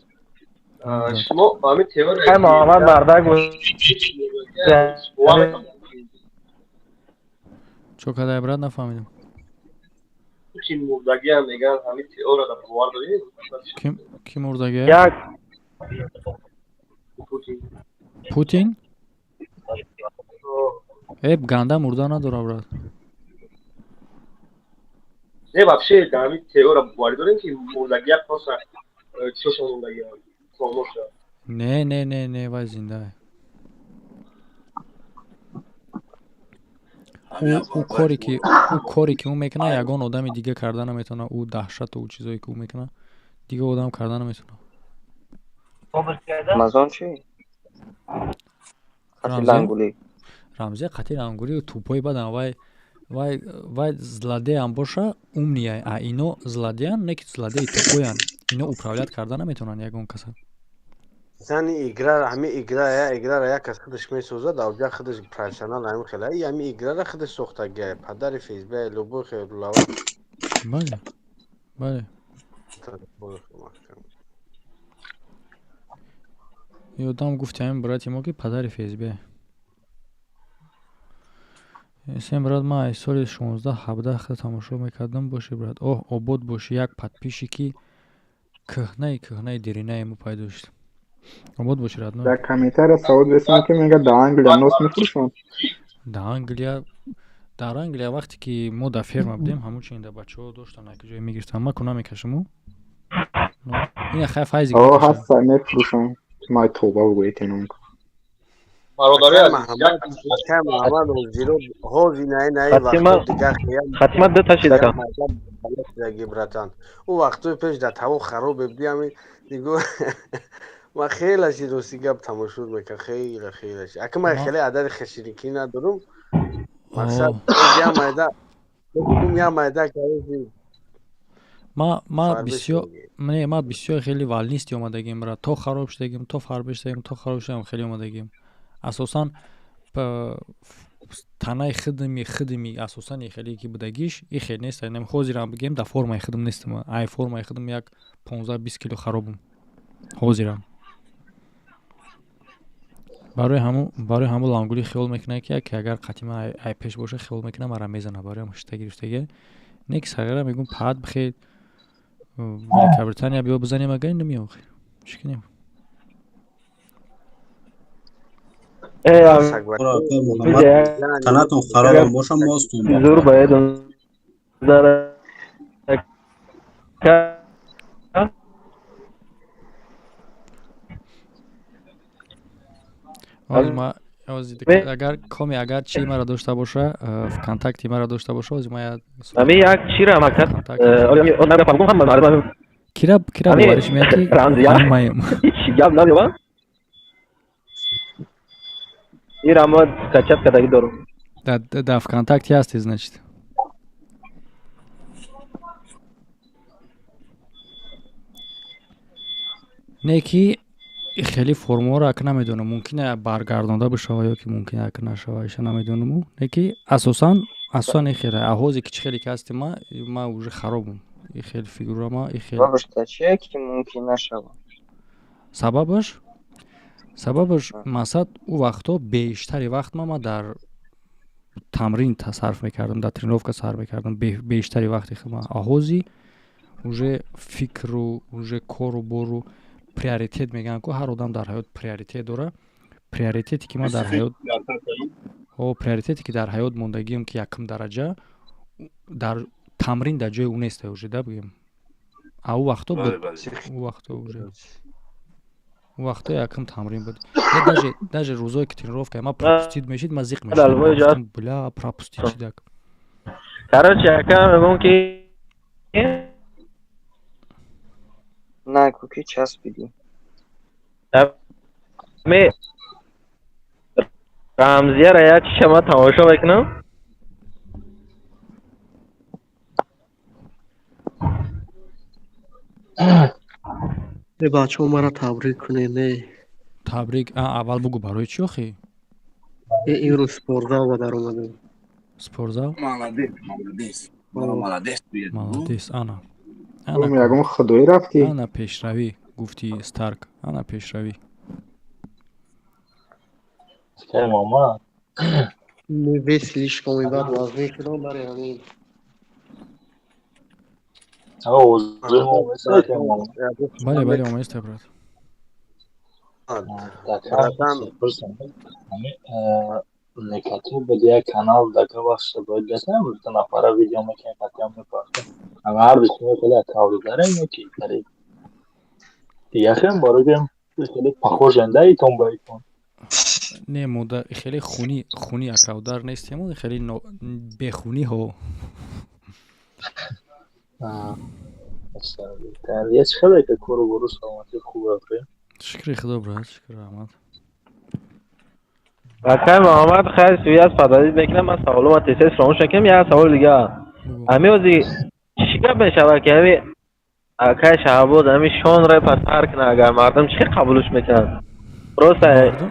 шумо ҳамин теория Муҳаммад мардак. Чо кадай, брат, нафаҳмидам. Путин мурдагиам меган, ҳамин теорияро бовар доред? Ки мурдагия? Як. Путин. Путин э ганда мурда надора, брат. Не, вообще дар ҳамин теория боварӣ дорем, ки мурдагия, просто чиёшон мурдагия, клоноша? Не, не, не, не, вай зинда. Ӯ коре ки ӯ мекунад, ягон одами дига карда наметавонад. Ӯ даҳшату ӯ чизое ки ӯ мекунад, дига одам карда наметавонад. Рамазон чӣ? Қати лангулӣ. Рамзия қати лангулӣ тупои бадан. Вай злодеям боша, умный. А ино злодеян, не ки злодеи тупоян, ино управлять карда наметавонанд ягон каса. Зани игра, ҳами игра, я играра як кас худаш месозад, авҷа худаш профессионал ҳами хела, и ҳами играра худаш сохтагия, падари ФСБ, любой хелава. Бале. Ёдам гуфти ҳамин брати мо, ки падари ФСБ. Сем, брат, ман аз соли 16-17 хел тамошо мекардам. Боши, брат, оҳ, обод боши. Як подписчики кӯҳнаи кӯҳнаи деринаи мо пайдо шуд. Обод боши, родной. Дар комментария савол ресонам, ки мега дар Англия нос мефурӯшанд? Дар Англия вақте ки мо дар ферма будем, ҳамун чин дар бачаҳо доштан, як ҷое мегирифтан, ма ку намекашаму, ина хай, файзи. О, ҳаста, мефурӯшанд. Май, тоба бугӯетенон. Бародари азиз, Ака Муҳаммад ҳозиро ҳози наи наи вақто дигар Хатима ду та шид ака. Даги братан. Ӯ вақтои пеш дар таво хароб бди ами нигоҳ ман хеле ши рости гап тамошо мекард, хеле хеле ши. Ака ман хеле адади хаширикӣ надорум. Мақсад я майда я майда короче. Ма бисёр не, ма бисёр хеле валнисти омадагим, брат. То хароб шудагим, то фарбе шудагим, то хароб шудагим, хеле омадагим. Асосан танаи хидми асосан хеле ки будагиш и хел нест. Нем ҳозирам бигем дар формаи хидм нестам. Ай формаи хидм як 15-20 кило харобум. Ҳозирам. Барои ҳаму лангули хиёл мекунад ки як агар қатима ай пеш боша хиёл мекунад мара мезана. Барои ҳаму шита гирифтага. Не ки сағира мегӯм паат бихел Великобритания биё бизанем, агар намеём хел. Чӣ кунем? Танатон харобам бошам, мостум. Зур бояд зара. Агар коми агар чи мара дошта боша, ВКонтакте мара дошта боша, ози ма ами як чира макат. Кира кира бовариш меяд ки ҳамаем. Гап намеёбам. Ира ма скачать кардаги дорум. Да, ВКонтакте ҳасти, значит. Не ки хеле формаҳоро ака намедонам, мумкин баргардонда бишава ё ки мумкин ака нашава, иша намедонаму. Не ки асосан асосан хеле аҳозе ки чӣ хеле ки ҳасти ма уже харобум. И хеле фигура ма и хеле. Сабабаш та чие ки мумкин нашава? Сабабаш? Сабабаш масад ӯ вақто бештари вақт ма дар тамрин сарф мекардам, дар тренировка сарф мекардам бештари вақти худма. Аҳози уже фикру, уже кору бору приоритет мегӯянд ку ҳар одам дар ҳаёт приоритет дора. Приоритете ки ман дар ҳаёт о приоритете ки дар ҳаёт мондагиам ки якум дараҷа дар тамрин дар ҷои ӯ нест уже да бигем. А ӯ вақто буд, ӯ вақто уже ӯ вақто якум тамрин буд. Даже даже рӯзое ки тренировка ма пропустить мешид, ма зиқ мешидам. Бля, пропустить шидак. Короче, ака мегӯм ки на ку ки часпидӣ. Ме Рамзияра як чиша ма тамошо мекунам. Э бачаҳо мара табрик кунед, не. Табрик, аввал бугу барои чӣ охи? Э имрӯз спортзал ба даромадем. Спортзал? Молодец, молодец. Молодец. Молодец, ана. Ягон худоӣ рафтӣ? Ана пешравӣ, гуфти Старк. Ана пешравӣ. Мама. Вес слишком бад вазн шудам барои ҳамин. Бале, бале, омаиста, брат. Некату буд як канал дака вақт бояд гасам ду нафара видео мекунем, қатъиан мепартем. Ама ҳар ду шумо хеле аккаунт дорем ё ки тари дигахем барои хеле похожен да итон ба итон. Не, мода хеле хуни хуни аккаунтдар нестем, хеле бехунӣ ҳо. Я хеле ка кору бору саломатӣ хуб рафт. Шукри худо, брат, шукр, раҳмат. Акай Муҳаммад хайр суяз падарид мекунам, ман саволума тез-тез фаромӯш накунам, як савол дига. Ҳами ози чӣ гап мешавад ки ҳами акай Шаҳбоз ҳами шон рэпа сар кунад, агар мардум чӣ қабулш мекунанд? Просто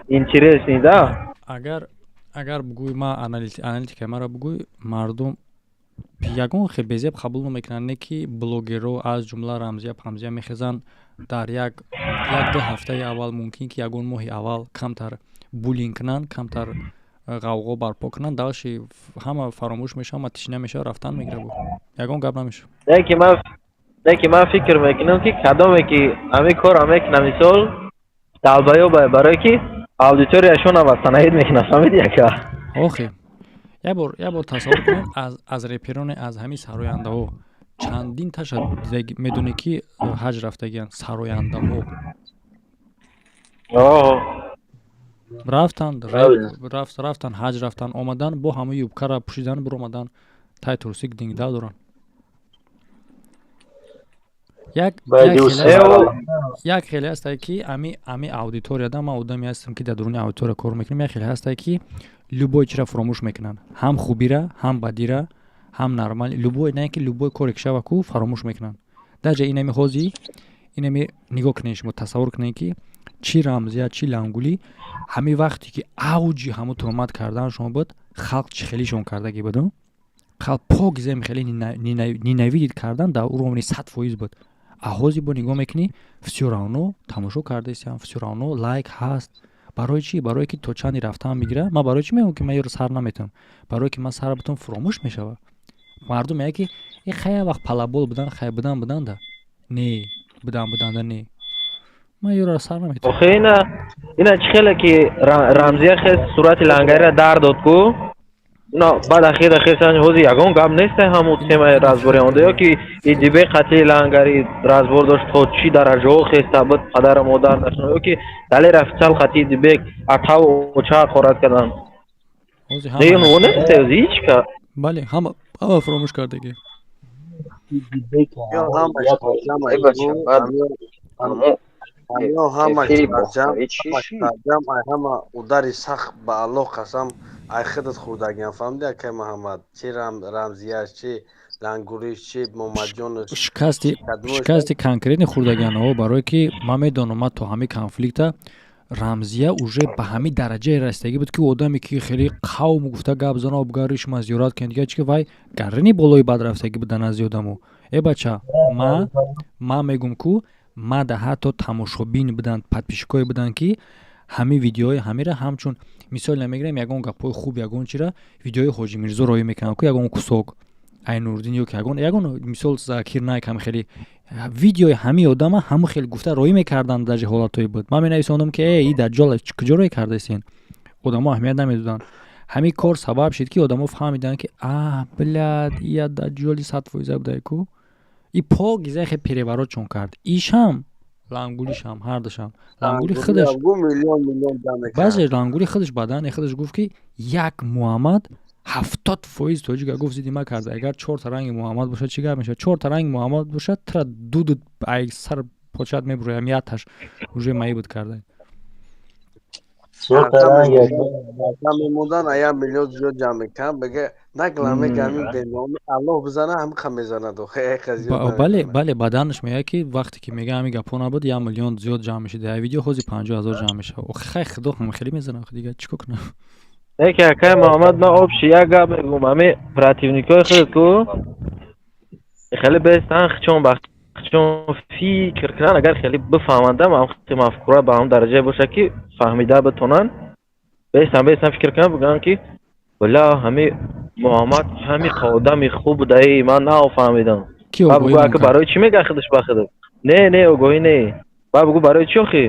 интересный, да? Агар бугӯй ма аналитикаи маро бугӯй, мардум ягон хел безеб қабул намекунанд, не ки блогерро аз ҷумла Рамзия Памзия мехезанд дар як як ду ҳафтаи аввал, мумкин ки ягон моҳи аввал камтар буллинг кунанд, камтар ғавғо барпо кунанд, дальше ҳама фаромӯш мешавад, ҳама тишина мешавад, рафтан мегирад, бу ягон гап намешавад. Не ки ман фикр мекунам ки кадоме ки ҳамин корро мекунад, мисол далбаёб, барое ки аудиторияшон васанаид мекунад, фаҳмиди яка? Охи як бор тасаввур кунед, аз репероне, аз ҳамин сарояндаҳо чандин таша медонӣ ки ҳаҷ рафтагианд сарояндаҳо. Рафтан, рафтан, ҳаҷ рафтан, омадан, бо ҳама юбкара пӯшидан биромадан, тай турсик дингда доранд. Як хеле ҳастае, ки ами аудиторияда ман одаме ҳастам, ки дар дуруни аудитория кор мекунам. Як хеле ҳастае, ки любой чиро фуромӯш мекунанд, ҳам хубира, ҳам бадира, ҳам нормал, любой, не ки любой коре ки шава ку фаромӯш мекунанд. Даҷа инами ҳози инами нигоҳ кунед, шумо тасаввур кунед, ки чӣ рамзия, чӣ лангулӣ, ҳамин вақте ки авҷи ҳамун туҳмат кардан шумо буд, халқ чӣ хелишон кардаги буд, халқ пок зем хеле ненавидит кардан дар уровни 100% буд. А ҳозир бо нигоҳ мекунӣ, всё равно тамошо кардаистам, всё равно лайк ҳаст. Барои чӣ? Барое ки то чанде рафтан мегира. Ман барои чӣ мегӯям, ки ман ёро сар наметавам? Барое ки ман сар бутам, фуромӯш мешавад. Мардум меяд, ки и хая вақт палабол будан, хай будан буданда не будан буданда не, ман ёро сар наметавам. Охе, ина чӣ хеле ки Рамзия хес сурати лангарира дар дод ку, на баъд ахир ахир ҳози ягон гап нест, ҳамун темаи разбори онда, ё ки идибе қатли лангари разбор дошт, то чӣ дараҷаҳо хеста буд, падару модар нашно, ё ки далер официал қатли идибек атав оча ҳақорат кардан. Нест ҳеҷ ка. Бале, ҳама ҳама фуромӯш кардагӣ. Ҳама удари сахт, ба Аллоҳ қасам, ай худат хӯрдагиам, фаҳмиди, акай Муҳаммад? Чи Рамзияш, чи Лангуриш, чи Момадҷонаш. Шикасти конкретни хӯрдагианаҳо, барое ки ман медонам, ман то ҳамин конфликта Рамзия уже ба ҳамин дараҷае расидагӣ буд, ки одаме ки хеле қавм гуфта гап зана, обгариш ма зиёрат кунед, дига чи ки вай гарини болои бад рафтагӣ буд дар назди одамо. Э бача, ман мегум ку, ма да ҳатто тамошобин буданд, подписчикое буданд, ки ҳамин видеои ҳамира ҳамчун мисол намегирем, ягон гапҳои хуб, ягон чира, видеои Ҳоҷи Мирзо роӣ мекунанд ку, ягон кусок Айнурдин ё ки ягон мисол Закир Найк, ҳам хеле видеои ҳамин одама ҳамун хел гуфта роӣ мекарданд. Даже ҳолатҳое буд, ман менависондам, ки э и даҷҷол куҷо роӣ кардаистен? Одамо аҳамият намедоданд. Ҳамин кор сабаб шид, ки одамо фаҳмиданд, ки а блядь, ия даҷҷоли 100% будай ку, и покиза хе переворот чон кард. Ишам, Лангулишам, ҳардушам. Лангули худаш баъзе Лангули худаш бадани худаш гуфт, ки як Муҳаммад 70% тоҷика гуфт зидди ма карда. Агар чорта ранги Муҳаммад бошад, чӣ гап мешавад? Чорта ранги Муҳаммад бошад, тра дуду ай сар почат мебуроям, яташ уже маи буд карда. Мемондан, ая миллион зиёд ҷамъ мекунам, бега нагла мегами беноми Аллоҳ бизана, ҳамиқа мезанад. Бале, бале, баданаш мегӯяд, ки вақте ки мега ҳамин гапҳо набуд, 1 миллион зиёд ҷамъ мешид, я видео ҳози 50 000 ҷамъ мешавад. Охи, хай, худо ҳам хеле мезанад, дига чӣ кор кунам? Яке, акай Муҳаммад, ман общий як гап мегӯм: ҳами противникҳои худат ку хеле бестан чон ба чон фикр кунанд, агар хеле бифаҳмандам, мафкура ба ҳам дараҷае бошад, ки фаҳмида битонанд, бестан бестан фикр кунанд, бигӯянд, ки била, ҳами Муҳаммад ҳами одами хуб будаи, ман нафаҳмидам. Бигӯ, ака, барои чӣ мега худаш ба худат? Не, не, огоҳӣ не, ба бигӯ, барои чӣ охи?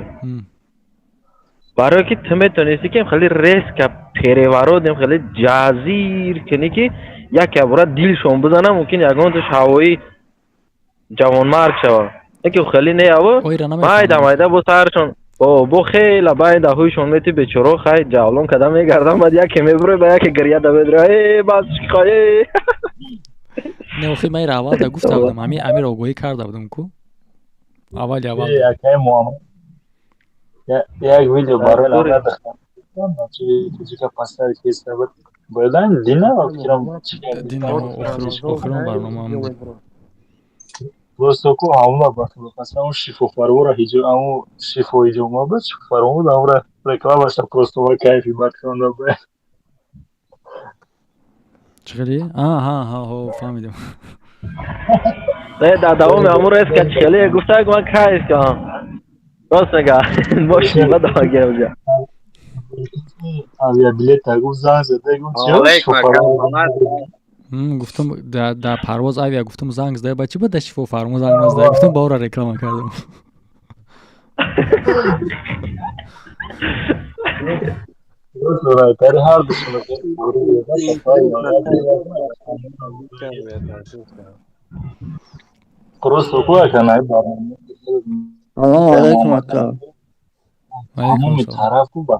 Барое ки ту метонисти, ки хеле резко переворот, хеле ҷазир кунӣ, ки яке бора дилшон бизана, мумкин ягонташ ҳавои ҷавонмарг шавад, яке хеле не, аво майда майда бо саршон бо хела байда ҳуйшон мети, бечоро хай ҷавлон када мегардам, баъд яке мебурой, ба яке гирья да медура, э бас хай. Не, охи, ман ира аввал да гуфта будам, ҳамин амир огоҳӣ карда будам ку аввали аввал. Як видео барои тоҷика поставить боядан дина фикрам. Дина охирон барнома. Просто ку ҳамуна бахаса он шифофарвора ҳиҷо, аму шифо ҳиҷома буд, шифофарво буд, амура рекламаша просто ва кайфи бад хонда бояд. Чӣ хеле? Аҳа, ҳо, фаҳмидам. Не, дар давоми ҳамун резка чӣ хеле гуфтак, ман кайф кардам, рост мега, бошима давагирам. Авиабилет гуфт, занг зада гуфт. Гуфтам, дар парвоз авиа, гуфтам, занг зада, ба чӣ ба да шифофармо занг назада? Гуфтам, ба ора реклама кардам. Просто Салому алайкум, ака. Тамоми тарафу ба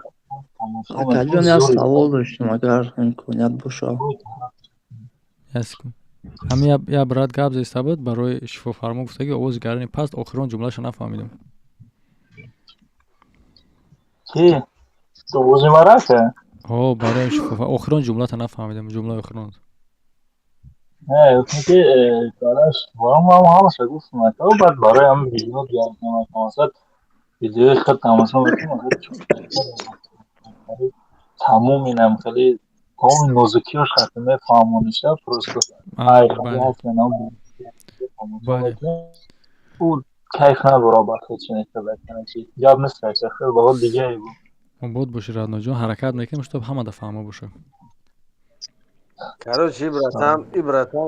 тамошо. Акаҷон, як савол доштам, агар имконият бошад. Як секунд. Ҳамин як брат гап зеста буд, барои шифофармо гуфта, ки овози гарани паст, охирон ҷумлаша нафаҳмидам. Ки овози мара, ака? Ҳо, барои шифофар охирон ҷумлата нафаҳмидам, ҷумлаи охирон. Не, гуфтем ки бараш ман ҳамаша гуфтам, ака. Баъд барои ҳамин видео масалан видеои худ тамошо мекунам, тамоми нам хеле тамоми нозукиёш хати мефаҳмониша, просто ӯ кайф надора ба худ чи гап нест, хел ба дигае буд. Обод бошӣ, Радноҷон, ҳаракат мекунем, чтоб ҳамада фаҳмо боша. Короче, и братан, и братан,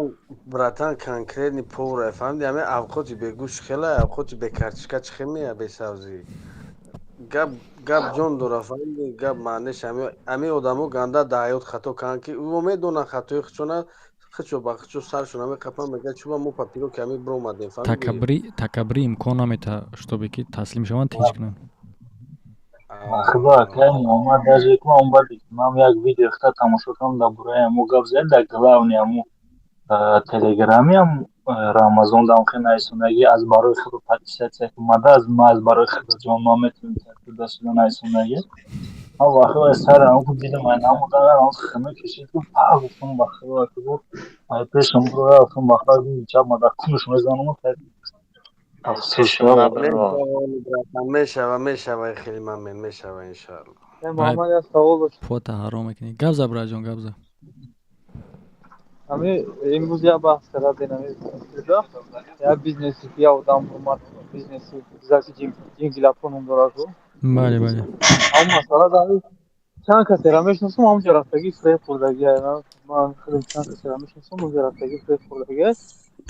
братан конкретный повар, фаҳмиди? Ҳамин авқоти бегӯшт хела, авқоти бекартишка чӣ хел мея, бесабзӣ. Гап, гап ҷон дора, фаҳмиди? Гап маънеш ҳамин одамо ганда дар ҳаёт хато карданд, ки ӯ медонанд хатои худшона, худшо ба худшо саршона меқапанд, мегӯяд, чӯба мо папиро ки ҳамин биромадем, фаҳмиди? Такаббурӣ, такаббурӣ имкон намета, чтобы ки таслим шаванд, тинч кунанд. Худо, акай Муҳаммад, даже ман баъд ман як видео хта тамошо кардам, дар бораи ҳамо гап зад, дар главный ҳамо телеграмиам Рамазон дам хел нависондагӣ, аз барои худ подписаться омада, аз ма аз барои худ ҷон ма метавонем дастуда нависондагӣ. Ман вақти сар ҳамо дидам, ай намудан хина кашид, гуфт, па гуфтам, ба худо, гуфт, ай пешам гуфтам, ба худо, чап ма дар кунаш мезанам. Афсӯс. Мешава, мешава, хеле мамнун, мешава, иншоалло. Муҳаммад, як савол дошт. Пота ҳаром мекунӣ. Гап за, браҷон, гап за. Ҳамин имрӯз як баҳс кардем, ҳамин як бизнеси, ки як одам омад, бизнеси заки ҷингилапо ном дорад. Бале, бале. Ҳамон масъала дар чанд касеро мешиносам, ҳамонҷо рафтагӣ фиреб хӯрдагӣ. Ман худам чанд касеро мешиносам, онҷо рафтагӣ фиреб хӯрдагӣ.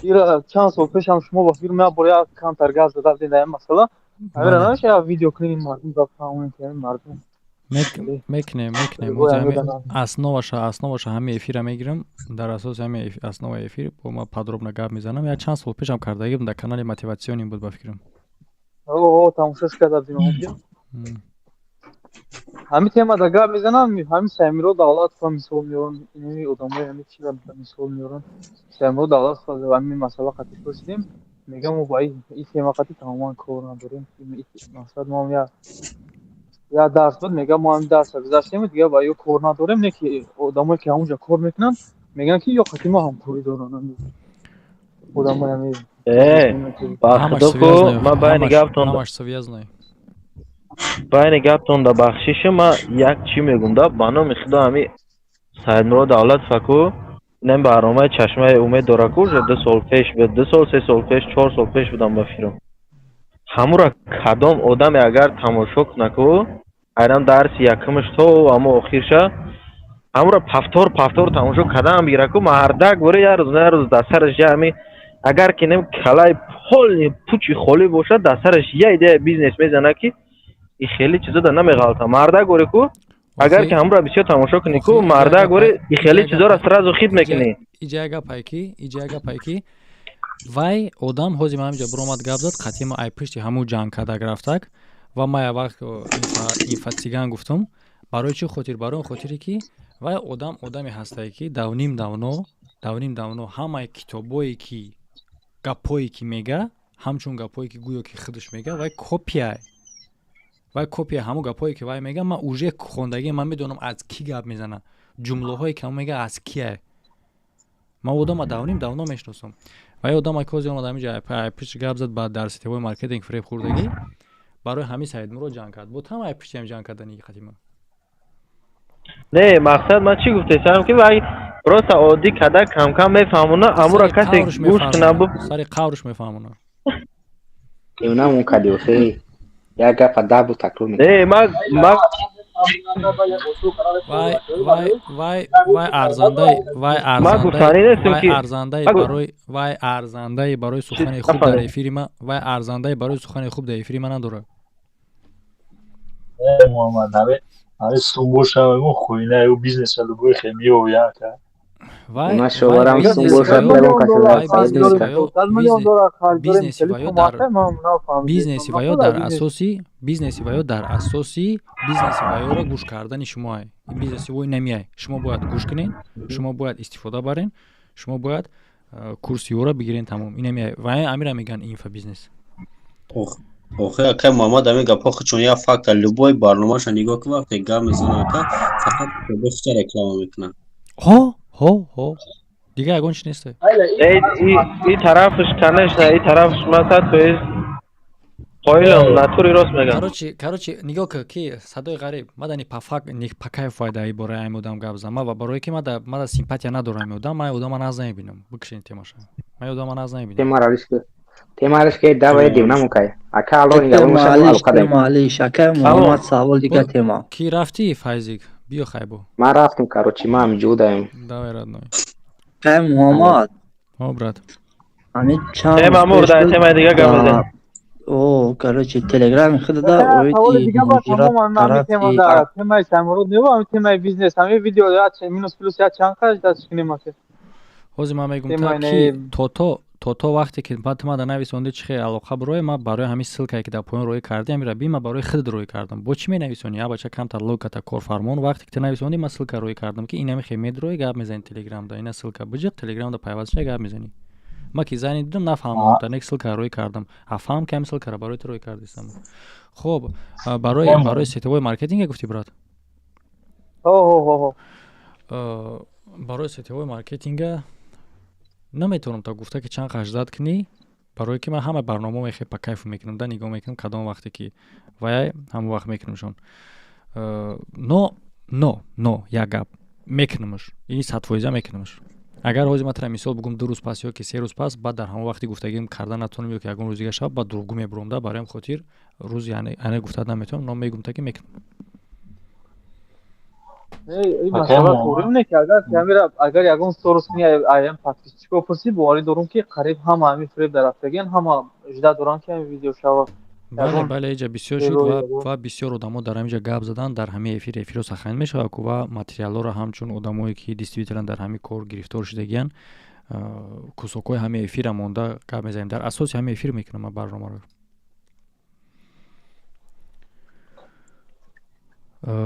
Ира чанд сол пеш ҳам шумо ба фирма як бор як камтар гап зада будед дар ин масъала. Ҳамира намеша як видео кунем, мардум фаҳмонем, ки ҳамин мардум Мекунем, мекунем. Основаша ҳамин эфира мегирам, дар асоси ҳамин основаи эфир бо ма подробно гап мезанам. Як чанд сол пешам кардагӣ будам, дар канали мотивационный буд, ба фикрам. Тамошош карда будем онҷо. Ҳамин темада гап мезанам, ҳамин Саймиро Давлатова мисол меорам, инами одамои ҳамин чира мисол меорам. Саймиро Давлатова ҳамин масъала қатъи пурсидем, мегам, мо ба ин тема қатъи тамоман кор надорем. Мақсад, мо як дарс буд, мегам, мо ҳамин дарсро гузаштем, дигар ба ё кор надорем. Не ки одамое ки ҳамонҷо кор мекунанд, мегӯянд, ки ё қатъи мо ҳамкорӣ доранд одамои ҳамин. Ба худо, ма байни гаптон Ҳамаш связано. Байни гаптон да бахшиша, ма як чӣ мегум да, ба номи худо, ҳами Саидмурод Давлатов ку, ин барномаи Чашмаи умед дора ку, уже 2 сол пеш буд, 2 сол, 3 сол пеш, 4 сол пеш будам, ба фирм. Ҳамура кадом одаме агар тамошо куна ку, айрам дарси якумаш то амо охирша, ҳамура повтор, повтор тамошо кардаам бигира ку, мардак боре як рӯз на як рӯз дар сараш я ҳами, агар ки нем калаи полный пучи холӣ бошад, дар сараш я идея бизнес мезана, ки и хеле чизо да намеғалта. Мардак боре ку, агар ки ҳамура бисёр тамошо кунӣ ку, мардак боре и хеле чизоро сразу хит мекунӣ. Иҷа як гапае ки вай одам ҳозир ман ҳаминҷо биромад, гап зад, қатъи ма ай пишти ҳамун ҷанг кардак рафтак ва ма як вақт инфоцыган гуфтум. Барои чӣ хотир? Барои он хотире ки вай одам одаме ҳастае, ки давним давно ҳамаи китобое ки гапҳое ки мега, ҳамчун гапҳое ки гӯё ки худаш мега, вай копия, вай копия ҳамун гапҳое ки вай мега, ман уже хондагӣ, ман медонам, аз кӣ гап мезана, ҷумлаҳое ки ҳамон мега, аз кие. Ман одама давним давно мешиносам. Вай одама ки ҳозир омад ҳаминҷо пишти гап зад, ба дар сетевой маркетинг фиреб хӯрдагӣ, барои ҳамин Саидмурод ҷанг кард, бо тама пишти ҳам ҷанг кардани қатима. Не, мақсад, ман чӣ гуфтесам, ки вай просто оддӣ када камкам мефаҳмона, амура касе гӯш куна. Сари қаврш мефаҳмона. Намон кади, охе, як гапа даҳ бор такрор мекунад. Не, ма Вай арзандаи, вай арзандаи, арзандаи барои, вай арзандаи барои сухани хуб дар эфири ма, вай арзандаи барои сухани хуб дар эфири ма надорад. Муҳаммад, ҳами сумбошам, хуйна ю бизнеса любой хемиё яка. Бизнеси ва ё дар асоси бизнеси ва ё дар асоси бизнеси ва ёро гӯш кардани шумоай. Бизнеси вой намеай. Шумо бояд гӯш кунед, шумо бояд истифода барен, шумо бояд курси ёро бигирен, тамом. Инамеай ва амира мегӯянд инфобизнес. Охир, акай Муҳаммад, ҳамин гапҳо худшон як факт. Любой барномаша нигоҳ кун, вақте гап мезанад, ака, фақат худша реклама мекунад. Ҳо, ҳо, ҳо, дигар ягон чи нест. И тарафш, конечно, и тарафш ман 100% қоилам, натури рост мегам. Короче, нигоҳ кун, ки садои ғариб мада ни пафак ни пакай фоида и бораи ами одам гап зан. Ма барое ки мада симпатия надорам ами одам, ман одама наз намебинам. Бикшен темаша, ман одама наз намебинам. Темариш ки давай дивнаму кай. Ака, алло, Темалиш, ака Муҳаммад, савол дига тема. Ки рафтӣ, Файзик? Биё, хайбо. Ман рафтам, короче, ман ҳамиҷо. Давай, родной. Акай Муҳаммад. О, брат. Ҳамин чанд Тема мурда, темаи дига гап мезанем. О, короче, телеграми худада оиди муҳоҷират тарафи темаи Самурод нева, ҳамин темаи бизнес, ҳамин видео минус плюс як чанд қаш даст кунем, ака? Ҳозир ман мегум та, ки тото тото вақте ки баъд мада нависонди, чи хел алоқа барои ма, барои ҳамин ссылка е ки дар поён роӣ кардӣ, ҳамира би, ма барои худат роӣ кардам. Бо чӣ менависонӣ? Я бача, камтар логиката корфармон. Вақте ки ту нависонди, ма ссылка роӣ кардам, ки инами хел медрои, гап мезанӣ телеграмда, ина ссылка биҷиқ, телеграмда пайваст ша, гап мезанӣ. Ма ки зани дидам, нафаҳмам, та нек ссылка роӣ кардам, а фаҳм ки ҳамин ссылка ро барои ту роӣ кардистам. Хоб, барои сетевой маркетинг гуфтӣ, брат? Барои сетевой маркетинга наметавонам та гуфта, ки чанд қаждат кунӣ, барое ки ман ҳама барнома мехе па кайф мекунам да, нигоҳ мекунам, кадом вақте ки ваяй, ҳамон вақт мекунамшон. Но як гап мекунамш, ин 100% мекунамш. Агар ҳозир ман тара мисол бугум, 2 рӯз пас ё ки 3 рӯз пас, баъд дар ҳамон вақти гуфтагим карда натонам ё ки ягон рӯз дига шавад, баъд дурӯғгӯ мебурам да. Барои ҳам хотир рӯзи ане гуфта наметавонам, но мегум та, ки мекунам. Ин масъала торим не, ки агар камера, агар ягон сторис кунӣ, аям подписчик о пурсӣ, боварӣ дорум, ки қариб ҳама ҳамин фиреб дар рафтагиан, ҳама жда доранд, ки ҳамин видео шавад. Бале, бале, иҷа бисёр шуд ва бисёр одамо дар ҳамин ҷа гап задан, дар ҳамин эфир эфиро сахайн мешавад ку, ва материалҳоро ҳамчун одамое ки действительно дар ҳамин кор гирифтор шудагиян, кусок ҳои ҳамин эфира монда гап мезанем. Дар асоси ҳамин эфир мекунам ман барномаро,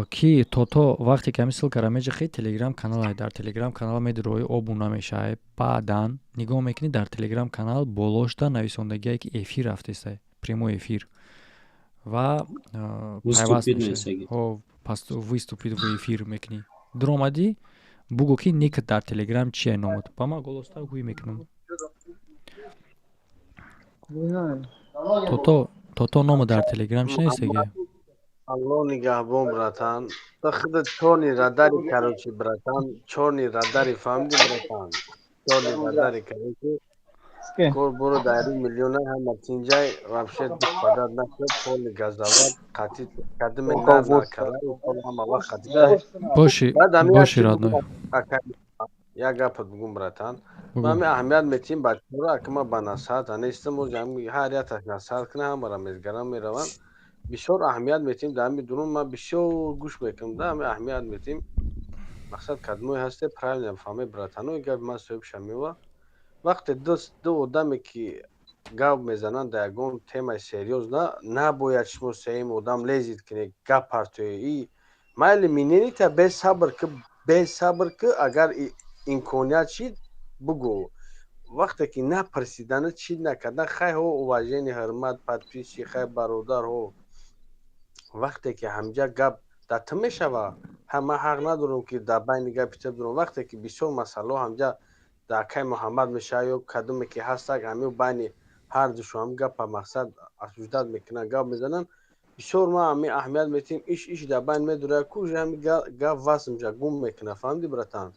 ки тото вақте ки ҳамин ссылка ро меҷиқӣ, телеграм каналай, дар телеграм канал медирои, обуна мешавай, баъдан нигоҳ мекунӣ, дар телеграм канал болошта нависондагие, ки эфир рафтестай, прямой эфир, ва пайваст мешавӣ, выступить в эфир мекунӣ. Дуромадӣ, бугӯ, ки ник дар телеграм чия номад, ба ман голоста гӯй мекунам. Тото, тото, нома дар телеграм чи нестаги? Алло нигаҳбон, братан. Та худа чорни радари, короче, братан, чорни радари, фаҳмиди, братан? Чорни радари, короче. Кор буро дари миллиона ҳама тинҷай, вообще падар накард, поли газават қатӣ кадиме нар накарда, ҳама вақт қатӣ. Боши, боши, родной. Як гапат бугум, братан. Ма ҳами аҳамият метиҳем бачаҳоро, ака, ма ба насиҳат нестам, ҳар якаш насиҳат кунад, ҳамаро мезгарам мераванд. Бисёр аҳамият метиҳем дар ҳами дурун, ман бисёр гӯш мекунам да, ҳами аҳамият метиҳем. Мақсад кадмое ҳасте, правильно фаҳме, братано, гапи ман соҳиб шамева. Вақте ду одаме ки гап мезананд дар ягон темаи серьёз, на набояд шумо сеюм одам лезить кунед, гап партои и майли миненита, бесабр ки, бесабр ки, агар имконият шид, бугӯ. Вақте ки напарсидана, чӣ накардан, хай, ҳо, уважение, ҳурмат, подписчик, хай, бародар, ҳо, вақте ки ҳамҷа гап дар ту мешава, ман ҳақ надорам, ки дар байни гапи ту бидорам. Вақте ки бисёр масъалаҳо ҳамҷа дар акаи Муҳаммад мешава ё кадоме ки ҳастак, ҳамин байни ҳардушу ҳам гапа мақсад обсуждать мекунанд, гап мезананд бисёр, ма ҳамин аҳамият метиҳем, иш дар байн медорад ку, ҳами гап васл мешава, гум мекунад, фаҳмиди, братан?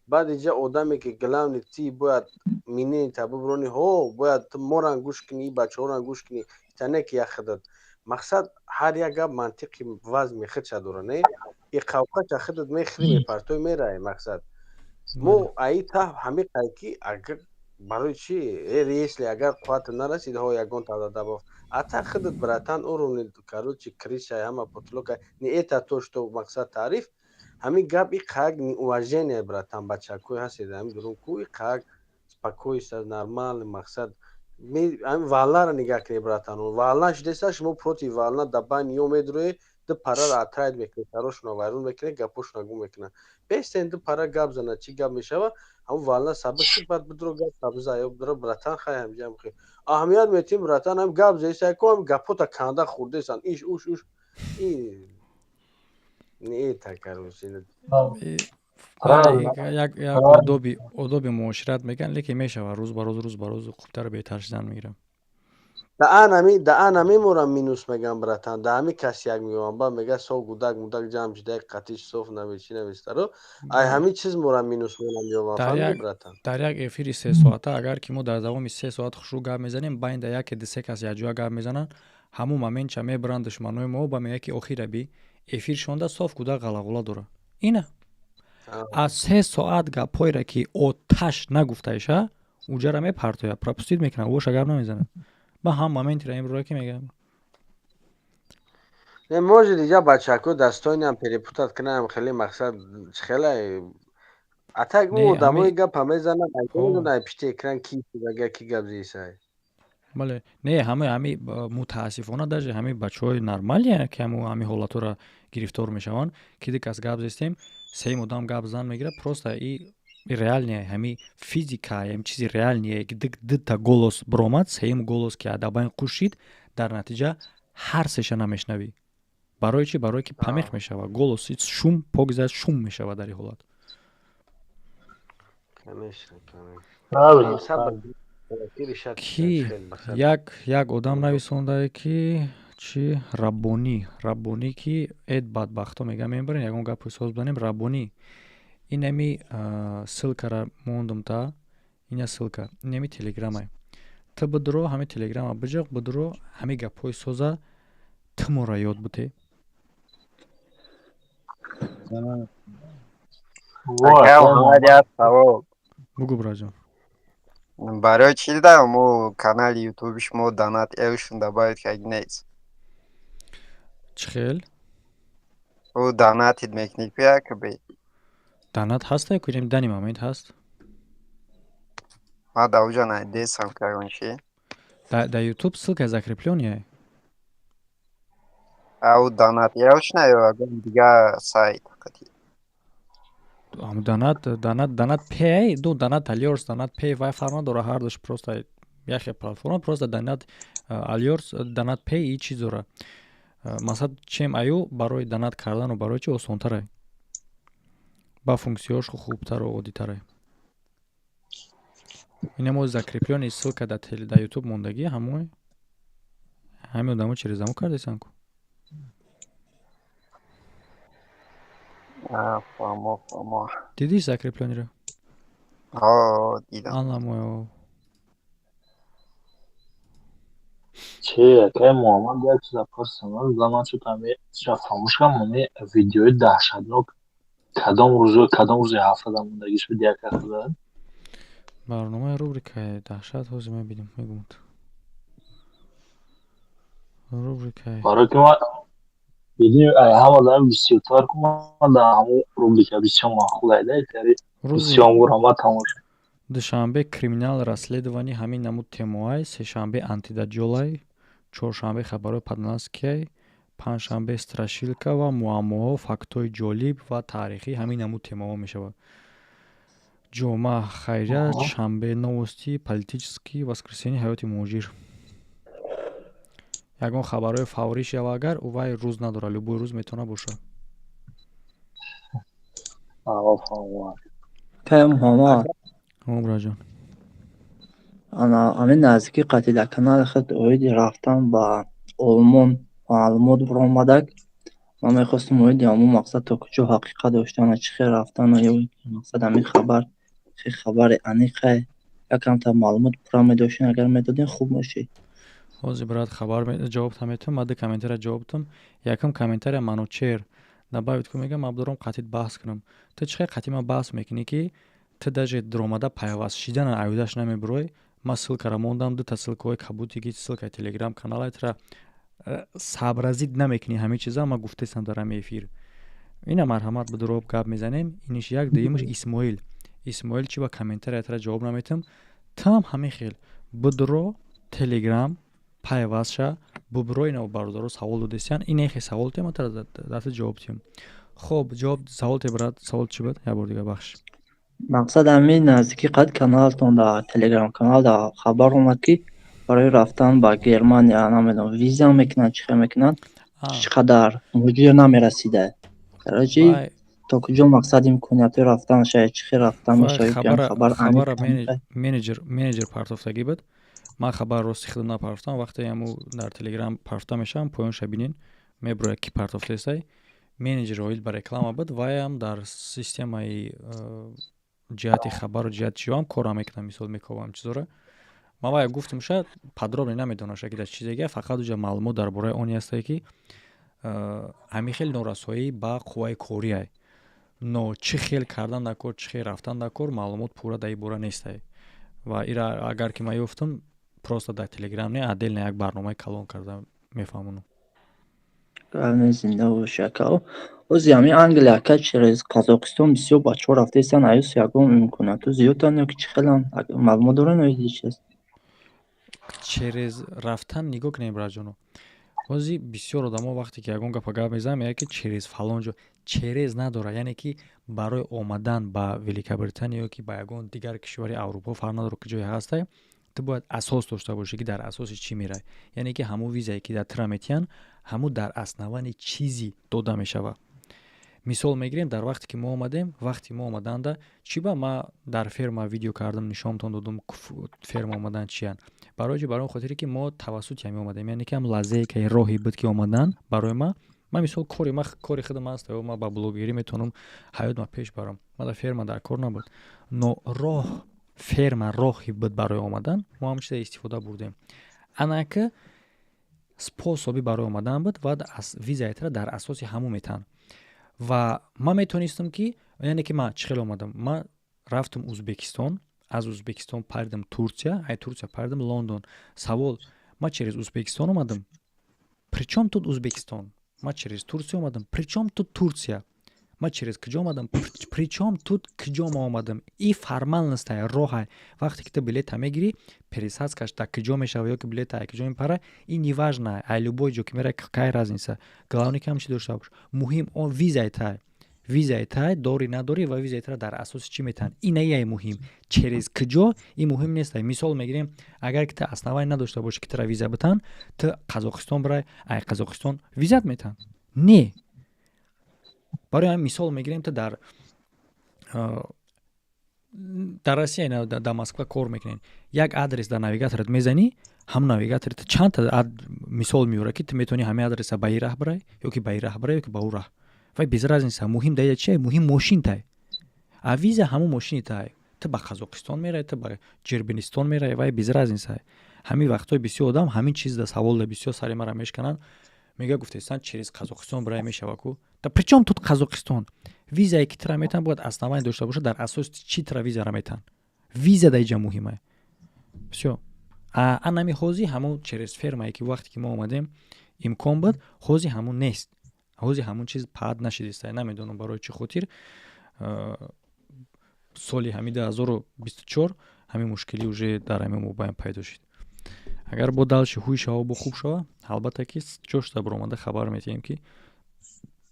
Баъд инҷа одаме ки главный ти бояд минета бубурони, ҳо, бояд ту моран гӯш кунӣ, бачаҳоран гӯш кунӣ, та не ки як худат. Мақсад ҳар як гап мантиқи вазми худша дора, не и қавқаша худат мехӯри, мепартои, меравӣ. Мақсад мо аи та ҳамиқай ки агар барои чи, если агар қуввата нарасид, ҳо, ягон тададабоф, а та худат, братан, уровни, короче, крыша, ҳама потолока не это то, что мақсад таъриф. Ҳамин гап и қак неуважение, братан. Бачакҳои ҳастед, ҳамин дурун ку, и қак спокойно, нормально. Мақсад, ҳамин валнаро нигаҳ кунед, братан. Вална шидеса, шумо против вална да байн ё медроед, ду параро отряд мекунед, сарошона вайрон мекунед, гапошона гум мекунад. Бестен ду пара гап зана, чӣ гап мешава? Ҳамун вална сабр ки баъд бидро гап сабза ё бидро, братан. Хай, ҳамҷа аҳамият метим, братан. Ҳам гап зеса ко, ҳам гапота канда хурдесан, иш уш уш и не такарус. Як одоби муошират мегӯянд, лекин мешавад, рӯз ба рӯз, рӯз ба рӯз хубтару беҳтар шидан мегирам. Да ана меморам, минус мегам, братан. Да ҳами кас як меёвам, ба мега со гудак мудак ҷамъ шида, қатиш соф навечи навестаро, ай ҳами чиз морам минус мемонам, меёвам, фаҳмиди, братан? Дар як эфири 3 соата, агар ки мо дар давоми 3 соат хушрӯ гап мезанем, байн да яке ду се кас якҷоя гап мезананд, ҳамун моментча мебаранд душманои мо, ба мега ки охира би эфир шонда соф гудак ғалағула дора. Ина аз 3 соат гапҳоеро ки оташ нагуфтаиша, уҷара мепартояд, пропустить мекунад, воша гап намезанад. Ба ҳам моментира имрӯра ки мегӯям. Не, может, иҷа бачако дастониам перепутать кунам, хеле мақсад хеле. А так ӯ одамои гапа мезанад, ай пишти экран ки ага ки гап зисай. Бале, не, ҳами мутаассифона даже ҳами бачаҳои нормалия ки ҳами ҳолатҳоро гирифтор мешаванд, ки ду кас гап зестем, сеюм одам гап зан мегирад. Просто и реальный, ҳами физика, ҳами чизи реальный, ки дута голос биромад, сеюм голос ки адабайн қушид, дар натиҷа ҳар сеша намешнавӣ. Барои чӣ? Барое ки помех мешавад голос, шум пок зад, шум мешавад дар ин ҳолат. Конечно. Ки як одам нависондае, ки чӣ, Раббонӣ, Раббонӣ, ки эд бадбахто мегӯям, мебарем ягон гапи соз бизанем. Раббонӣ, инами ссылкара мондум, та ина ссылка, инами телеграмай. Ту бидро, ҳами телеграма биҷиқ, бидро, ҳами гапҳои соза ту моро ёд буте. Бугу, браҷон. Барои чӣ да мо канали ютуби шумо донат элшон добавить кардӣ нест? Чӣ хел? Ӯ донатид мекунӣ ку якобы. Донат ҳаста ку, дани момент ҳаст. Ма да уҷа найдесам кагон чи. Да ютуб ссылка закреплённая. Ау донат элшна ё ягон дигар сайт қати? Донат пay, ду донат алерс, донат пay вай фарқ надора, ҳардуш просто яхе платформа. Просто донат алерс, донат пay и чиз дора. Масалан, чем аю барои донат кардану барои чи осонтарай, ба функсияҳош хубтару оддитарай. Ина мо закреплённый ссылка да ютуб мондагӣ, ҳамои ҳамин одамо через амо кардесан ку. Фаҳмо, фаҳмо. Дидиш закреплённыйро? Дидам. Аламоё. Че, акай Муҳаммад, як чиза пурсам. Ман чӯт ҳами фаҳмӯш кардам, ҳами видеои даҳшатнок кадом рӯзо, кадом рӯзи ҳафтада мондагиш буд, як ҳафтада? Барномаи рубрикаи даҳшат ҳозир мебинем, мегӯмад рубрикаи. Барои ки ман диди, ҳама дам бисёртар ку ман дар ҳамун рубрика бисёр маъқул айда, бисёр мурама тамошо. Душанбе криминал расследование, ҳамин намуд темоай, сешанбе антидаҷолай, чоршанбе хабарҳои паднаскиай, панҷшанбе страшилка ва муаммоҳо, фактҳои ҷолиб ва таърихӣ, ҳамин намуд темаҳо мешавад. Ҷумъа хайрия, шанбе новости политический, воскресенье ҳаёти муҳоҷир. Ягон хабарҳои фаврӣ шава агар, вай рӯз надорад, любой рӯз метавонад бошад. Муҳаммад. Браҷон. Ана ҳамин наздикӣ қатъи дар канали худ оиди рафтан ба Олмон маълумот баромадак. Ман мехостам оиди ҳамон мақсад то куҷо ҳақиқат доштана, чӣ хел рафтана ё мақсад ҳамин хабар хел хабари аниқе, якамтар маълумот пурра медоштем, агар медодем, хуб мешид. Ҳозир, брат, хабар ҷавобта метавам. Ман ду комментария ҷавоб додам. Якум комментария Манучер добавить ку, мегӯям, ман дорам қатъит баҳс кунам. Ту чӣ хел қатъи ман баҳс мекунӣ, ки ту даже дуромада пайваст шидана аюдаш намебурой? Ман ссылкаро мондам, дута ссылкаҳои кабуте ки ссылкаи телеграм каналай, тура сообразить намекунӣ. Ҳамин чиза ман гуфтесам дар ҳамин эфир. Ина марҳамат, бидуроб гап мезанем. Иниш як, дуюмаш Исмоил. Исмоил, чӣ ба комментариятра ҷавоб наметам? Там ҳамин хел бидуро, Телеграм пайваст ша, бубро. Ина бародаро савол додесиян, инехе савол тема, дата ҷавоб тиҳем. Хоб, ҷавоб савол те, брат, савол чӣ буд? Як бор дига, бахш. Мақсад, ҳамин наздики қад каналтон дар Телеграм канал дар хабар омад, ки барои рафтан ба Германия, намедонам, виза мекунанд, чӣ хел мекунанд, чӣ қадар муҳоҷир намерасида. Короче, то куҷо мақсад имкониятҳои рафтан шояд, чӣ хел рафтан мешавад? Хабар менеҷер партофтагӣ буд. Ман хабар рости худам напартофтам. Вақте ҳаму дар Телеграм партофта мешавам, поёнша бинен, меброяд, ки партофтаестай. Менеҷер оид ба реклама буд, ваям дар системаи ҷиҳати хабару ҷиҳати чиҳоам кора мекунам, мисол мековам чизора. Ман вая гуфтам, шояд подробно намедонаша, ки дар чизега, фақат уҷа маълумот дар бораи оне ҳастае, ки ҳамин хел норасоӣ ба қувваи кориай, но чӣ хел кардан дар кор, чӣ хел рафтан дар кор, маълумот пурра дар ин бора нестай. Ва ира агар ки ман ёфтам, просто дар Телеграм не, отдельно як барномаи калон карда мефаҳмонам. Зинда боши, ака. Ози ҳамин Англия, ака, через Қазоқистон бисёр бачаҳо рафтаистанд. Аюс ягон имкониятҳо зиёданд ё ки чӣ хеланд? Маълумот доранд оиди чиз? Через рафтан, нигоҳ кунем, братҷоно, ҳозир бисёр одамо вақте ки ягон гапа гап мезананд, мегӯяд, ки через фалон ҷо. Через надорад, яъне ки барои омадан ба Великобритания ё ки ба ягон дигар кишвари Аврупо, фарқ надорад ки ҷое ҳастай, ту бояд асос дошта бошӣ, ки дар асоси чӣ меравӣ. Яъне ки ҳамун визае, ки дар тура метиҳанд, ҳамун дар основании чизи дода мешавад. Мисол мегирем, дар вақте ки мо омадем, вақти мо омаданда чӣ ба ма дар ферма видео кардам, нишонтон додум, ферма омадан чиянд. Барои чи? Барои он хотире, ки мо тавассути ҳамин омадем, яъне ки ҳам лаззае ки роҳе буд, ки омадан барои ма, мисол, кори ма, кори худам аст, ма ба блогерӣ метавонам ҳаёт ма пеш барам, ма дар ферма дар кор набуд, но роҳ ферма роҳе буд барои омадан, мо ҳам чиза истифода бурдем. Анака способи барои омадан буд ва визаятра дар асоси ҳамун метаҳанд. Ва ман метавонистам ки, яъне ки ман чӣ хел омадам? Ман рафтам Узбекистон, аз Узбекистон паридам Турсия, ай Турсия паридам Лондон. Савол: ман через Узбекистон омадам, причём тут Узбекистон? Ман через Турсия омадам, причём тут Турсия? Ман через куҷо омадам, причём тут куҷо ма омадам? И формальностай, роҳай. Вақте ки ту билета мегирӣ, пересадкаш дар куҷо мешава ё ки билета ай куҷо мепара, и неважно, ай любой ҷо ки мера, какая разница? Главное, ки ҳам чи дошта бош. Муҳим он визаи тай, визаи тай дорӣ, надорӣ ва визаи тара дар асоси чӣ метаҳанд, инаяй муҳим. Через куҷо, ин муҳим нест. Мисол мегирем, агар ки ту основание надошта бошӣ, ки тура виза битаҳанд, ту Қазоқистон бирай, ай Қазоқистон визат метаҳанд? Не. Барои ҳамин, мисол мегирем, ту дар Россия, дар Москва кор мекунед, як адрес дар навигаторат мезанӣ, ҳамун навигатори ту чандта мисол меорад, ки ту метавонӣ ҳамин адреса ба ин раҳ бирай ё ки ба ин раҳ бирай, ё ки ба ӯ раҳ. Вай без разница. Муҳим дар чия? Муҳим мошин тай, а виза ҳамун мошини тай. Ту ба Қазоқистон мерай, ту ба Ҷирбинистон мерай, вай без разница. Ҳамин вақтҳои бисёр одам ҳамин чиз да савол да бисёр сари мара мешкананд, мега, гуфтестан, через Қазоқистон бирай мешава ку? Да причём тут Қазоқистон? Визае, ки тура метаҳанд, бояд основание дошта бошад, дар асоси чӣ тура визара метаҳанд. Виза дар иҷа муҳима. Всё. Анами ҳози ҳамун через фермае, ки вақте ки мо омадем, имкон буд, ҳози ҳамун нест, ҳози ҳамун чиз паҳд нашидиста. Намедонам барои чӣ хотир. Соли ҳами 2024 ҳамин мушкилӣ уже дар ҳамин мобайн пайдо шуд. Агар бо дальше ҳуй шава, бо хуб шава, албатта ки ҷошта баромада хабар метиҳем, ки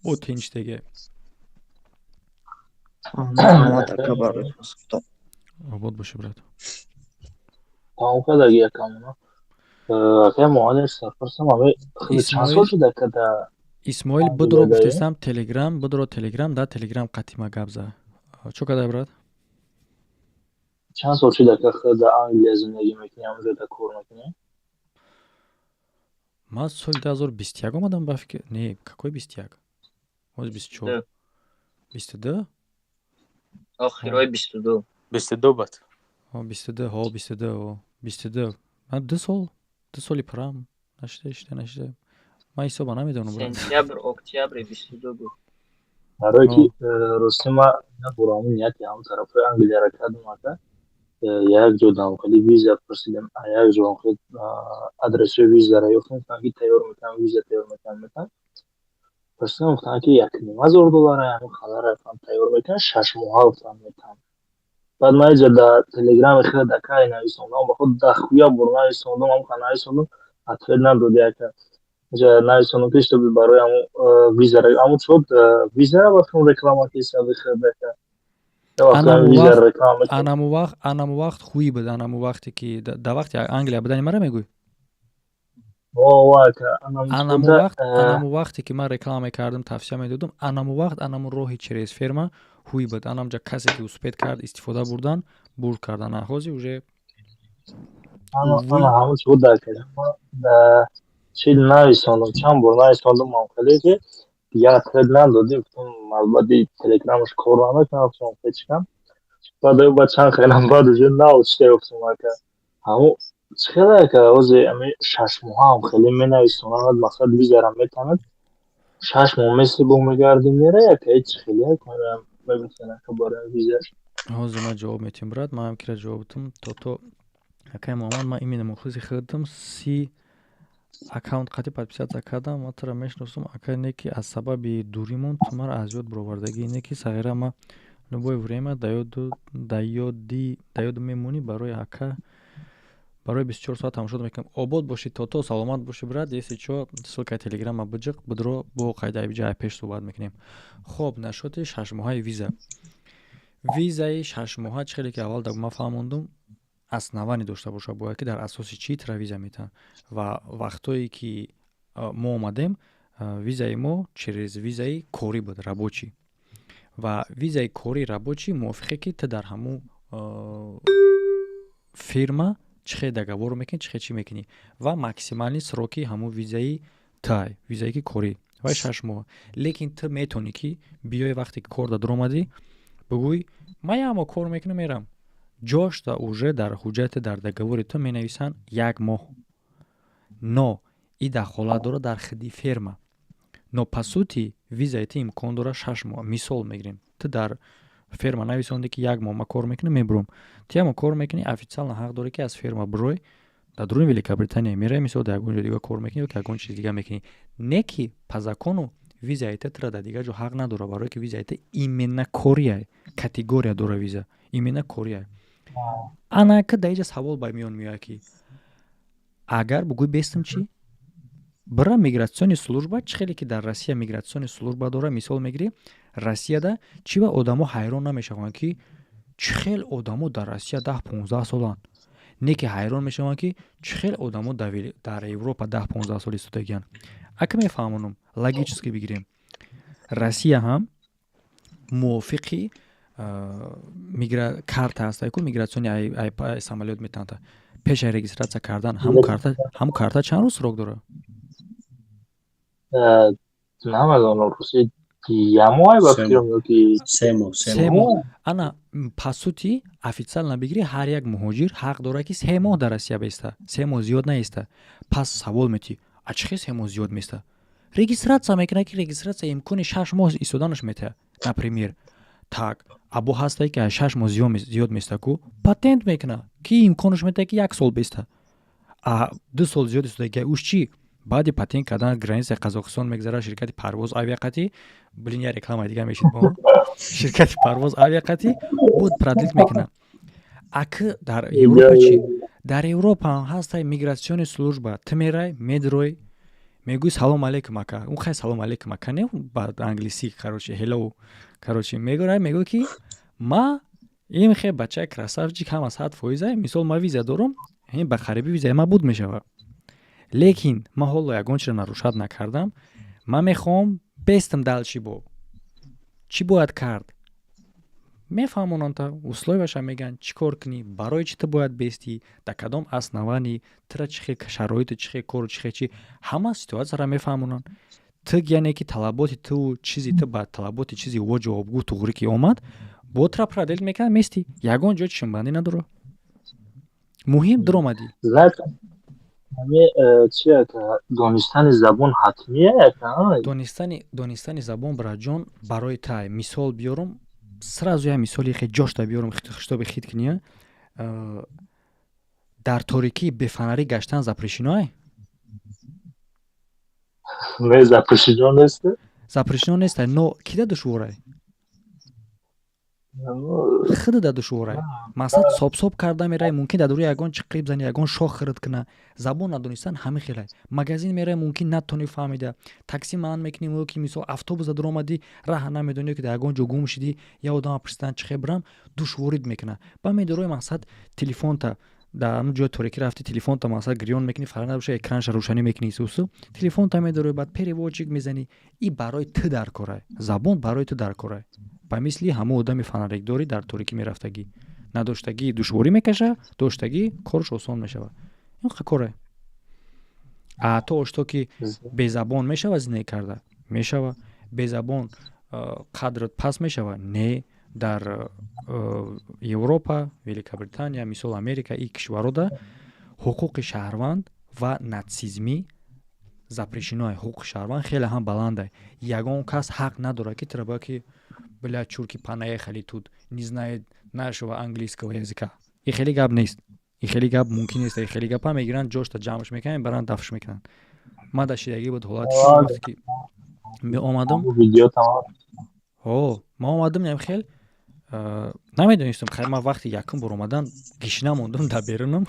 бо тинчтеге. Раҳмат, ака, барои посухто. Обод бошӣ, брат. Тамом кардаги якамона. Акай Муҳаммад, сарпарсам, ами чанд сол шуда када? Исмоил, будро, гуфтестам, Телеграм будро, Телеграм, да, Телеграм қатима гап за. Чо кадай, брат? Чанд сол шуда ка дар Англия зиндагӣ мекунӣ, ҳамонҷо да кор мекунӣ? Ман соли 2021 омадам, ба фикр, не, какой 21, ҳоз 24, 22. Охирои 22. 22 буд. 22, ҳо, 22, 22. Ман 2 сол, 2 соли пурам нашида, шида, нашида, ман ҳисоба намедонам. Сентябр, октябри 22 буд. Барое ки рости ма набурам, нияти ҳам тарафҳои Англияра кардам, ака, як ҷо дамхели виза пурсидем, як ҷо адресҳои визара ёфтем, ки тайёр мекунам, виза тайёр мекунам, метан. Пурсидам, гуфтанд, ки 1500 доллар ҳамин халара тайёр мекунанд, 6 моҳа гуфтанд метаҳанд. Баъд ман иҷа дар телеграми хеле да кай нависондам, ба худ дахуя бор нависондам, ҳамқа нависондам, ответ надод. Яка иҷа нависондам, ки чтобы барои ҳамун визара, ҳамун шуд визара ба филм реклама киса бихӯрд. Анаму вақт хуи буд, анаму вақте ки дар вақти Англия будани мара мегӯй? Анаму вақте ки ман реклама мекардам, тавсия медодам, анаму вақт анаму роҳи через ферма ҳуй буд. Анамҷа касе ки успеть кард, истифода бурдан, бурд кардан. Ҳозир уже Ҳамун шуд, чи нависондам, чанд бор нависондам, хеле ки дигар ответ надодӣ. Гуфтам, албатта, телеграмаш кор намекунад, гуфтам, ҳечкам. Баъд чанд хелам баъд уже научта гуфтам, ака, ҳамун хеле, ака, ҳозир ами 6 моҳаам хеле менависонанд, мақсад визара метанад, 6 моҳ меси бо мегардӣ, мера, ака, ҳеч хеле мегуфтан, ака, барои визаш. Ҳозир ман ҷавоб метиҳам, брат, ман ҳам кира ҷавоб дутам. То акай Муҳаммад, ман именно мухлиси худам, 30 аккаунт қати подписаться кардам, ман тура мешиносам, акай, не ки аз сабаби дуримон ту маро аз ёд баровардагӣ, не ки сағира, ма любое время да ёду мемонӣ барои ака, барои 24 соат тамошо мекунам. Обод бошӣ, тото, саломат бошӣ, брат. Если чо, ссылкаи телеграма биҷиқ, бидро, бо қайдаи ҷай пеш суҳбат мекунем. Хоб, нашоти 6 моҳаи виза, визаи 6 моҳа чӣ хеле ки аввал ман фаҳмондум, основание дошта боша бояд, ки дар асоси чӣ тра виза метаҳанд. Ва вақтое ки мо омадем, визаи мо через визаи корӣ буд, рабочий. Ва визаи корӣ, рабочий, мувофиқе ки ту дар ҳамун фирма чӣ хел договор мекунӣ, чӣ хел чӣ мекунӣ, ва максимальный сроки ҳамун визаи тай, визае ки корӣ, вай 6 моҳ. Лекин ту метавонӣ ки биёи, вақте ки кор да дуромадӣ, бигӯй, ман як моҳ кор мекунам, мерам. Ҷошта уже дар ҳуҷҷате, дар договори ту менависанд як моҳ, но и дахолат дорад дар хиди ферма. Но по сути визаи ту имкон дорад 6 моҳ. Мисол мегирем, ту дар ферма нависонде, ки як моҳ ман кор мекунам, мебурам. Ту як моҳ кор мекунӣ, официально ҳақ дорӣ, ки аз ферма бурой, дар дуруни Великобритания меравӣ, мисол, дар ягон ҷо дига кор мекунӣ ё ки ягон чиз дига мекунӣ. Не ки по закону визаи ту тура дар дигар ҷо ҳақ надорад, барое ки визаи ту именно кория, категория дора, виза именно кория. Анака дар иҷа савол ба миён меояд, ки агар бугӯй бестам чӣ? Бира миграционный служба, чӣ хеле ки дар Россия миграционный служба дора. Мисол мегирӣ, Россияда чӣ ба одамо ҳайрон намешаванд, ки чӣ хел одамо дар Россия 10-15 соланд, не ки ҳайрон мешаванд, ки чӣ хел одамо дар Европа 10-15 сол истодагиянд. Ака, мефаҳмонам, логически бигирем, Россия ҳам мувофиқи карта ҳаста ку, миграционный самолёт метаҳанд, пешаи регистрация кардан ҳамун карта чанд рӯз срок дорад? Намедонам, рӯзи як моҳ ба фикрам ё ки 3 моҳ. 3 моҳ. Ана, по сути, официально бигирӣ, ҳар як муҳоҷир ҳақ дорад, ки 3 моҳ дар Россия беиста, 3 моҳ зиёд наиста. Пас савол метӣ: а чӣ хел 3 моҳ зиёд места? Регистрация мекунад, ки регистрация имкони 6 моҳ истоданаш метаҳад, например. Так або ҳастае, ки аз 6 моҳ зиёд места ку, патент мекунад, ки имконаш метаҳад, ки як сол беиста. А 2 сол зиёд истодаги уш чӣ? Баъди патент кардан границаи Қазоқистон мегзарад, ширкати Парвоз авиақатӣ, блин, я реклама дига мешид, ширкати Парвоз авиақатӣ буд, продлить мекунад. Ак дар Европа чӣ? Дар Европа ҳам ҳастай миграционный служба. Ту мерай, медрой, мегӯй: «Салом алейкум, ака». Он хай салом алейкум, ака не, ба англисӣ, короче, hello, короче, мегӯрай, мегӯй, ки ма ин хе бачаи красавчик ҳама 100%-а, мисол, ма виза дорам, ин ба қариби визаи ма буд мешавад, лекин ман ҳоло ягон чиро нарушать накардам, ман мехоҳам бестам, дальше бо чӣ бояд кард? Мефаҳмонанд, та условияша мегӯянд, чӣ кор кунӣ, барои чӣ ту бояд бестӣ, дар кадом основание, тура чӣ хел шароиту, чӣ хел кору, чӣ хел чӣ, ҳама ситуатсияро мефаҳмонанд. Ту, яъне ки талаботи ту, чизи ту ба талаботи чизи во ҷавобгӯ туғрӣ ки омад, бо тура продлить мекунад, местӣ, ягон ҷо чишмбандӣ надорад, муҳим дуромадӣ. Чи, донистани забон ҳатмия? Донистани забон, браҷон, барои тай мисол биёрам, сразу як мисоли хе ҷошта биёрам, хитоби хит кунӣ: дар торикӣ бефонарӣ гаштан запрещено? Не, запрещено нест. Запрещено нестай, но кида душворай? Хида да душворай. Мақсад, соб-соб карда мерай, мумкин дар дури ягон чӣ қиб зани, ягон шох хирд куна. Забон надонистан ҳами хелай. Магазин мерай, мумкин натони фаҳмида. Такси маън мекунӣ, ё ки мисол автобуса дуромадӣ, раҳа намедонӣ, ки дар ягон ҷо гум шидӣ, я одама пурсидан чӣ хел бирам, душворид мекуна. Ба медорои, мақсад, телефонта дар ҳамн ҷои торикӣ рафти, телефонта, мақсад, гирён мекунӣ, фарқ набоша, экранша рӯшанӣ мекунӣ, сусу телефонта медорӣ, баъд переводчик мезанӣ. И барои ту дар корай, забон барои ту дар корай. Ба мисли ҳамон одами фонарикдорӣ дар торикӣ мерафтагӣ, надоштагӣ душворӣ мекаша, доштагӣ корш осон мешавад. Ин корай. А то ошто ки безабон мешава зиндагӣ карда мешава, безабон қадрат паст мешава? Не, дар Европа, Великобритания, мисол, Америка, и кишварода ҳуқуқи шаҳрванд ва нацизмӣ запрещено. Ҳуқуқи шаҳрванд хеле ҳам баланда. Ягон кас ҳақ надорад, ки тира ки бля, чурки понаехали тут, не знает нашего английского языка. И хеле гап нест, и хеле гап мумкин нест. И хеле гапа мегиранд, ҷошта ҷамъш мекунанд, мебаранд, дафш мекунанд. Ма дар шидагӣ буд ҳолати, вақте ки меомадам. Ҳо, ма омадам, ям хел намедонистам. Хайр, ман вақти якум бор омадан гишна мондам дар берунам.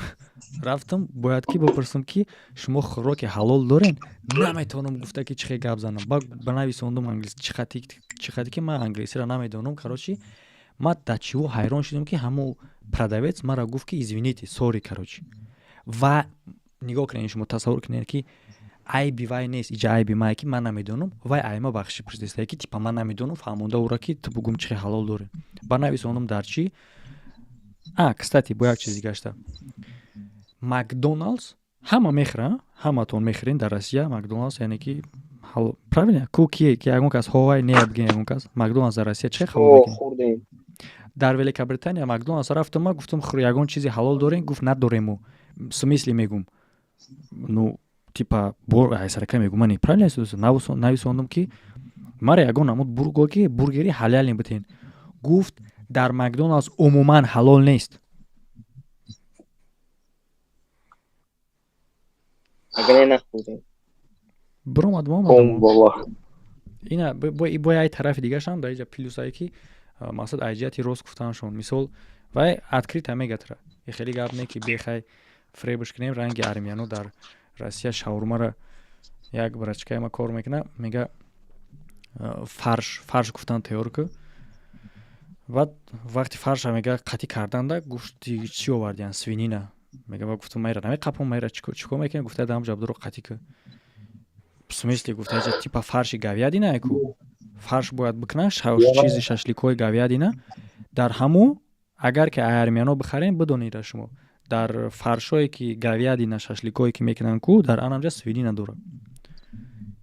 Рафтам, бояд ки бипурсам, ки шумо хӯроки ҳалол дорен? Наметавонам гуфта, ки чӣ хел гап занам. Ба нависондум англис, чӣ қади ки ман англисиро намедонам. Короче, ман дар чиво ҳайрон шудам, ки ҳамон продавец маро гуфт, ки извините, сори, короче. Ва нигоҳ кунед, шумо тасаввур кунед, ки айби вай нест, иҷа айби мае, ки ман намедонам. Вай айма бахши пурсидастае, ки типа ман намедонам, фаҳмонда ӯра, ки ту бугум, чӣ хел ҳалол дорем. Ба нависондум дар чӣ. А, кстати, бо як чизи гашта, Макдоналдс ҳама мехӯра, ҳаматон мехӯрен дар Россия Макдоналдс, яъне ки правильно ку кие ки ягон кас ҳовай не бигем, ягон кас Макдоналдс дар Россия чӣ ҳалол мекунед? Дар Великобритания Макдоналдс рафтам, ма гуфтам, ягон чизи ҳалол дорем? Гуфт, надорему. В смысле, мегум, ну типа айсарака мегум, ман правильно нависондум, ки мара ягон намуд бурго ки бургери ҳаляле битен. Гуфт, дар Макдоналдс умуман ҳалол нест. Биромад, ина бо ай тарафи дигаршам дар иҷа плюсае, ки мақсад, ай ҷиҳати рост гуфтаншон, мисол, вай открыто мегатра, хеле гап не, ки бехай фребш кунем. Ранги армияно дар Россия шаурмара як брачкаи ма кор мекуна, мега, фарш, фарш гуфтан тайёр ку. Баъд вақти фарша, мега, қатӣ карданда, гӯшти чӣ овардиян, свинина, мега. Ба гуфтам, майра намеқапом, майра чӣ кор мекунем? Гуфта, дам ҷабдуро қатӣ ку. В смысле, гуфта, типа фарши говядина ку фарш бояд бикунан, чизи шашликҳои говядина. Дар ҳаму агар ки армияно бихарем, бидонед шумо, дар фаршое ки говядина, шашликое ки мекунанд ку, дар анамҷа свинина дорад.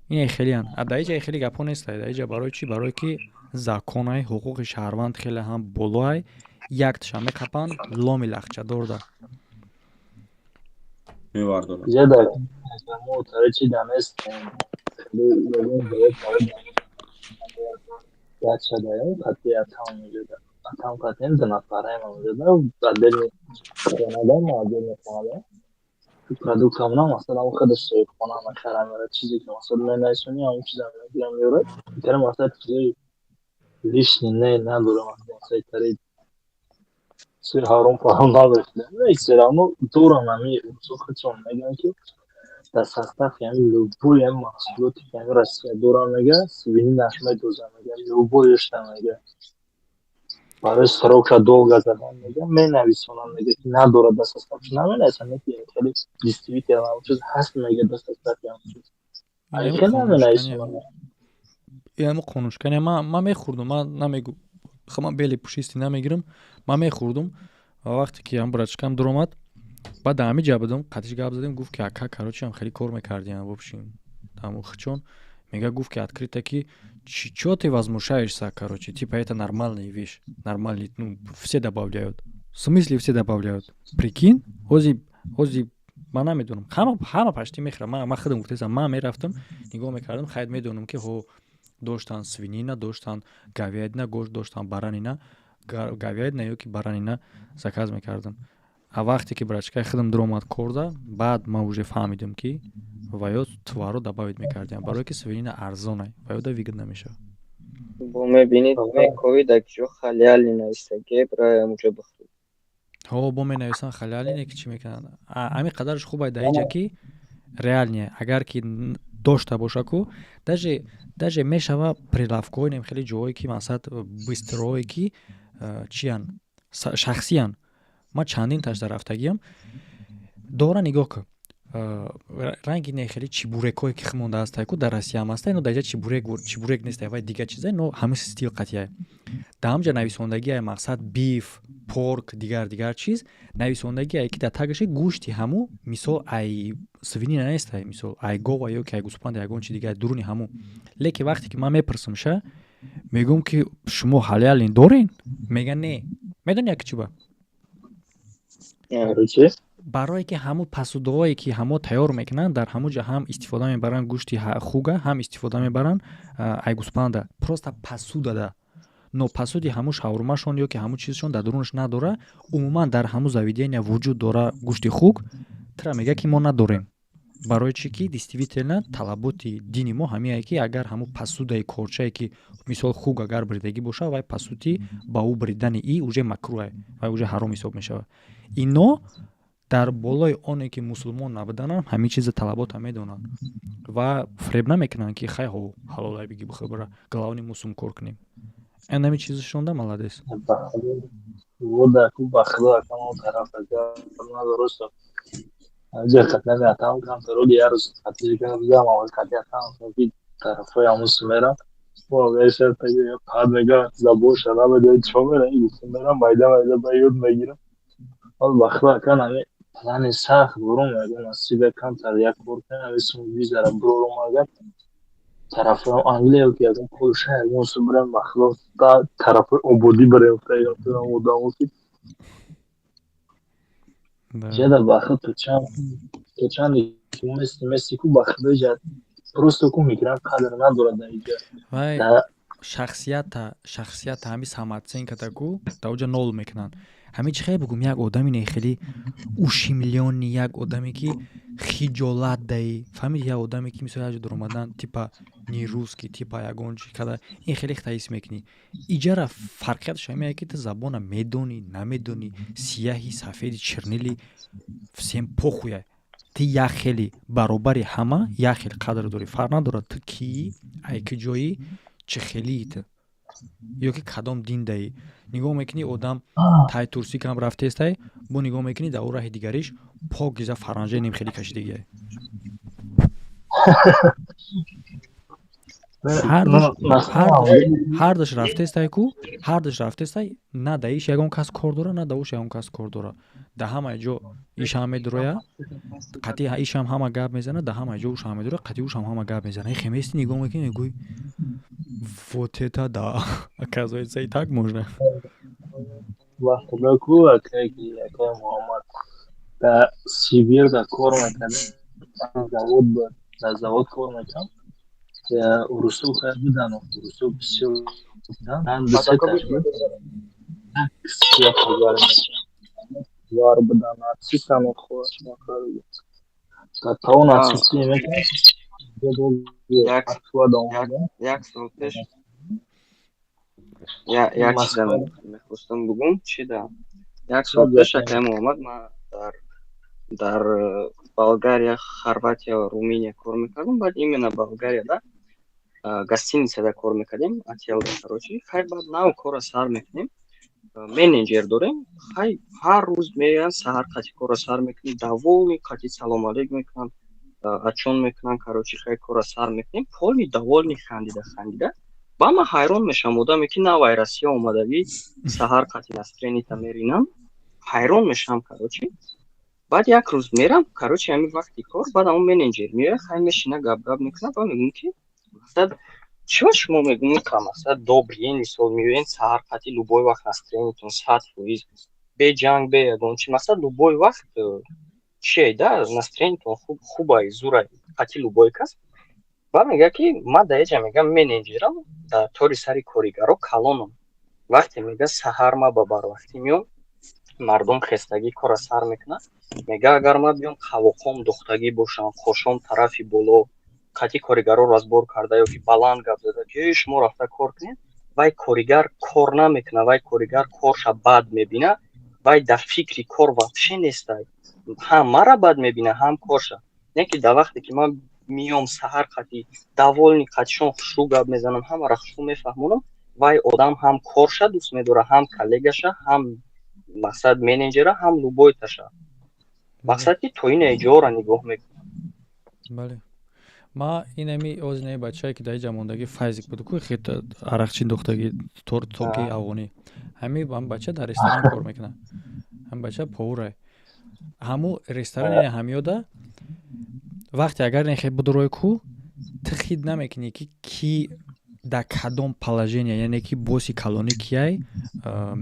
Ин хелеан. А дар иҷа хеле гапҳо нестай. Дар иҷа барои чӣ? Барое ки законай, ҳуқуқи шаҳрванд хеле ҳам болоай. Якташа меқапанд, ломи лахчадорда. Мевардорад. Иҷа дар мо тари чи данестем, ячадаем қати атам меҷода, атам қатием, ду нафараем меҷода, отдельный хонада, мо отдельный хонада. Продуктамона, масалан, худаш соҳибхона мехара, меорад. Чизе ки, масалан, менависонӣ, ҳамон чиза мегирам, меорад. Итари, масалан, чизои лишний не надорам, масалан, итари чизи ҳаром фаром надошта, все равно дорам. Ҳами худшон мегӯянд, ки дар состави ҳами любой ҳами маҳсулоте ки ҳами Россия дорам, мега, свининаш медозам, мега, любоешта, мега, барои срокша долго задан, мега, менависонам, мега, ки надорад дар составш. Наменависам, ки хеле действительно ҳамон чиз ҳаст, мега, дар состави ҳамон чиз хеле наменависонам. Ҳамн қонуншикане. Ман мехӯрдум, ман намегу, ман бели пушисти намегирам, ман мехӯрдум. Ва вақте ки ҳам братишкам дуромад, баъд дар ҳамин ҷа будам, қатиш гап задем, гуфт, ки ака, короче, ам хеле кор мекардиам, в общем, ҳамун хичон мега, гуфт, ки открыто, ки чё ты возмущаешься, короче, типа это нормальная вещь, нормальный, ну, все добавляют. В смысле все добавляют? Прикинь, ҳози ман намедонам, ҳама пашти мехӯрам. Ман худам гуфтаистам, ман мерафтам, нигоҳ мекардам, хайр, медонам, ки ҳо доштан свинина, доштан говядина, гӯшт доштан, баранина, говядина ё ки баранина заказ мекардам. А вақте ки брачкаи худам дуромад корда, баъд ман уже фаҳмидам, ки ва ё товарро добавить мекардиам, барое ки свинина арзонай, ва ё да выгодно мешавад. Бо мебинед, мекови дар киҷо халяльный нависта, бирай амуҷо бихӯред. Ҳо, бо менависанд халяльный, ки чӣ мекунанд. Ҳамин қадарш хуб ай дар иҷа, ки реальный, агар ки дошта боша ку, даже мешава прилавкҳои нем, хеле ҷоҳое ки, масалан, бистрое, ки чиян, шахсиян. Ман чандин ташда рафтагиам дора. Нигоҳ кун, ранги не, хеле чебурекое ки химонда ҳастай ку, дар Россия ҳам ҳастай, но дар иҷа чебурек нестай, вай дигар чизай, но ҳамин стил қатъия. Дар ҳамҷа нависондагиай, мақсад, beef, pork, дигар дигар чиз нависондагиай, ки дар тагаше гӯшти ҳаму, мисол, ай свинина нестай, мисол, ай гова ё ки ай гӯспанда, ягон чи дигар дуруни ҳаму. Лекин вақте ки ман мепурсам ша, мегӯм, ки шумо халяльный дорен? Мега не. Медони як чӣ ба? Барое ки ҳамун посудаҳое ки ҳамо тайёр мекунанд, дар ҳамун ҷа ҳам истифода мебаранд гӯшти хуга, ҳам истифода мебаранд ай гӯспанда. Просто посудада, но посуди ҳамун шаурмашон ё ки ҳамун чизшон дар дурунаш надора. Умуман дар ҳамун заведения вуҷуд дора гӯшти хук, тра мега, ки мо надорем. Барои чӣ ки действительно талаботи дини мо ҳамиае, ки агар ҳамун посудаи корчае, ки мисол хук агар бридагӣ боша, вай посуди ба ӯ бридани и уже макрӯҳ, вай уже ҳаром ҳисоб мешавад. Ино дар болои оне ки мусулмон набуданам, ҳамин чиза талабота медонанд ва фреб намекунанд, ки хай, ҳо, ҳалолай, биги бихӯр, бара, главный мусум кор кунем. Ин ҳамин чизашонда молодец. Ба худо, акам, тараф надоростам. Ҷа атам камтароди як рӯз қатишам, аввал қати атам ки тарафҳои ҳамусу мерам, пад мега, забонша намедонӣ, чо мера, мерам майда майда ба ёд мегирам. Ҳол ба худо, акан, ҳами плани сахт бурум, мегӯям, насиба камтар як кор кунем, ҳами сум визара бурорум, агар тарафҳои Англия ки ягон Полша, ягон су бирем, ба худо, тарафҳои ободӣ бирем, одамо ки ҷада, ба худ то чанд мести мести ку, ба худо, ҷа просто ку мигрант қадр надорад дар иҷа. Вай шахсията, ҳами самооценката ку дар оҷа нол мекунанд. Ҳамин чи хеле бугум, як одами не, хеле ущемлённый, як одаме ки хиҷолат даи, фаҳмиди, як одаме ки мисол як ҷо даромадан, типа не русский, типа ягон чи када, ин хеле ҳис мекунӣ. Иҷара фарқияташ ҳамиае, ки ту забона медонӣ, намедонӣ, сияҳи, сафеди, чернили, всем похуй, ту як хели баробари ҳама, як хел қадр дорӣ. Фарқ надорад, ту кии, ай ки ҷоӣ, чӣ хелии ту ё ки кадом дин даӣ. Нигоҳ мекунӣ, одам тай турсикам рафтестай, бо нигоҳ мекунӣ, дар ӯ раҳи дигариш пок гиза фаранжаи ним хеле кашидагиай. Ҳардуш рафтестай ку, ҳардуш рафтестай, на да иш ягон кас кор дора, на да уш ягон кас кор дора. Да ҳамаи ҷо ишам медуроя, қатъи ишам ҳама гап мезана, да ҳамаи ҷо ушам медуроя, қатъи ушам ҳама гап мезана. Ихе мести, нигоҳ мекунӣ, мегӯй: вот это да, оказывается, и так можно. Ва худо ку, акае ки акаи Муҳаммад дар Сибир да кор мекардем, завод, дар завод кор мекардам, урусо хеле будан, урусо бисёр будан, дусеташ буд, вар будан, нацистан, то нацисти мекунад. Як сол пеш як чиза мехостам бугум. Чи да, як сол пеш, акай Муҳаммад, ман дар Болгария, Хорватия ва Руминия кор мекардам. Баъд именно Болгария да гостиницада кор мекардем, отелда. Короче, хай, баъд нав корро сар мекунем, менеҷер дорем. Хай, ҳар рӯз меоянд, саҳар қати корро сар мекунем, довольный, қати салом алейк мекунанд, ачон мекунанд. Короче, хай, корро сар мекунем, полный довольный, хандида хандида. Ба ман ҳайрон мешавам, одаме ки нав ай Россия омадагӣ, саҳар қати настроенита меринам, ҳайрон мешавам. Короче, баъд як рӯз мерам, короче, ҳамин вақти кор, баъд ҳамон менеҷер меояд, хай, мешина, гап гап мекунад. Ба мегӯм, ки мақсад, чиро шумо, мегӯм, ка мақсад добрый день, мисол, меоен саҳар қати, любой вақт настроениятон 100%, бе ҷанг, бе ягон чи, мақсад, любой вақт чие да настроениятон хубай, зурай, қати любой кас. Ба мега, ки ман дар еҷа, мегам, менеҷерам, дар тори сари коригаро калонам. Вақте, мега, саҳар ма ба барвақтӣ меом. Мардум хестагӣ кора сар мекунад, мега агар ман биём, қавоқом духтагӣ бошам, хошом тарафи боло, қатъи коригарро разбор карда ё ки баланд гап зада, ки шумо рафта кор кунед, вай коригар кор намекунад, вай коригар корша бад мебина, вай дар фикри кор вообще нестай, ҳам мара бад мебина, ҳам корша. Не ки дар вақте ки ман миём, саҳар қатъи довольный, қатишон хушрӯ гап мезанам, ҳамаро хушрӯ мефаҳмонам, вай одам ҳам корша дӯст медорад, ҳам коллегаша, ҳам мақсад менеҷера, ҳам любойташа. Мақсад ки то ина ҷора нигоҳ мекунад. Бале, ма инами озинаи бачае ки дар иҷа мондагӣ, Файзик буду ку, хет арақчи духтаги, токи афғонӣ, ҳами бача дар ресторан кор мекунад, ҳами бача повура ҳаму ресторан ҳамёда. Вақте агар нехе будурой ку, ту хид намекунӣ, ки ки дар кадом положение, яъне ки босси калонӣ кияй,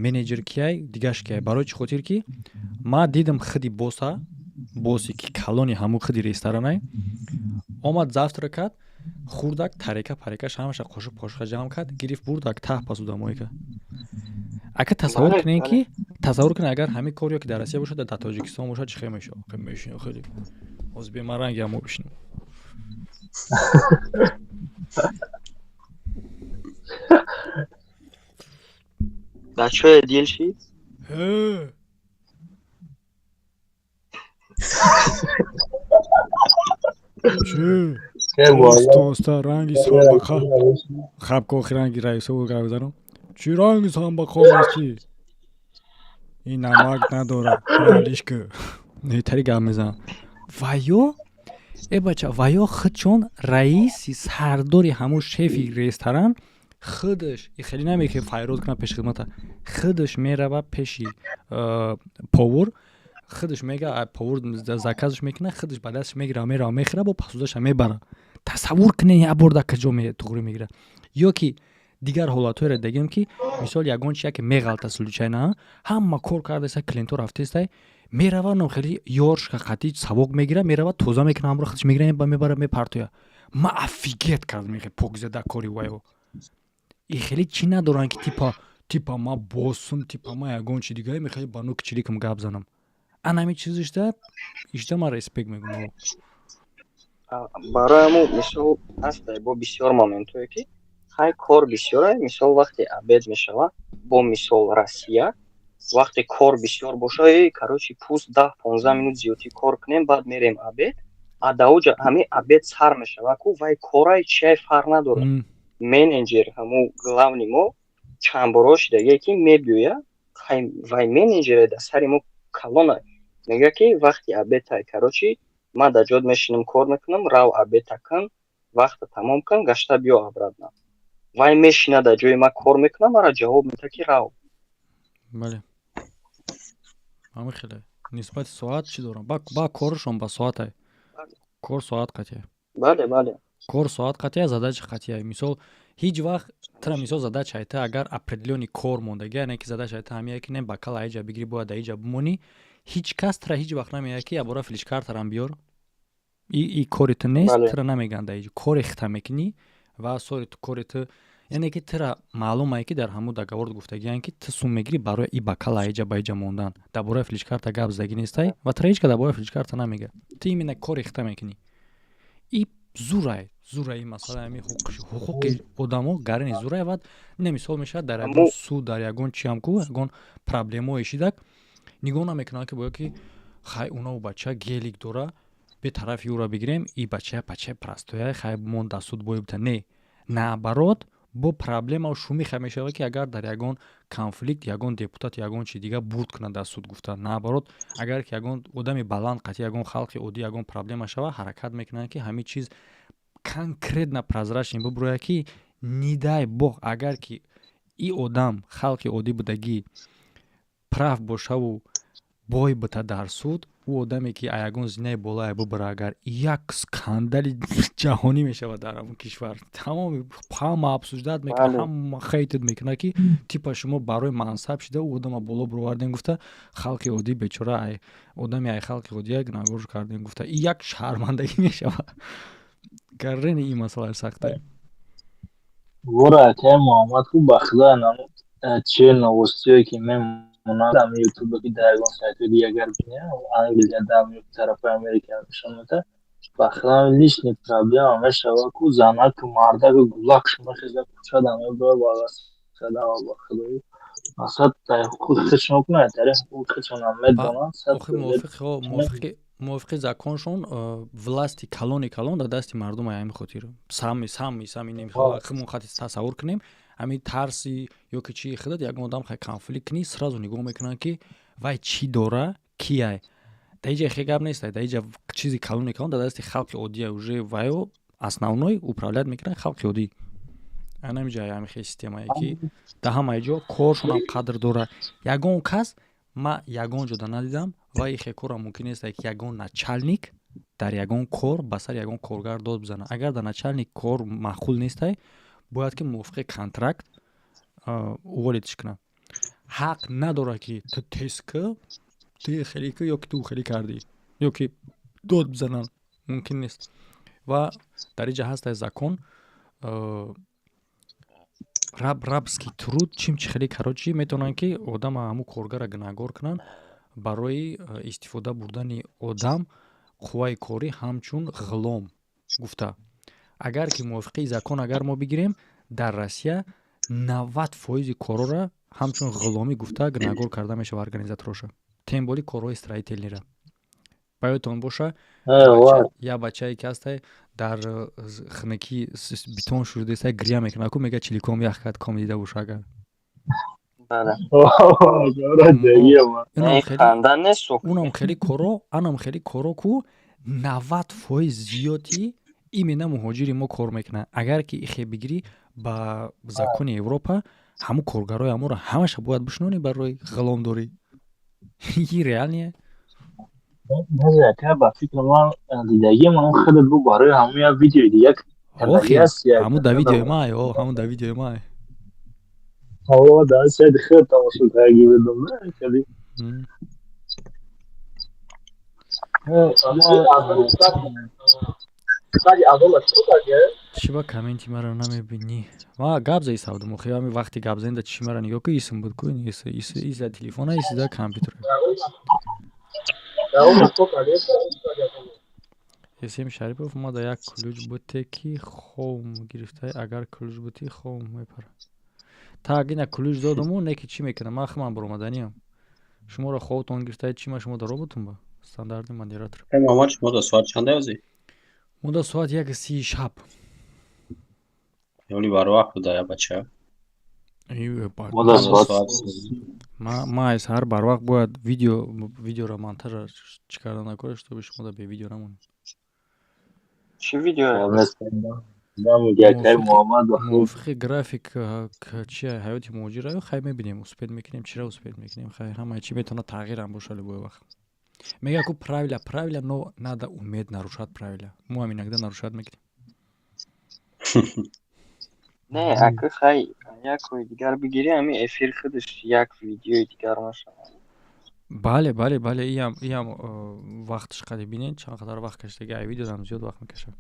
менеҷер кияй, дигаш кияй. Барои чӣ хотир ки ма дидам хиди босса, боссе ки калони ҳаму хиди ресторанай, омад, завтрак кард, хурдак, тарека парекаш ҳамаша қошуқ пошуқа ҷамъ кард, гирифт, бурдак таҳ посудамоӣ кард. Ака, тасаввур кунед, ки тасаввур кунед, агар ҳамин кор ё ки дар Россия бошад, дар Тоҷикистон бошад, чӣ хел мешавад? Мешинем хеле ҳозир бе ман ранги ҳамо бишинам. Да чё дельщиц? Чӣ? Оста оста ранги самбақа. Хаб охи ранги раисову гап занам. Чӣ ранги самбақа астӣ? Ин намак надорад. Алишка. Нетари гап мезанам. Ва ё э бача, ва ё худчон раиси сардори ҳамун шефи ресторан худаш хеле наме ки файрод кунад пеши хидмата, худаш мерава пеши повар, худаш мега, повар заказаш мекунад, худаш ба дасташ мегира, мерава, мехӯра, бо посудаша мебара. Тасаввур кунед, як бор дар куҷо туғрӣ мегира. Ё ки дигар ҳолатҳоеро дагем, ки мисол ягон чи яке меғалта, случайно ҳама кор кардаеста, клиентҳо рафтаестай, мерава, но хеле ёршка қатӣ савок мегира, мерава, тоза мекуна, ҳамро худаш мегира, мебара, мепартоя. Ма офигеть кардам, хеле покзада кори вайо. И хеле чӣ надоранд, ки типа ма боссум, типа ма ягон чи дигае, мехоҳи ба нуки чирикам гап занам. Анами чизишда ишда ман респект мегӯям. Барои ҳамун мисол ҳаста бо бисёр моментҳое, ки хай кор бисёре. Мисол, вақте обед мешава, бо мисол Россия, вақте кор бисёр боша, э короче, пусть 10-15 минут зиёдтӣ кор кунем, баъд мерем обед. А даоҷа ҳамин обед сар мешава ку, вай корай чиай фарқ надорад, менеҷер ҳамун главный мо чанд боро шидагие, ки мебиёя, вай менеҷере дар сари мо калона, мега, ки вақти обедтай, короче, ман дар ҷод мешинам, кор мекунам, рав, обедта кун, вақта тамом кун, гашта биё обратно. Вай мешина дар ҷои ман кор мекунам, мара ҷавоб медиҳад, ки рав. Бале, ҳамин хеле нисбати соат чӣ дорам, ба коршон ба соатай, кор соат қатъия. Бале. Кор соат қатъия, задача қатъия. Мисол, ҳеҷ вақт тра, мисол, задача айта агар определённый кор мондагӣ, яъне ки задача айта ҳамия ки не бакал аиҷа бигирӣ, бояд аиҷа бимонӣ, ҳеҷ кас тра ҳеҷ вақт намеяд, ки ябора флишкартарам биёр, и кори ту нест. Тра намегӯянд аиҷа кори хита мекунӣ ва сори ту кори ту, яъне ки тра маълум ае, ки дар ҳамун договор гуфтагианд, ки ту сум мегирӣ барои и бакал аиҷа ба иҷа мондан, дар бораи флишкарта гап задагӣ нестай ва тра ҳеҷ кас дар бораи флишкарта намегӯяд. Ту именно кори хита мекунӣ. И зурай, зурай ин масъала, ҳами ҳуқуқи одамо гарини зурай. Ва ина мисол мешавад дар ягон суд, дар ягон чиам ку ягон проблемое шидак, нигоҳ намекунанд, ки бояд ки хай унаву бача гелик дора, бетарафи ӯро бигирем, и бача бачаи простоя, хай мон дар суд бои бита. Не, наоборот, бо проблемау шумиха мешавад, ки агар дар ягон конфликт ягон депутат, ягон чи дигар бурд кунад дар суд гуфта. Наоборот, агар ки ягон одами баланд қатъи ягон халқи оддӣ ягон проблема шавад, ҳаракат мекунанд, ки ҳамин чиз конкретно прозрачный бубурояд, ки не дай бог, агар ки и одам халқи оддӣ будагӣ прав бошаву бой бита дар суд, ӯ одаме ки ягон зинаи болое бубара, агар як скандали ҷаҳонӣ мешавад дар ҳамон кишвар, тамоми ҳама обсуждать мекунад, ҳама хейтед мекунад, ки типа шумо барои мансаб шида ӯ одама боло бировардем гуфта, халқи оддӣ бечора, ай одами ай халқи оддия гунаҳгор кардем гуфта, и як шармандагӣ мешавад. Гаррени ин масъала сахта. Вора, акай Муҳаммад, ку ба худо че новостиое ки мемонанд. Монанд ами ютубе ки дар ягон сайтҳои дигар бинем, Англия дам ё тарафи Америка нишон медиҳад, ба худам лишний проблема мешавад ку занаку мардаку гулакш мехеза, кӯчада меброяд, багасада, ба худои мақсад дар ҳуқуқи худшон кунад, дар ҳуқуқи худшонам медонанд. Мувофиқи законшон власти калони калон дар дасти мардум. Ҳамин хотир сами сами сами худмон хати тасаввур кунем, ҳамин тарси ё ки чи худат ягон одам хай конфликт кунӣ, сразу нигоҳ мекунанд, ки вай чӣ дора, кияй. Дар иҷа хе гап нест, дар иҷа чизи калони калон дар дасти халқи оддия, уже вайо основной управлять мекунанд халқи оддӣ. Анамиҷа ҳамин хел системае, ки дар ҳамаи ҷо коршонам қадр дора. Ягон кас ма ягон ҷода надидам ва ихе корам мумкин нест, ки ягон начальник дар ягон кор ба сари ягон коргар дод бизанад. Агар дар начальник кор маъқул нестай, бояд ки мувофиқи контракт уволить ш кунад. Ҳақ надорад, ки ту тез ку, ту хеле ку ё ки ту хеле кардӣ, ё ки дод бизананд, мумкин нест. Ва дар иҷа ҳастай закон рабский труд, чим чи хеле, короче, метавонанд, ки одама, ҳамун коргарра гунаҳгор кунанд барои истифода бурдани одам, қувваи корӣ ҳамчун ғулом гуфта. Агар ки мувофиқи закон агар мо бигирем, дар Россия 90 фоизи корора ҳамчун ғуломӣ гуфта гунаҳгор карда мешавад организатороша, тем более корҳои строительный ра. Ба ёдтон боша, як бачае ки ҳастай, дар хунукӣ бетон шурдеста, гиря мекунад ку, мега чиликом ях кард ком дида боша агар. Унам хеле коро, анам хеле коро ку 90% зиёди именно муҳоҷири мо кор мекунанд. Агар ки ихе бигирӣ, ба закони Европа ҳамун коргарои ҳамонро ҳамаша бояд бишнонӣ барои ғуломдорӣ и реальный. Ба фикри ман, дидагиам ҳамун худат бу, барои ҳамун як видеои дига. Ҳамун да видеои май, ҳамун да видеои май. Дар сайти худ тамошо кардаги будам. Хеле. Чӣ ба комменти маро намебинӣ? Ма гап заи савдум охи, ҳами вақти гап занда чӣ мара нигоҳ ку, исм буд ку, иса телефона, иса компютер. Эсем Шарипов ма да як ключ буте, ки хом гирифтай, агар ключ бути, хом мепара. Так ина ключ додуму, не ки чӣ мекунам, ман химам баромаданиям. Шуморо хобтон гирифтай, чӣ ма шумо дар роботум ба стандартный модератор. Муҳаммад, шумо да соат чанда озӣ? Мо да соат 1:30 шаб. Ёли барвақт буда, я бача. Ма аз ҳар барвақт бояд видеоро монтажа чӣ карда накора, чтобы шумо да бе видео намонед. Чӣ видео? Мувофиқи график чи ҳаёти муҳоҷира, хай, мебинем, успеть мекунем, чира успеть мекунем. Хай, ҳамаи чи метавонад тағйирам боша любой вақт. Мега ку правила правила, но надо уметь нарушать правила. Мо ҳам иногда нарушать мекунем. Не, ака, хай, якои дигар бигирӣ, ҳамин эфир худаш як видеои дигар мешавад. Бале, иам вақташ қади бинед, чанд қадар вақт кашидаги, ай видеодам зиёд вақт мекашад.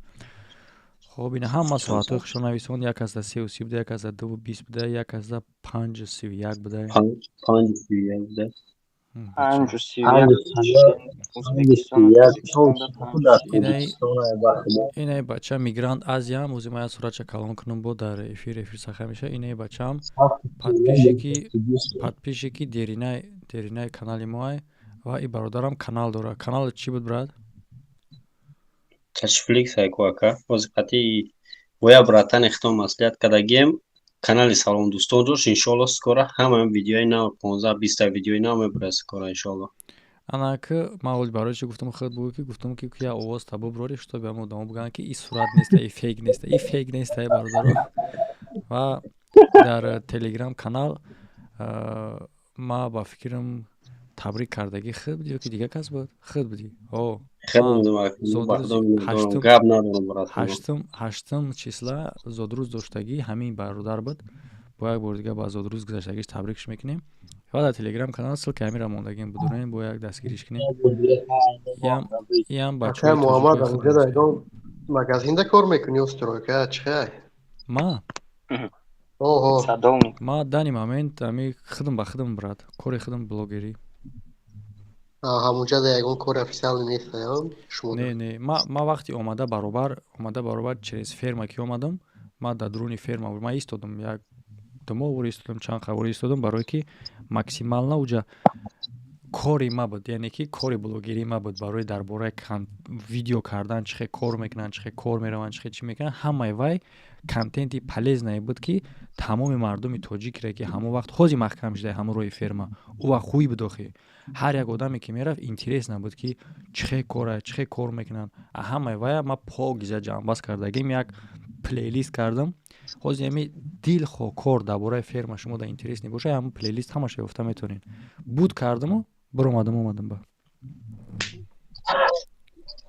Хоб, ина ҳама соатҳои худшо нависон: як азда 3:30 буда, як азда 2:20 буда, як азда 5:31 буда. 5:31 буда. Инаи бача мигрант Азиям, ози ман як суратша калон кунам, бо дар эфир саха меша. Инаи бачаам подписчики деринаи канали моай ва и бародарам канал дорад. Каналат чӣ буд, брат? Чашфликс айку, ака. Ози қати боя братани хитом маслиҳат кардагием, канали Салом дӯстон дошт. Иншоалло, скоро ҳама видеои нав, 15-20 та видеои нав мебурад скоро, иншоалло. Анаки ман оли барои чи гуфтам, худ бугӯ, ки гуфтам, ки я овоз та буброри, чтобы ҳама одамо бигӯянд, ки и сурат неста, и фейк неста, и фейк неста, бародаро. Ва дар телеграм канал ма ба фикрам табрик кардагӣ худ будӣ ё ки дигар кас буд? Худ будӣ. Ҳаштум числа зодрӯз доштагӣ ҳамин бародар буд. Бо як бори дига ба зодрӯз гузаштагиш табрикш мекунем ва дар телеграм канал ссылка ҳамира мондагим, будурем, бо як дастгириш кунем. Иам бачаҳои Муҳаммад, магазинда кор мекунӣ ё стройка, чи хай? Ма? Ма данный момент ами худам ба худам, брат, кори худам, блогерӣ. Ҳамунҷа да ягон кори официалӣ нест шумо? Не, не, ма вақти омада баробар через ферма ки омадам, ма дар дуруни ферма ма истодам, як 2 моҳ вор истодам, чанд қавор истодам, барое ки максимально уҷа кори ма буд, яъне ки кори блогерӣ ма буд, барои дар бораи видео кардан, чӣ хел кор мекунанд, чӣ хел кор мераванд, чӣ хел чӣ мекунанд. Ҳамаи вай контенти полезное буд, ки тамоми мардуми тоҷикре, ки ҳамон вақт ҳози маҳкам шуда ҳамон роҳи ферма, ӯ вақт хуй буд охи. Ҳар як одаме ки мерафт, интересно буд, ки чӣ хел кора, чӣ хел кор мекунанд. Ҳамаи вая ма покиза ҷамъбаст кардагим, як плейлист кардам. Ҳозир ами дилхоҳ кор дар бораи ферма шумо да интерес небоша, ҳамон плейлист ҳамаша ёфта метавонед. Буд кардаму биромадам, омадам ба.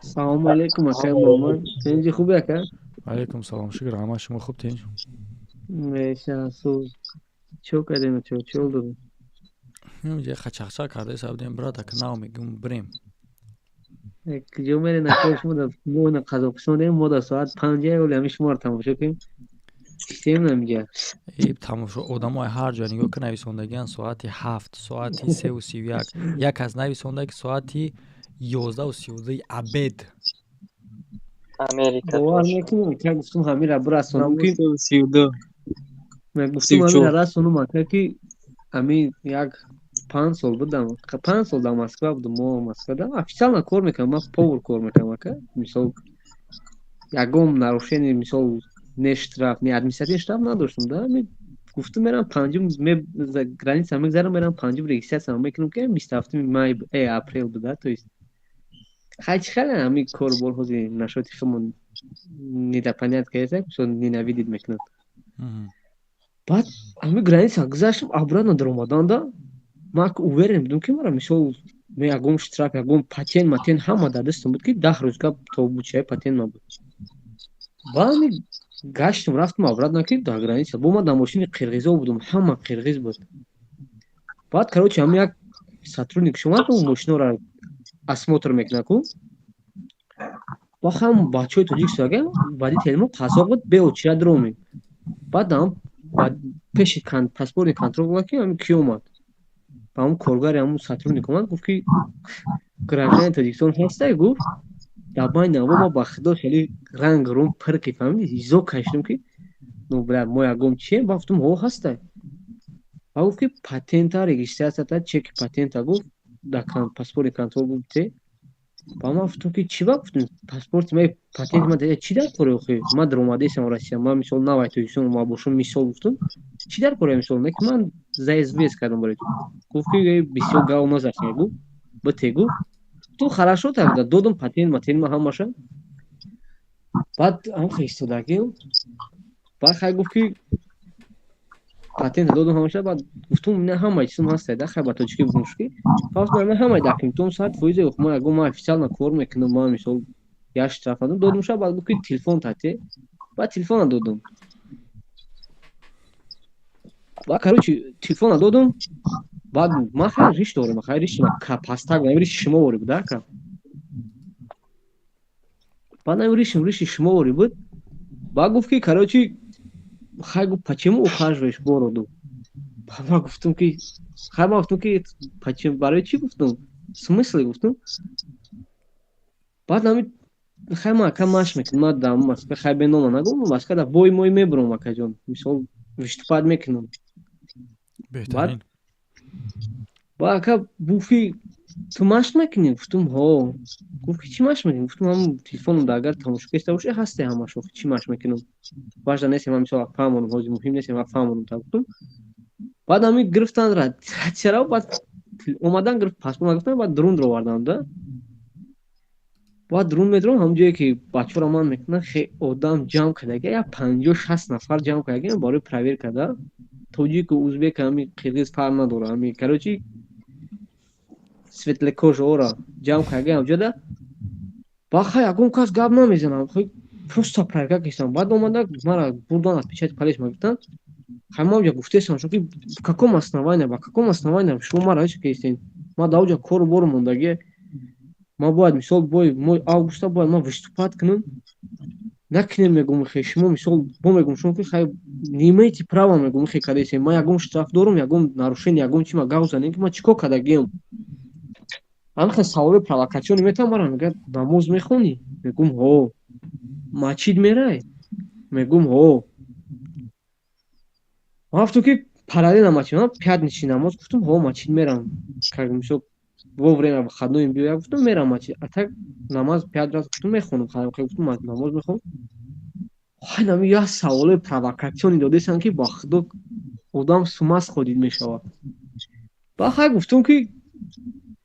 Салому алейкум, акай Муҳаммад, тинҷи, хуби, ака? Алейкум салом, шукр, ҳама шумо хуб, тинҷ? Меша, суз чо кардем, чо чол додем? Ҷа хачахча карда сабдем, брат, ака, нав мегум, бирем. Куҷо мерен, ака? Шумо дар мо на Қазоқистон дем, мо дар соат 5 оли ҳами шуморо тамошо кунем, чистем намиҷа. Э, тамошо одамои ҳар ҷо нигоҳ ки нависондагиан соати 7, соати 3:31, як кас нависонда, ки соати 11:32 обед. Америка. Бовар мекунем, ка гуфтум ҳамира бирасонам, ки гуфтум ҳамира расонам, ака, ки ҳами як 5 сол будам, 5 сол дар Москва будам. Мо Москвада официально кор мекунам, ман повар кор мекунам, ака. Мисол, ягон нарушение, мисол, не штраф, не административный штраф надоштам да. Гуфтум мерам панҷум, граница мегзарам, мерам панҷум, регистрация мекунам, ки 27-уми май, апрел буда. То есть хай, чӣ хеле ҳами корубор ҳози нашоти худмон недопонятка ест, мисол, ненавидит мекунад. Баъд ҳами граница гузаштам, обратно даромадан да ман уверен будам, ки мара, мисол, ягон штраф, ягон патент матент ҳама дар дастам буд, ки 10 рӯз гап то бучаи патент ма буд. Баъд ҳами гаштам, рафтам обратно, ки дар граница бо ман дар мошини қирғизо будам, ҳама қирғиз буд. Баъд, короче, ҳами як сотрудник шумо мошиноро осмотр мекунад ку, ба ҳам бачаҳои тоҷик суага, водитель мо қазоқ буд, беочира дромем. Баъд пеши паспортный контроль буд, ки ҳами ки омад, ба ҳамн коргари, ҳамн сотрудник омад, гуфт, ки гражданин Тоҷикистон ҳастай? Гуфт, дар байни аво ма ба худо хеле ранг рум пирқи, фаҳмиди, изо кашидам, ки ну бля, мо ягон чием? Ба гуфтум, ҳо, ҳастай. Ба гуфт, ки патента, регистрацията, чеки патента, гуфт, дар паспортный контроль гуфте. Ба ман гуфтум, ки чӣ ба гуфтум, паспорти ма, патенти ма чӣ дар кори охи? Ман даромадаистам Россия, ман, мисол, навай Тоҷикистон ма бошум, мисол, гуфтум, чӣ дар кори, мисол, не ки ман заезд кардам барои ту. Гуфт, ки бисёр гав назахе, гуфт, бите, гуфт, ту хорошо, тогда додум патент матент ма ҳамаша. Баъд ҳам истодагим, баъд хай гуфт, ки патент додум ҳамаша. Баъд гуфтум, ина ҳамаи чизум ҳастай да. Хай, ба тоҷикӣ гуфтум, ки ина ҳамаи документом 100%. Ман ягон, ман официально кор мекунам, ман, мисол, як штраф надом. Додумша. Баъд гуфт, ки телефон тате. Баъд телефона додум. Баъд, короче, телефона додум. Баъд ман хеле риш дорам, хай, риши пастак, риши шумо ворӣ буд, ака. Баъд ам ришим риши шумо ворӣ буд. Баъд гуфт, ки, короче, хай, гуфт, почему ухаживаешь бороду? Ман гуфтум, ки хай, ман гуфтум, ки почему, барои чӣ, гуфтум, смысле, гуфтум. Баъд ами хай, ман, ака, маш мекунам, ман дар Москва, хай, бенома нагум, Москва дар бой мой мебурам, акаҷон, мисол, выступать мекунам. Беҳтарин. Баъд, ака, гуфт, ки ту машқ мекунӣ? Гуфтум, ҳо. Гуфт, ки чӣ машқ мекунӣ? Гуфтум, ҳам телефоном да агар тамошо кеста бошӣ, ҳасте ҳамаш. Охи, чӣ машқ мекунам, важно нест, ман, мисол, фаҳмонам, ҳозир муҳим нест, ман фаҳмонам та, гуфтум. Баъд ҳами гирифтан чара, баъд омадан, гирифт паспорт, гуфтам, баъд дрон даровардам да. Баъд дрон медурам, ҳамон ҷое ки бачаҳоро ман мекунам, хе одам ҷамъ кардаги, як 50-60 нафар ҷамъ кардаги барои проверка да. Тоҷику узбек, ҳами қирғиз фарқ надорад, ҳами, короче, светлокожий ора ҷамъ кардаги ҳамҷода. Баъд хай, ягон кас гап намезанам, просто проверка кистам. Баъд омада мара бурдан, отпечатки палец ма гуфтанд. Хай, ман ҷа гуфтесам, ки каком основание, ба каком основание шумо мара ҳеч кистен? Ман дар оҷа кору бору мондагӣ, ман бояд, мисол, бой моҳи августа бояд ман выступать кунам. Накунем, мегум, хе шумо мисол бо мегум шумо ки хай не имеете права, мегум, хе кадесе ман ягон штраф дорум, ягон нарушение, ягон чи ма гав занем, ки ман чӣ кор кардагиам? Ҳамин саволи провокационный метавон мара мегӯяд: намоз мехонӣ? Мегум: ҳо. Масҷид мерай? Мегум: ҳо. Ман гуфтам, ки параллельно масҷид, ман пятничный намоз, гуфтам, ҳо, масҷид мерам, как мисол во время выходной биёя, гуфтам, мерам масҷид, а так намаз пять раз, гуфтам, мехонам, гуфтам, намоз мехонам. Хай, нами як саволи провокационный додесам, ки ба худо одам с ума сходить мешавад. Ба хай гуфтам, ки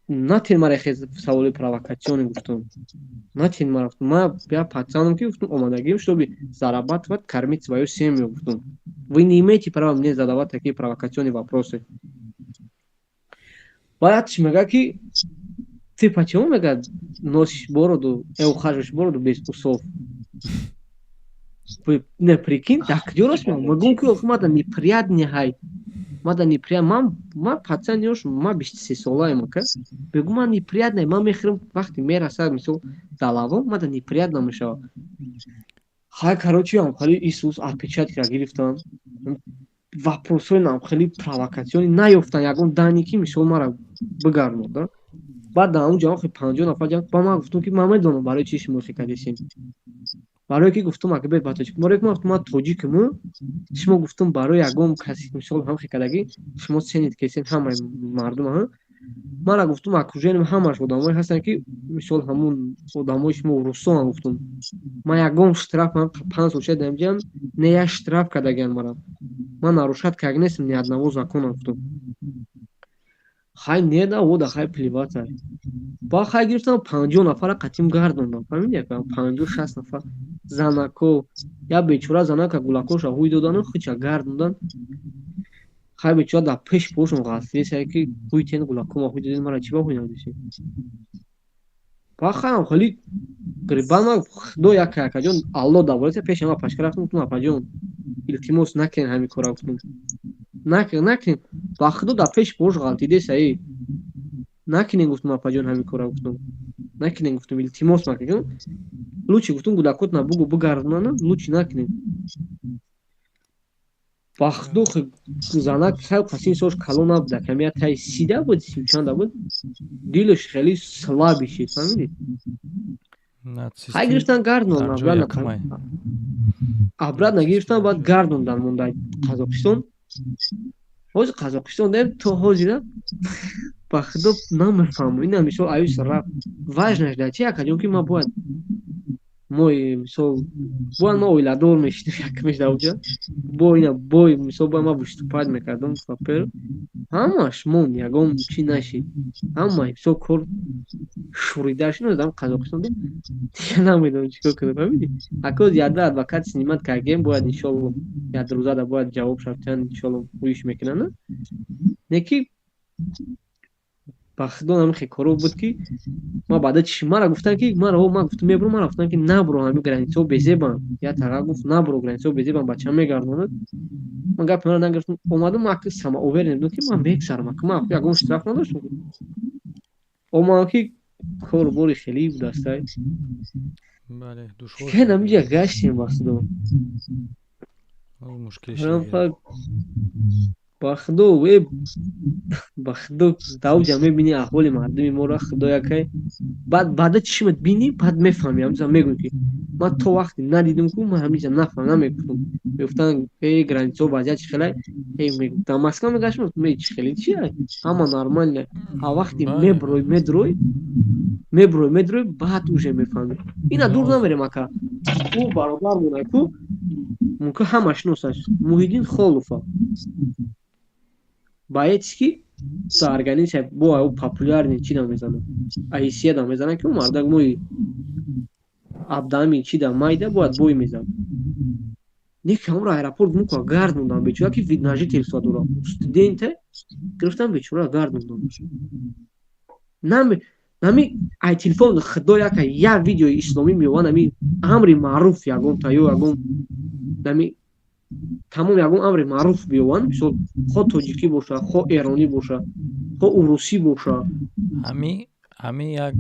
натен мара хез саволи провокационный, гуфтам, натен мара. Гуфтам, ма я пацаном, ки, гуфтам, омадагим, чтобы зарабатывать, кормить свою семью, гуфтам, вы не имеете права мне задавать такие провокационные вопросы. Баъд чӣ мега, ки ты почему, мега, носишь бороду, ухаживаешь бороду без усов? Не, прикинь, так куҷо рост мегӯям? Мегӯям, ки охи мада неприятный ҳай, мада неприятный, ман пацан ёш, ман 23 солаем, ака. Мегӯм, ман неприятный, ман мехӯрам, вақте мерасад, мисол, далавом, мада неприятно мешавад. Хай, короче, ам хеле исус отпечаткара гирифтан, вопросҳои нам хеле провокационный наёфтан, ягон дане ки мисол мара бигардонад. Баъд дар он ҷо 50 нафар ҷамъ ба ман, гуфтам, ки ман медонам барои чӣ шумо хекадесем, барое ки, гуфтам, ака бед ба тоҷик, барое ки ман гуфтам, ман тоҷикам, шумо, гуфтам, барои ягон каси мисол ҳам хекадагӣ шумо ценить кесен ҳамаи мардум. Мара, гуфтам, окружением ҳамаш одамое ҳастанд, ки мисол ҳамун одамои шумо русоам. Гуфтам, ман ягон штраф, ман 5 сол шуд даимҷам, не як штраф кардагиан мара, ман нарушать карда нестам ни одного закона, гуфтам. Хай, не да ода, хай, плевать. Ба хай гирифтам, 50 нафара қатим гардондам, фаҳмиди, 50-60 нафар занако, як бечора занака гулакоша ҳуй додану хича гардондан. Хай, бечора дар пеш пошон ғафлесае, ки ҳуй тен гулакома ҳуй доден, мара чӣ ба ҳуй надодисем? Ба хайам хеле грибан, ма худо яка якаҷон алло даволеса пеши ма пашка рафтам, гуфтам: апаҷон, илтимос, накунед ҳамин кора, гуфтам, накунед, накунед. Ба худо дар пеши пош ғалтидесаи. Накунед, гуфтам, апаҷон, ҳамин кора, гуфтам, накунед, гуфтам, илтимос макунед, лучше, гуфтам, гудакотна бугу бигардонана, лучше накунед. Ба худо занак хел қасин сош калон набуда, камия таи 30-да буд, сию чанда буд, дилаш хеле слабый шид, фаҳмидӣ? Хай, гирифтан гардондан, обратно гирифтан, баъд гардондан монда Қазоқистон. Ҳозир Қазоқистон дем то ҳозира, ба худо намефаҳмам. Ина мисол аюс рафт, важнаш дар чи, акаҷон, ки ман бояд мои мисол бояд ман оиладор мешидам якмеш дар оҷа, бо ина бой мисол бояд ман выступать мекардам папер, ҳамаш мон, ягон чӣ нашид, ҳама мисол кор шурида шуд дар Қазоқистон. Дига намедонам чӣ кор кунам, фаҳмидӣ, акоз яда адвокат снимать кардем, бояд иншолло як рӯзада бояд ҷавоб шавтан, иншолло ҳуиш мекунанд. Не ки ба худо ҳамин коро буд, ки ма баъда чи мара гуфтанд, ки мара ман гуфтам мебурам, мара гуфтанд, ки набуро, ҳамин границаҳо безебанд. Як таға гуфт: набуро, границаҳо безебанд, бача мегардонад. Ман гапи мара нагирифтам, омадам, ман самоуверен будам, ки ман мегзарам, ман ягон штраф надоштам. Омадам, ки кору бори хеле будастай. Бале, душвор. Ҳамиҷа гаштем, ба худо. Мушкил. Ба худо, э, ба худо, давҷа мебини аҳволи мардуми моро, худо якай. Баъд баъда чишмат бинӣ, баъд мефаҳмӣ. Ҳамҷа мегӯӣ, ки ман то вақте надидам ку, ман ҳамиҷа нафаҳм, намегуфтам. Мегуфтанд: э, границаҳо вазъият чӣ хелай? Э, дар Москва мегаштам, ме чӣ хеле чи ҳама нормально. А вақте меброй, медрой, меброй, медрой, баъд уже мефаҳмӣ. Ина дур намерем, ака, ӯ бародармон ку, мумкин ҳама шиносаш, Муҳиддин Холуфа, боец, ки дар организация бо ӯ популярный чи да мезанад, аисия да мезанад, ки ӯ мардак мои абдами чи да майда бояд бой мезад. Не ки ҳамро аэропорт мука гардондан, бечора, ки вид на жительство дора, студенте, гирифтан, бечора, гардондан. Нами нами ай телефон, худо яка як видеои исломӣ меованд, ами амри маъруф ягон та ё ягон нами тамом ягон амри маъруф биёванд, мисол, хо тоҷикӣ боша, хо эронӣ боша, хо урусӣ боша. Ҳами Ҳамин як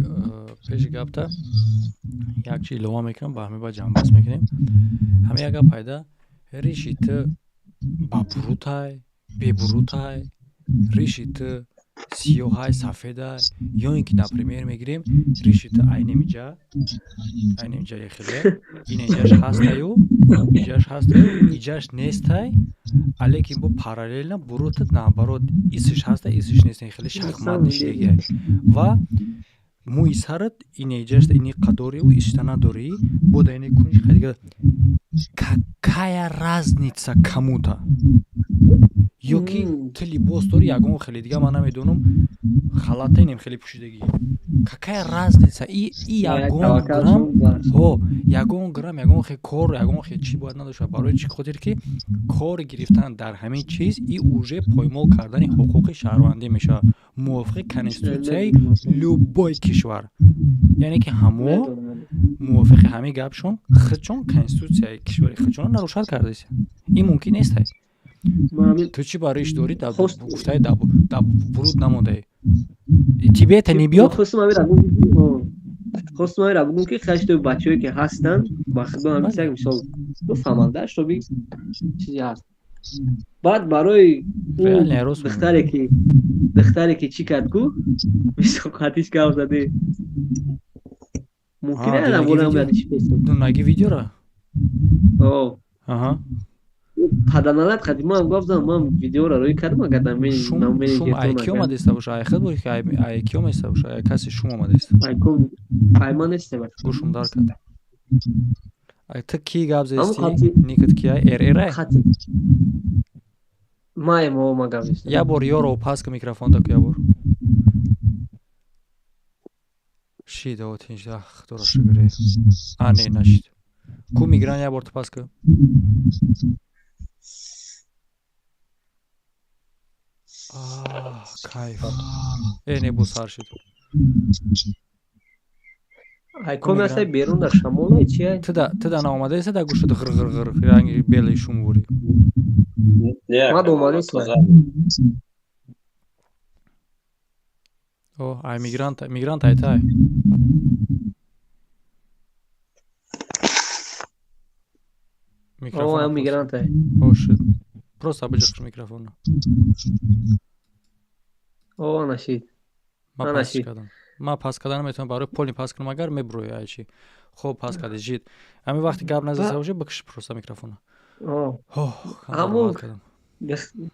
пеши гапта як чи илова мекунам, ба ҳамин баъд ҷамъбаст мекунем. Ҳамин як гап пайда: риши ту ба бурутай, бебурутай, риши ту сиёҳай, сафедай, ё ин ки, например, мегирем, риши ту айнемиҷа, айнемиҷа хеле ин иҷаш ҳастаю, иҷаш ҳастаю, иҷаш нестай, алекин бо параллельно бурутат, наоборот, исиш ҳаста, исиш нест, хеле шахмат нишидагиай, ва мӯи сарат ин иҷаш ини қадорию ишта надорӣ, бо да ини куниш дига, какая разница кому-то? Ё ки ту либос дорӣ ягон хеле дига, ман намедонам, халата инем хеле пӯшидагӣ, какая разница? И ягон грамм, ҳо, ягон грамм, ягон хе кор, ягон хе чӣ бояд надошта. Барои чӣ хотир ки кор гирифтан дар ҳамин чиз и уже поймол кардани ҳуқуқи шаҳрвандӣ мешавад мувофиқи конститутсияи любой кишвар. Яъне ки ҳамо мувофиқи ҳамин гапшон худшон конститутсияи кишвари худшонро нарушать кардаист. Ин мумкин нестай. Ту чӣ ба риш дорӣ, гуфтаи да буруд намондаи, тебе это не бьёт? Хостум амира бугум, ки хашто бачаҳое ки ҳастанд, ба худо ҳамин як мисол бифаҳманда, шоби чизе ҳаст. Баъд барои духтаре ки чӣ кард ку, мисол қатиш гап заде, мумкин Дунаги видеора? Паданалат қади ман гап задам, ман видеоро рӯй кардам, агар Шум ай ки омадеста боша? Ай худ бош, ай ки омадеста боша? Ай каси шум омадеста? Ай ман нестем. Гӯшум дар кард. Ай ту ки гап зести? Никат ки ай рр ай? Маем, о, ма гап зестам. Я бор ёро пас ка микрофон даку, я бор шид. О, тинч, ах, дора шукре. А, не, нашид ку мигран. Я бор ту пас ка. Кайф, э, не, бу сар шид. Ай коми астай берун дар шамола чи ай? Туда наомадаеста, да гӯшат ғир ғир ғир, ранги белый шум бурӣ. Мад омадест. О, ай мигрант, мигрант ай тай. О, ай мигрант ай. О, шид. Просто биҷиқш микрофонро. О, нашид. Ма пас кардам. Ма пас кардан наметавонам, барои поли пас кунам, агар мебурӯи ай чи. Хоб, пас карди, жид. Ҳамин вақти гап назаста бошӣ, бикиш просто микрофонро. Ҳамун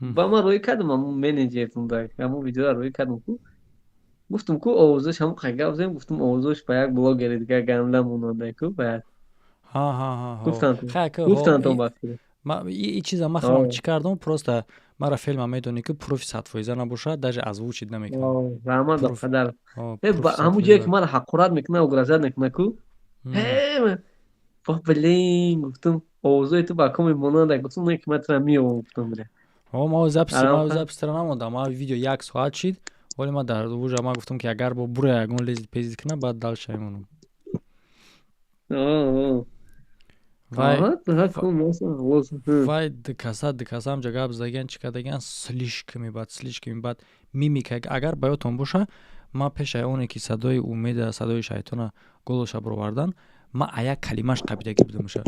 ба ман рӯй кардам, ҳамун менеҷертон дар ҳамун видеоро рӯй кардам ку, гуфтум ку овозаш ҳамун қай гап задем, гуфтум овозаш ба як блогери дигар ганда монанда ку, ба гуфтанд ба фикр. И чиза ман худам чӣ кардам, просто мара филма медонӣ ки профи 100% набошад, даже озвучить намекунам. Раҳмат ба қадар. Ҳамун ҷое ки мара ҳақорат мекунад, угрожать мекунад ку, блин, гуфтум овозои ту ба коми монанда, гуфтум не ки ман тура меёвам, гуфтум бля. О, ма запись тара намондам, ма видео як соат шид, вале ма дар уже ма гуфтам ки агар бо бура ягон лезит пезит кунам, баъд дальше мемонам. Вай дикаса ҳамҷа гап задагиан, чӣ кардагиан, слишком бад, слишком бад мимика. Агар ба ёдтон боша, ман пешаи оне ки садои умеда, садои шайтона голоша баровардан, ман а як калимаш қабидагӣ будамша.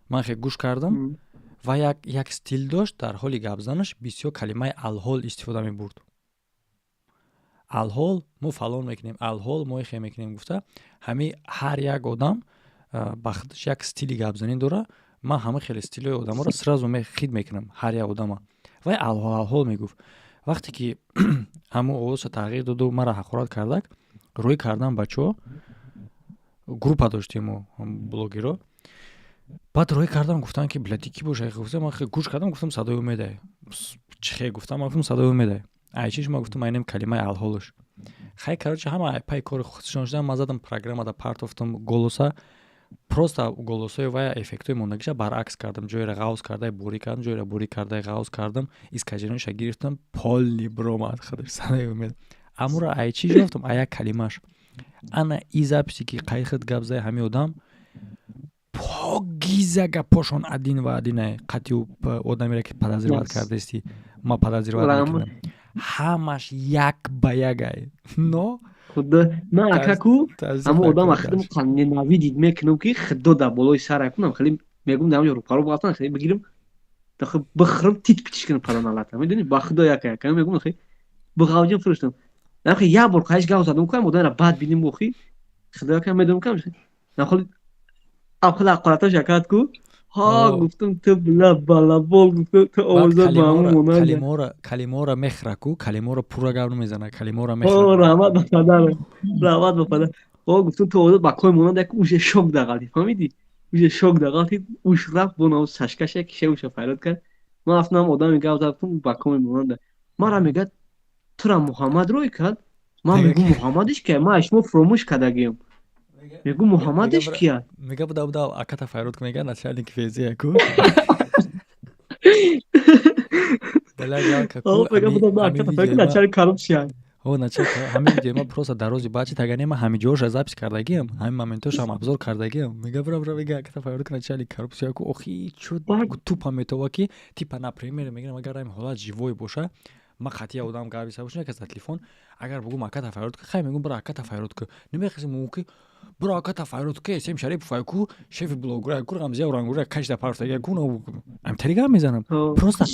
Ман хе гӯш кардам ва як стил дошт дар ҳоли гапзанаш, бисёр калимаи алҳол истифода мебурд. Алҳол мо фалон мекунем, алҳол мо ихе мекунем гуфта, ҳамин ҳар як одам ба худаш як стили гапзанӣ дора. Ман ҳама хеле стилҳои одаморо сразу хид мекунам, ҳар як одама. Вай алҳол, алҳол мегуфт. Вақте ки ҳамун овозша тағйир доду, мара ҳақорат кардак, рӯй кардан бачаҳо, группа доштем мо блогеро, баъд рӯй кардам, гуфтанд ки бля, ки боша? Гуфтам, ман гӯш кардам, гуфтам садои умедай. Чӣ хе гуфтам? Ман гуфтам садои умедай. Ай чиш? Ман гуфтам айнем калимаи алҳолаш. Хай, короче, ҳама пай кори худшон шудан, ман задам программада партофтам голоса, просто голосҳои вая эффектҳои мондагиша баръакс кардам, ҷойро ғавз кардай бурӣ кардам, ҷойро бурӣ кардай ғавз кардам, искажениша гирифтам, полный бромад худаш садои умед. Амура ай чӣ ёфтам? А як калимаш. Ана и записи ки қайхит гап зай ҳамин одам, покиза гапошон один ва одинае қатъи одамере ки подозревать кардасти, ма подозревать мекунам, ҳамаш як ба якай, но Худо ман акаку ҳамон одам ахидам ненавидид мекунам, ки худо дар болои сара кунам, хеле мегум дар ҳамҷо рӯпаро буғафтан, хеле бигирам, бихӯрам, тит питиш кунам параналата, медонӣ, ба худо яка яка мегум, хеле буғавҷим фурӯштам. Нахи як бор қайш гав задам, кам одамро бад биним, охи худо яка медонам, кам нахоли абхел аққораташ якат ку. Ҳа, гуфтам, ту бла балабол, гуфтам, ту овоза ба ҳамон монанд. Калимаҳоро мехӯра ку, калимаҳоро пурра гап намезана, калимаҳоро мехӯра. Раҳмат ба падарам, раҳмат ба падар. О, гуфтам, ту овоза ба кой монанд, як уже шок дағалти, фаҳмидӣ, уже шок дағалти, уш рафт бо навз сашкаша киша уша файрод кард. Ман рафтам, одами гап зад, гуфтам, ба коми монанда. Мара мегӯяд, тура Муҳаммад рӯй кард. Ман мегӯм, Муҳаммадиш кия? Ман аз шумо фуромӯш кардагиам. Мегӯм, Муҳаммадиш кия? Мега, буда буда, аката файрод мега, начальник фезия ку. Бела жалко ку. Мега, буда буда, аката файрод, начальник коррупсия. О, начальник ҳамин видео ма просто дар рози бачи тагане, ма ҳамин ҷоша запись кардагиам, ҳамин моментошам обзор кардагиам. Мега, бра бра, мега, аката файрод, начальник коррупсия ку. Охи, чу тупа метова ки типа, например, мегирам, агар ҳамин ҳолат живой боша, ма қатъия одам гап биса бошам, як аз телефон агар бугум, аката файрод ку, хай, мегум, бра, аката файрод ку, намехезем ки бро, аката файрод ку, сем Шарипов ку, шефи блогера ку, рамзия рангура кашда парфтага ку, амтари гап мезанам. Просто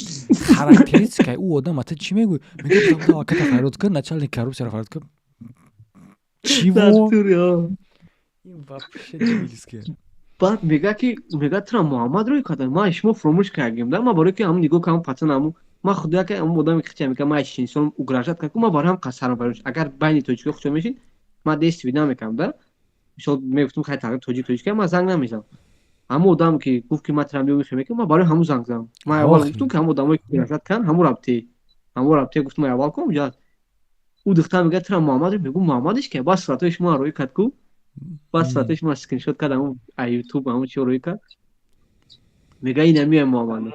характеристикаи ӯ одам, а ту чӣ мегӯй? Мегӯ, аката файрод ку, начальник коррупсияро файрод ку. Чиво? Ин вообще дебильский. Баъд мега, ки мега, тура Муҳаммад рӯй карда, ман шумо фуромӯш кардем да. Ман барои ки ҳамн нигоҳ кардам, пацан, ҳамун ман худо яке ҳамун одаме ки хича мега, ман инсон угрожать кард, ман барои ҳам қасарам фаромӯш. Агар байни тоҷикҳо хучо мешид, ман действие намекардам да. Мисол, мегуфтам, хай, тағйир тоҷик тоҷик, ман занг намезанам. Ҳамун одам ки гуфт, ки ман турам биём, мекунам, ман барои ҳамун занг задам. Ман аввал гуфтам, ки ҳамун одамое ки угрожать карданд, ҳамун рабте, ҳамун рабте, гуфтам, ман аввал кун ҷа. Ӯ духтар мега, тура Муҳаммад, мегӯм, Муҳаммадиш ки? Баъд суратҳои шумо рӯй кард ку, баъд суратҳои шумо скриншот кард, ҳамун ютуб, ҳамун чио рӯй кард, мега, ин ҳамиа Муҳаммад.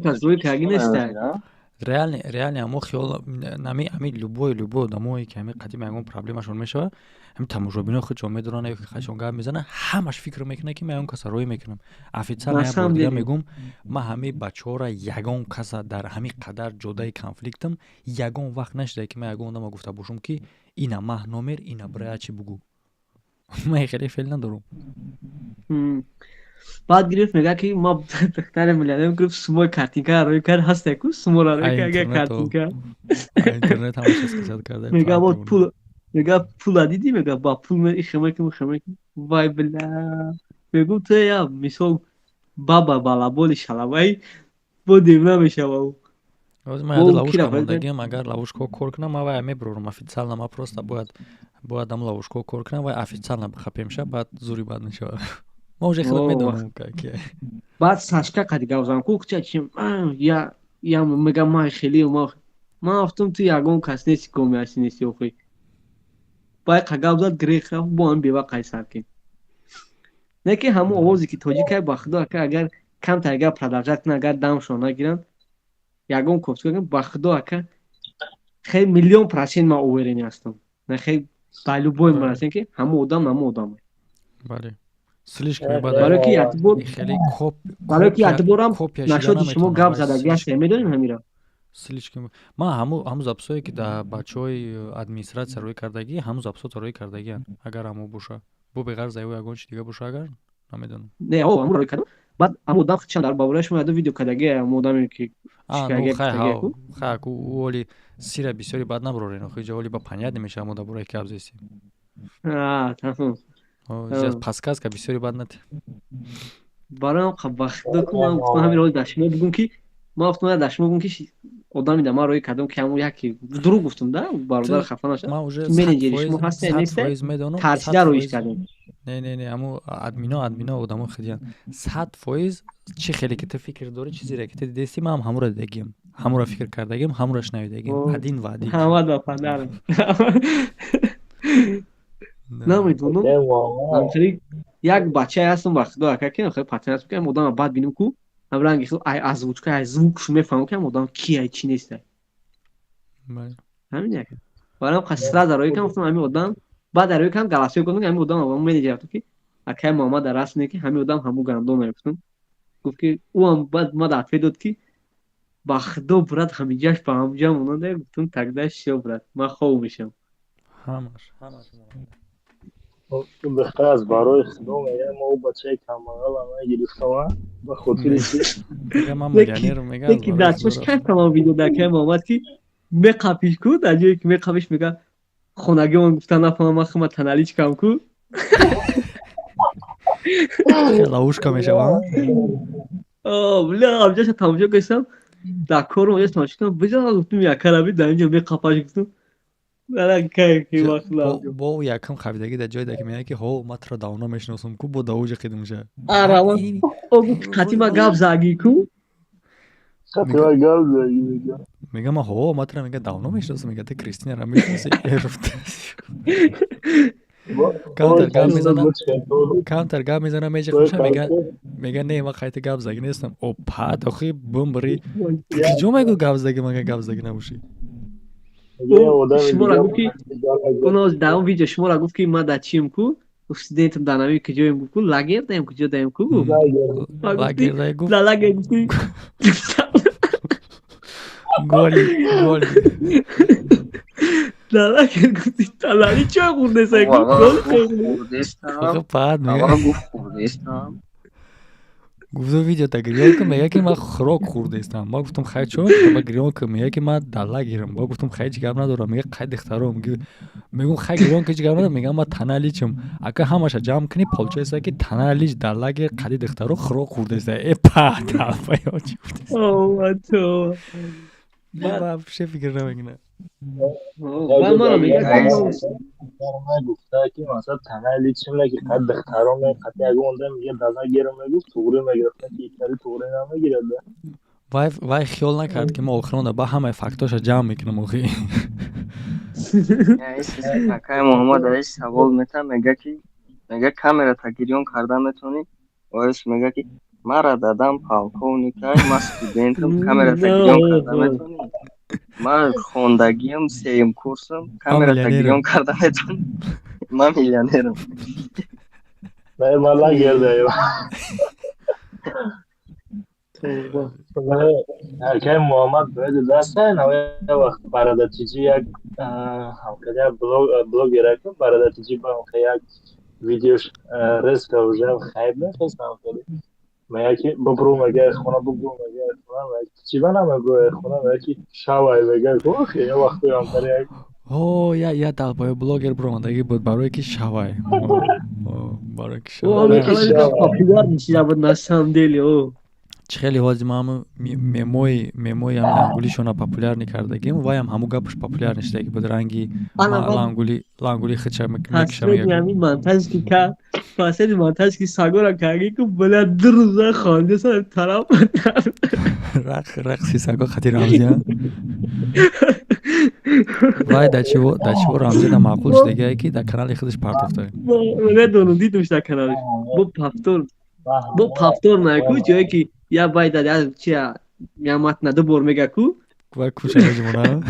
Кас рӯй карги нестай. Реально, реально, амо хиёл нами ами любой одамое ки ами қадим ягон проблемашон мешавад, ами тамошобино худшон медонанд ё ки хашон гап мезананд, ҳамаш фикр мекунад, ки ман ягон каса рӯй мекунам. Официально як бор дига мегӯм, ман ҳамаи бачаҳоро, ягон каса дар ҳамин қадар ҷодаи конфликтам ягон вақт нашуда, ки ман ягон одама гуфта бошам, ки ина маҳ номер, ина бирая чӣ бугӯ. Ман хеле феъл надорам. Баъд гирифт, мега, ки ма духтари миллионер, гирифт, сумои картинка рӯй кард, ҳасте ку, сумора рӯй кард, картинка. Интернет ҳамаша скачать карда. Мега, бо пул, мега, пула дидӣ, мега, ба пул ихемекум, ихемекум, вай бля, мегум, ту я мисол баба балаболи шалабай бо девна мешава. Ҳозир ман яда ловушка мондагиам, агар ловушкаҳо кор кунам, ман вай мебурорам официально. Ман просто бояд ам ловушкаҳо кор кунам, вай официально бихапем ша, баъд зури бад мешавад. Ма уже хеле медонам ки. Баъд Сашка қади гап задам ку, ча чи я я мега, ман хеле ман гуфтам, ту ягон кас нести, коми ҳасти нести, охи. Баъд қа гап зад, грех рафт, бо ҳам бева қайсар ки. Не ки ҳамон овозе ки тоҷикай, ба худо, ака, агар камтар агар продолжать кунанд, агар дамшон нагиранд, ягон кофтука, ба худо, ака, хеле миллион процент ман уверен ҳастам, на хеле ба любой процент, ки ҳамон одам ҳамон одам. Бале, слишком. Барои ки якбор, барои ки якборам нашоди шумо гап задаги ҳастем, медонем ҳамира. Слишком ман ҳамун записое, ки дар бачаҳои администратсия рӯй кардагӣ, ҳамун записото рӯй кардагиан. Агар ҳамо боша, бо беғарз аю ягон чи дига боша, агар намедонам. Не, ҳамун рӯй кардам. Баъд ҳамун одам хичам дар бораи шумо яду видео кардаги, ҳамун одаме ки. Хай, ку оли сира бисёри бад набарорен, охи ҷа оли ба понятно мешава, мо дар бораи ки гап зестем. Подсказка бисёри бад нате. Барои ба худо ку, ман гуфтам, ҳамин роли дар шумо бугум, ки ман гуфтам, дар шумо бугум, ки одами да ман рӯи кардам, ки ҳамун яке дурӯғ гуфтам да, бародар хафа нашад, менеҷери шумо ҳасте несте, тарсида рӯиш кардем. Не, не, не, ҳамун админо одамо хидиян 100%. Чӣ хеле ки ту фикр дорӣ, чизере ки ту дидести, ман ҳам ҳамура дидагиам, ҳамура фикр кардагиам, ҳамура шунавидагиам, один в один. Ҳамад ба падарам, намедонам, як бачае ҳастам, ба худо, ака, ки хеле патен ҳастам, ки одама бад бинам ку, ҳам ранги хел, ай озвучка, ай звукшу мефаҳмам, ки ҳам одам ки ай, чи нестай. Ҳамин як барам қасра дар рӯи кам гуфтам, ҳамин одам. Баъд дар рӯи кам галасиё гуфтам, ҳамин одам ҳамон менеҷер, гуфтам, ки акай Муҳаммад дар расм не, ки ҳамин одам ҳамун гандон, гуфтам. Гуфт, ки ӯ ҳам баъд ма ответ дод, ки Ба худо, брат, ҳамиҷаш ба ҳамҷа монанда. Гуфтум, тогда всё, брат, ман хов мешам. Ҳамаш, ҳамаш. Бихтар аз барои худо мегӯям, мо бачаи камбағалам гирифтама ба хотири чи. Мега, ман миллионерам, мега. Леки дар чош кайф камам видео дар кай омад, ки меқапиш ку, дар ҷое ки меқапиш, мега, хонагион гуфта нафаҳмам, ман хума таналичкам ку. Ловушка мешава. Бля, ҳамҷаша тамошо кардам, дар корум ҳамҷаша тамошо кардам, бижа гуфтум, якараби дар инҷо меқапаш, гуфтум. Бо якам қабидагӣ дар ҷое ки меяд, ки ҳо, ман туро давно мешиносам ку, бо давоҷа қидм меша. Қатима гап загӣ ку. Мега, ма ҳо, ман туро, мега, давно мешиносам, мега, ту Кристинаро мешиноси. Камтар гап мезана, камтар гап мезана, меҷа мега, мега, не, ман қайта гап заги нестам. Опат, охи бумбри киҷо мегӯ гап заги, мага гап заги набошӣ. Шуморо гуфт, ки дар он видео шуморо гуфт, ки ман дар чием ку, студентам, дар нави куҷоем гуфт ку, лагер даем, куҷо даем ку. Лагер. Дар лагер гуфти. Голи, голи. Дар лагер гуфти, талали чой хӯрдеса. Пад. Гуфт, хӯрдестам. Гуфтам, видео та гирён ки, мега, ки ман хӯрок хӯрдестам. Ма гуфтам, хай, чо ба гирён ки? Мега, ки ман дар лагерам. Ба гуфтам, хай, ҳеҷ гап надорам. Мега, қай духтаром? Мегум, хай, гирён ки, ҳеҷ гап надорам. Мега, ман таналичам. Ака, ҳамаша ҷамъ кунӣ, получается, ки таналич дар лагер қади духтаро хӯрок хӯрдеста. Э, па талфаё чӣ гуфтест? Вообще фикр намекунам. Гуфта, ки масалан танаи чим ки қад духтарон қад ягон одам мега, дар лагерам, мегуфт, туғри мегирифта, ки итари туғри намегирад. Вай хиёл накард, ки мо охиронда ба ҳамаи фактоша ҷамъ мекунам, охи. Акай Муҳаммад аи савол мета, мега, ки мега, камерата гирён карда метавонӣ? Оис мега, ки мара дадам полковникай, ман студентам, камерата гирён карда метавонӣ? Ман хондагиам, сеюм курсам, камерата гирён карда метавонӣ? Ман миллионерам. Ман лагердаем. Акай Муҳаммад бояд даста вақт барадатиҷи як ҳамкада блогераку барадатиҷи ба ҳамка як видеош резко уже хайб мехест, ҳамкади мега, ки бубру, мега, хона бубру, мега, хона, мега, чӣ ба намегӯя хона, мега, ки шавай, мега, охи я вақто ҳамкари як. О, я далбои блогер буромадагӣ буд, барое ки шавай, барое ки шавай. Популяр мешида буд на самом деле о. Чӣ хеле ҳозир ма ҳаму мемои ҳами лангулишона популярный кардагим, ваям ҳаму гапаш популярный шудаги буд, ранги лангули, лангули хича мекиша. Ҳамин монтаж ки кард, последний монтаж ки сагора карди ку, бля, 2 рӯза хонда тараф. Рақси саго хати Рамзия. Вай да чиво Рамзия да маъқул шудагие, ки дар канали худаш партофта. Медонам, дидумш дар каналаш, бо повтор, бо повтор наку, ҷое ки я байда я чи я матна ду бор мега ку. Вай куша меҷмона.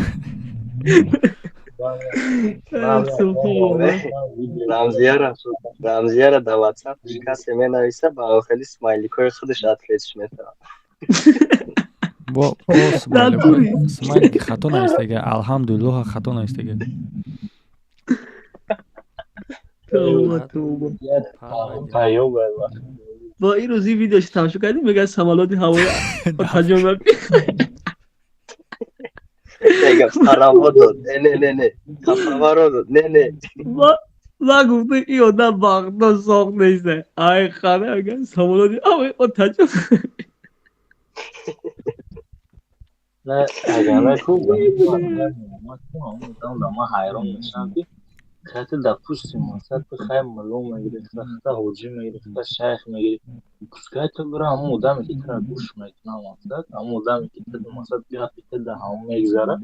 Рамзияра дар ватсап касе менависа, ба охири смайликҳои худаш ответш метавад. Бо смайлики хато навистага, алҳамдулиллоҳ, хато навистага. Тавба, тавба. Бо ин рӯзи видеош тамошо кардем, мега, самолоти ҳавои таҷриба. Мега, параво дод, не, не, не, не, хафаваро дод, не, не. Ма гуфтам, ин одам бахто соқ нест, ай хана, мега, самолоти ҳавои таҷриба. Не, агар ку ман ҳайрон мешавам, ки хати дар пушти мақсад хай мулло мегирифта, хата ҳоҷӣ мегирифта, шайх мегирифта, пускай ту бира, ҳамон одаме ки тура гӯш мекунад, мақсад ҳамон одаме ки ту, мақсад гапи ту дар ҳамон мегзара,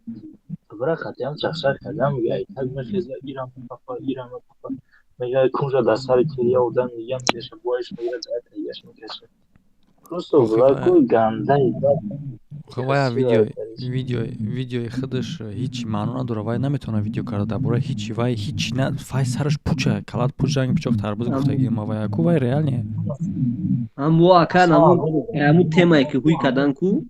ту бира хатиам чақчақ карда, мега, айтак мехеза, ира мепапа, ира мепапа, мега, кунжа дар сари ту я одам дига мегаша, боиш мегира, даятагаш мекаша, просто ваку гандаи. Вая видеои худаш ҳеҷ маъно надорад, вай наметавонад видео карда дар бораи ҳичи, вай ҳичи, вай сараш пуча, калат пуч, ранги пичоқ тарбуз гуфтагӣ ма, вай ку, вай реально. Ҳаму ака, ҳаму темае ки ҳуй кардан ку.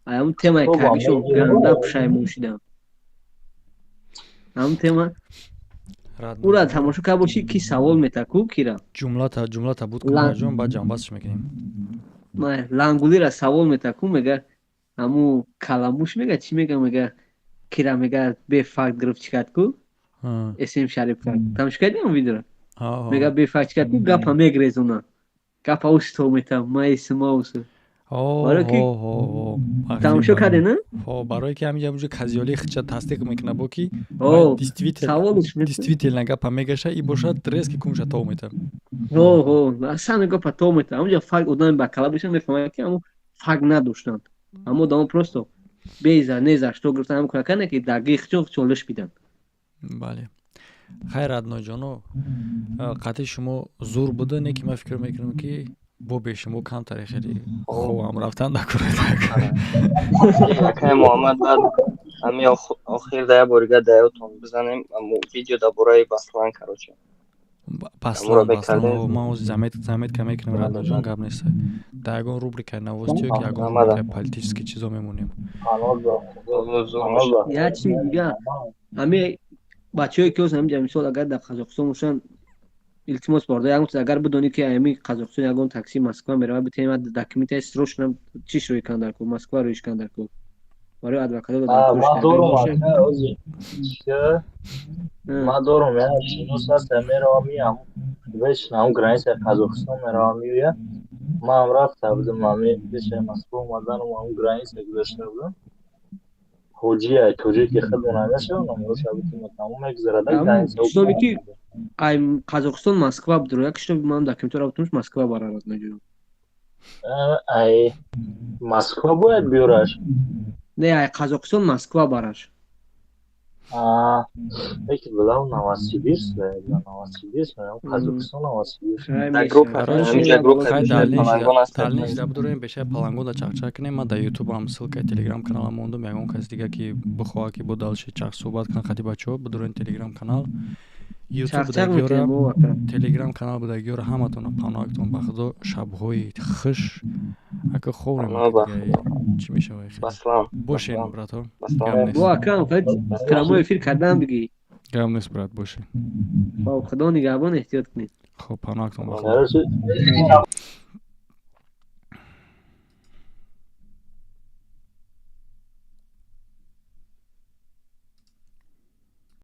Ҳамун темаи кагишо ганда пушаймон шидам. Ҳамун тема ура тамошо кард бошӣ, ки савол мета ку кира. Ҷумлата буд куҷон, баъд ҷамъбастш мекунем. Лангулира савол мета ку, мега ҳамун каламуш мега, чӣ мега, мега кира, мега бефакт гирифт, чӣ кард ку СМ Шариф кард. Тамошо кардӣ ҳамун видеоро? Мега бефакт чӣ кард ку, гапа мегрезона, гапа усто мета майсимаусу. Тамошо карде, на? Барое ки ҳаминҷа уҷа казиёли хича тасдиқ мекуна, бо ки действительно гапа мегаша и бошад, резки кумша тов мета. Асан гапа тов мета. Ҳамунҷа факт одами бакала боша, мефаҳмад, ки ҳамун факт надоштанд. Ҳамон одамо просто беза неза что гирифтан, ҳам кунакане ки дар хичо чолиш биданд. Бале, хайр, Адноҷоно, қатъи шумо зур буда, не ки ман фикр мекунам, ки бо бешумо камтаре хеле хобам рафтан Акай Муҳаммад, баъд ҳами охир да як борига даётон бизанем видео дар бораи Баслан, короче. Баслан, Баслан, ман ози заметка мекунам, Радноҷон, гап нест. Дар ягон рубрикаи новостиё ки ягон рубрикаи политический чизо мемонем. Як чизи дига, ҳами бачаҳое ки ҳамиҷа, мисол, агар дар Қазоқистон бошанд, илтимос борда, ягон чиз агар бидонӣ, ки ами Қазоқистон ягон такси Москва меравад, битема документаи срочно чиш рӯй кан дар ку, Москва рӯйш кан дар ку, барои адвокатҳо. Ман дорум, ман дорум, як шинос ҳаст, меравам, миям, вечно ҳам границаи Қазоқистон меравам, меояд. Ман рафта будам, ами пеши Москва омаданам, ҳам граница гузашта будам. Ҳоҷия тоҷики худмон намешавам, номероша битуна, тамом, мегузарад граница. Шутоби ки ай Қазоқистон Москва бидро, як шутоби ман документҳо рафтумш, Москва барарад наҷӯ. Ай Москва бояд биёраш? Не, ай Қазоқистон Москва бараш. Яке будам Новосибирск, Новосибирск, Қазоқистон, Новосибирск. Дальнейший будурем, бешай палангода чақчақ кунем. Ман дар ютубам ссылкаи телеграм каналам мондум. Ягон кас дига ки бихоҳад, ки бо дальше чақ суҳбат кунад қати бачаҳо, будурен телеграм канал, ютуб будагиёра, телеграм канал будагиёра. Ҳаматона паноҳактон ба Худо, шабҳои хуш. Ака, хобрем, чӣ мешавад? Бошен, брато. Прямой эфир кардан бигӣ. Гап нест, брат, бошен. Худо нигаҳбон, эҳтиёт кунед. Хоб, паноҳактон ба Худо.